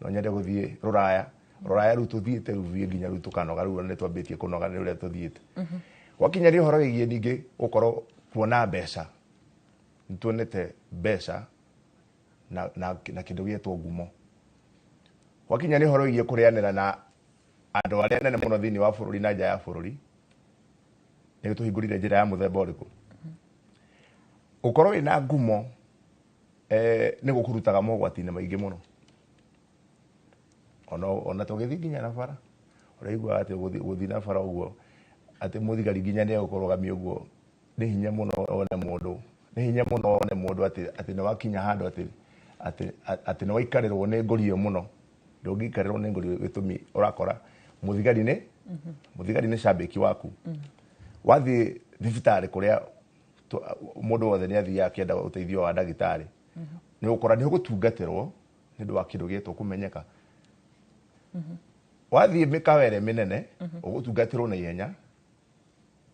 no nyende gũthiĩ rũraya. Rũraya rĩu tũthiĩte rĩu thiĩ nginya rĩu tũkanoga, rĩu nĩ twambĩtie kũnoga nĩ ũrĩa tũthiĩte. Gwakinya nĩ ũhoro wĩgiĩ ningĩ gũkorwo kuona mbeca, nĩ tuonete mbeca na kĩndũ gĩetwo ngumo. Gwakinya nĩ ũhoro wĩgiĩ kũrĩanĩra na andũ arĩa anene mũno thĩinĩ wa bũrũri na nja ya bũrũri, nĩ tũhingũrire njĩra ya mũthemba ũrĩkũ. Gũkorwo wĩna ngumo nĩ gũkũrutaga mogwati-inĩ maingĩ mũno. Ona tũgĩthiĩ nginya na bara, ũraiguaga atĩ gũthiĩ na bara ũguo atĩ mũthigari nginya nĩ egũkũrũgamia ũguo, nĩ hinya mũno one mũndũ, nĩ hinya mũno one mũndũ atĩ nĩ wakinya handũ atĩ nĩ waikarĩrwo nĩ ngũrio mũno. Ndũngĩikarĩrwo nĩ ngũrio gĩtũmi ũrakora mũthigari nĩ cambĩki waku. Wathiĩ thibitarĩ kũrĩa mũndũ wothe nĩ athiaga akĩenda ũteithio wa ndagĩtarĩ, nĩ ũgũkora nĩ ũgũtungatĩrwo nĩ ũndũ wa kĩndũ gĩetwo kũmenyeka. Wathiĩ mĩkawa ĩrĩa mĩnene ũgũtungatĩrwo na ihenya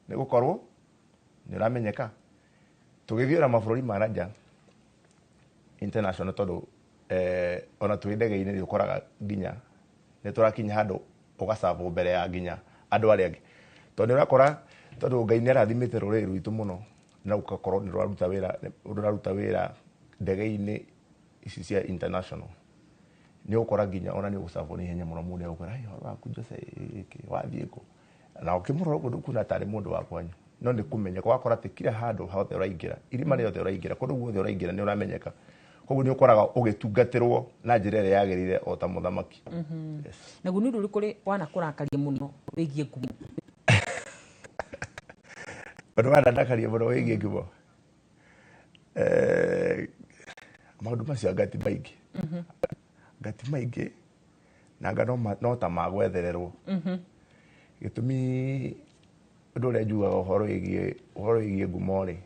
nĩ gũkorwo nĩ ũramenyeka. Tũgĩthiĩ ona mabũrũri ma nanja international, tondũ ona twĩ ndege-inĩ nĩ ũkoraga nginya nĩ tũrakinya handũ ũgacabwo mbere ya nginya andũ arĩa angĩ. Tondũ nĩ ũrakora, tondũ Ngai nĩ arathimĩte rũrĩrĩ rwitũ mũno na ũgakorwo nĩ rũraruta wĩra ndege-inĩ ici cia international, nĩ ũgũkora nginya ona nĩ ũgũcabwo nĩ ihenya mũno. Mũndũ egũkwĩra, "Ai, ũhoro waku Jose, wathiĩ kũ?" Na ũkĩmũrora ũguo ndũkuona tarĩ mũndũ wa kwanyu, no nĩ kũmenyeka. Ũgakora atĩ kila handũ hothe ũraingĩra, irima rĩothe ũraingĩra, kũndũ guothe ũraingĩra nĩ ũramenyeka. Koguo nĩ ũkoraga ũgĩtungatĩrwo na njĩra ĩrĩa yagĩrĩire o ta mũthamaki. Naguo nĩ ũndũ ũrĩkũ wanakũrakaria mũno wĩgiĩ ngumo? Ũndũ wanandakaria mũno wĩgiĩ ngumo, maũndũ macio ngati maingĩ, ngati maingĩ na anga no ta magwethererwo. Gĩtũmi ũndũ ũrĩa njugaga ũhoro wĩgiĩ ngumo rĩ,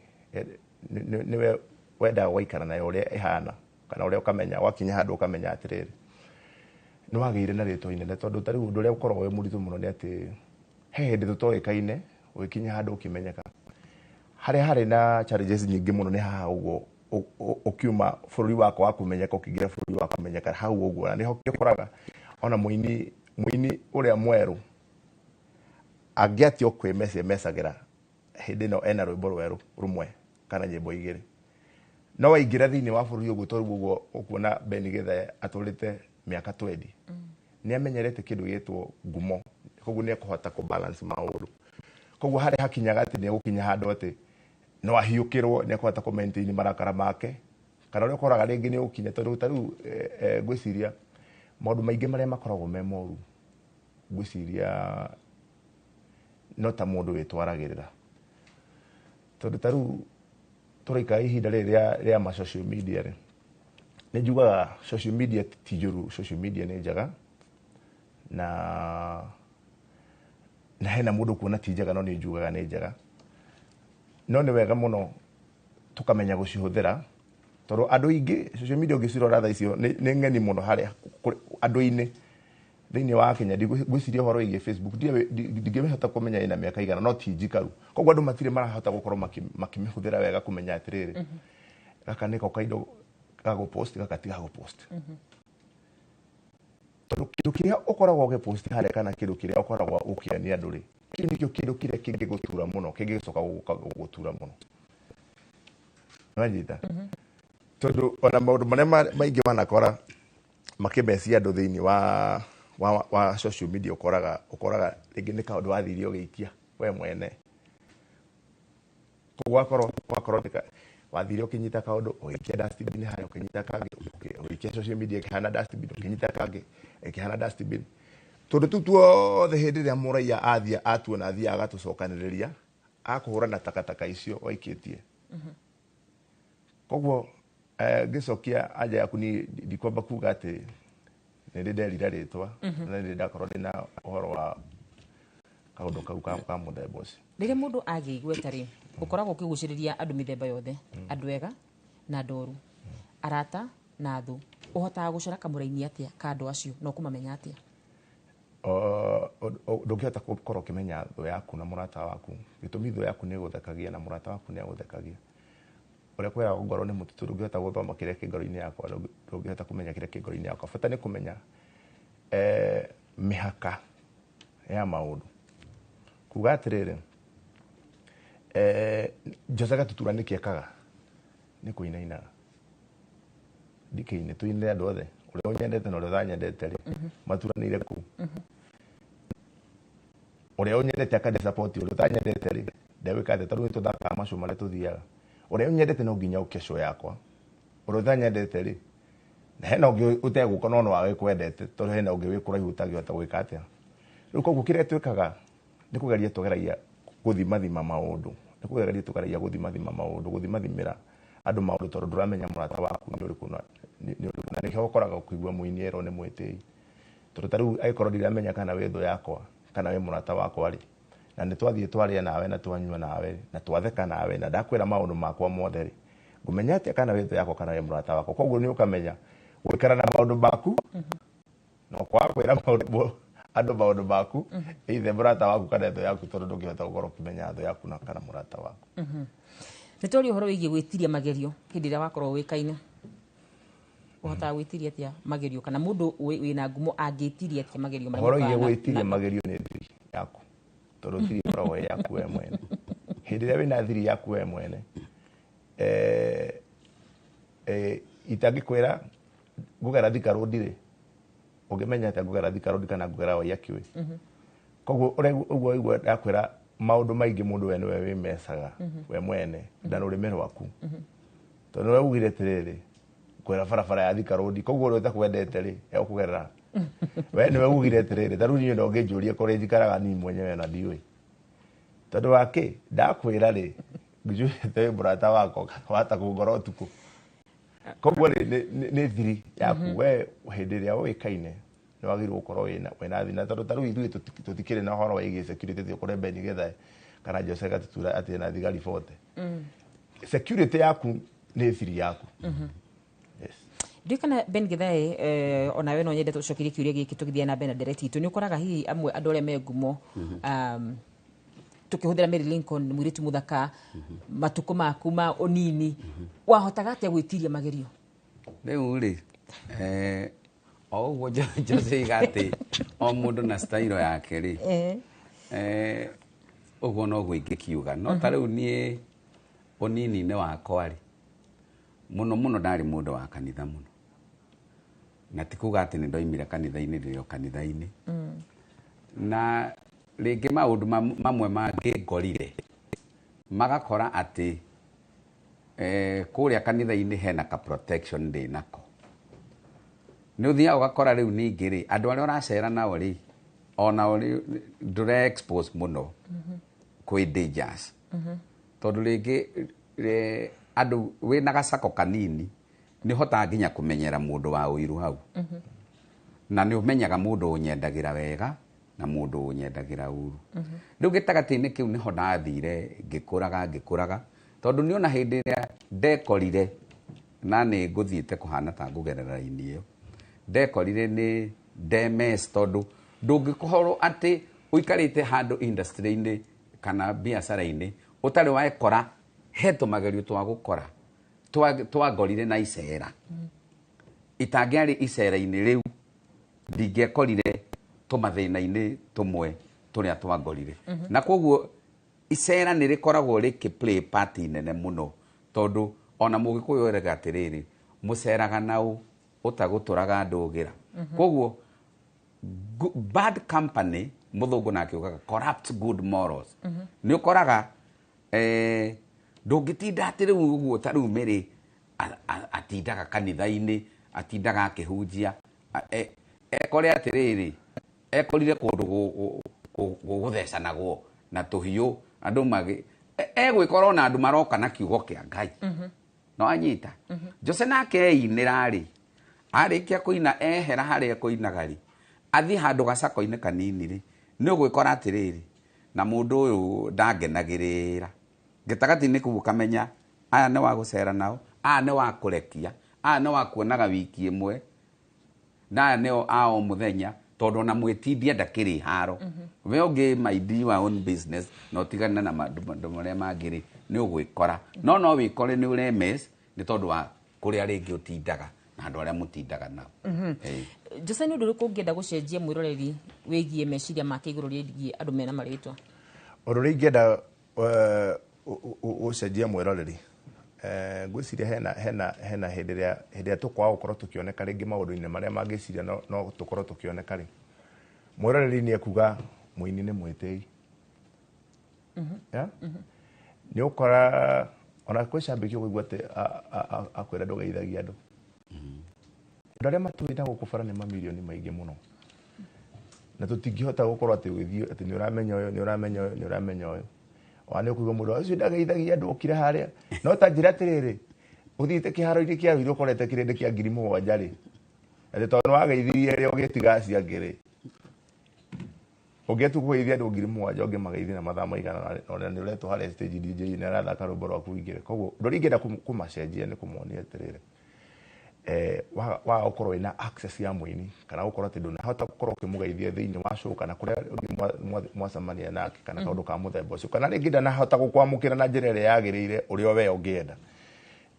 nĩwe wendaga gũikara nayo ũrĩa ĩhana, kana ũrĩa ũkamenya wakinya handũ ũkamenya atĩrĩrĩ nĩ wagĩire na rĩtwa inene. Tondũ ta rĩu ũndũ ũrĩa ũkoragwo wĩ mũritũ mũno nĩ atĩ he hĩndĩ tũtoĩkaine, ũgĩkinya handũ ũkĩmenyeka. Harĩa harĩ na challenges nyingĩ mũno nĩ haha ũguo ũkiuma bũrũri wakwa wa kũmenyeka ũkĩingĩra bũrũri wa kũmenyeka hau ũguo, na nĩho ũkoraga ona mũini ũrĩa mwerũ angĩatio kwĩmecia mecagĩra hĩndĩ ĩno ena rwĩmbo rwerũ rũmwe kana nyĩmbo igĩrĩ. No waingĩra thĩinĩ wa bũrũri ũguo tondũ ũguo ũkuona Ben Githae atũrĩte mĩaka 20, nĩ amenyerete kĩndũ gĩtwo ngumo, koguo nĩ ekũhota kũ balance maũndũ. Koguo harĩa hakinyaga atĩ nĩ egũkinya handũ atĩ no ahiũkĩrwo, nĩ ekũhota kũ maintain marakara make, kana ũrĩa ũkoraga rĩngĩ nĩ ũgũkinya. Tondũ ta rĩu ngwĩciria maũndũ maingĩ marĩa makoragwo me moru, ngwĩciria no ta mũndũ wĩtwaragĩrĩra. Tondũ ta rĩu tũraikara ihinda rĩrĩ rĩa ma social media rĩ, nĩ njugaga social media ti njũru, social media nĩ njega, na hena mũndũ kuona ti njega, no nĩ njugaga nĩ njega. No nĩ wega mũno tũkamenya gũcihũthĩra, tondũ andũ aingĩ social media ũngĩcirora thaa icio nĩ ng'eni mũno harĩa andũ-inĩ thĩinĩ wa Kenya. Ngwĩciria ũhoro wĩgiĩ Facebook ndingĩhota kũmenya ĩna mĩaka igana, no ti njikaru. Koguo andũ matirĩ marahota gũkorwo makĩmĩhũthĩra wega kũmenya atĩrĩrĩ, gaka nĩko kaindo ga gũpost, gaka ti ga gũpost. Tondũ Tondũ kĩndũ kĩrĩa ũkoragwo ũgĩpost harĩa kana kĩndũ kĩrĩa ũkoragwo ũkĩania andũ rĩ, kĩu nĩkĩo kĩndũ kĩrĩa kĩngĩgũtura mũno, kĩngĩgĩcoka gũka gũgũtura mũno. Nĩwanyita? Tondũ ona maũndũ marĩa maingĩ manakora makĩmecia andũ thĩinĩ wa social media, ũkoraga rĩngĩ nĩ kaũndũ wathire ũgĩikia we mwene. Koguo wakorwo wathire ũkĩnyita kaũndũ ũgĩikia dustbin harĩa, ũkĩnyita kangĩ ũgĩikia social media ĩkĩhana dustbin, ũkĩnyita kangĩ ĩkĩhana dustbin. Tondũ tũu tuothe hĩndĩ ĩrĩa mũraiya athiĩ atuona athiaga agatũcokanĩrĩria akũhũra na takataka icio waikĩtie. Koguo ngĩcokia anja yaku, ni ndikwamba kuga atĩ nĩ ndĩ nderira rĩtwa na nĩ ndĩ ndakorwo ndĩna ũhoro wa kaũndũ kau ka mũthemba ũcio. Rĩrĩa mũndũ agĩa igweta rĩ, ũkoragwo ũkĩgucĩrĩria andũ mĩthemba yothe, andũ ega na andũ oru, arata na thũ. Ũhotaga gũcora kamũraini atĩa ka andũ acio na ũkũmamenya atĩa? Ndũngĩhota gũkorwo ũkĩmenya thũ yaku na mũrata waku. Gĩtũmi, thũ yaku nĩ ĩgũthekagia na mũrata waku nĩ agũthekagia. Ũrĩa kwĩragwo ngoro nĩ mũtitũ, ndũngĩhota gũthoma kĩrĩa kĩ ngoro-inĩ yakwa, ndũngĩhota kũmenya kĩrĩa kĩ ngoro-inĩ yakwa. Bata nĩ kũmenya mĩhaka ya maũndũ. Kuga atĩrĩrĩ, Jose Gatutura nĩkĩ ekaga? Nĩ kũinainaga. Ndikĩine, tũinĩre andũ othe, ũrĩa ũnyendete na ũrĩa ũtanyendete rĩ, maturanĩire kũu. Ũrĩa ũnyendete akandisupport, ũrĩa ũtanyendete rĩ, ndegwĩka atĩa? Tondũ nĩ tũthakaga macio marĩa tũthiaga. Ũrĩa ũnyendete no nginya ũke show yakwa, ũrĩa ũtanyendete rĩ, na hena ũngĩ ũtegũka no no wagĩkwendete, tondũ hena ũngĩ wĩ kũraihu ũtangĩhota gwĩka atĩa. Rĩu koguo kĩrĩa twĩkaga nĩ kũgeria tũgeragia gũthimathima maũndũ, nĩ kũgeria tũgeragia gũthimathima maũndũ, gũthimathimĩra andũ maũndũ, tondũ ndũramenya mũrata waku nĩ ũrĩkũ na nĩ ũrĩkũ. Na nĩkĩo ũkoraga ũkĩigua mũini erwo nĩ mwĩtĩi, tondũ ta rĩu angĩkorwo ndiramenya kana wĩ thũ yakwa kana wĩ mũrata wakwa rĩ, na nĩ twathiĩ twarĩa nawe na twanyua nawe na twatheka nawe na ndakwĩra maũndũ makwa mothe rĩ, ngũmenya atĩa kana wĩ thũ yakwa kana wĩ mũrata wakwa? Koguo nĩ ũkamenya gũikara na maũndũ maku no kwaga kwĩra maũndũ andũ maũndũ maku, either mũrata waku kana thũ yaku, tondũ ndũngĩhota gũkorwo ũkĩmenya thũ yaku na kana mũrata waku. Nĩ twaria ũhoro wĩgiĩ gwĩtiria magerio hĩndĩ ĩrĩa wakorwo ũĩkaine. Ũhotaga gwĩtiria atĩa magerio, kana mũndũ wĩna ngumo angĩtiria atĩa magerio marĩa Ũhoro wĩgiĩ mokaga gwĩtiria magerio nĩ thiri yaku, tondũ thiri ĩkoragwo ĩ yaku we mwene. Hĩndĩ ĩrĩa wĩna thiri yaku we mwene, itangĩkwĩra ngũgera Thika Road rĩ, ũngĩmenya atĩa ngũgera Thika Road kana ngũgera Waiyaki Way? Koguo ũguo waigua ndakwĩra maũndũ maingĩ, mũndũ we nĩwe wĩmecaga we mwene na rũrĩmĩ rwaku, tondũ nĩwe ugire atĩrĩrĩ, kwĩra barabara ya Thika Road, koguo ũrĩa ũtakwendete rĩ, egũkũgerera we nĩwe ugire atĩrĩrĩ. Ta rĩu niĩ no ngĩnjũrie kũrĩa njikaraga niĩ mwenyewe na ndiũĩ, tondũ wa kĩ ndakwĩra rĩ, njũĩte wĩ mũrata wakwa wata kũngora ũtukũ. Koguo rĩ, nĩ thiri yaku we. Hĩndĩ ĩrĩa ũĩkaine nĩ wagĩrĩirwo gũkorwo wĩna thiri, na tondũ ta rĩu ithuĩ tũtikĩrĩ na ũhoro wĩgiĩ security, ũkore Ben Githae kana Jose Gatutura atĩ na thigari 40. Security yaku nĩ thiri yaku. Yes. Ndiũĩ kana Ben Githae, onawe no nyende tũcokerie kĩũria gĩkĩ tũgĩthiĩ na mbere na ndereti itũ. Nĩ ũkoraga hihi amwe andũ arĩa me ngumo, tũkĩhũthĩra Mary Lincoln, mũirĩtu mũthaka, matukũ maku ma ũnini wahotaga atĩa gwĩtiria magerio? Rĩu rĩ, o ũguo Jose iga atĩ o mũndũ na style yake rĩ, ũguo noguo ingĩkiuga. No ta rĩu niĩ ũnini-inĩ wakwa rĩ, mũno mũno ndarĩ mũndũ wa kanitha mũno, na ti kuga atĩ nĩ ndoimire kanitha-inĩ, ndĩrĩ o kanitha-inĩ. Na rĩngĩ maũndũ mamwe mangĩngorire magakora atĩ kũrĩa kanitha-inĩ hena ka protection ndĩnako. Nĩ ũthiaga ũgakora rĩu ningĩ rĩ, andũ arĩa ũracera nao rĩ, onao rĩ ndũre expose mũno kwĩ dangers, tondũ rĩngĩ andũ wĩna gacako kanini nĩ ũhotaga nginya kũmenyera mũndũ wa ũiru hau, na nĩ ũmenyaga mũndũ ũnyendagĩra wega na mũndũ ũnyendagĩra ũru. Rĩu gĩtagatĩ-inĩ kĩu nĩho ndathire ngĩkũraga ngĩkũraga, tondũ nĩ ona hĩndĩ ĩrĩa ndekorire na nĩ ngũthiĩte kũhana ta ngũgerera raini ĩyo, ndekorire nĩ ndemes, tondũ ndũngĩkorwo atĩ ũikarĩte handũ industry-inĩ kana biacara-inĩ ũtarĩ wekora he tũmagerio twa gũkora twangorire na icera itangĩarĩ icera-inĩ rĩu. Ndingĩekorire tũmathĩna-inĩ tũmwe tũrĩa twangorire. Na koguo icera nĩ rĩkoragwo rĩkĩ play part nene mũno, tondũ ona Mũgĩkũyũ erega atĩrĩrĩ, mũceraga naũ ũtagũtũraga ndũgĩra. Koguo bad company, mũthũngũ nake ugaga corrupt good morals. Nĩ ũkoraga ndũngĩtinda atĩ rĩu ũguo ta rĩu Mary atindaga kanitha-inĩ, atindaga akĩhunjia, ekore atĩrĩrĩ, ekorire kũndũ gũgũthecanagwo na tũhiũ, andũ magĩ egwĩkora ona andũ maroka na kiugo kĩa Ngai. No anyita Jose nake einĩra rĩ, arĩkia kũina ehera harĩa ekũinaga rĩ, athiĩ handũ gacako-inĩ kanini rĩ, nĩ ũgwĩkora atĩrĩrĩ, na mũndũ ũyũ ndangenagĩrĩra gĩtagatĩ-inĩ kũu, ũkamenya aya nĩ wa gũcera nao, aya nĩ wa kũrekia, aya nĩ wa kuonaga wiki ĩmwe, na aya nĩo a o mũthenya, tondũ ona mwĩtindia ndakĩrĩ haro. We ũngĩ mind your own business na ũtigane na maũndũ marĩa mangĩ rĩ, nĩ ũgwĩkora no wĩkore nĩ ũremes nĩ tondũ wa kũrĩa rĩngĩ ũtindaga na andũ arĩa mũtindaga nao. Ĩĩ. Jose, nĩ ũndũ ũrĩkũ ũngĩenda gũcenjia mwĩroreri wĩgiĩ meciria make igũrũ rĩgiĩ andũ mena marĩtwa? Ũndũ ũrĩa ingĩenda gũcenjia mwĩroreri, ngwĩciria hena hĩndĩ ĩrĩa tũkwaga gũkorwo tũkĩoneka rĩngĩ maũndũ-inĩ marĩa mangĩciria no tũkorwo tũkĩoneka rĩ, mwĩroreri nĩ ekuga mũini nĩ mwĩtĩi. Yeah? Nĩ ũkora ona kwĩ cambĩki ũkũigua atĩ akwĩra ndũgeithagia andũ. Andũ arĩa matũĩ na gũkũ bara nĩ mamirioni maingĩ mũno, na tũtingĩhota gũkorwo atĩ ũgĩthiĩ atĩ nĩ ũramenya ũyũ, nĩ ũramenya ũyũ, nĩ ũramenya ũyũ. Ona nĩ ũkũigua mũndũ ũcio ndageithagia andũ okire harĩa, no ta njĩra atĩrĩrĩ, ũthiĩte kĩharo-inĩ kĩa Ruiru ũkorete kĩrĩndĩ kĩa 7,000 rĩ, atĩ tondũ nĩ wageithirie rĩ, ũgĩtiga acio angĩ rĩ, ũngĩatua kũgeithia andũ 7,000 ũngĩmageithia na mathaa maigana ona nĩ ũretwo harĩa stage, DJ nĩ arathaka rwĩmbo rwaku ũingĩre. Koguo ũndũ ũrĩa ingĩenda kũmacenjia nĩ kũmonia atĩrĩrĩ, waga gũkorwo wĩna access ya mũini kana gũkorwo atĩ ndũnahota gũkorwo ũkĩmũgeithia thĩinĩ wa show kana kũrĩa ũngĩ mwacemania nake kana kaũndũ ka mũthemba ũcio, kana rĩngĩ ndanahota gũkwamũkĩra na njĩra ĩrĩa yagĩrĩire ũrĩa we ũngĩenda,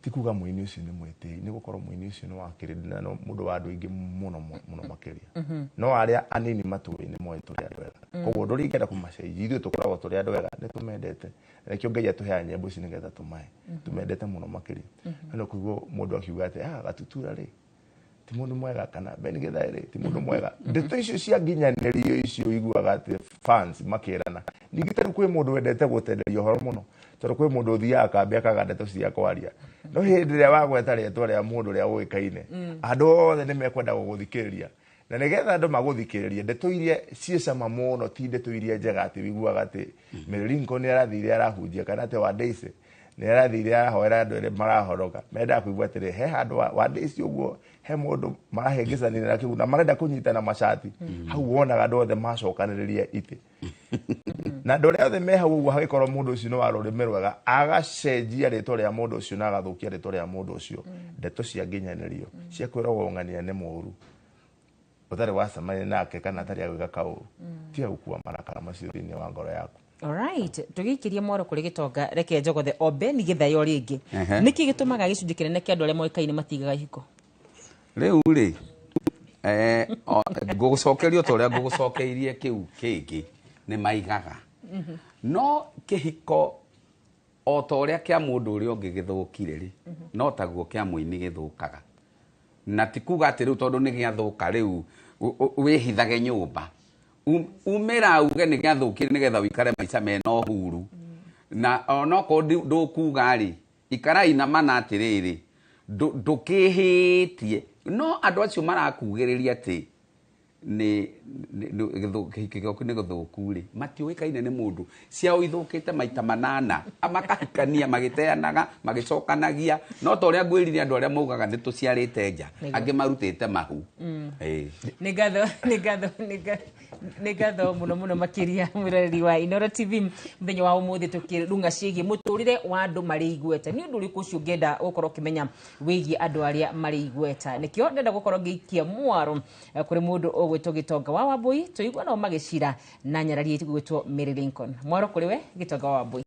ti kuga mũini ũcio nĩ mwĩtĩi, nĩ gũkorwo mũini ũcio nĩ wa kĩrĩndĩ na no mũndũ wa andũ aingĩ mũno mũno makĩria. No arĩa anini matũĩ nĩ moĩ tũrĩ andũ ega. Koguo ũndũ ũrĩa ingĩenda kũmacenjia, ithuĩ tũkoragwo tũrĩ andũ ega, nĩ tũmendete, na nĩkĩo Ngai atũheaga nyĩmbo ici nĩgetha tũmahe tũmendete mũno makĩria. No nĩ kũigua mũndũ akiuga atĩ Gatutura rĩ ti mũndũ mwega, kana Ben Githae rĩ ti mũndũ mwega, ndeto icio cia nginyanĩrio icio ũiguaga atĩ fans makĩrana. Ningĩ ta rĩu kwĩ mũndũ wendete gũtenderia ũhoro mũno, tondũ kwĩ mũndũ ũthiaga kambĩ akaga ndeto cia kwaria, no hĩndĩ ĩrĩa wagweta rĩtwa rĩa mũndũ ũrĩa ũĩkaine, andũ othe nĩ mekwenda gũgũthikĩrĩria, na nĩgetha andũ magũthikĩrĩrie, ndeto iria ciĩ cama mũno ti ndeto iria njega atĩ ũiguaga atĩ Mary Lincoln nĩ arathire arahunjia, kana atĩ Wandace nĩ arathire arahoera andũ erĩ marahoroka. Mendaga kũigua atĩrĩ, he handũ Wandace ũguo he mũndũ marahĩngĩcanire na kĩu na marenda kũnyitana macati. Hau wonaga andũ othe macokanĩrĩria itĩ na andũ arĩa othe me hau ũguo, hagĩkorwo mũndũ ũcio nĩ wa rũrĩmĩ rwega, agacenjia rĩtwa rĩa mũndũ ũcio na agathũkia rĩtwa rĩa mũndũ ũcio. Ndeto cia nginyanĩrio cia kwĩragwo ng'ania nĩ mũũru ũtarĩ wacemania nake kana atarĩ agwĩka kaũru, tiga gũkua marakara macio thĩinĩ wa ngoro yaku. Alright, tũgĩikĩria mwaro kũrĩ gĩtonga, reke njogothe o Ben Githae o rĩngĩ. Nĩkĩ gĩtũmaga gĩcunjĩ kĩnene kĩa andũ arĩa moĩkaine matigaga ihiko? Rĩu rĩ, ngũgũcokeria o ta ũrĩa ngũgũcokeirie kĩu kĩngĩ, nĩ maigaga no kĩhiko o ta ũrĩa kĩa mũndũ ũrĩa ũngĩ gĩthũkire rĩ, no taguo kĩa mũini gĩthũkaga. Na ti kuga atĩ rĩu tondũ nĩ gĩathũka rĩu wĩhithage nyũmba. Umĩra uge nĩ gĩathũkire nĩgetha ũikare maica mena ũhuru, na onokorwo ndũkuga rĩ, ikarai na mana atĩrĩrĩ, ndũkĩhĩtie, no andũ acio marakugĩrĩria atĩ nĩ kĩhiko gĩaku nĩ gĩthũku rĩ, matiũĩkaine nĩ mũndũ ciao ithũkĩte maita manana, makahikania magĩteanaga magĩcokanagia, no ta ũrĩa ngwĩrire, andũ arĩa maugaga nĩ tũciarĩte nja, angĩ marutĩte mahu. Ĩĩ. Nĩ ngatho, nĩ ngatho, nĩ ngatho mũno mũno makĩria, mwĩroreri wa Inoro TV. Mũthenya wa ũmũthĩ tũkĩrunga ciĩgiĩ mũtũrĩre wa andũ marĩ igweta. Nĩ ũndũ ũrĩkũ ũcio ũngĩenda gũkorwo ũkĩmenya wĩgiĩ andũ arĩa marĩ igweta? Nĩkĩo ndenda gũkorwo ngĩikia mwaro kũrĩ mũndũ ũgwĩtwo Gĩtonga wa Wambui, tũigua nao magĩcira na nyarari ĩgwĩtwo Mary Lincoln. Mwaro kũrĩ we, Gĩtonga wa Wambui.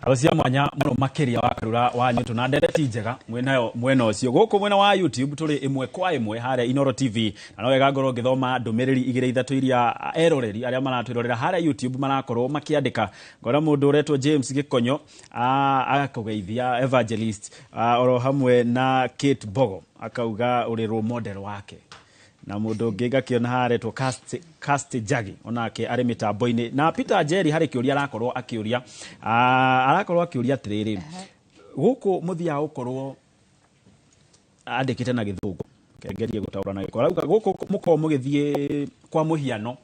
Ngatho cia mwanya mũno makĩria wa Karura wa Nyũtũ na ndereti njega mwĩnayo mwena ũcio. Gũkũ mwena wa YouTube tũrĩ ĩmwe kwa ĩmwe harĩa Inoro TV, na no wega ngorwo ngĩthoma ndũmĩrĩri igĩrĩ ithatũ iria eroreri arĩa maratwĩrorera harĩa YouTube marakorwo makĩandĩka. Ngona mũndũ ũretwo James Gĩkonyo agakũgeithia Evangelist, oro hamwe na Kate Bogo akauga ũrĩ role model wake, na mũndũ ũngĩ ngakĩona haretwo Cast Jagi onake arĩ mĩtambo-inĩ, na Peter Njeri harĩ kĩũria arakorwo akĩũria, arakorwo akĩũria atĩrĩrĩ, gũkũ mũthiaga gũkorwo andĩkĩte na Gĩthũngũ, ngerie gũtaũra na gĩkũyũ. Arauga gũkũ mũkorwo mũgĩthiĩ kwa mũhiano,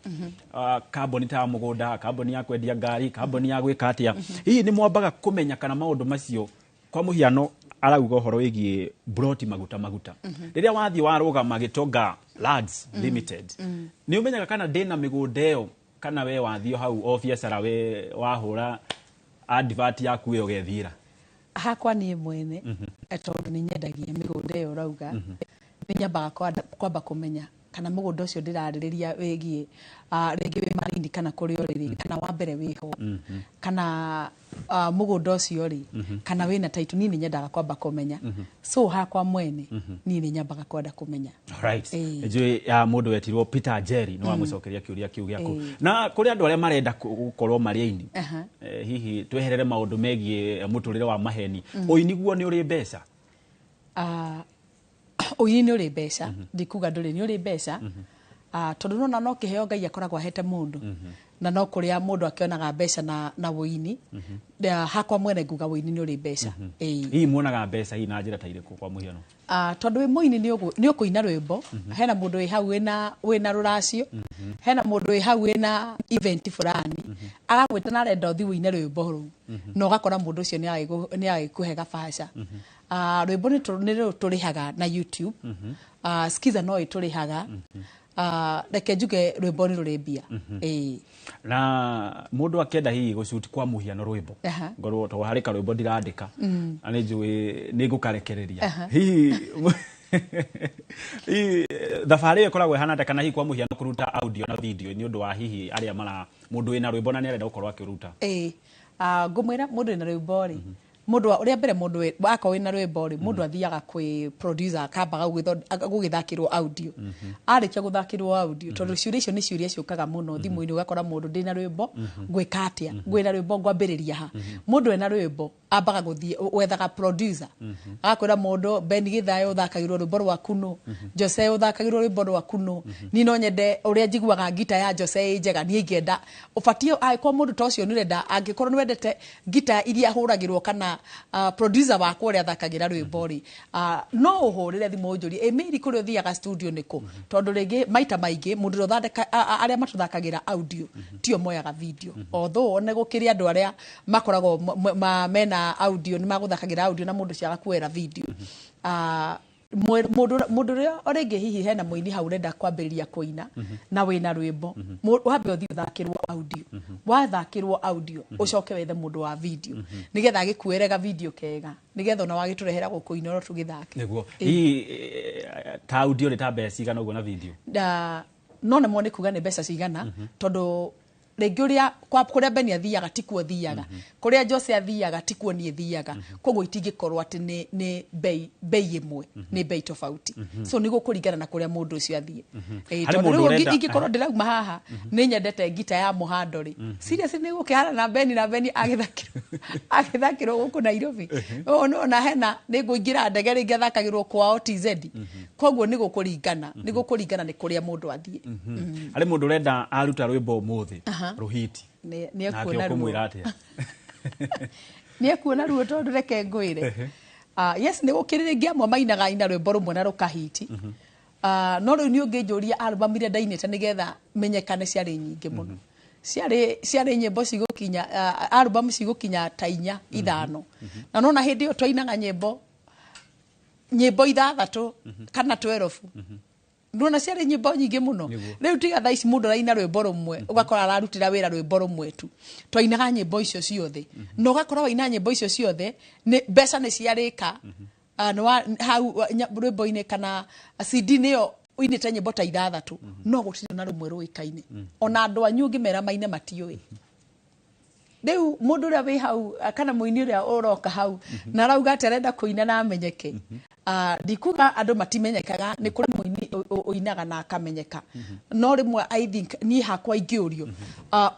kambuni ta ya mũgũnda, kambuni ya kwendia ngari, kambuni ya gwĩka atĩa, hihi nĩ mwambaga kũmenya kana maũndũ macio? Kwa mũhiano arauga ũhoro wĩgiĩ broti maguta maguta, rĩrĩa wathiĩ warũgama Gĩtonga Lands Limited, nĩ ũmenyaga kana ndĩna mĩgũnda ĩyo, kana we wathiĩ hau o biacara, we wahũra advert yaku ĩyo ũgethiĩra? Hakwa niĩ mwene, tondũ nĩ nyendagia mĩgũnda ĩyo ũrauga, nĩ nyambaga kwamba kũmenya kana mũgũnda ũcio ndĩrarĩrĩria wĩgiĩ, rĩngĩ wĩ Malindi kana kũrĩa ũrĩ rĩ, kana wa mbere wĩho, kana mũgũnda ũcio rĩ, kana wĩna title. Niĩ nĩ nyendaga kwamba kũmenya. So hakwa mwene, niĩ nĩ nyambaga kwenda kũmenya. Alright. Ĩĩ. Njũĩ ya mũndũ wetirwo Peter Njeri nĩ wamũcokeria kĩũria kĩu gĩaku. Na kũrĩ andũ arĩa marenda gũkorwo marĩ aini, hihi tweherere maũndũ megiĩ mũtũrĩre wa maheni, ũini guo nĩ ũrĩ mbeca? Ũini nĩ ũrĩ mbeca, ndikuga ndũrĩ, nĩ ũrĩ mbeca. Tondũ nona no kĩheo Ngai akoragwo ahete mũndũ, na no kũrĩa mũndũ akĩonaga mbeca na ũini. Hakwa mwene nguga ũini nĩ ũrĩ mbeca. Ĩĩ. Hihi muonaga mbeca hihi na njĩra ta irĩkũ, kwa mũhiano? Tondũ wĩ mũini nĩ ũkũina rwĩmbo, hena mũndũ wĩ hau wĩna rũracio, hena mũndũ wĩ hau wĩna event fulani, agagwĩta na arenda ũthiĩ ũine rwĩmbo rũu, na ũgakora mũndũ ũcio nĩ agĩkũhe gabaca. Rwĩmbo nĩ tũrĩhaga na YouTube. Skiza no ĩtũrĩhaga. Reke njuge rwĩmbo nĩ rũrĩ mbia. Ĩĩ. Na mũndũ akĩenda hihi gũcuti kwa mũhiano rwĩmbo, ngorwo tondũ harĩ karwĩmbo ndirandĩka, na nĩ njũĩ nĩ ngũkarekereria, hihi thabarĩ ĩyo ĩkoragwo ĩhana atĩa, kana hihi kwa mũhiano kũruta audio na video nĩ ũndũ wa hihi arĩa mara mũndũ wĩna rwĩmbo na nĩ arenda gũkorwo akĩruta? Ĩĩ. Ngũmwĩra mũndũ wĩna rwĩmbo rĩ, mũndũ ũrĩa mbere mũndũ akorwo wĩna rwĩmbo rĩ, mũndũ athiaga kwĩ producer akambaga gũgĩthakĩrwo audio. Arĩkia gũthakĩrwo audio, tondũ ciũria icio nĩ ciũria ciũkaga mũno thimũ-inĩ, ũgakora mũndũ, ndĩna rwĩmbo, ngwĩka atĩa, ngwĩna rwĩmbo, ngwambĩrĩria ha? Mũndũ ena rwĩmbo ambaga gũthiĩ wethaga producer, agakwĩra mũndũ Ben Githayo ũthakagĩrwo rwĩmbo rwaku nũ, Jose ũthakagĩrwo rwĩmbo rwaku nũ, niĩ no nyende ũrĩa njiguaga ngita ya Jose ĩ njega, niĩ ingĩenda ũbatiĩ angĩkorwo mũndũ ta ũcio nĩ ũrenda, angĩkorwo nĩ wendete ngita iria hũragĩrwo kana producer wakwa ũrĩa athakagĩra rwĩmbo rĩ, no ũhũrĩre thimũ ũnjũrie, ĩ Mary, kũrĩa ũthiaga studio nĩ kũ? Tondũ rĩngĩ maita maingĩ mũndũ ũrĩa ũthondeka, arĩa matũthakagĩra audio tio moyaga video, although one gũkĩrĩ andũ arĩa makoragwo mena audio, nĩ magũthakagĩra audio na mũndũ ũcio agakuoera video. Mũndũ ũrĩa o rĩngĩ hihi hena mũini hau ũrenda kwambĩrĩria kũina na wĩna rwĩmbo, wambe ũthiĩ ũthakĩrwo audio. Wathakĩrwo audio, ũcoke wethe mũndũ wa video nĩgetha agĩkuere ga video kega, nĩgetha ona wagĩtũrehera gũkũ Inooro tũgĩthake. Nĩguo. Hihi ta audio nĩ ta mbeca cigana ũguo na video? No nemwo nĩ kuga nĩ mbeca cigana, tondũ rĩngĩ ũrĩa kũrĩa Beni athiaga tikuo thiaga, kũrĩa Jose athiaga tikuo niĩ thiaga, koguo itingĩkorwo atĩ nĩ bei ĩmwe, nĩ bei tofauti. So nĩ gũkũringana na kũrĩa mũndũ ũcio athiĩ. Ĩĩ, Harĩ tondũ mũndũ rĩu ũrenda- ingĩkorwo ndĩrauma haha nĩ nyendete ngita ya mũhando rĩ, seriously nĩ gũkĩhana na Beni na Beni agĩthakĩrwo gũkũ Nairobi, ũũ nĩ hena nĩ ngũingĩra ndege rĩngĩ athakagĩrwo kwao TZ. Koguo nĩ gũkũringana nĩ kũrĩa mũndũ athiĩ. Harĩ mũndũ ũrenda aruta rwĩmbo ũmũthĩ rũhiti, nĩ nake ekuona ruo. Ũkũmwĩra atĩa? Nĩ ekuona ruo, tondũ reke ngwĩre, yes, nĩ gũkĩrĩ rĩngĩ amwe mainaga ina rwĩmbo rũmwe na rũkahiti. No rĩu nĩ ũngĩnjũria album iria ndainĩte nĩgetha menyekane, ciarĩ nyingĩ mũno, ciarĩ nyĩmbo cigũkinya, album cigũkinya ta inya, ithano, na nona hĩndĩ ĩyo twainaga nyĩmbo 6 kana 12. Ndona ciarĩ nyĩmbo nyingĩ mũno. Rĩu tiga thaa ici mũndũ araina rwĩmbo rũmwe, ũgakora ararutĩra wĩra rwĩmbo rũmwe tu. Twainaga nyĩmbo icio ciothe, na ũgakora waina nyĩmbo icio ciothe nĩ mbeca nĩ ciarĩka. Nĩ hau rwĩmbo-inĩ kana CD nĩyo ũinĩte nyĩmbo ta 6, no gũtirĩ na rũmwe rũĩkaine, ona andũ anyu ũngĩmera maine matiũĩ. Rĩu mũndũ ũrĩa wĩ hau kana mũini ũrĩa ũroka hau na arauga atĩ arenda kũina na amenyeke, ndikuga andũ matimenyekaga, nĩ kũrĩ mũini ũinaga na akamenyeka, no rĩmwe I think niĩ hakwa ingĩũrio,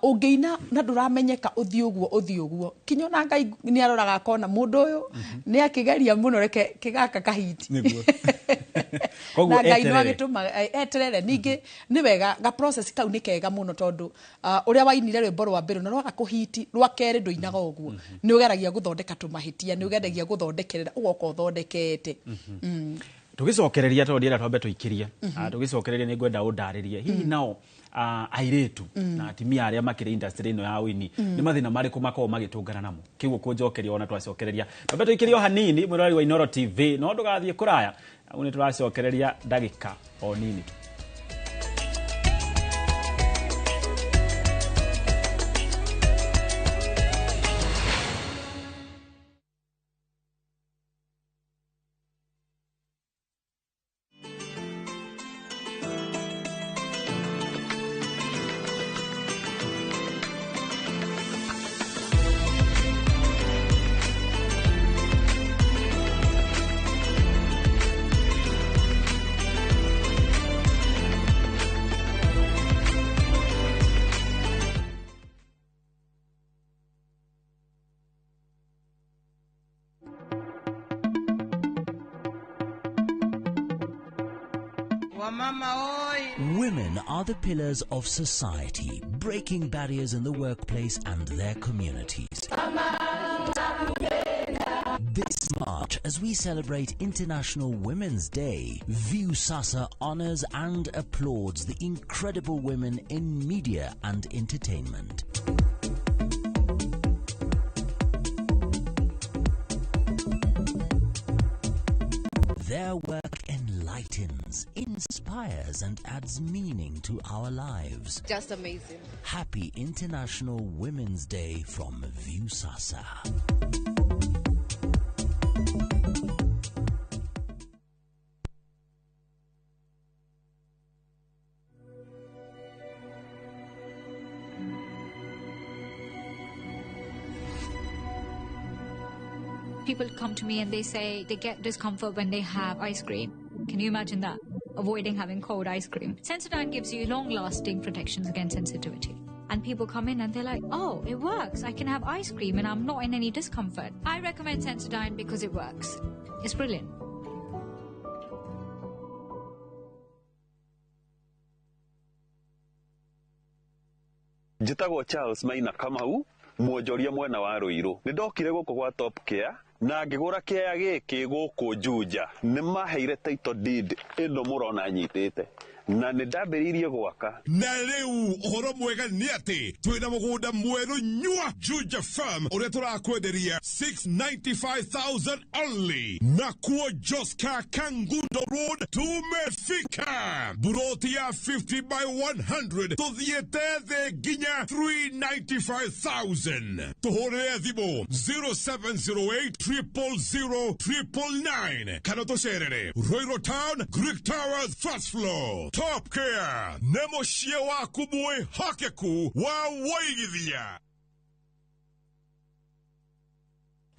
ũngĩina na ndũramenyeka, ũthiĩ ũguo, ũthiĩ ũguo kinya ona Ngai nĩ aroraga akona mũndũ ũyũ nĩ akĩgeria mũno, reke kĩgaka kahiti. Nĩguo. Koguo Na Ngai no eterere. Agĩtũma eterere. Ningĩ nĩ wega ga process kau nĩ kega mũno, tondũ ũrĩa wainire rwĩmbo rwa mbere na rwaga kũhiti, rwa kerĩ ndũinaga ũguo, nĩ ũgeragia gũthondeka tũmahĩtia, nĩ ũgeragia gũthondekerera, ũgoka ũthondekete. Tũgĩcokereria, tondũ ndĩrenda twambe tũikĩrie, tũgĩcokereria nĩ ngwenda ũndarĩrie hihi nao airĩtu na atimia arĩa makĩrĩ industry ĩno ya ũini nĩ mathĩna marĩkũ makoragwo magĩtũngana namo. Kĩguo kũnjokeria ona twacokereria, twambe tũikĩrie o hanini, mwĩroreri wa Inooro TV, no ndũgathiĩ kũraya, au nĩ tũracokereria ndagĩka o nini tu. Women are the pillars of society, breaking barriers in the workplace and their communities. This March, as we celebrate International Women's Day, Viusasa honors and applauds the incredible women in media and entertainment. Their work enlightens, inspires, and adds meaning to our lives. Just amazing. Happy International Women's Day from Viusasa. People come to me and they say they get discomfort when they have ice cream. Can you imagine that? Avoiding having cold ice cream. Sensodyne gives you long-lasting protections against sensitivity. And people come in and they're like, "Oh, it works. I can have ice cream and I'm not in any discomfort." I recommend Sensodyne because it works. It's brilliant. Njĩtagwo Charles Maina Kamau, mwonjoria mwena wa Rũirũ. Nĩ ndokire gũkũ gwa Top Care na ngĩgũra kĩaya gĩkĩ gũkũ Juja. Nĩ maheire title deed ĩno mũrona nyitĩte na nĩ ndambĩrĩirie gwaka. Na rĩu ũhoro mwega nĩ atĩ twĩna mũgũnda mwerũ nyua Juja Farm ũrĩa tũrakwenderia 695,000 only, na kuo Joska Kangundo Road tumefika, buroti ya 50 by 100 tũthiĩte thĩ nginya 395,000. Tũhũrĩre thimũ 0708 000 999 kana tũcerere Ruiru Town, Greek Towers, first floor. Top Care nĩ mũciĩ waku mwĩhokeku wa wũigithia.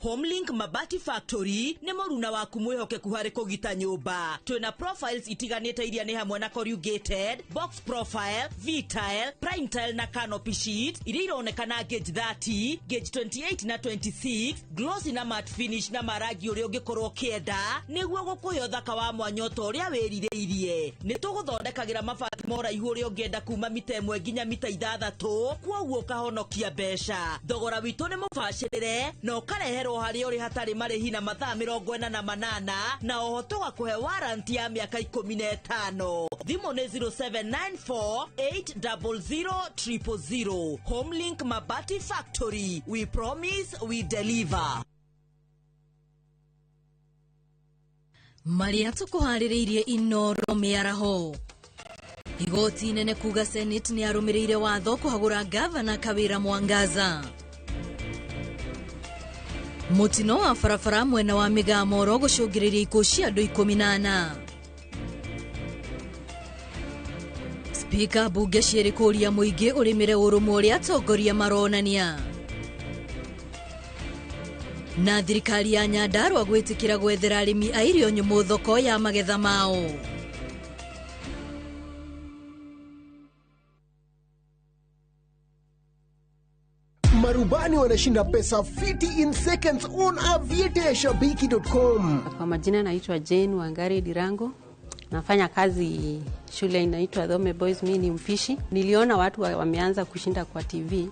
Homelink Mabati Factory nĩ mũruna waku mwĩhokeku harĩ kũgita nyũmba. Twĩna profiles itiganĩte iria nĩ hamwe na corrugated, box profile, V-tile, prime tile na canopy sheet iria ironekana gauge 30, gauge 28 na 26, glossy na matte finish na marangi ũrĩa ũngĩkorwo ũkĩenda nĩguo gũkũhe ũthaka wa mwanya ta ũrĩa wĩrirĩirie. Nĩ tũgũthondekagĩra mabati ma ũraihu ũrĩa ũngĩenda kuma mita 1 nginya mita 6, kwoguo ũkahonokia mbeca. Thogora witũ nĩ mũbacĩrĩre na ũkarehe harĩa ũrĩ hatarĩ marĩhi na mathaa 48 na oho tũgakũhe warranty ya mĩaka 15. Thimũ nĩ 0794 800 000. Homelink Mabati Factory. We promise, we deliver. Marĩa tũkũharĩrĩirie Inoro mĩaraho. Igoti inene kuga Senate nĩ arũmĩrĩire watho kũhagũra gavana Kawĩra Mwangaza. Mũtino wa barabara mwena wa Mĩgamoro gũcũngĩrĩria ikuũ cia andũ 14. Spika bunge cierĩ kũria mũingĩ ũrĩmĩre ũrũmwe ũrĩa atongoria maronania. Na thirikari ya Nyandarua gwĩtĩkĩra gwethera arĩmi a irio nyũmũ thoko ya magetha mao. Marubani wanashinda pesa fiti in seconds on aviateashabiki.com. Kwa majina naitwa Jane Wangari Dirango. Nafanya kazi shule inaitwa Dhome Boys, mimi ni mpishi. Niliona watu wameanza kushinda kwa TV,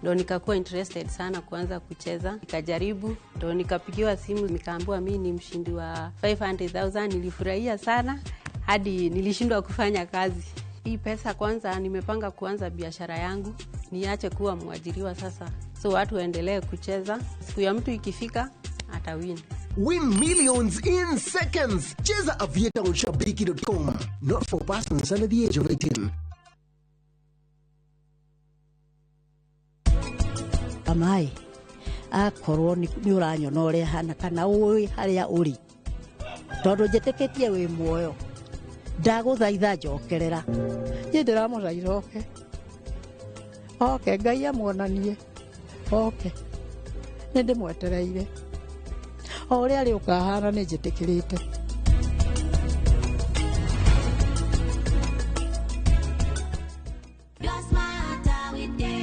ndo nikakuwa interested sana kuanza kucheza. Nikajaribu, ndo nikapigiwa simu nikaambiwa mimi ni mshindi wa 500,000. Nilifurahia sana hadi nilishindwa kufanya kazi. Hii pesa kwanza nimepanga kuanza biashara yangu, niache kuwa mwajiriwa sasa. So watu waendelee kucheza, siku ya mtu ikifika atawin. Win millions in seconds. Cheza Aviator on shabiki.com. Not for persons under the age of 18. Amai, akorwo ni uranyona uria hana kana ui haria uri. Tondu njitikitie wi muoyo. Ndaguthaitha njokerera. Niĩ ndĩramũthaitha oke. Oke Ngai amuonanie. Oke. Nĩ ndĩmwetereire. O ũrĩa arĩ ũkahana nĩ njĩtĩkĩrĩte.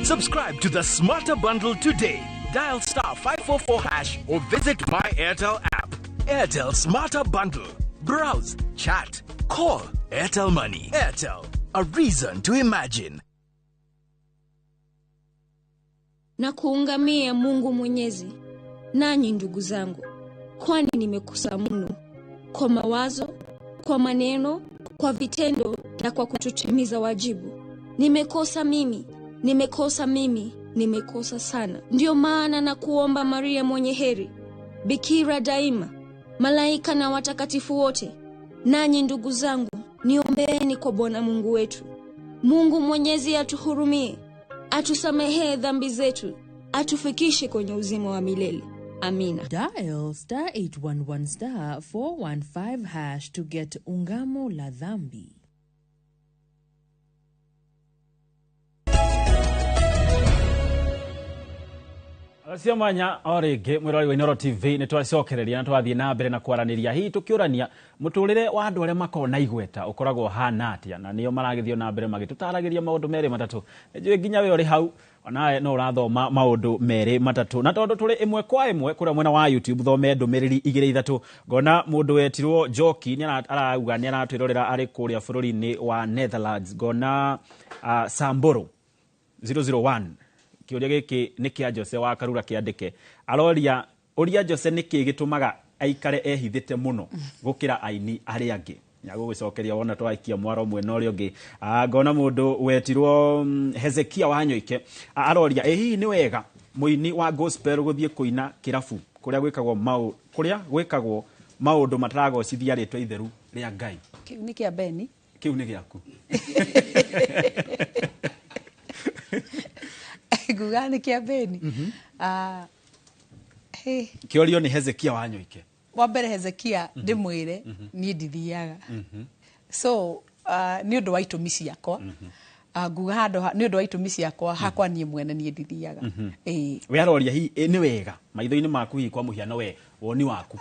Subscribe to the Smarter Bundle today. Dial star 544 hash or visit My Airtel app. Airtel Smarter Bundle. Browse, chat, call. Airtel Money. Airtel, a reason to imagine. Na kuungamia Mungu Mwenyezi, nanyi ndugu zangu, kwani nimekosa mno kwa mawazo, kwa maneno, kwa vitendo na kwa kutotimiza wajibu. Nimekosa mimi, nimekosa mimi, nimekosa sana. Ndiyo maana na kuomba Maria mwenye heri, Bikira daima, malaika na watakatifu wote, nanyi ndugu zangu, niombeeni kwa Bwana Mungu wetu. Mungu Mwenyezi atuhurumie, atusamehee dhambi zetu, atufikishe kwenye uzima wa milele. Amina. Dial star 811 star 415 hash to get Ungamo la Dhambi. Cio mwanya o rĩngĩ mwĩrori wa Inooro TV nĩ twacokereria na twathiĩ na mbere na kwaranĩria hihi tũkĩũrania mũtũrĩre wa andũ arĩa makoragwo na igweta ũkoragwo ũhana atĩa, na nĩo maragĩthiĩ na mbere magĩtũtaragĩria maũndũ merĩ matatũ. Nĩnjũĩ nginya we ũrĩ hau onawe no ũrathoma maũndũ merĩ matatũ, na tondũ tũrĩ ĩmwe kwa ĩmwe kũrĩa mwena wa YouTube thome ndũmĩrĩri igĩrĩ ithatũ. Ngona mũndũ wetirwo Njoki nĩ arauga nĩ aratwĩrorera arĩ kũrĩa bũrũri-inĩ wa Netherlands. Ngona Samburu 001 kĩũria gĩkĩ nĩ kĩa Jose wa Karura kĩandĩke, aroria ũria Jose nĩkĩ gĩtũmaga aikare ehithĩte mũno gũkĩra aini arĩa angĩ. Nĩagũgĩcokeria wona twaikia mwaro ũmwe na ũrĩa ũngĩ. Ngona mũndũ wetirwo Hezekia wa Nyoike aroria ĩ hihi nĩ wega mũini wa gospel gũthiĩ kũina kĩrabu kũrĩa gwĩkagwo maũndũ mataragocithia rĩtwa itheru rĩa Ngai? Kĩu nĩ kĩa Beni. Kĩu nĩ gĩaku. Nguga nĩ kĩa Beni. Kĩorio nĩ Hezekia wa Nyoike. Wa mbere Hezekia ndĩmwĩre niĩ ndithiaga. So nĩ ũndũ wa itũmi ciakwa. Nguga handũ nĩ ũndũ wa itũmi ciakwa hakwa niĩ mwene niĩ ndithiaga. We aroria hihi nĩ wega maitho-inĩ maku hihi kwa mũhiano we woni waku?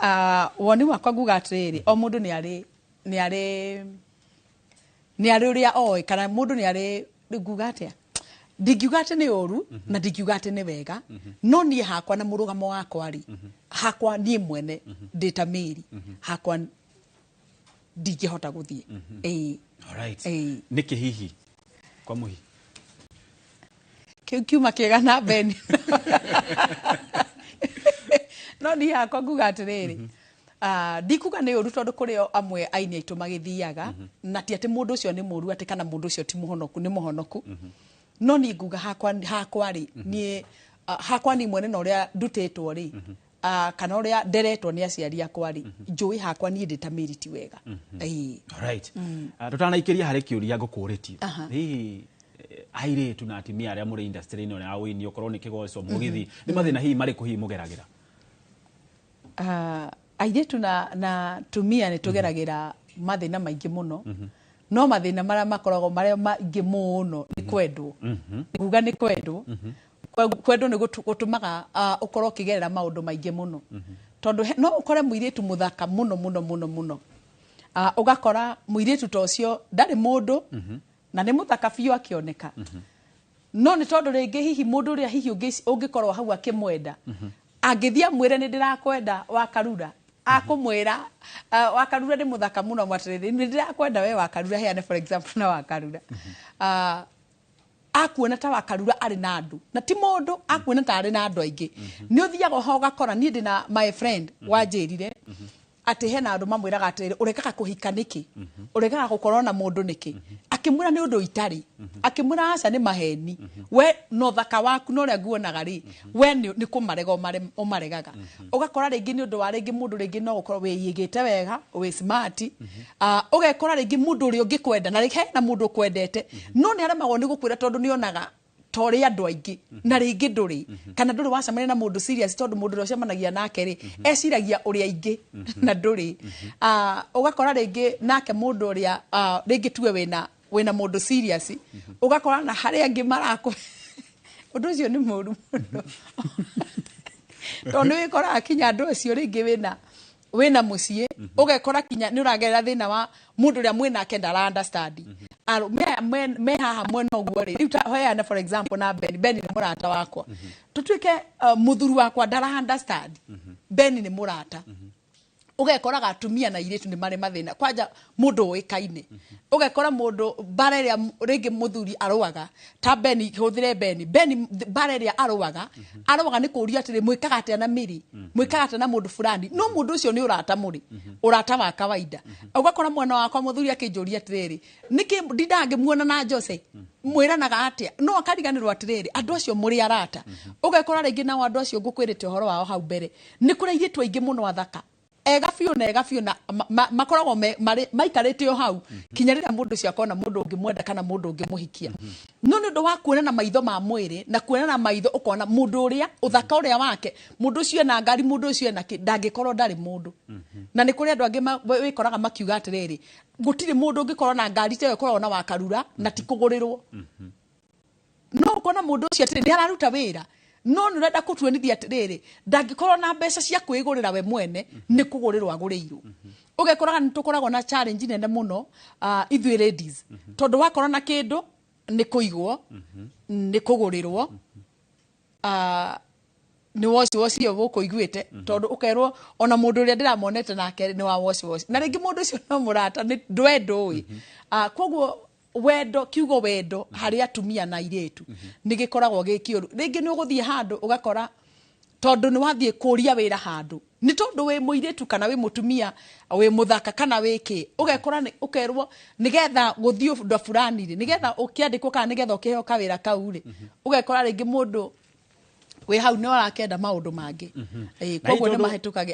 Woni wakwa nguga atĩrĩrĩ, o mũndũ nĩ arĩ ũrĩa oĩ, kana mũndũ nĩ arĩ nguga atĩa, ndingiuga atĩ nĩ ũru na ndingiuga atĩ nĩ wega, no niĩ hakwa na mũrũgamo wakwa rĩ, hakwa niĩ mwene ndĩ ta Mary, hakwa ndingĩhota gũthiĩ. Alright. Nĩkĩ hihi kwa mũhi kĩu kiuma kĩega na Beni? No niĩ hakwa nguga atĩrĩrĩ, ndikuga nĩ ũru tondũ kũrĩ o amwe aini aitũ magĩthiaga, na ti atĩ mũndũ ũcio nĩ mũru atĩ kana mũndũ ũcio ti mũhonoku, nĩ mũhonoku. No niĩ nguga hakwa rĩ, niĩ hakwa niĩ mwene na ũrĩa ndutĩtwo rĩ, kana ũrĩa nderetwo nĩ aciari akwa rĩ, njũĩ hakwa niĩ ndĩ ta Mary ti wega. Alright. Tũtanaikĩria harĩ kĩũria ngũkũrĩtie, hihi airĩtu na atumia arĩa mũrĩ industry-inĩ ya ũini, okorwo nĩ kĩgoco mũgĩthiĩ, nĩ mathĩna hihi marĩkũ hihi mũgeragĩra? Airĩtu na tumia nĩ tũgeragĩra mathĩna maingĩ mũno. No mathĩna marĩa makoragwo marĩa maingĩ mũno nĩ kwendwo. Nguga nĩ kwendwo. Kwendwo nĩ gũtũmaga ũkorwo ũkĩgerera maũndũ maingĩ mũno, tondũ no ũkore mũirĩtu mũthaka mũno mũno mũno mũno, ũgakora mũirĩtu ta ũcio ndarĩ mũndũ na nĩ mũthaka biũ akĩoneka, no nĩ tondũ rĩngĩ hihi mũndũ ũrĩa hihi ũngĩkorwo hau akĩmwenda angĩthiĩ amwĩre nĩ ndĩrakwenda Wakarura, akũmwĩra Wakarura nĩ mũthaka mũno, atĩrĩrĩ, nĩ ndĩrakwenda we Wakarura, heane for example na Wakarura, akuona ta Wakarura arĩ na andũ na ti mũndũ, akuona ta arĩ na andũ aingĩ. Nĩ ũthiaga ho ũgakora, niĩ ndĩna my friend wanjĩrire atĩ hena andũ mamwĩraga atĩrĩrĩ, ũregaga kũhika nĩkĩ, ũregaga gũkorwo na mũndũ nĩkĩ? Akĩmwĩra nĩ ũndũ itarĩ, akĩmwĩra aca, nĩ maheni, we no thaka waku na ũrĩa nguonaga rĩ, we nĩ kũmarega ũmaregaga. Ũgakora rĩngĩ nĩ ũndũ wa rĩngĩ mũndũ rĩngĩ no gũkorwo wĩigĩte wega, wĩ smart, ũgekora rĩngĩ mũndũ ũrĩa ũngĩkwenda na hena mũndũ ũkwendete, no nĩ aremagwo nĩ gũkwĩra tondũ nĩ onaga ta ũrĩ andũ aingĩ na rĩngĩ ndũrĩ, kana ndũrĩ wacemania na mũndũ serious, tondũ mũndũ ũrĩa ũcemanagia nake rĩ, eciragia ũrĩ aingĩ na ndũrĩ. Ũgakora rĩngĩ nake mũndũ ũrĩa rĩngĩ tuge wĩna mũndũ serious, ũgakora na harĩa angĩ marakũ ũndũ ũcio nĩ mũru mũno, tondũ nĩ wĩkoraga kinya andũ acio rĩngĩ wĩna mũciĩ, ũgekora kinya nĩ ũragerera thĩna wa mũndũ ũrĩa mwĩnake ndara understand. Me haha mwena ũguo rĩ, rĩu ta heane for example na Ben. Ben nĩ mũrata wakwa, tũtuĩke mũthuri wakwa ndara understand Ben nĩ mũrata. Ũgekoraga atumia na airĩtu nĩ marĩ mathĩna, kwanja mũndũ ũĩkaine, ũgekora mũndũ mbara ĩrĩa rĩngĩ mũthuri arũaga ta Ben, hũthĩre Ben, Ben mbara ĩrĩa arũaga nĩ kũũria atĩrĩ, mwĩkaga atĩa na mĩrĩ, mwĩkaga atĩa na mũndũ fulani? No mũndũ ũcio nĩ ũrata, mũrĩ ũrata wa kawaida. Ũgakora mwena wakwa mũthuri akĩnjũria atĩrĩrĩ, nĩkĩ ndindaga ngĩmuona na Jose, mwĩranaga atĩa? No akariganĩrwo atĩrĩrĩ, andũ acio mũrĩ arata. Ũgekora rĩngĩ nao andũ acio ngũkwĩrĩte ũhoro wao hau mbere, nĩ kũrĩ airĩtu aingĩ mũno athaka, ega biũ na ega biũ, na makoragwo maikarĩte o hau kinya rĩrĩa mũndũ ũcio akona mũndũ ũngĩmwenda kana mũndũ ũngĩmũhikia. No nĩ ũndũ wa kuona na maitho ma mwĩrĩ na kuona na maitho, ũkona mũndũ ũrĩa ũthaka ũrĩa wake, mũndũ ũcio ena ngari, mũndũ ũcio ena kĩ, ndangĩkorwo ndarĩ mũndũ. Na nĩ kũrĩ andũ angĩ wĩkoraga makiuga atĩrĩrĩ, gũtirĩ mũndũ ũngĩkorwo na ngari ta ĩyo ĩkoragwo na Wakarura na ti kũgũrĩrwo. No ũkona mũndũ ũcio atĩrĩ, nĩ araruta wĩra, no nĩ ũrenda kũtuonithia atĩrĩrĩ, ndangĩkorwo na mbeca cia kwĩgũrĩra we mwene, nĩ kũgũrĩrwo agũrĩirwo. Ũgekoraga nĩ tũkoragwo na challenge nene mũno, ithuĩ ladies, tondũ wakorwo na kĩndũ nĩ kũigwo, nĩ kũgũrĩrwo, nĩ wash wash ĩyo gũkũ iguĩte, tondũ ũkerwo ona mũndũ ũrĩa ndĩramonete nake nĩ wa wash wash, na rĩngĩ mũndũ ũcio no mũrata, nĩ ndwe ndũĩ. Koguo wendo, kiugo wendo harĩ atumia na airĩtu nĩ gĩkoragwo gĩ kĩũru. Rĩngĩ nĩ ũgũthiĩ handũ ũgakora tondũ nĩ wathiĩ kũria wĩra handũ, nĩ tondũ wĩ mũirĩtu kana wĩ mũtumia wĩ mũthaka kana wĩ kĩ, ũgekora ũkerwo nĩgetha gũthiĩ ũndũ fulani rĩ, nĩgetha ũkĩandĩkwo kana nĩgetha ũkĩheo kawĩra kau rĩ, ũgekora rĩngĩ mũndũ wĩ hau nĩ arakenda maũndũ mangĩ. Na Koguo nĩ tondũ- mahĩtũkagĩ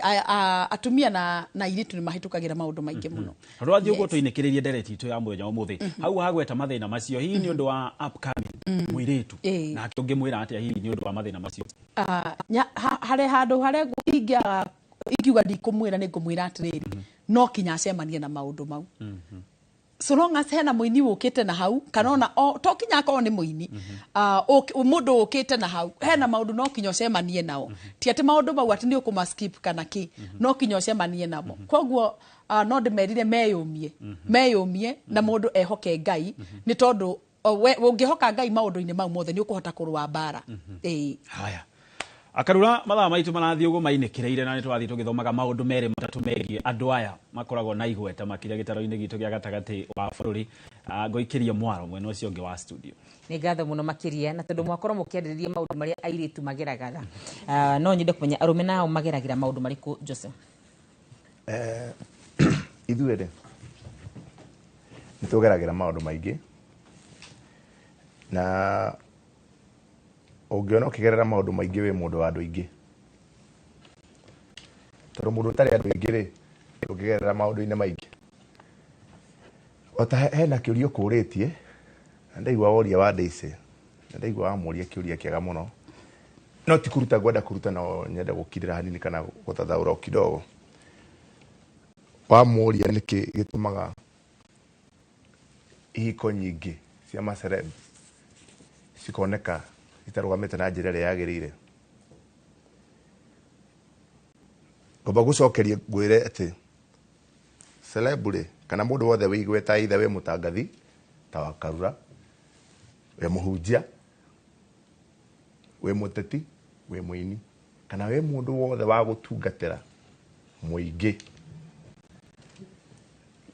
atumia na airĩtu nĩ mahĩtũkagĩra maũndũ maingĩ mũno. Tondũ wathiĩ ũguo tũinĩkĩrĩrie ndereti itũ ya mũthenya wa ũmũthĩ, hau hagweta mathĩna macio, hihi nĩ ũndũ wa upcoming mũirĩtu nake ũngĩmwĩra atĩa hihi nĩ ũndũ wa mathĩna macio? Harĩ handũ harĩa ingĩaga ingiuga ndikũmwĩra, nĩ ngũmwĩra atĩrĩrĩ, no kinya acemanie na maũndũ mau, so long as hena mũini wũkĩte na hau, kana ona to kinya akorwo nĩ mũini, mũndũ ũkĩte na hau, hena maũndũ no kinya ũcemanie nao. Ti atĩ maũndũ mau atĩ nĩ ũkũma skip kana kĩ, no kinya ũcemanie namo. Koguo no ndĩmerire meyũmie, meyũmie, na mũndũ ehoke Ngai, nĩ tondũ ũngĩhoka Ngai maũndũ-inĩ mau mothe, nĩ ũkũhota kũrũa mbara. Ĩĩ. Haya, Akarura, mathaa maitũ marathiĩ ũguo mainĩkĩrĩire, na nĩ tũrathiĩ tũgĩthomaga maũndũ merĩ matatũ megiĩ andũ aya makoragwo na igweta makĩria gĩtaro-inĩ gitũ gĩa gatagatĩ wa bũrũri. Ngũikĩrie mwaro mwena ũcio ũngĩ wa studio. Nĩ ngatho mũno makĩria, na tondũ mwakorwo mũkĩarĩrĩria maũndũ marĩa airĩtu mageragara, no nyende kũmenya arũme nao mageragĩra maũndũ marĩkũ, Joseph? Ithuĩ rĩ, nĩ tũgeragĩra maũndũ maingĩ, na ũngĩona ũkĩgerera maũndũ maingĩ, wĩ mũndũ wa andũ aingĩ, tondũ mũndũ ũtarĩ andũ aingĩ rĩ, ndũngĩgerera maũndũ-inĩ maingĩ. Ota hena kĩũria ũkũrĩtie na ndaigua woria wa Daisy, na ndaigua wamũria kĩũria kĩega mũno, no ti kũruta ngwenda kũruta, no nyende gũkirĩra hanini kana gũtathaũra o kidogo. Wamũria nĩkĩ gĩtũmaga ihiko nyingĩ cia maceleb cikoneka Itarũgamĩte na njĩra ĩrĩa yagĩrĩire. Ngomba gũcokeria ngwĩre atĩ celeb rĩ, kana mũndũ wothe wĩ igweta, either wĩ mũtangathi ta wa Karura, wĩ mũhunjia, wĩ mũteti, wĩ mũini, kana wĩ mũndũ wothe wa gũtungatĩra mũingĩ,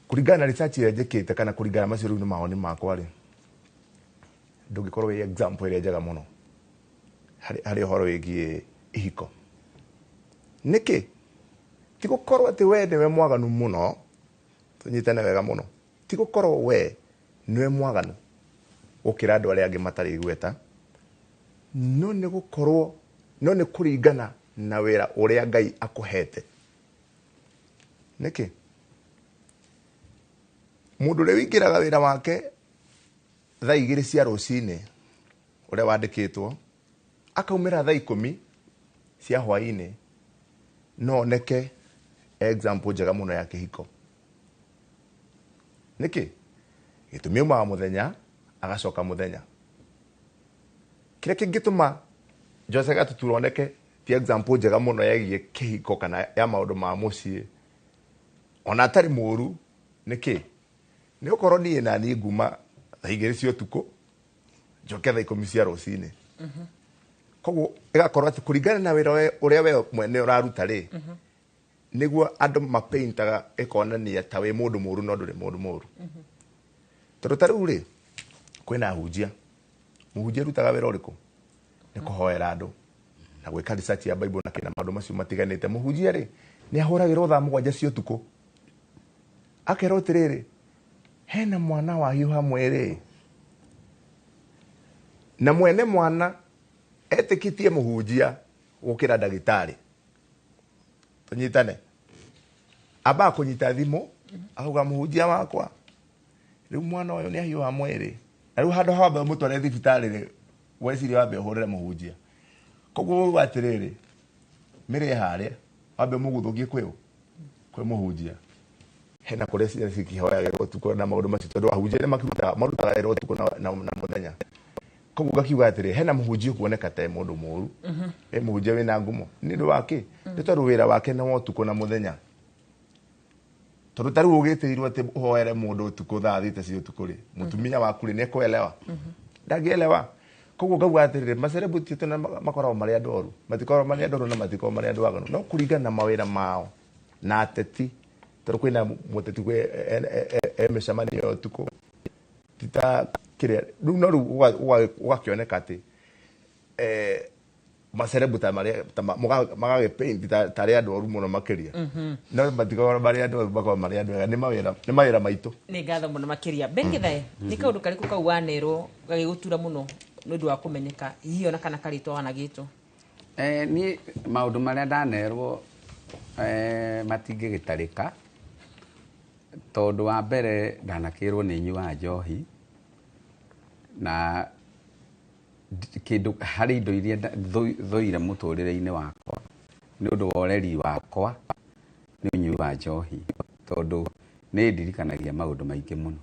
kũringana na research ĩrĩa njĩkĩte, kana kũringana na macio rĩu nĩ mawoni makwa rĩ, ndũngĩkorwo wĩ example ĩrĩa njega mũno harĩ ũhoro wĩgiĩ ihiko. Nĩkĩ? Ti gũkorwo atĩ we nĩwe mwaganu mũno, tũnyitane wega mũno, ti gũkorwo we nĩwe mwaganu gũkĩra andũ arĩa angĩ matarĩ igweta, no nĩ gũkorwo, no nĩ kũringana na wĩra ũrĩa Ngai akũhete. Nĩkĩ? Mũndũ ũrĩa wĩingĩraga wĩra wake thaa 2 cia rũcinĩ ũrĩa wandĩkĩtwo, akaumĩra thaa 10 cia hwaĩ-inĩ, no oneke example njega mũno ya kĩhiko. Nĩkĩ? Gĩtũmi aumaga mũthenya agacoka mũthenya. Kĩrĩa kĩngĩtũma Jose Gatutura oneke ti example njega mũno yegiĩ kĩhiko kana ya maũndũ ma mũciĩ, ona atarĩ mũru, nĩkĩ? Nĩ gũkorwo niĩ na niĩ nguma thaa 2 cia ũtukũ njoke thaa 10 cia rũcinĩ. Koguo ĩgakorwo atĩ kũringana na wĩra ũrĩa we mwene ũraruta rĩ, nĩguo andũ mapaintaga ĩkonania ta wĩ mũndũ mũru no ndũrĩ mũndũ mũru. Tondũ ta rĩu rĩ, kwĩna ahunjia. Mũhunjia arutaga wĩra ũrĩkũ? Nĩ kũhoera andũ na gwĩka research ya Bible na kĩna maũndũ macio matiganĩte. Mũhunjia rĩ, nĩ ahũragĩrwo thaa 7 cia ũtukũ, akerwo atĩrĩrĩ, hena mwana wahiũha mwĩrĩ, na mwene mwana etĩkĩtie mũhunjia gũkĩra ndagĩtarĩ. Tũnyitane. Ambaga kũnyita thimũ akauga, mũhunjia wakwa, rĩu mwana ũyũ nĩ ahiũha mwĩrĩ, na rĩu handũ ha wambe ũmũtware thibitarĩ rĩ, weciria wambe ũhũrĩre mũhunjia. Koguo uga atĩrĩrĩ, mĩrĩ harĩa wambe mũgũthũkie kwĩ kwĩ mũhunjia. Hena kũrĩa ciana cikĩhoyagĩrwo ũtukũ na maũndũ macio, tondũ ahunjia nĩ makĩrutaga, marutaga wĩra ũtukũ na mũthenya. Koguo ngakiuga atĩrĩ, hena mũhunjia ũkuoneka ta mũndũ mũru, ĩ mũhunjia wĩna ngumo nĩ ũndũ wa kĩ? Nĩ tondũ wĩra wake nĩ wa ũtukũ na mũthenya. Tondũ ta rĩu ũgĩtĩirwo atĩ ũhoere mũndũ ũtukũ thaa 6 cia ũtukũ rĩ, mũtumia waku rĩ, nĩ ekũelewa? Ndangĩelewa. Koguo ngauga atĩrĩrĩ, macelebrity tena makoragwo marĩ andũ oru, matikoragwo marĩ andũ oru na matikoragwo marĩ andũ aganu, no kũringana na mawĩra mao na ateti, tondũ kwĩna mũteti kwĩ e mĩcemanio ya ũtukũ, ti ta kĩrĩa rĩu, no rĩu ũgakĩoneka atĩ macerebu ta marĩa ta magagĩpaint ta arĩ andũ oru mũno makĩria, no matikoragwo marĩ andũ oru, makoragwo marĩ andũ ega. Nĩ mawĩra, nĩ mawĩra maitũ. Nĩ ngatho mũno makĩria. Ben Githae, nĩ kaũndũ karĩkũ kau wanerwo gagĩgũtura mũno nĩ ũndũ wa kũmenyeka, hihi ona kana karĩtwa wanagĩtwo? Niĩ maũndũ marĩa ndanerwo matingĩgĩtarĩka, tondũ wa mbere ndanakĩrwo nĩ nyuaga njohi, na kĩndũ harĩ indo iria thũire mũtũrĩre-inĩ wakwa nĩ ũndũ wa ũreri wakwa nĩ ũnyui wa njohi, tondũ nĩ ndirikanagia maũndũ maingĩ mũno,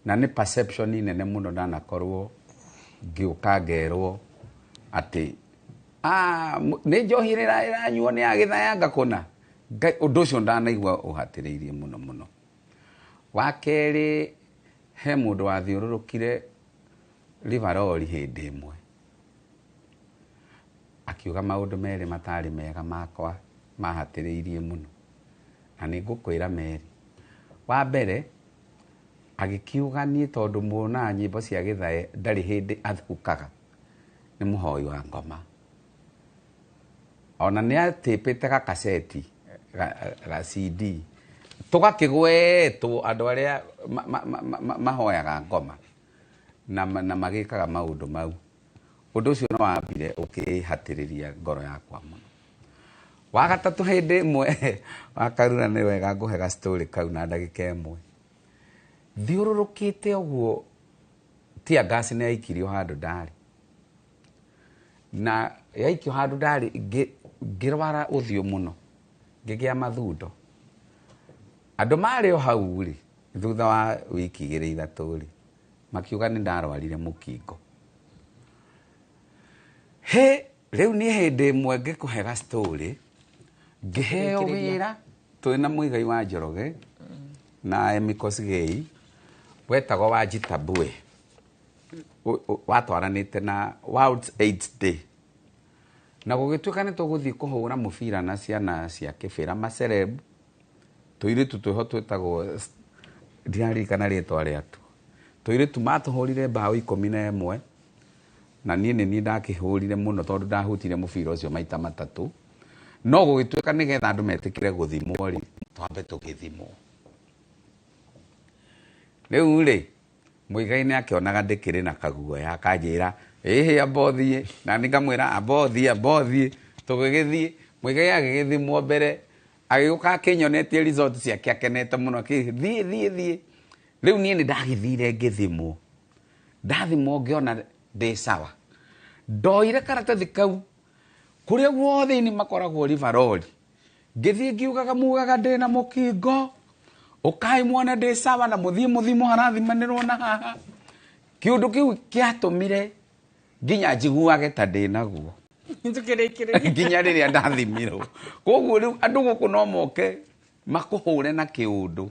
na nĩ perception nene mũno ndanakorwo ngĩũka ngerwo atĩ nĩ njohi ĩranyuo nĩ ya Gĩthayanga kũna. Ũndũ ũcio ndanaigua ũhatĩrĩirie mũno mũno. Wa kerĩ, he mũndũ wathiũrũrũkire Rivaroli hĩndĩ ĩmwe akiuga maũndũ merĩ matarĩ mega makwa mahatĩrĩirie mũno, na nĩ ngũkwĩra merĩ. Wa mbere agĩkiuga niĩ tondũ muonaga nyĩmbo cia Gĩthae ndarĩ hĩndĩ athukaga, nĩ mũhoi wa ngoma. Ona nĩ atĩpĩte gakaceti ga CD tũgakĩgwetwo andũ arĩa mahoyaga ngoma na magĩkaga maũndũ mau. Ũndũ ũcio no wambire ũkĩhatĩrĩria ngoro yakwa mũno. Wa gatatũ, hĩndĩ ĩmwe wa Karura, nĩ wega ngũhe ga story kau na ndagĩka ĩmwe. Thiũrũrũkĩte ũguo, tear gas nĩ yaikirio handũ ndarĩ, na yaikio handũ ndarĩ ngĩrwara ũthiũ mũno, ngĩgĩa mathundo. Andũ marĩ o hau rĩ, thutha wa wiki 2 3 rĩ, makiuga nĩ ndarwarire mũkingo. He rĩu niĩ hĩndĩ ĩmwe ngĩkũhe ga story, ngĩheo Rĩkĩrĩria. wĩra twĩna Mũigai wa Njoroge na Emmy Kosgei wetagwo wa Jitabue, watwaranĩte na World AIDS Day, na gũgĩtuĩka nĩ tũgũthiĩ kũhũra mũbira na ciana cia kĩbĩra maceleb, tũirĩtu twĩho twĩtagwo, ndiraririkana rĩtwa rĩatuo, tũirĩtu matũhũrire mbaũ 11, na niĩ nĩ niĩ ndakĩhũrire mũno tondũ ndahutire mũbira ũcio maita matatũ. No gũgĩtuĩka nĩgetha andũ metĩkĩre gũthimwo rĩ, twambe tũgĩthimwo. Rĩu rĩ, Mũigai nĩ akĩonaga ndĩkĩrĩ na kaguoya, akanjĩra ĩhĩ amba ũthiĩ, na niĩ ngamwĩra amba ũthiĩ, amba ũthiĩ. Tũgĩgĩthiĩ, Mũigai agĩgĩthimwo mbere, agĩũka akĩnyonetie result ciake akenete mũno, akĩ thiĩ thiĩ thiĩ. Rĩu niĩ nĩ ndagĩthire ngĩthimwo, ndathimwo ngĩona ndĩ sawa. Ndoire karatathi kau kũrĩa guothe ini makoragwo rivaroli, ngĩthiĩ ngiugaga mugaga ndĩna mũkingo, ũkai muone ndĩ sawa, na mũthiĩ mũthimwo harathimanĩrwo na haha. Kĩũndũ kĩu kĩatũmire nginya njiguage ta ndĩ naguo Tũkĩrĩkĩrĩria. nginya rĩrĩa ndathimirwo. Koguo rĩu andũ gũkũ no moke makũhũre na kĩũndũ,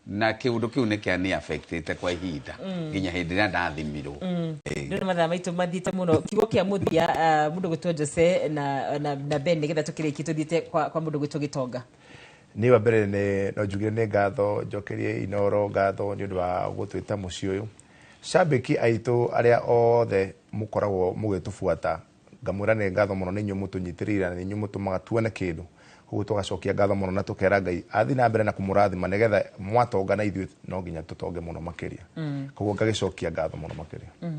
na kĩũndũ kĩu nĩ kĩa nĩ affectĩte kwa ihinda nginya hĩndĩ ĩrĩa ndathimirwo. Rĩu nĩ mathaa maitũ mathiĩte mũno. Kiugo kĩa mũthia, mũndũ gwĩtwo Jose na Ben, nĩgetha tũkĩrĩkie tũthiĩte kwa mũndũ gwĩtwo Gĩtonga. Niĩ wa mbere nĩ no njugire nĩ ngatho, njokerie Inoro ngatho nĩ ũndũ wa gũtwĩta mũciĩ ũyũ. Cambĩki aitũ arĩa othe mũkoragwo mũgĩtũbuata, ngamwĩra nĩ ngatho mũno, nĩ inyuĩ mũtũnyitĩrĩire na nĩ inyuĩ mũtũmaga tuone kĩndũ. Koguo tũgacokia ngatho mũno na tũkera Ngai athiĩ na mbere na kũmũrathima, nĩgetha mwatonga na ithuĩ no nginya tũtonge mũno makĩria. Koguo ngagĩcokia ngatho mũno makĩria.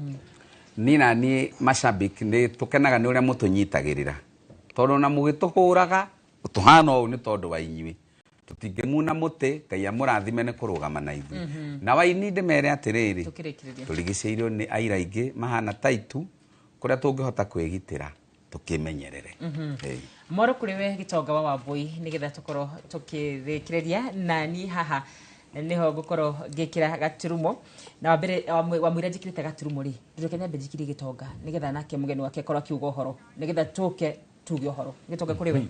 Niĩ na niĩ macambĩki nĩ tũkenaga nĩ ũrĩa mũtũnyitagĩrĩra, tondũ ona mũgĩtũhũraga tũhana ũũ nĩ tondũ wa inyuĩ. Tũtingĩmuna mũtĩ, Ngai amũrathime nĩ kũrũgama na ithuĩ. Na waini ndĩmere atĩrĩrĩ, Tũkĩrĩkĩrĩria. tũrigicĩirio nĩ aira aingĩ mahana ta itu, kũrĩa tũngĩhota kwĩgitĩra tũkĩmenyerere. Ĩĩ. Moro kũrĩ we Gĩtonga wa Wambui, nĩgetha tũkorwo tũkĩrĩkĩrĩria, na niĩ haha nĩho ngũkorwo ngĩkĩra gaturumo. Na wa mbere wamwĩra njĩkĩrĩte gaturumo rĩ, reke nyambe njikirie Gĩtonga nĩgetha nake mũgeni wake akorwo akiuga ũhoro, nĩgetha tũke tuge ũhoro. Gĩtonga, kũrĩ we.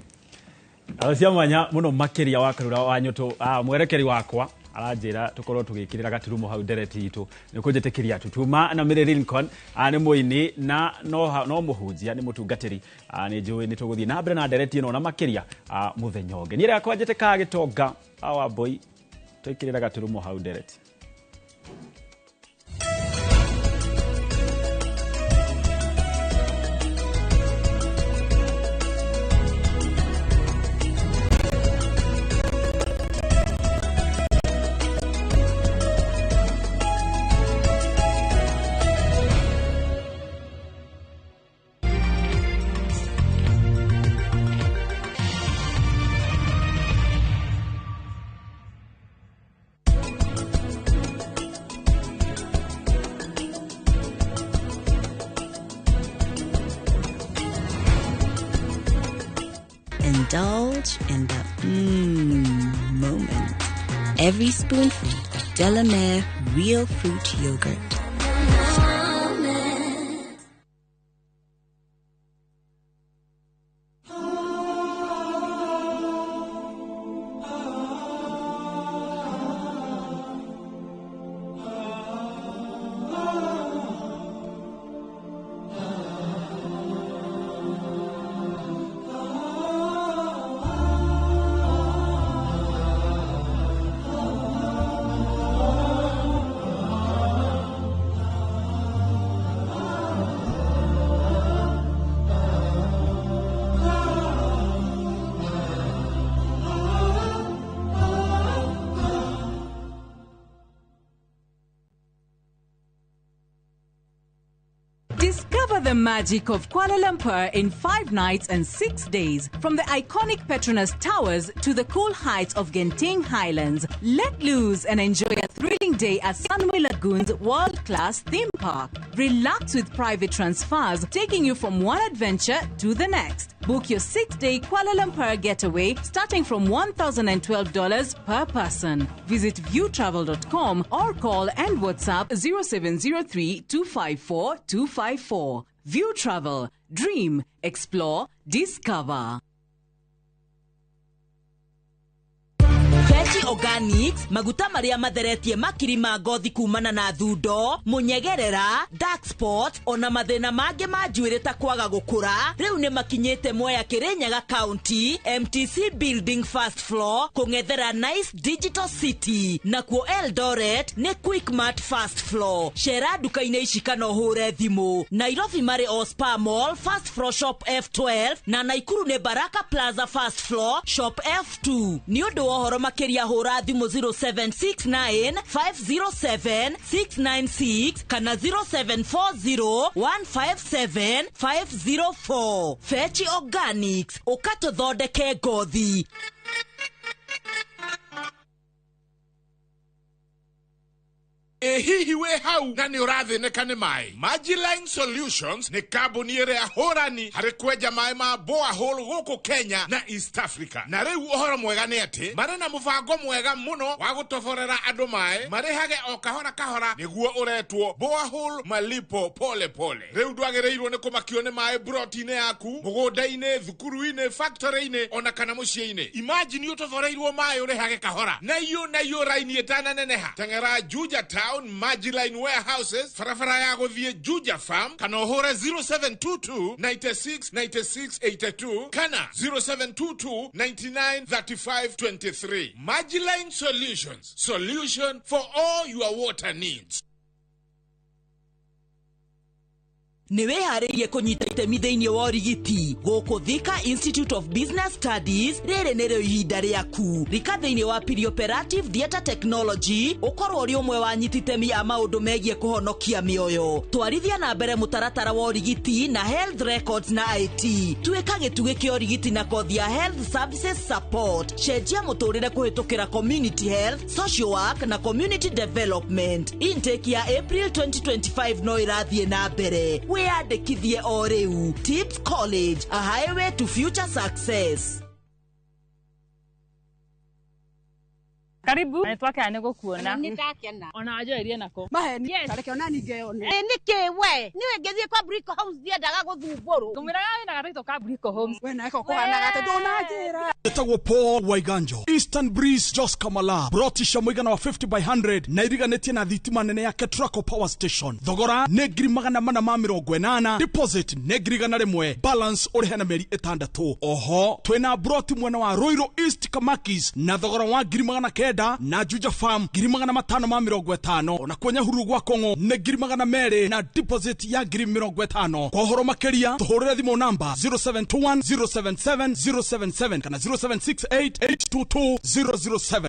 Aro cia mwanya mũno makĩria wa Karura wa Nyũtũ, mwerekeri wakwa aranjĩra tũkorwo tũgĩkĩrĩra gaturumo hau ndereti itũ. Nĩ kũnjĩtĩkĩria tutuma na Mary Lincoln, nĩ mũini na no mũhunjia, nĩ mũtungatĩri. Nĩ njũĩ nĩ tũgũthiĩ na mbere na ndereti ĩno na makĩria mũthenya ũngĩ. Niĩ rĩakwa njĩtĩkaga Gĩtonga wa Wambui, twĩkĩrĩra gaturumo hau ndereti. Indulge in the moment. Every spoonful of Delamere Real Fruit Yogurt. Discover the magic of Kuala Lumpur in 5 nights and 6 days. From the iconic Petronas Towers to the cool heights of Genting Highlands. Let loose and enjoy a thrilling day at Sunway Lagoon's world-class theme park. Relax with private transfers taking you from one adventure to the next. Book your 6-day Kuala Lumpur getaway starting from $1,012 per person. Visit viewtravel.com or call and WhatsApp 0703 254 254. View Travel, dream, explore, discover. Fechi Organics maguta maria matheretie makiri ma ngothi kumana na thundo munyegerera dark spot ona mathina mangi ma njuiri ta kwaga gukura riu ni makinyite Mwea Kirinyaga County MTC Building first floor kung'ethera Nice Digital City nakuo Eldoret ni Quickmart first floor. Cera nduka-inĩ ici kana ũhũre thimũ. Nairobi marĩ o Spa Mall first floor shop F12 na Naikuru ni Baraka Plaza first floor shop F2. Ni ũndũ wa ũhoro makĩria hũra thimũ 0769 507 696 kana 0740 157 504. Fechi Organics, ũkatũthondeke ngothi. Hihi we hau na nĩ ũrathĩnĩka nĩ maĩ. Magiline Solutions nĩ kambuni ĩrĩa hũrani harĩ kwenja maĩ ma borehole gũkũ Kenya na East Africa. Na rĩu ũhoro mwega nĩ atĩ marĩ na mũbango mwega mũno wa gũtoborera andũ maĩ marĩhage o kahora kahora nĩguo ũretwo borehole malipo pole pole. Rĩu ndwagĩrĩirwo nĩ kũmakio nĩ maĩ broti-inĩ yaku, mũgũnda-inĩ, thukuru-inĩ, factory-inĩ ona kana mũciĩ-inĩ. Imagine ũtoboreirwo maĩ ũrĩhage kahora na iyo raini ĩtananeneha. Teng'era Juja Town Magiline Warehouses, barabara ya gũthiĩ Juja Farm, kana ũhũre 0722 96 96 82 kana 0722 99 35 23. Magiline Solutions, solution for all your water needs. Nĩ wĩharĩirie kũnyita itemi thĩinĩ wa ũrigiti gũkũ Thika Institute of Business Studies. Rĩrĩ nĩrĩo ihinda rĩaku. Rika thĩinĩ wa Perioperative Theatre Technology ũkorwo ũrĩ ũmwe wa anyiti itemi a maũndũ megiĩ kũhonokia mĩoyo. Twarithia na mbere mũtaratara wa ũrigiti na Health Records na IT. Tuĩka gĩtugĩ kĩa ũrigiti na kothi ya Health Services Support. Cenjia mũtũrĩre kũhĩtũkĩra Community Health, Social Work na Community Development. Intake ya April 2025 no ĩrathiĩ na mbere. Wĩyandĩkithie o rĩu. Tips College, a highway to future success. Karibu. Nĩ twakena nĩ gũkuona. Nĩ ndakena. Ona wanjoerie nako. Maheni. Tareke ona ningeyone. Nĩkĩ we? Niwe ngĩthiĩ kwa Brico Homes ndiendaga gũthumbũrwo. Ngũmwĩraga wĩna gatito ka Brico Homes. We nako kũhanaga atĩ ndũnanjĩra. Etagwo Paul Waiganjo, Eastern Breeze, Jos Kamala, brotisha mũigana wa 50 by 100 na iriganĩtie na thitima nene ya Ketraco Power Station. Thogora nĩ 480,000, deposit nĩ 100,000, balance ũrĩhe na mĩeri 6. Oho twĩna broti mwena wa Ruiru East Kamakis na thogora wa 900 na Juja Farm 550. Ona kwa Nyahururu gwa Kong'o nĩ 200,000 na deposit ya 50,000. Kwa ũhoro makĩria tũhũrĩre thimũ namba 0721 077 077 kana 0768 822 007.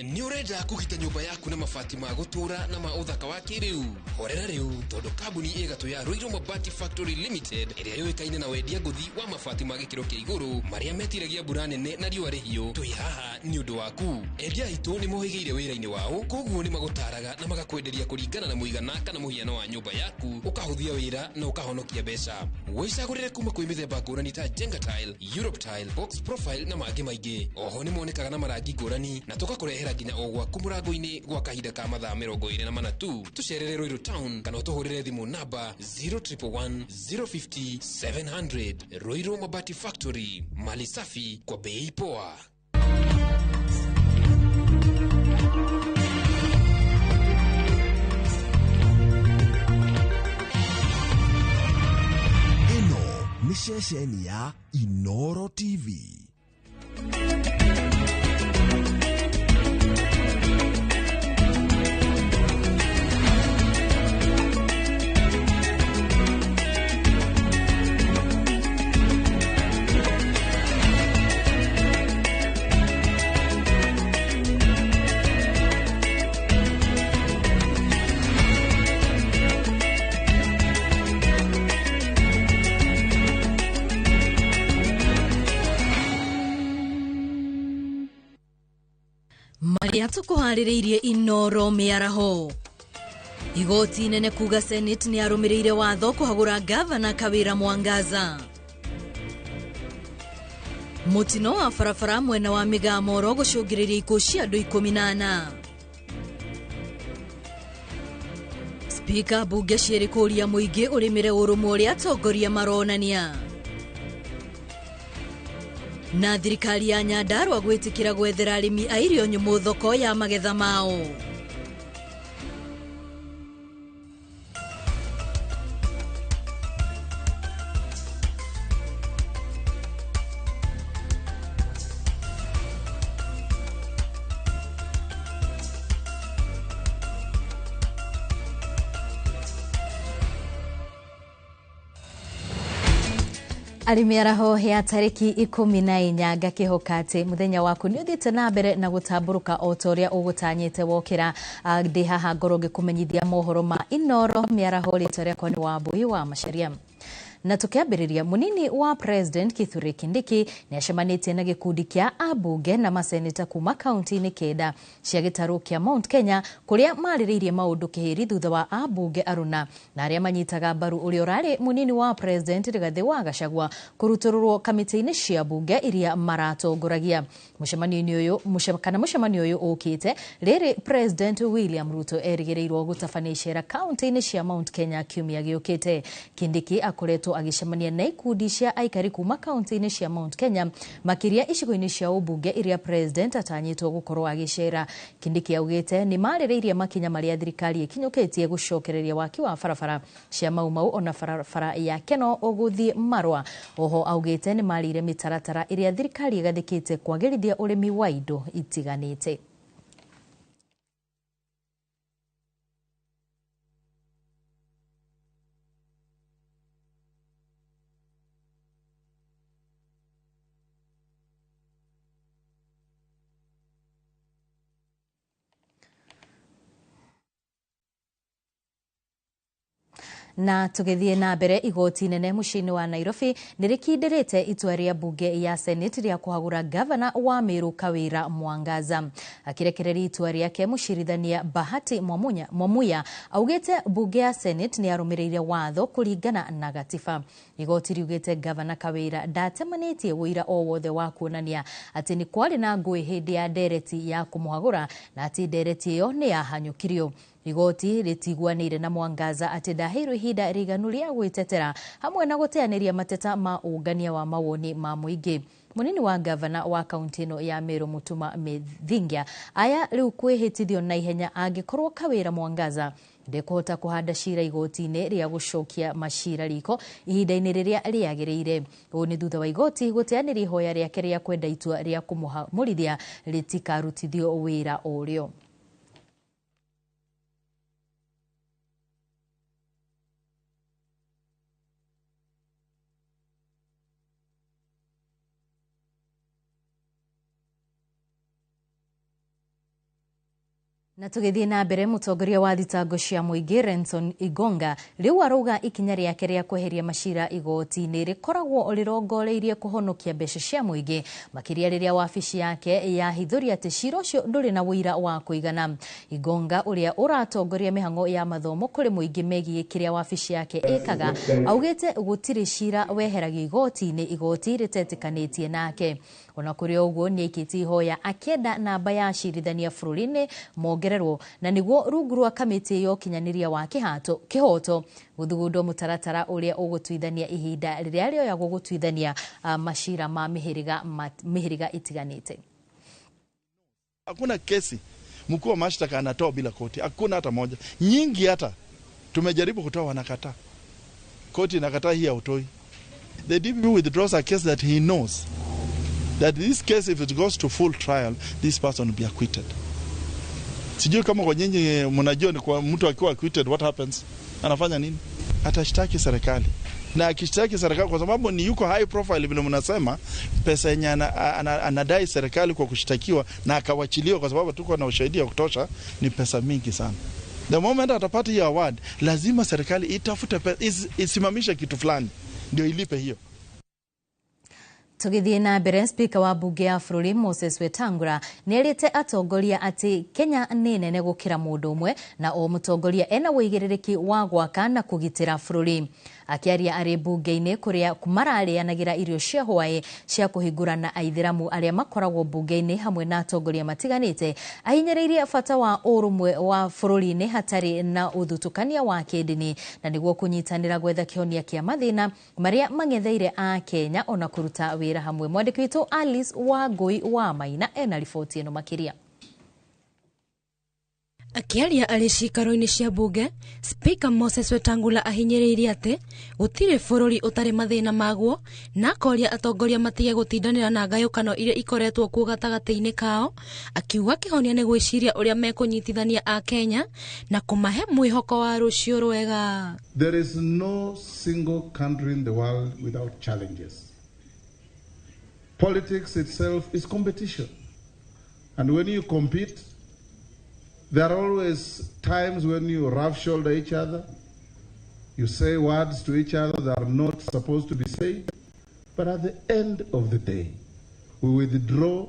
Nĩ ũrenda kũgita nyũmba yaku na mabati ma gũtũũra na ma ũthaka wa kĩrĩu? Horera rĩu tondũ kambuni ĩgatũ ya Ruiru Mabati Factory Limited ĩrĩa yũĩkaine na wendia ngũthi wa mabati ma gĩkĩro kĩa igũrũ marĩa metiragia mbura nene na riũa rĩhiũ, twĩ haha nĩ ũndũ waku. Endia aitũ nĩ mohĩgĩire wĩra-inĩ wao, koguo nĩ magũtaraga na magakwenderia kũringana na mũigana kana mũhiano wa nyũmba yaku, ũkahũthia wĩra na ũkahonokia mbeca. Wĩcagũrĩre kuma kwĩ mĩthemba ngũrani ta Jenga Tile, Europe Tile, Box Profile na mangĩ maingĩ. Oho nĩ monekaga na marangi ngũrani na tũgakũrehera nginya o gwaku mũrango-inĩ gwa kahinda ka mathaa 24 tu. Tũcerere Ruiru Town kana ũtũhũrĩre thimũ namba 0111 050 700. Ruiru Mabati Factory, mali safi kwa bei poa. Ĩno nĩ ceceni ya Inoro TV. Marĩa tũkũharĩrĩirie Inoro mĩaraho. Igoti nene kuga Senate nĩ arũmĩrĩire watho kũhagũra gavana Kawĩra Mwangaza. Mũtino wa barabara mwena wa Mĩgamoro gũcũngĩrĩria ikuũ cia andũ 14. Spika bunge cierĩ kũũria mũingĩ ũrĩmĩre ũrũmwe ũrĩa atongoria maronania. Na thirikari ya Nyandarua gwĩtĩkĩra gwethera arĩmi a irio nyũmũ thoko ya magetha mao. Arĩmi araho ya tarĩki 14 ngakĩhoka atĩ mũthenya waku nĩ ũthiĩte na mbere na gũtambũrũka o ta ũrĩa ũgũtanyĩte wokĩra. Ndĩ haha ngorwo ngĩkũmenyithia mohoro ma Inoro mĩaraho, rĩtwa rĩakwa nĩ Wambui wa Macharia. Na tukiambĩrĩria, munini wa President Kithure Kindiki nĩ acemanĩtie na gĩkundi kĩa ambunge na maseneta kuma kaunti-inĩ 9 cia gĩtarũ kĩa Mount Kenya, kũrĩa marĩrĩirie maũndũ kĩhĩri thutha wa ambunge aruna na arĩa manyitaga mbaru ũrĩa ũrarĩ munini wa President Rigathĩ wa Gachagua kũrutũrũrwo kamĩtĩ-inĩ cia bunge iria maratongoragia. Mũcemanio ũyũ ũkĩte rĩrĩ President William Ruto erĩgĩrĩirwo gũtabania icera kaunti-inĩ cia Mount Kenya kiumia gĩũkĩte. Kindiki akoretwo agĩcemania na ikundi cia aikari kuma kaunti-inĩ cia Mount Kenya, makĩria icigo-inĩ cia ũmbunge iria President atanyĩtwo gũkorwo agĩcera. Kindiki augĩte nĩ marĩrĩirie makinya marĩa thirikari ĩkinyũkĩtie gũcokereria waki wa barabara cia Mau Mau ona barabara ya Keno ũgũthiĩ Marwa. Oho augĩte nĩ marĩire mĩtaratara ĩrĩa thirikari ĩgathĩkĩte kwagĩrithia ũrĩmi wa indo itiganĩte. Na tũgĩthiĩ na mbere, igoti nene mũciĩ-inĩ wa Nairobi nĩ rĩkindĩrĩte itua rĩa bunge ya Senate rĩa kũhagũra gavana wa Meru Kawira Mwangaza. Akĩrekereria itua rĩake, mũcirithania Bahati Mwamuya augĩte bunge ya Senate nĩ yarũmĩrĩire watho kũringana na gatiba. Igoti riugĩte gavana Kawira ndatemanĩtie ũira o wothe wa kuonania atĩ nĩ kwarĩ na ngũĩ hĩndĩ ya ndereti ya kũmũhagũra na atĩ ndereti ĩyo nĩ yahanyũkirio. Igoti rĩtiguanĩire na Mwangaza atĩ ndaheirwo ihinda rĩiganu rĩa gwĩtetera hamwe na gũteanĩria mateta ma ũngania wa mawoni ma mũingĩ. Munini wa gavana wa kaunti ĩno ya Meru Mutuma Mithingia aya rĩu kwĩhĩtithio na ihenya angĩkorwo Kawira Mwangaza ndekũhota kũhanda cira igoti-inĩ rĩa gũcokia macira riko ihinda-inĩ rĩrĩa rĩagĩrĩire. Ũũ nĩ thutha wa igoti gũteanĩria ihoya rĩake rĩa kwenda itua rĩa kũmũhamũrithia rĩtikarutithio wĩra ũrĩo. Na tũgĩthiĩ na mbere, mũtongoria wa thitango cia mũingĩ Renson Igonga rĩu arauga ikinya rĩake rĩa kweheria macira igoti-inĩ rĩkoragwo rĩrongoreirie kũhonokia mbeca cia mũingĩ, makĩria rĩrĩa wabici yake yahithũria atĩ cira ũcio ndũrĩ na ũira wa kũigana. Igonga ũrĩa ũratongoria mĩhang'o ya mathomo kũrĩ mũingĩ megiĩ kĩrĩa wabici yake ĩkaga augĩte gũtirĩ cira weheragio igoti-inĩ igoti rĩtetĩkanĩtie nake. Ona kũrĩ ũguo nĩ aikĩtie ihoya akĩenda namba ya acirithania bũrũri-inĩ mongererwo na nĩguo rungu rwa kamĩtĩ ya ũkinyanĩria wa kĩhoto gũthugundwo mũtaratara ũrĩa ũgũtuithania ihinda rĩrĩa rĩoyagwo gũtuithania macira ma mĩhĩrĩga itiganĩte. Hakuna kesi mkuu wa mashtaka anatoa bila koti, hakuna hata moja. Nyingi hata tumejaribu kutoa, wanakataa. Koti inakataa, hii hautoi. The DPP withdraws a case that he knows that this case, if it goes to full trial, this person will be acquitted. Sijui kama kwa nyinyi mnajua ni kwa mtu akiwa acquitted what happens? Anafanya nini? Atashtaki serikali. Na akishtaki serikali, kwa sababu ni yuko high profile vile mnasema, pesa yenye anadai serikali kwa kushtakiwa na akawachiliwa kwa sababu tuko na ushahidi wa kutosha, ni pesa mingi sana. The moment atapata hiyo award, lazima serikali itafute pesa, isimamishe kitu fulani ndio ilipe hiyo. Tũgĩthiĩ na mbere, Spika wa bunge ya bũrũri Moses Wetangula nĩerĩte atongoria atĩ Kenya nĩ nene gũkĩra mũndũ ũmwe na o mũtongoria ena ũigĩrĩrĩki wa gwaka na kũgitĩra bũrũri. Akĩaria arĩ mbunge-inĩ kũrĩa mararĩanagĩra irio cia hwaĩ cia kũhingũra na aithĩramu arĩa makoragwo mbunge-inĩ hamwe na atongoria matiganĩte, ahinyĩrĩirie bata wa ũrũmwe wa bũrũri-inĩ hatarĩ na ũthutũkania wa kĩndini na nĩguo kũnyitanĩra gwetha kĩhonia kĩa mathĩna marĩa mang'etheire a Kenya ona kũruta wĩra hamwe. Mwandĩki witũ Alice Wangũi wa Maina ena riboti ĩno makĩria. Akĩaria arĩ ciikaro-inĩ cia mbunge, Spika Moses Wetangula ahinyĩrĩirie atĩ gũtirĩ bũrũri ũtarĩ mathĩna maguo na akoria atongoria matige gũtindanĩra na ngayũkano iria ikoretwo kuo gatagatĩ-inĩ kao, akiuga kĩhonia nĩ gwĩciria ũrĩa mekũnyitithania a Kenya na kũmahe mwĩhoko wa rũciũ rwega. There is no single country in the world without challenges. Politics itself is competition. And when you compete, there are always times when you rough shoulder each other, you say words to each other that are not supposed to be said. But at the end of the day, we withdraw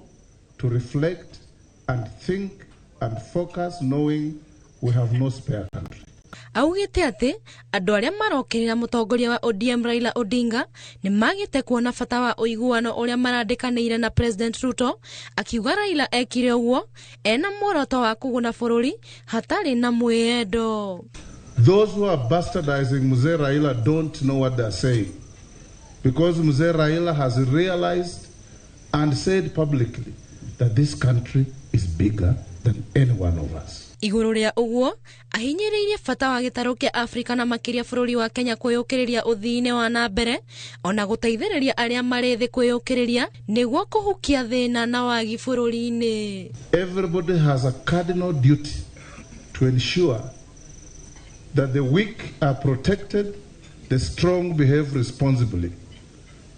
to reflect and think and focus, knowing we have no spare country. Augĩte atĩ andũ arĩa marokĩrĩra mũtongoria wa ODM Raila Odinga nĩ magĩte kuona bata wa ũiguano ũrĩa marandĩkanĩire na President Ruto, akiuga Raila ekire ũguo ena muoroto wa kũguna bũrũri hatarĩ na mwĩyendo. Those who are bastardizing Mzee Raila don't know what they're saying, because Mzee Raila has realized and said publicly that this country is bigger than any one of us. Igũrũ rĩa ũguo ahinyĩrĩirie bata wa gĩtarũ kĩa Afrika na makĩria bũrũri wa Kenya kwĩyũkĩrĩria ũthii-inĩ wa na mbere ona gũteithĩrĩria arĩa marĩ thĩ kwĩyũkĩrĩria nĩguo kũhukia thĩna na wagi bũrũri-inĩ. Everybody has a cardinal duty to ensure that the weak are protected, the strong behave responsibly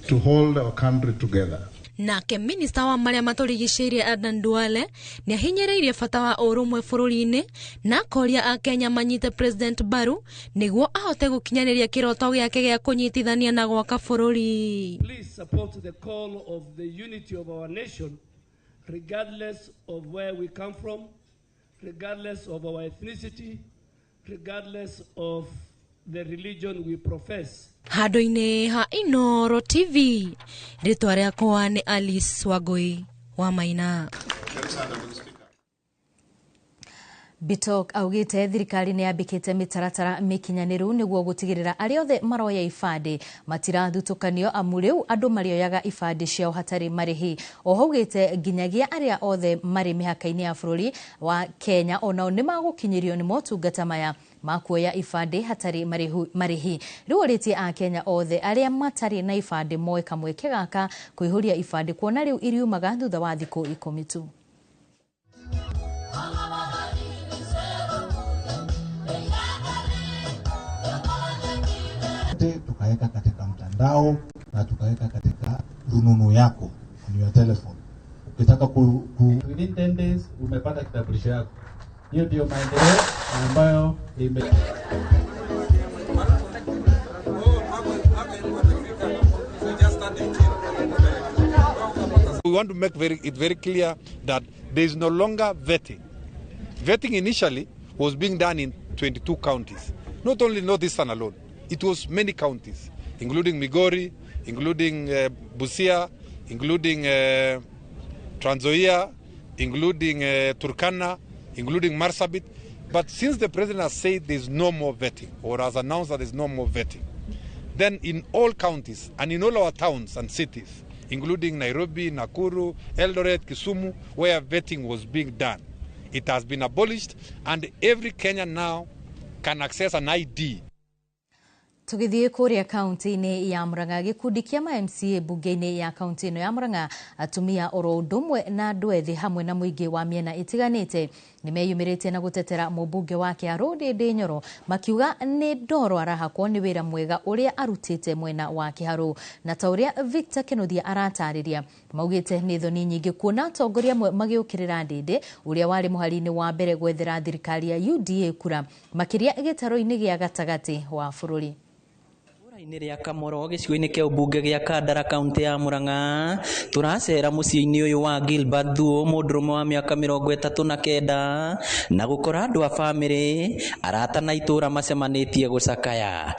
to hold our country together. Nake minista wa marĩa matũrigicĩirie Adan Duale nĩ ahinyĩrĩirie bata wa ũrũmwe bũrũri-inĩ na akoria a Kenya manyite President Baru nĩguo ahote gũkinyanĩria kĩroto gĩake gĩa kũnyitithania na gwaka bũrũri. Please support the call of the unity of our nation regardless of where we come from, regardless of our ethnicity, regardless of the religion we profess. Handũ-inĩ ha Inooro TV, rĩtwa rĩakwa nĩ Alice Wangũi wa Maina. Bitok augĩte thirikari nĩ yambĩkĩte mĩtaratara mĩkinyanĩru nĩguo gũtigĩrĩra arĩa othe maroya ibandĩ matirathutũkanio amu rĩu andũ marĩoyaga ibandĩ ciao hatarĩ marĩhi. Oho augĩte nginyagia arĩa othe marĩ mĩhaka-inĩ ya bũrũri wa Kenya onao nĩ magũkinyĩrio nĩ motungata maya ma kuoya ibandĩ hatarĩ marĩhi. Rĩu orĩtie a Kenya othe arĩa matarĩ na ibandĩ moe kamweke gaka kũihũria ibandĩ kuona rĩu iriumaga thutha wa thikũ 10 tu. Tukaweka katika mtandao na tukaweka katika rununu yako on your telephone. Ukitaka within 10 days umepata kitambulisho yako. Hiyo ndio maendeleo ambayo ime We want to make it very clear that there is no longer vetting. Vetting initially was being done in 22 counties. Not only Northeastern alone. It was many counties, including Migori, including Busia, including Trans Nzoia, including Turkana, including Marsabit. But since the president has said there's no more vetting, or has announced that there's no more vetting, then in all counties and in all our towns and cities, including Nairobi, Nakuru, Eldoret, Kisumu, where vetting was being done, it has been abolished, and every Kenyan now can access an ID. Tugithie kuria kaunti-inĩ ya Murang'a, gĩkundi kĩa ma MCA bunge-inĩ ya kaunti ĩno ya Murang'a, atumia oro ũndũ ũmwe na andũ ethĩ hamwe na mũingĩ wa mĩena ĩtiganĩte nĩmeyumĩrĩtie na gũtetera mũmbunge wa Kĩharũ Ndĩndĩ Nyoro, makiuga nĩ ndoro arahakwo nĩ wĩra mwega ũrĩa arutĩte mwena wa Kĩharũ. Na ta ũrĩa Victor Kĩnuthia aratarĩria, maugĩte nĩ thoni nyingĩ kuona atongoria amwe magĩũkĩrĩra Ndĩndĩ ũrĩa warĩ mũhari-inĩ wa mbere gwethera thirikari ya UDA kura, makĩria gĩtarũ-inĩ gĩa gatagatĩ wa bũrũri. Itũũra-inĩ rĩa Kamoro gĩcigo-inĩ kĩa ũmbunge gĩa Kandara kaunti ya Murang'a tũracera mũciĩ-inĩ ũyũ wa Gilbert Thuo, mũndũrũme wa mĩaka 39, na gũkora andũ a bamĩrĩ, arata na itũũra macemanĩtie gũcakaya.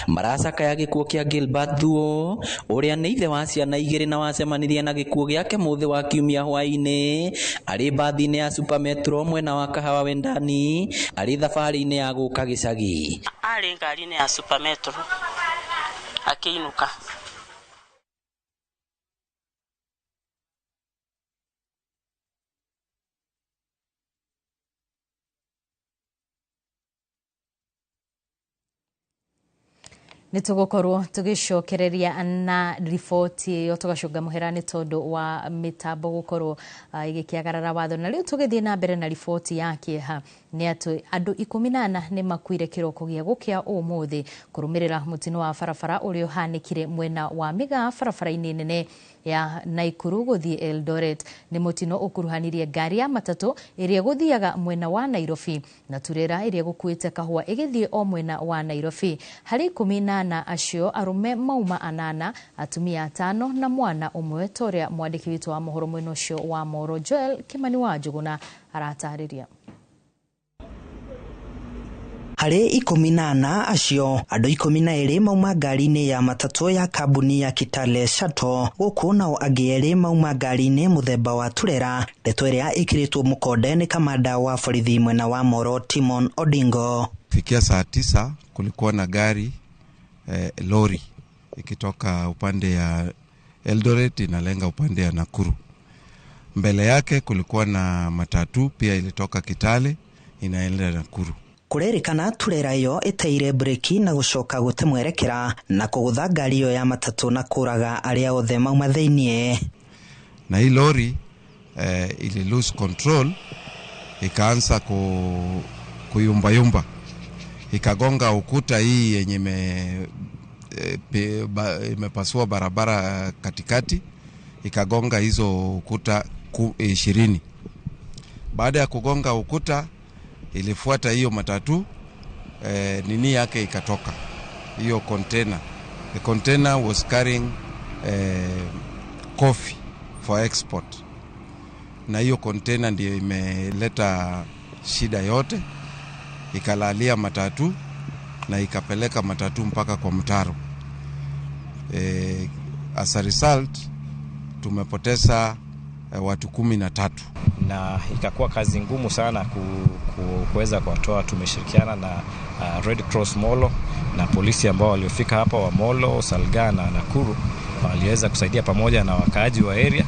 Maracakaya gĩkuũ kĩa Gilbert Thuo ũrĩa nĩ ithe wa ciana igĩrĩ na wacemanirie na gĩkuũ gĩake mũthĩ wa kiumia hwaĩ-inĩ arĩ mbathi-inĩ ya Super Metro mwena wa Kahawa Wendani arĩ thabarĩ-inĩ ya gũka gĩcagi. Arĩ ngari-inĩ ya Super Metro akĩinũka. Nĩ tũgũkorwo tũgĩcokereria na riboti ĩyo tũgacũnga mũhera nĩ tondũ wa mĩtambo gũkorwo ĩgĩkĩagarara watho. Na rĩu tũgĩthiĩ na mbere na riboti ya kĩeha nĩ atĩ andũ 14 nĩ makuire kĩroko gĩa gũkĩa ũmũthĩ kũrũmĩrĩra mũtino wa barabara ũrĩa ũhanĩkire mwena wa Mĩgaa barabara-inĩ nene ya Naikuru gũthiĩ Eldoret. Nĩ mũtino ũkuruhanirie ngari ya matatũ ĩrĩa ĩgũthiaga mwena wa Nairobi na turera ĩrĩa ĩgũkuĩte kahũa ĩgĩthiĩ o mwena wa Nairobi. Harĩ 14 acio arũme mauma 8, atumia 5 na mwana ũmwe, ta ũrĩa mwandĩki witũ wa mohoro mwena ũcio wa Moro Joel Kimani wa Njũgũna aratarĩria. Harĩ 14 acio andũ 12 mauma ngari-inĩ ya matatũ ya kambuni ya Kitale Shuttle, gũkũ nao angĩ 2 mauma ngari-inĩ mũthemba wa turera. Ndeto ĩrĩa ĩkĩrĩtwo mũkonde nĩ kamanda wa borithi mwena wa Moro Timon Odingo. Fikia saa 9 kulikuwa na gari lori ikitoka upande ya Eldoret inalenga upande ya Nakuru. Mbele yake kulikuwa na matatu pia ilitoka Kitale inaenda Nakuru. Kũrerĩkana turera ĩyo ĩteire breki na gũcoka gũte mwerekera na kũgũtha ngari ĩyo ya matatũ na kũraga arĩa othe mauma thĩiniĩ. Na hii lori ili lose control ikaanza kuyumbayumba, ikagonga ukuta hii yenye imepasua barabara katikati, ikagonga hizo ukuta 20. Baada ya kugonga ukuta ilifuata hiyo matatu, nini yake ikatoka hiyo container. The container was carrying coffee for export, na hiyo container ndiyo imeleta shida yote, ikalalia matatu na ikapeleka matatu mpaka kwa mtaro. As a result tumepoteza watu 13 na ikakuwa kazi ngumu sana kuweza kuwatoa. Tumeshirikiana na Red Cross Molo na polisi ambao waliofika hapa wa Molo, Salga na Nakuru, waliweza kusaidia pamoja na wakaaji wa area,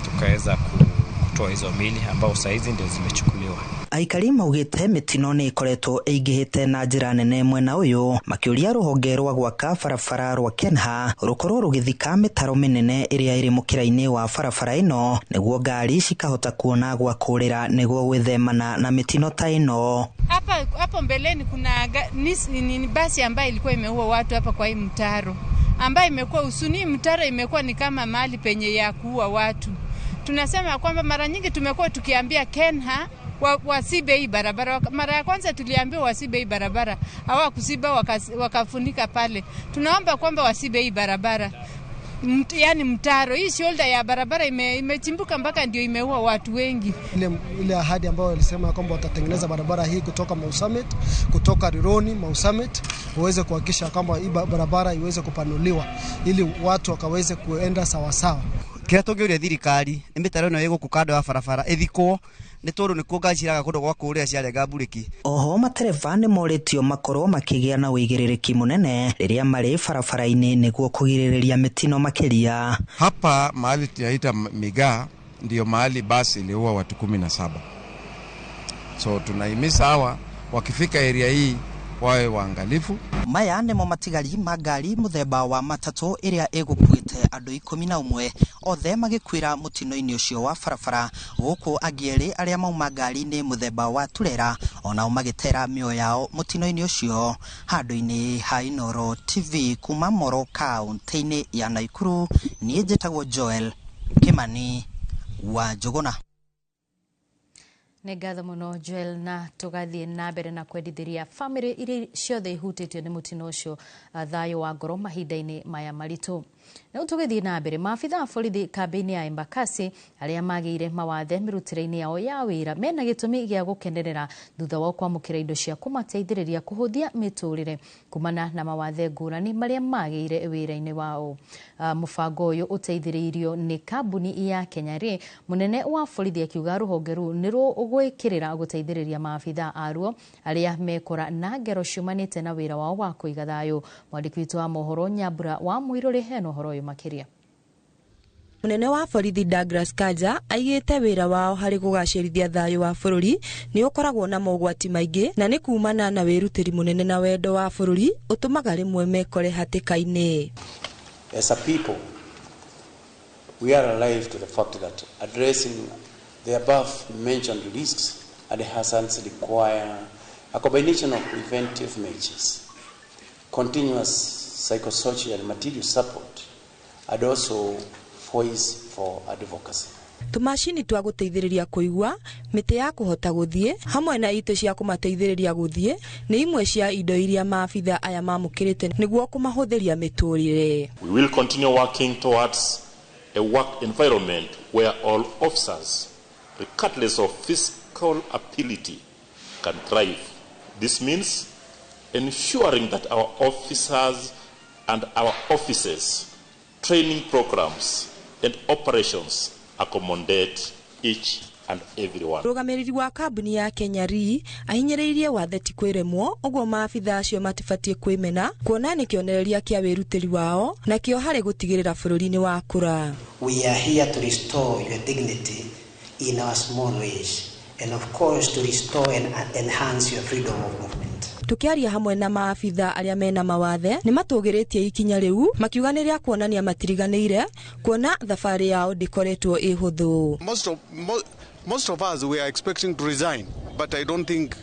tukaweza kutoa hizo mili ambao saizi ndio zimechukuliwa. Aikari maugĩte mĩtino nĩ ĩkoretwo ĩingĩhĩte na njĩra nene mwena ũyũ, makĩũria rũhonge rwa gwaka barabara rwa Kenha rũkorwo rũgĩthika mĩtaro mĩnene ĩrĩa ĩrĩ mũkĩra-inĩ wa barabara ĩno nĩguo ngari cikahota kuona gwa kũrĩra nĩguo gwĩthemana na mĩtino ta ĩno. Hapo mbeleni kuna ni basi ambayo ilikuwa imeua watu hapa kwa hii mtaro, ambayo imekuwa usuni mtaro imekuwa ni kama mahali penye ya kuua watu. Tunasema kwamba mara nyingi tumekuwa tukiambia Kenha wasibe hii barabara. Mara ya kwanza tuliambiwa wasibe hii barabara, hawakuziba wakafunika pale. Tunaomba kwamba wasibe hii barabara, yani mtaro hii shoulder ya barabara imechimbuka mpaka ndio imeua watu wengi. Ile ahadi ambayo walisema kwamba watatengeneza barabara hii kutoka Mau Summit, kutoka Rironi Mau Summit, waweze kuhakikisha kwamba hii barabara iweze kupanuliwa ili watu wakaweze kuenda sawa sawa. Kĩrĩa tũngĩũria thirikari nĩ mĩtaro ĩno ĩgũkũ kando ya barabara ĩthikwo nĩ tondũ nĩkuo ngari ciraga kũndũ gwa kũrĩra ciarenga mburĩki. Oho matereba nĩ morĩtio makorwo makĩgĩa na ũigĩrĩrĩki mũnene rĩrĩa marĩ barabara-inĩ nĩguo kũgirĩrĩria mĩtino makĩria. Hapa mahali tunaita Migaa ndio mahali basi iliua watu 17. So tunahimiza hawa wakifika area hii wawe waangalifu. Maya nĩmo matigari ma ngari mũthemba wa matatũ ĩrĩa ĩgũkuĩte andũ 11 othe magĩkuĩra mũtino-inĩ ũcio wa barabara, gũkũ angĩ erĩ arĩa mauma ngari-inĩ mũthemba wa turera onao magĩtera mĩoyo yao mũtino-inĩ ũcio. Handũ-inĩ ha Inooro TV kuma Moro kaunti-inĩ ya Naikuru, niĩ njĩtagwo Joel Kimani wa Njũgũna. Nĩ ngatho mũno Joel, na tũgathiĩ na mbere na kwendithĩria bamĩrĩ iria ciothe ihutĩtio nĩ mũtino ũcio thayũ wa ngoro mahinda-inĩ maya maritũ. Rĩu tũgĩthiĩ na mbere, maabitha a borithi kambĩ-inĩ ya Embakasi arĩa magĩire mawathe mĩrutĩre-inĩ yao ya wĩra mena gĩtũmi gĩa gũkenerera thutha wao kwamũkĩra indo cia kũmateithĩrĩria kũhũthia mĩtũrĩre kumana na mawathe ngũrani marĩa magĩire wĩra-inĩ wao. Mũbango ũyũ ũteithĩrĩirio nĩ kambuni ya Kenya Re. Mũnene wa borithi akiuga rũhonge rũu nĩ rũgwĩkĩrĩra gũteithĩrĩria maabitha aruo arĩa mekora na ngero ciumanĩte na wĩra wao wa kũiga thayũ. Mwandĩki witũ wa mohoro Nyambura wa Mũirũrĩ hena ũhoro ũyũ makĩria. Mũnene wa borithi Douglas Kanja aigĩte wĩra wao harĩ kũgacĩrithia thayũ wa bũrũri nĩ ũkoragwo na mogwati maingĩ na nĩ kumana na wĩrutĩri mũnene na wendo wa bũrũri ũtũmaga rĩmwe mekore hatĩka-inĩ. As a people, we are alive to the fact that addressing the above mentioned risks and hazards require a combination of preventive measures, continuous psychosocial and material support, and also voice for advocacy. Tũmacini twa gũteithĩrĩria kũigua, mĩtĩ ya kũhota gũthiĩ hamwe na itĩ cia kũmateithĩrĩria gũthiĩ nĩ imwe cia indo iria maabitha aya mamũkĩrĩte nĩguo kũmahũthĩria mĩtũrĩre. We will continue working towards a work environment where all officers, regardless of physical ability, can thrive. This means ensuring that our officers and our offices, training programs and operations accommodate each and everyone. Mũrũgamĩrĩri wa kambuni ya Kenya Re ahinyĩrĩirie wathe ti kwĩremwo ũguo maabitha acio matibatiĩ kwĩmena kuona nĩ kĩonereria kĩa wĩrutĩri wao nakĩo harĩ gũtigĩrĩra bũrũri nĩ wakũra. We are here to restore your dignity in our small ways and of course to restore and enhance your freedom of movement. Tukiaria hamwe na maabitha arĩa mena mawathe nĩ matũgĩrĩtie ikinya rĩu makiuga nĩ rĩa kuonania matiriganĩire kuona thabarĩ yao ndĩkoretwo ĩ hũthũ. Most of us we are expecting to resign, but I don't think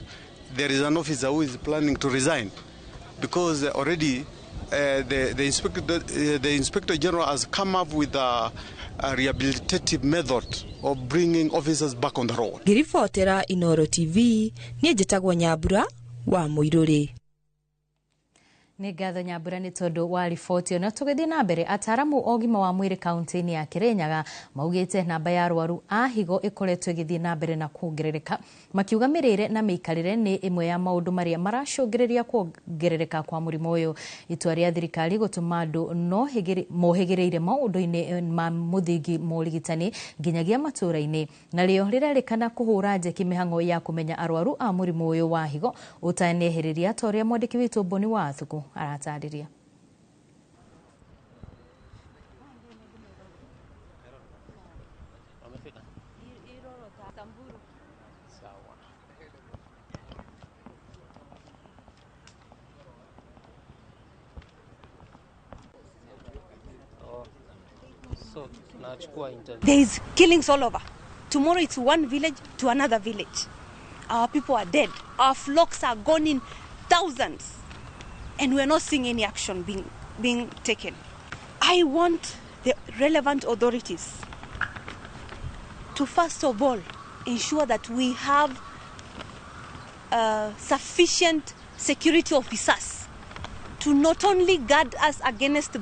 there is an officer who is planning to resign because already the Inspector General has come up with a rehabilitative method of bringing officers back on the road. Ngĩribotera Inoro TV niĩ njĩtagwo Nyambura wa Mũirũrĩ. Nĩ ngatho Nyambura nĩ tondũ wa riboti ĩno. Tũgĩthiĩ na mbere, ataaramu a ũgima wa mwĩrĩ kaunti-inĩ ya Kirinyaga maugĩte namba ya arwaru a higo ĩkoretwo ĩgĩthiĩ na mbere na kuongerereka, makiuga mĩrĩre na mĩikarĩre nĩ ĩmwe ya maũndũ marĩa maracũngĩrĩria kuongerereka kwa mũrimũ ũyũ. Itua rĩa thirikari gũtũma andũ no mohĩgĩrĩire maũndũ-inĩ ma mũthingi ma ũrigitani nginyagia matũũra-inĩ, narĩo rĩrerĩkana kũhũra njeki mĩhang'o ya kũmenya arwaru a mũrimũ ũyũ wa higo ũtanehereria, ta ũrĩa mwandĩki witũ Boni wa Thuku aratarĩria. There is killings all over. Tomorrow it's one village to another village. Our people are dead. Our flocks are gone in thousands. And we're not seeing any action being taken. I want the relevant authorities to first of all ensure that we have sufficient security officers to not only guard us against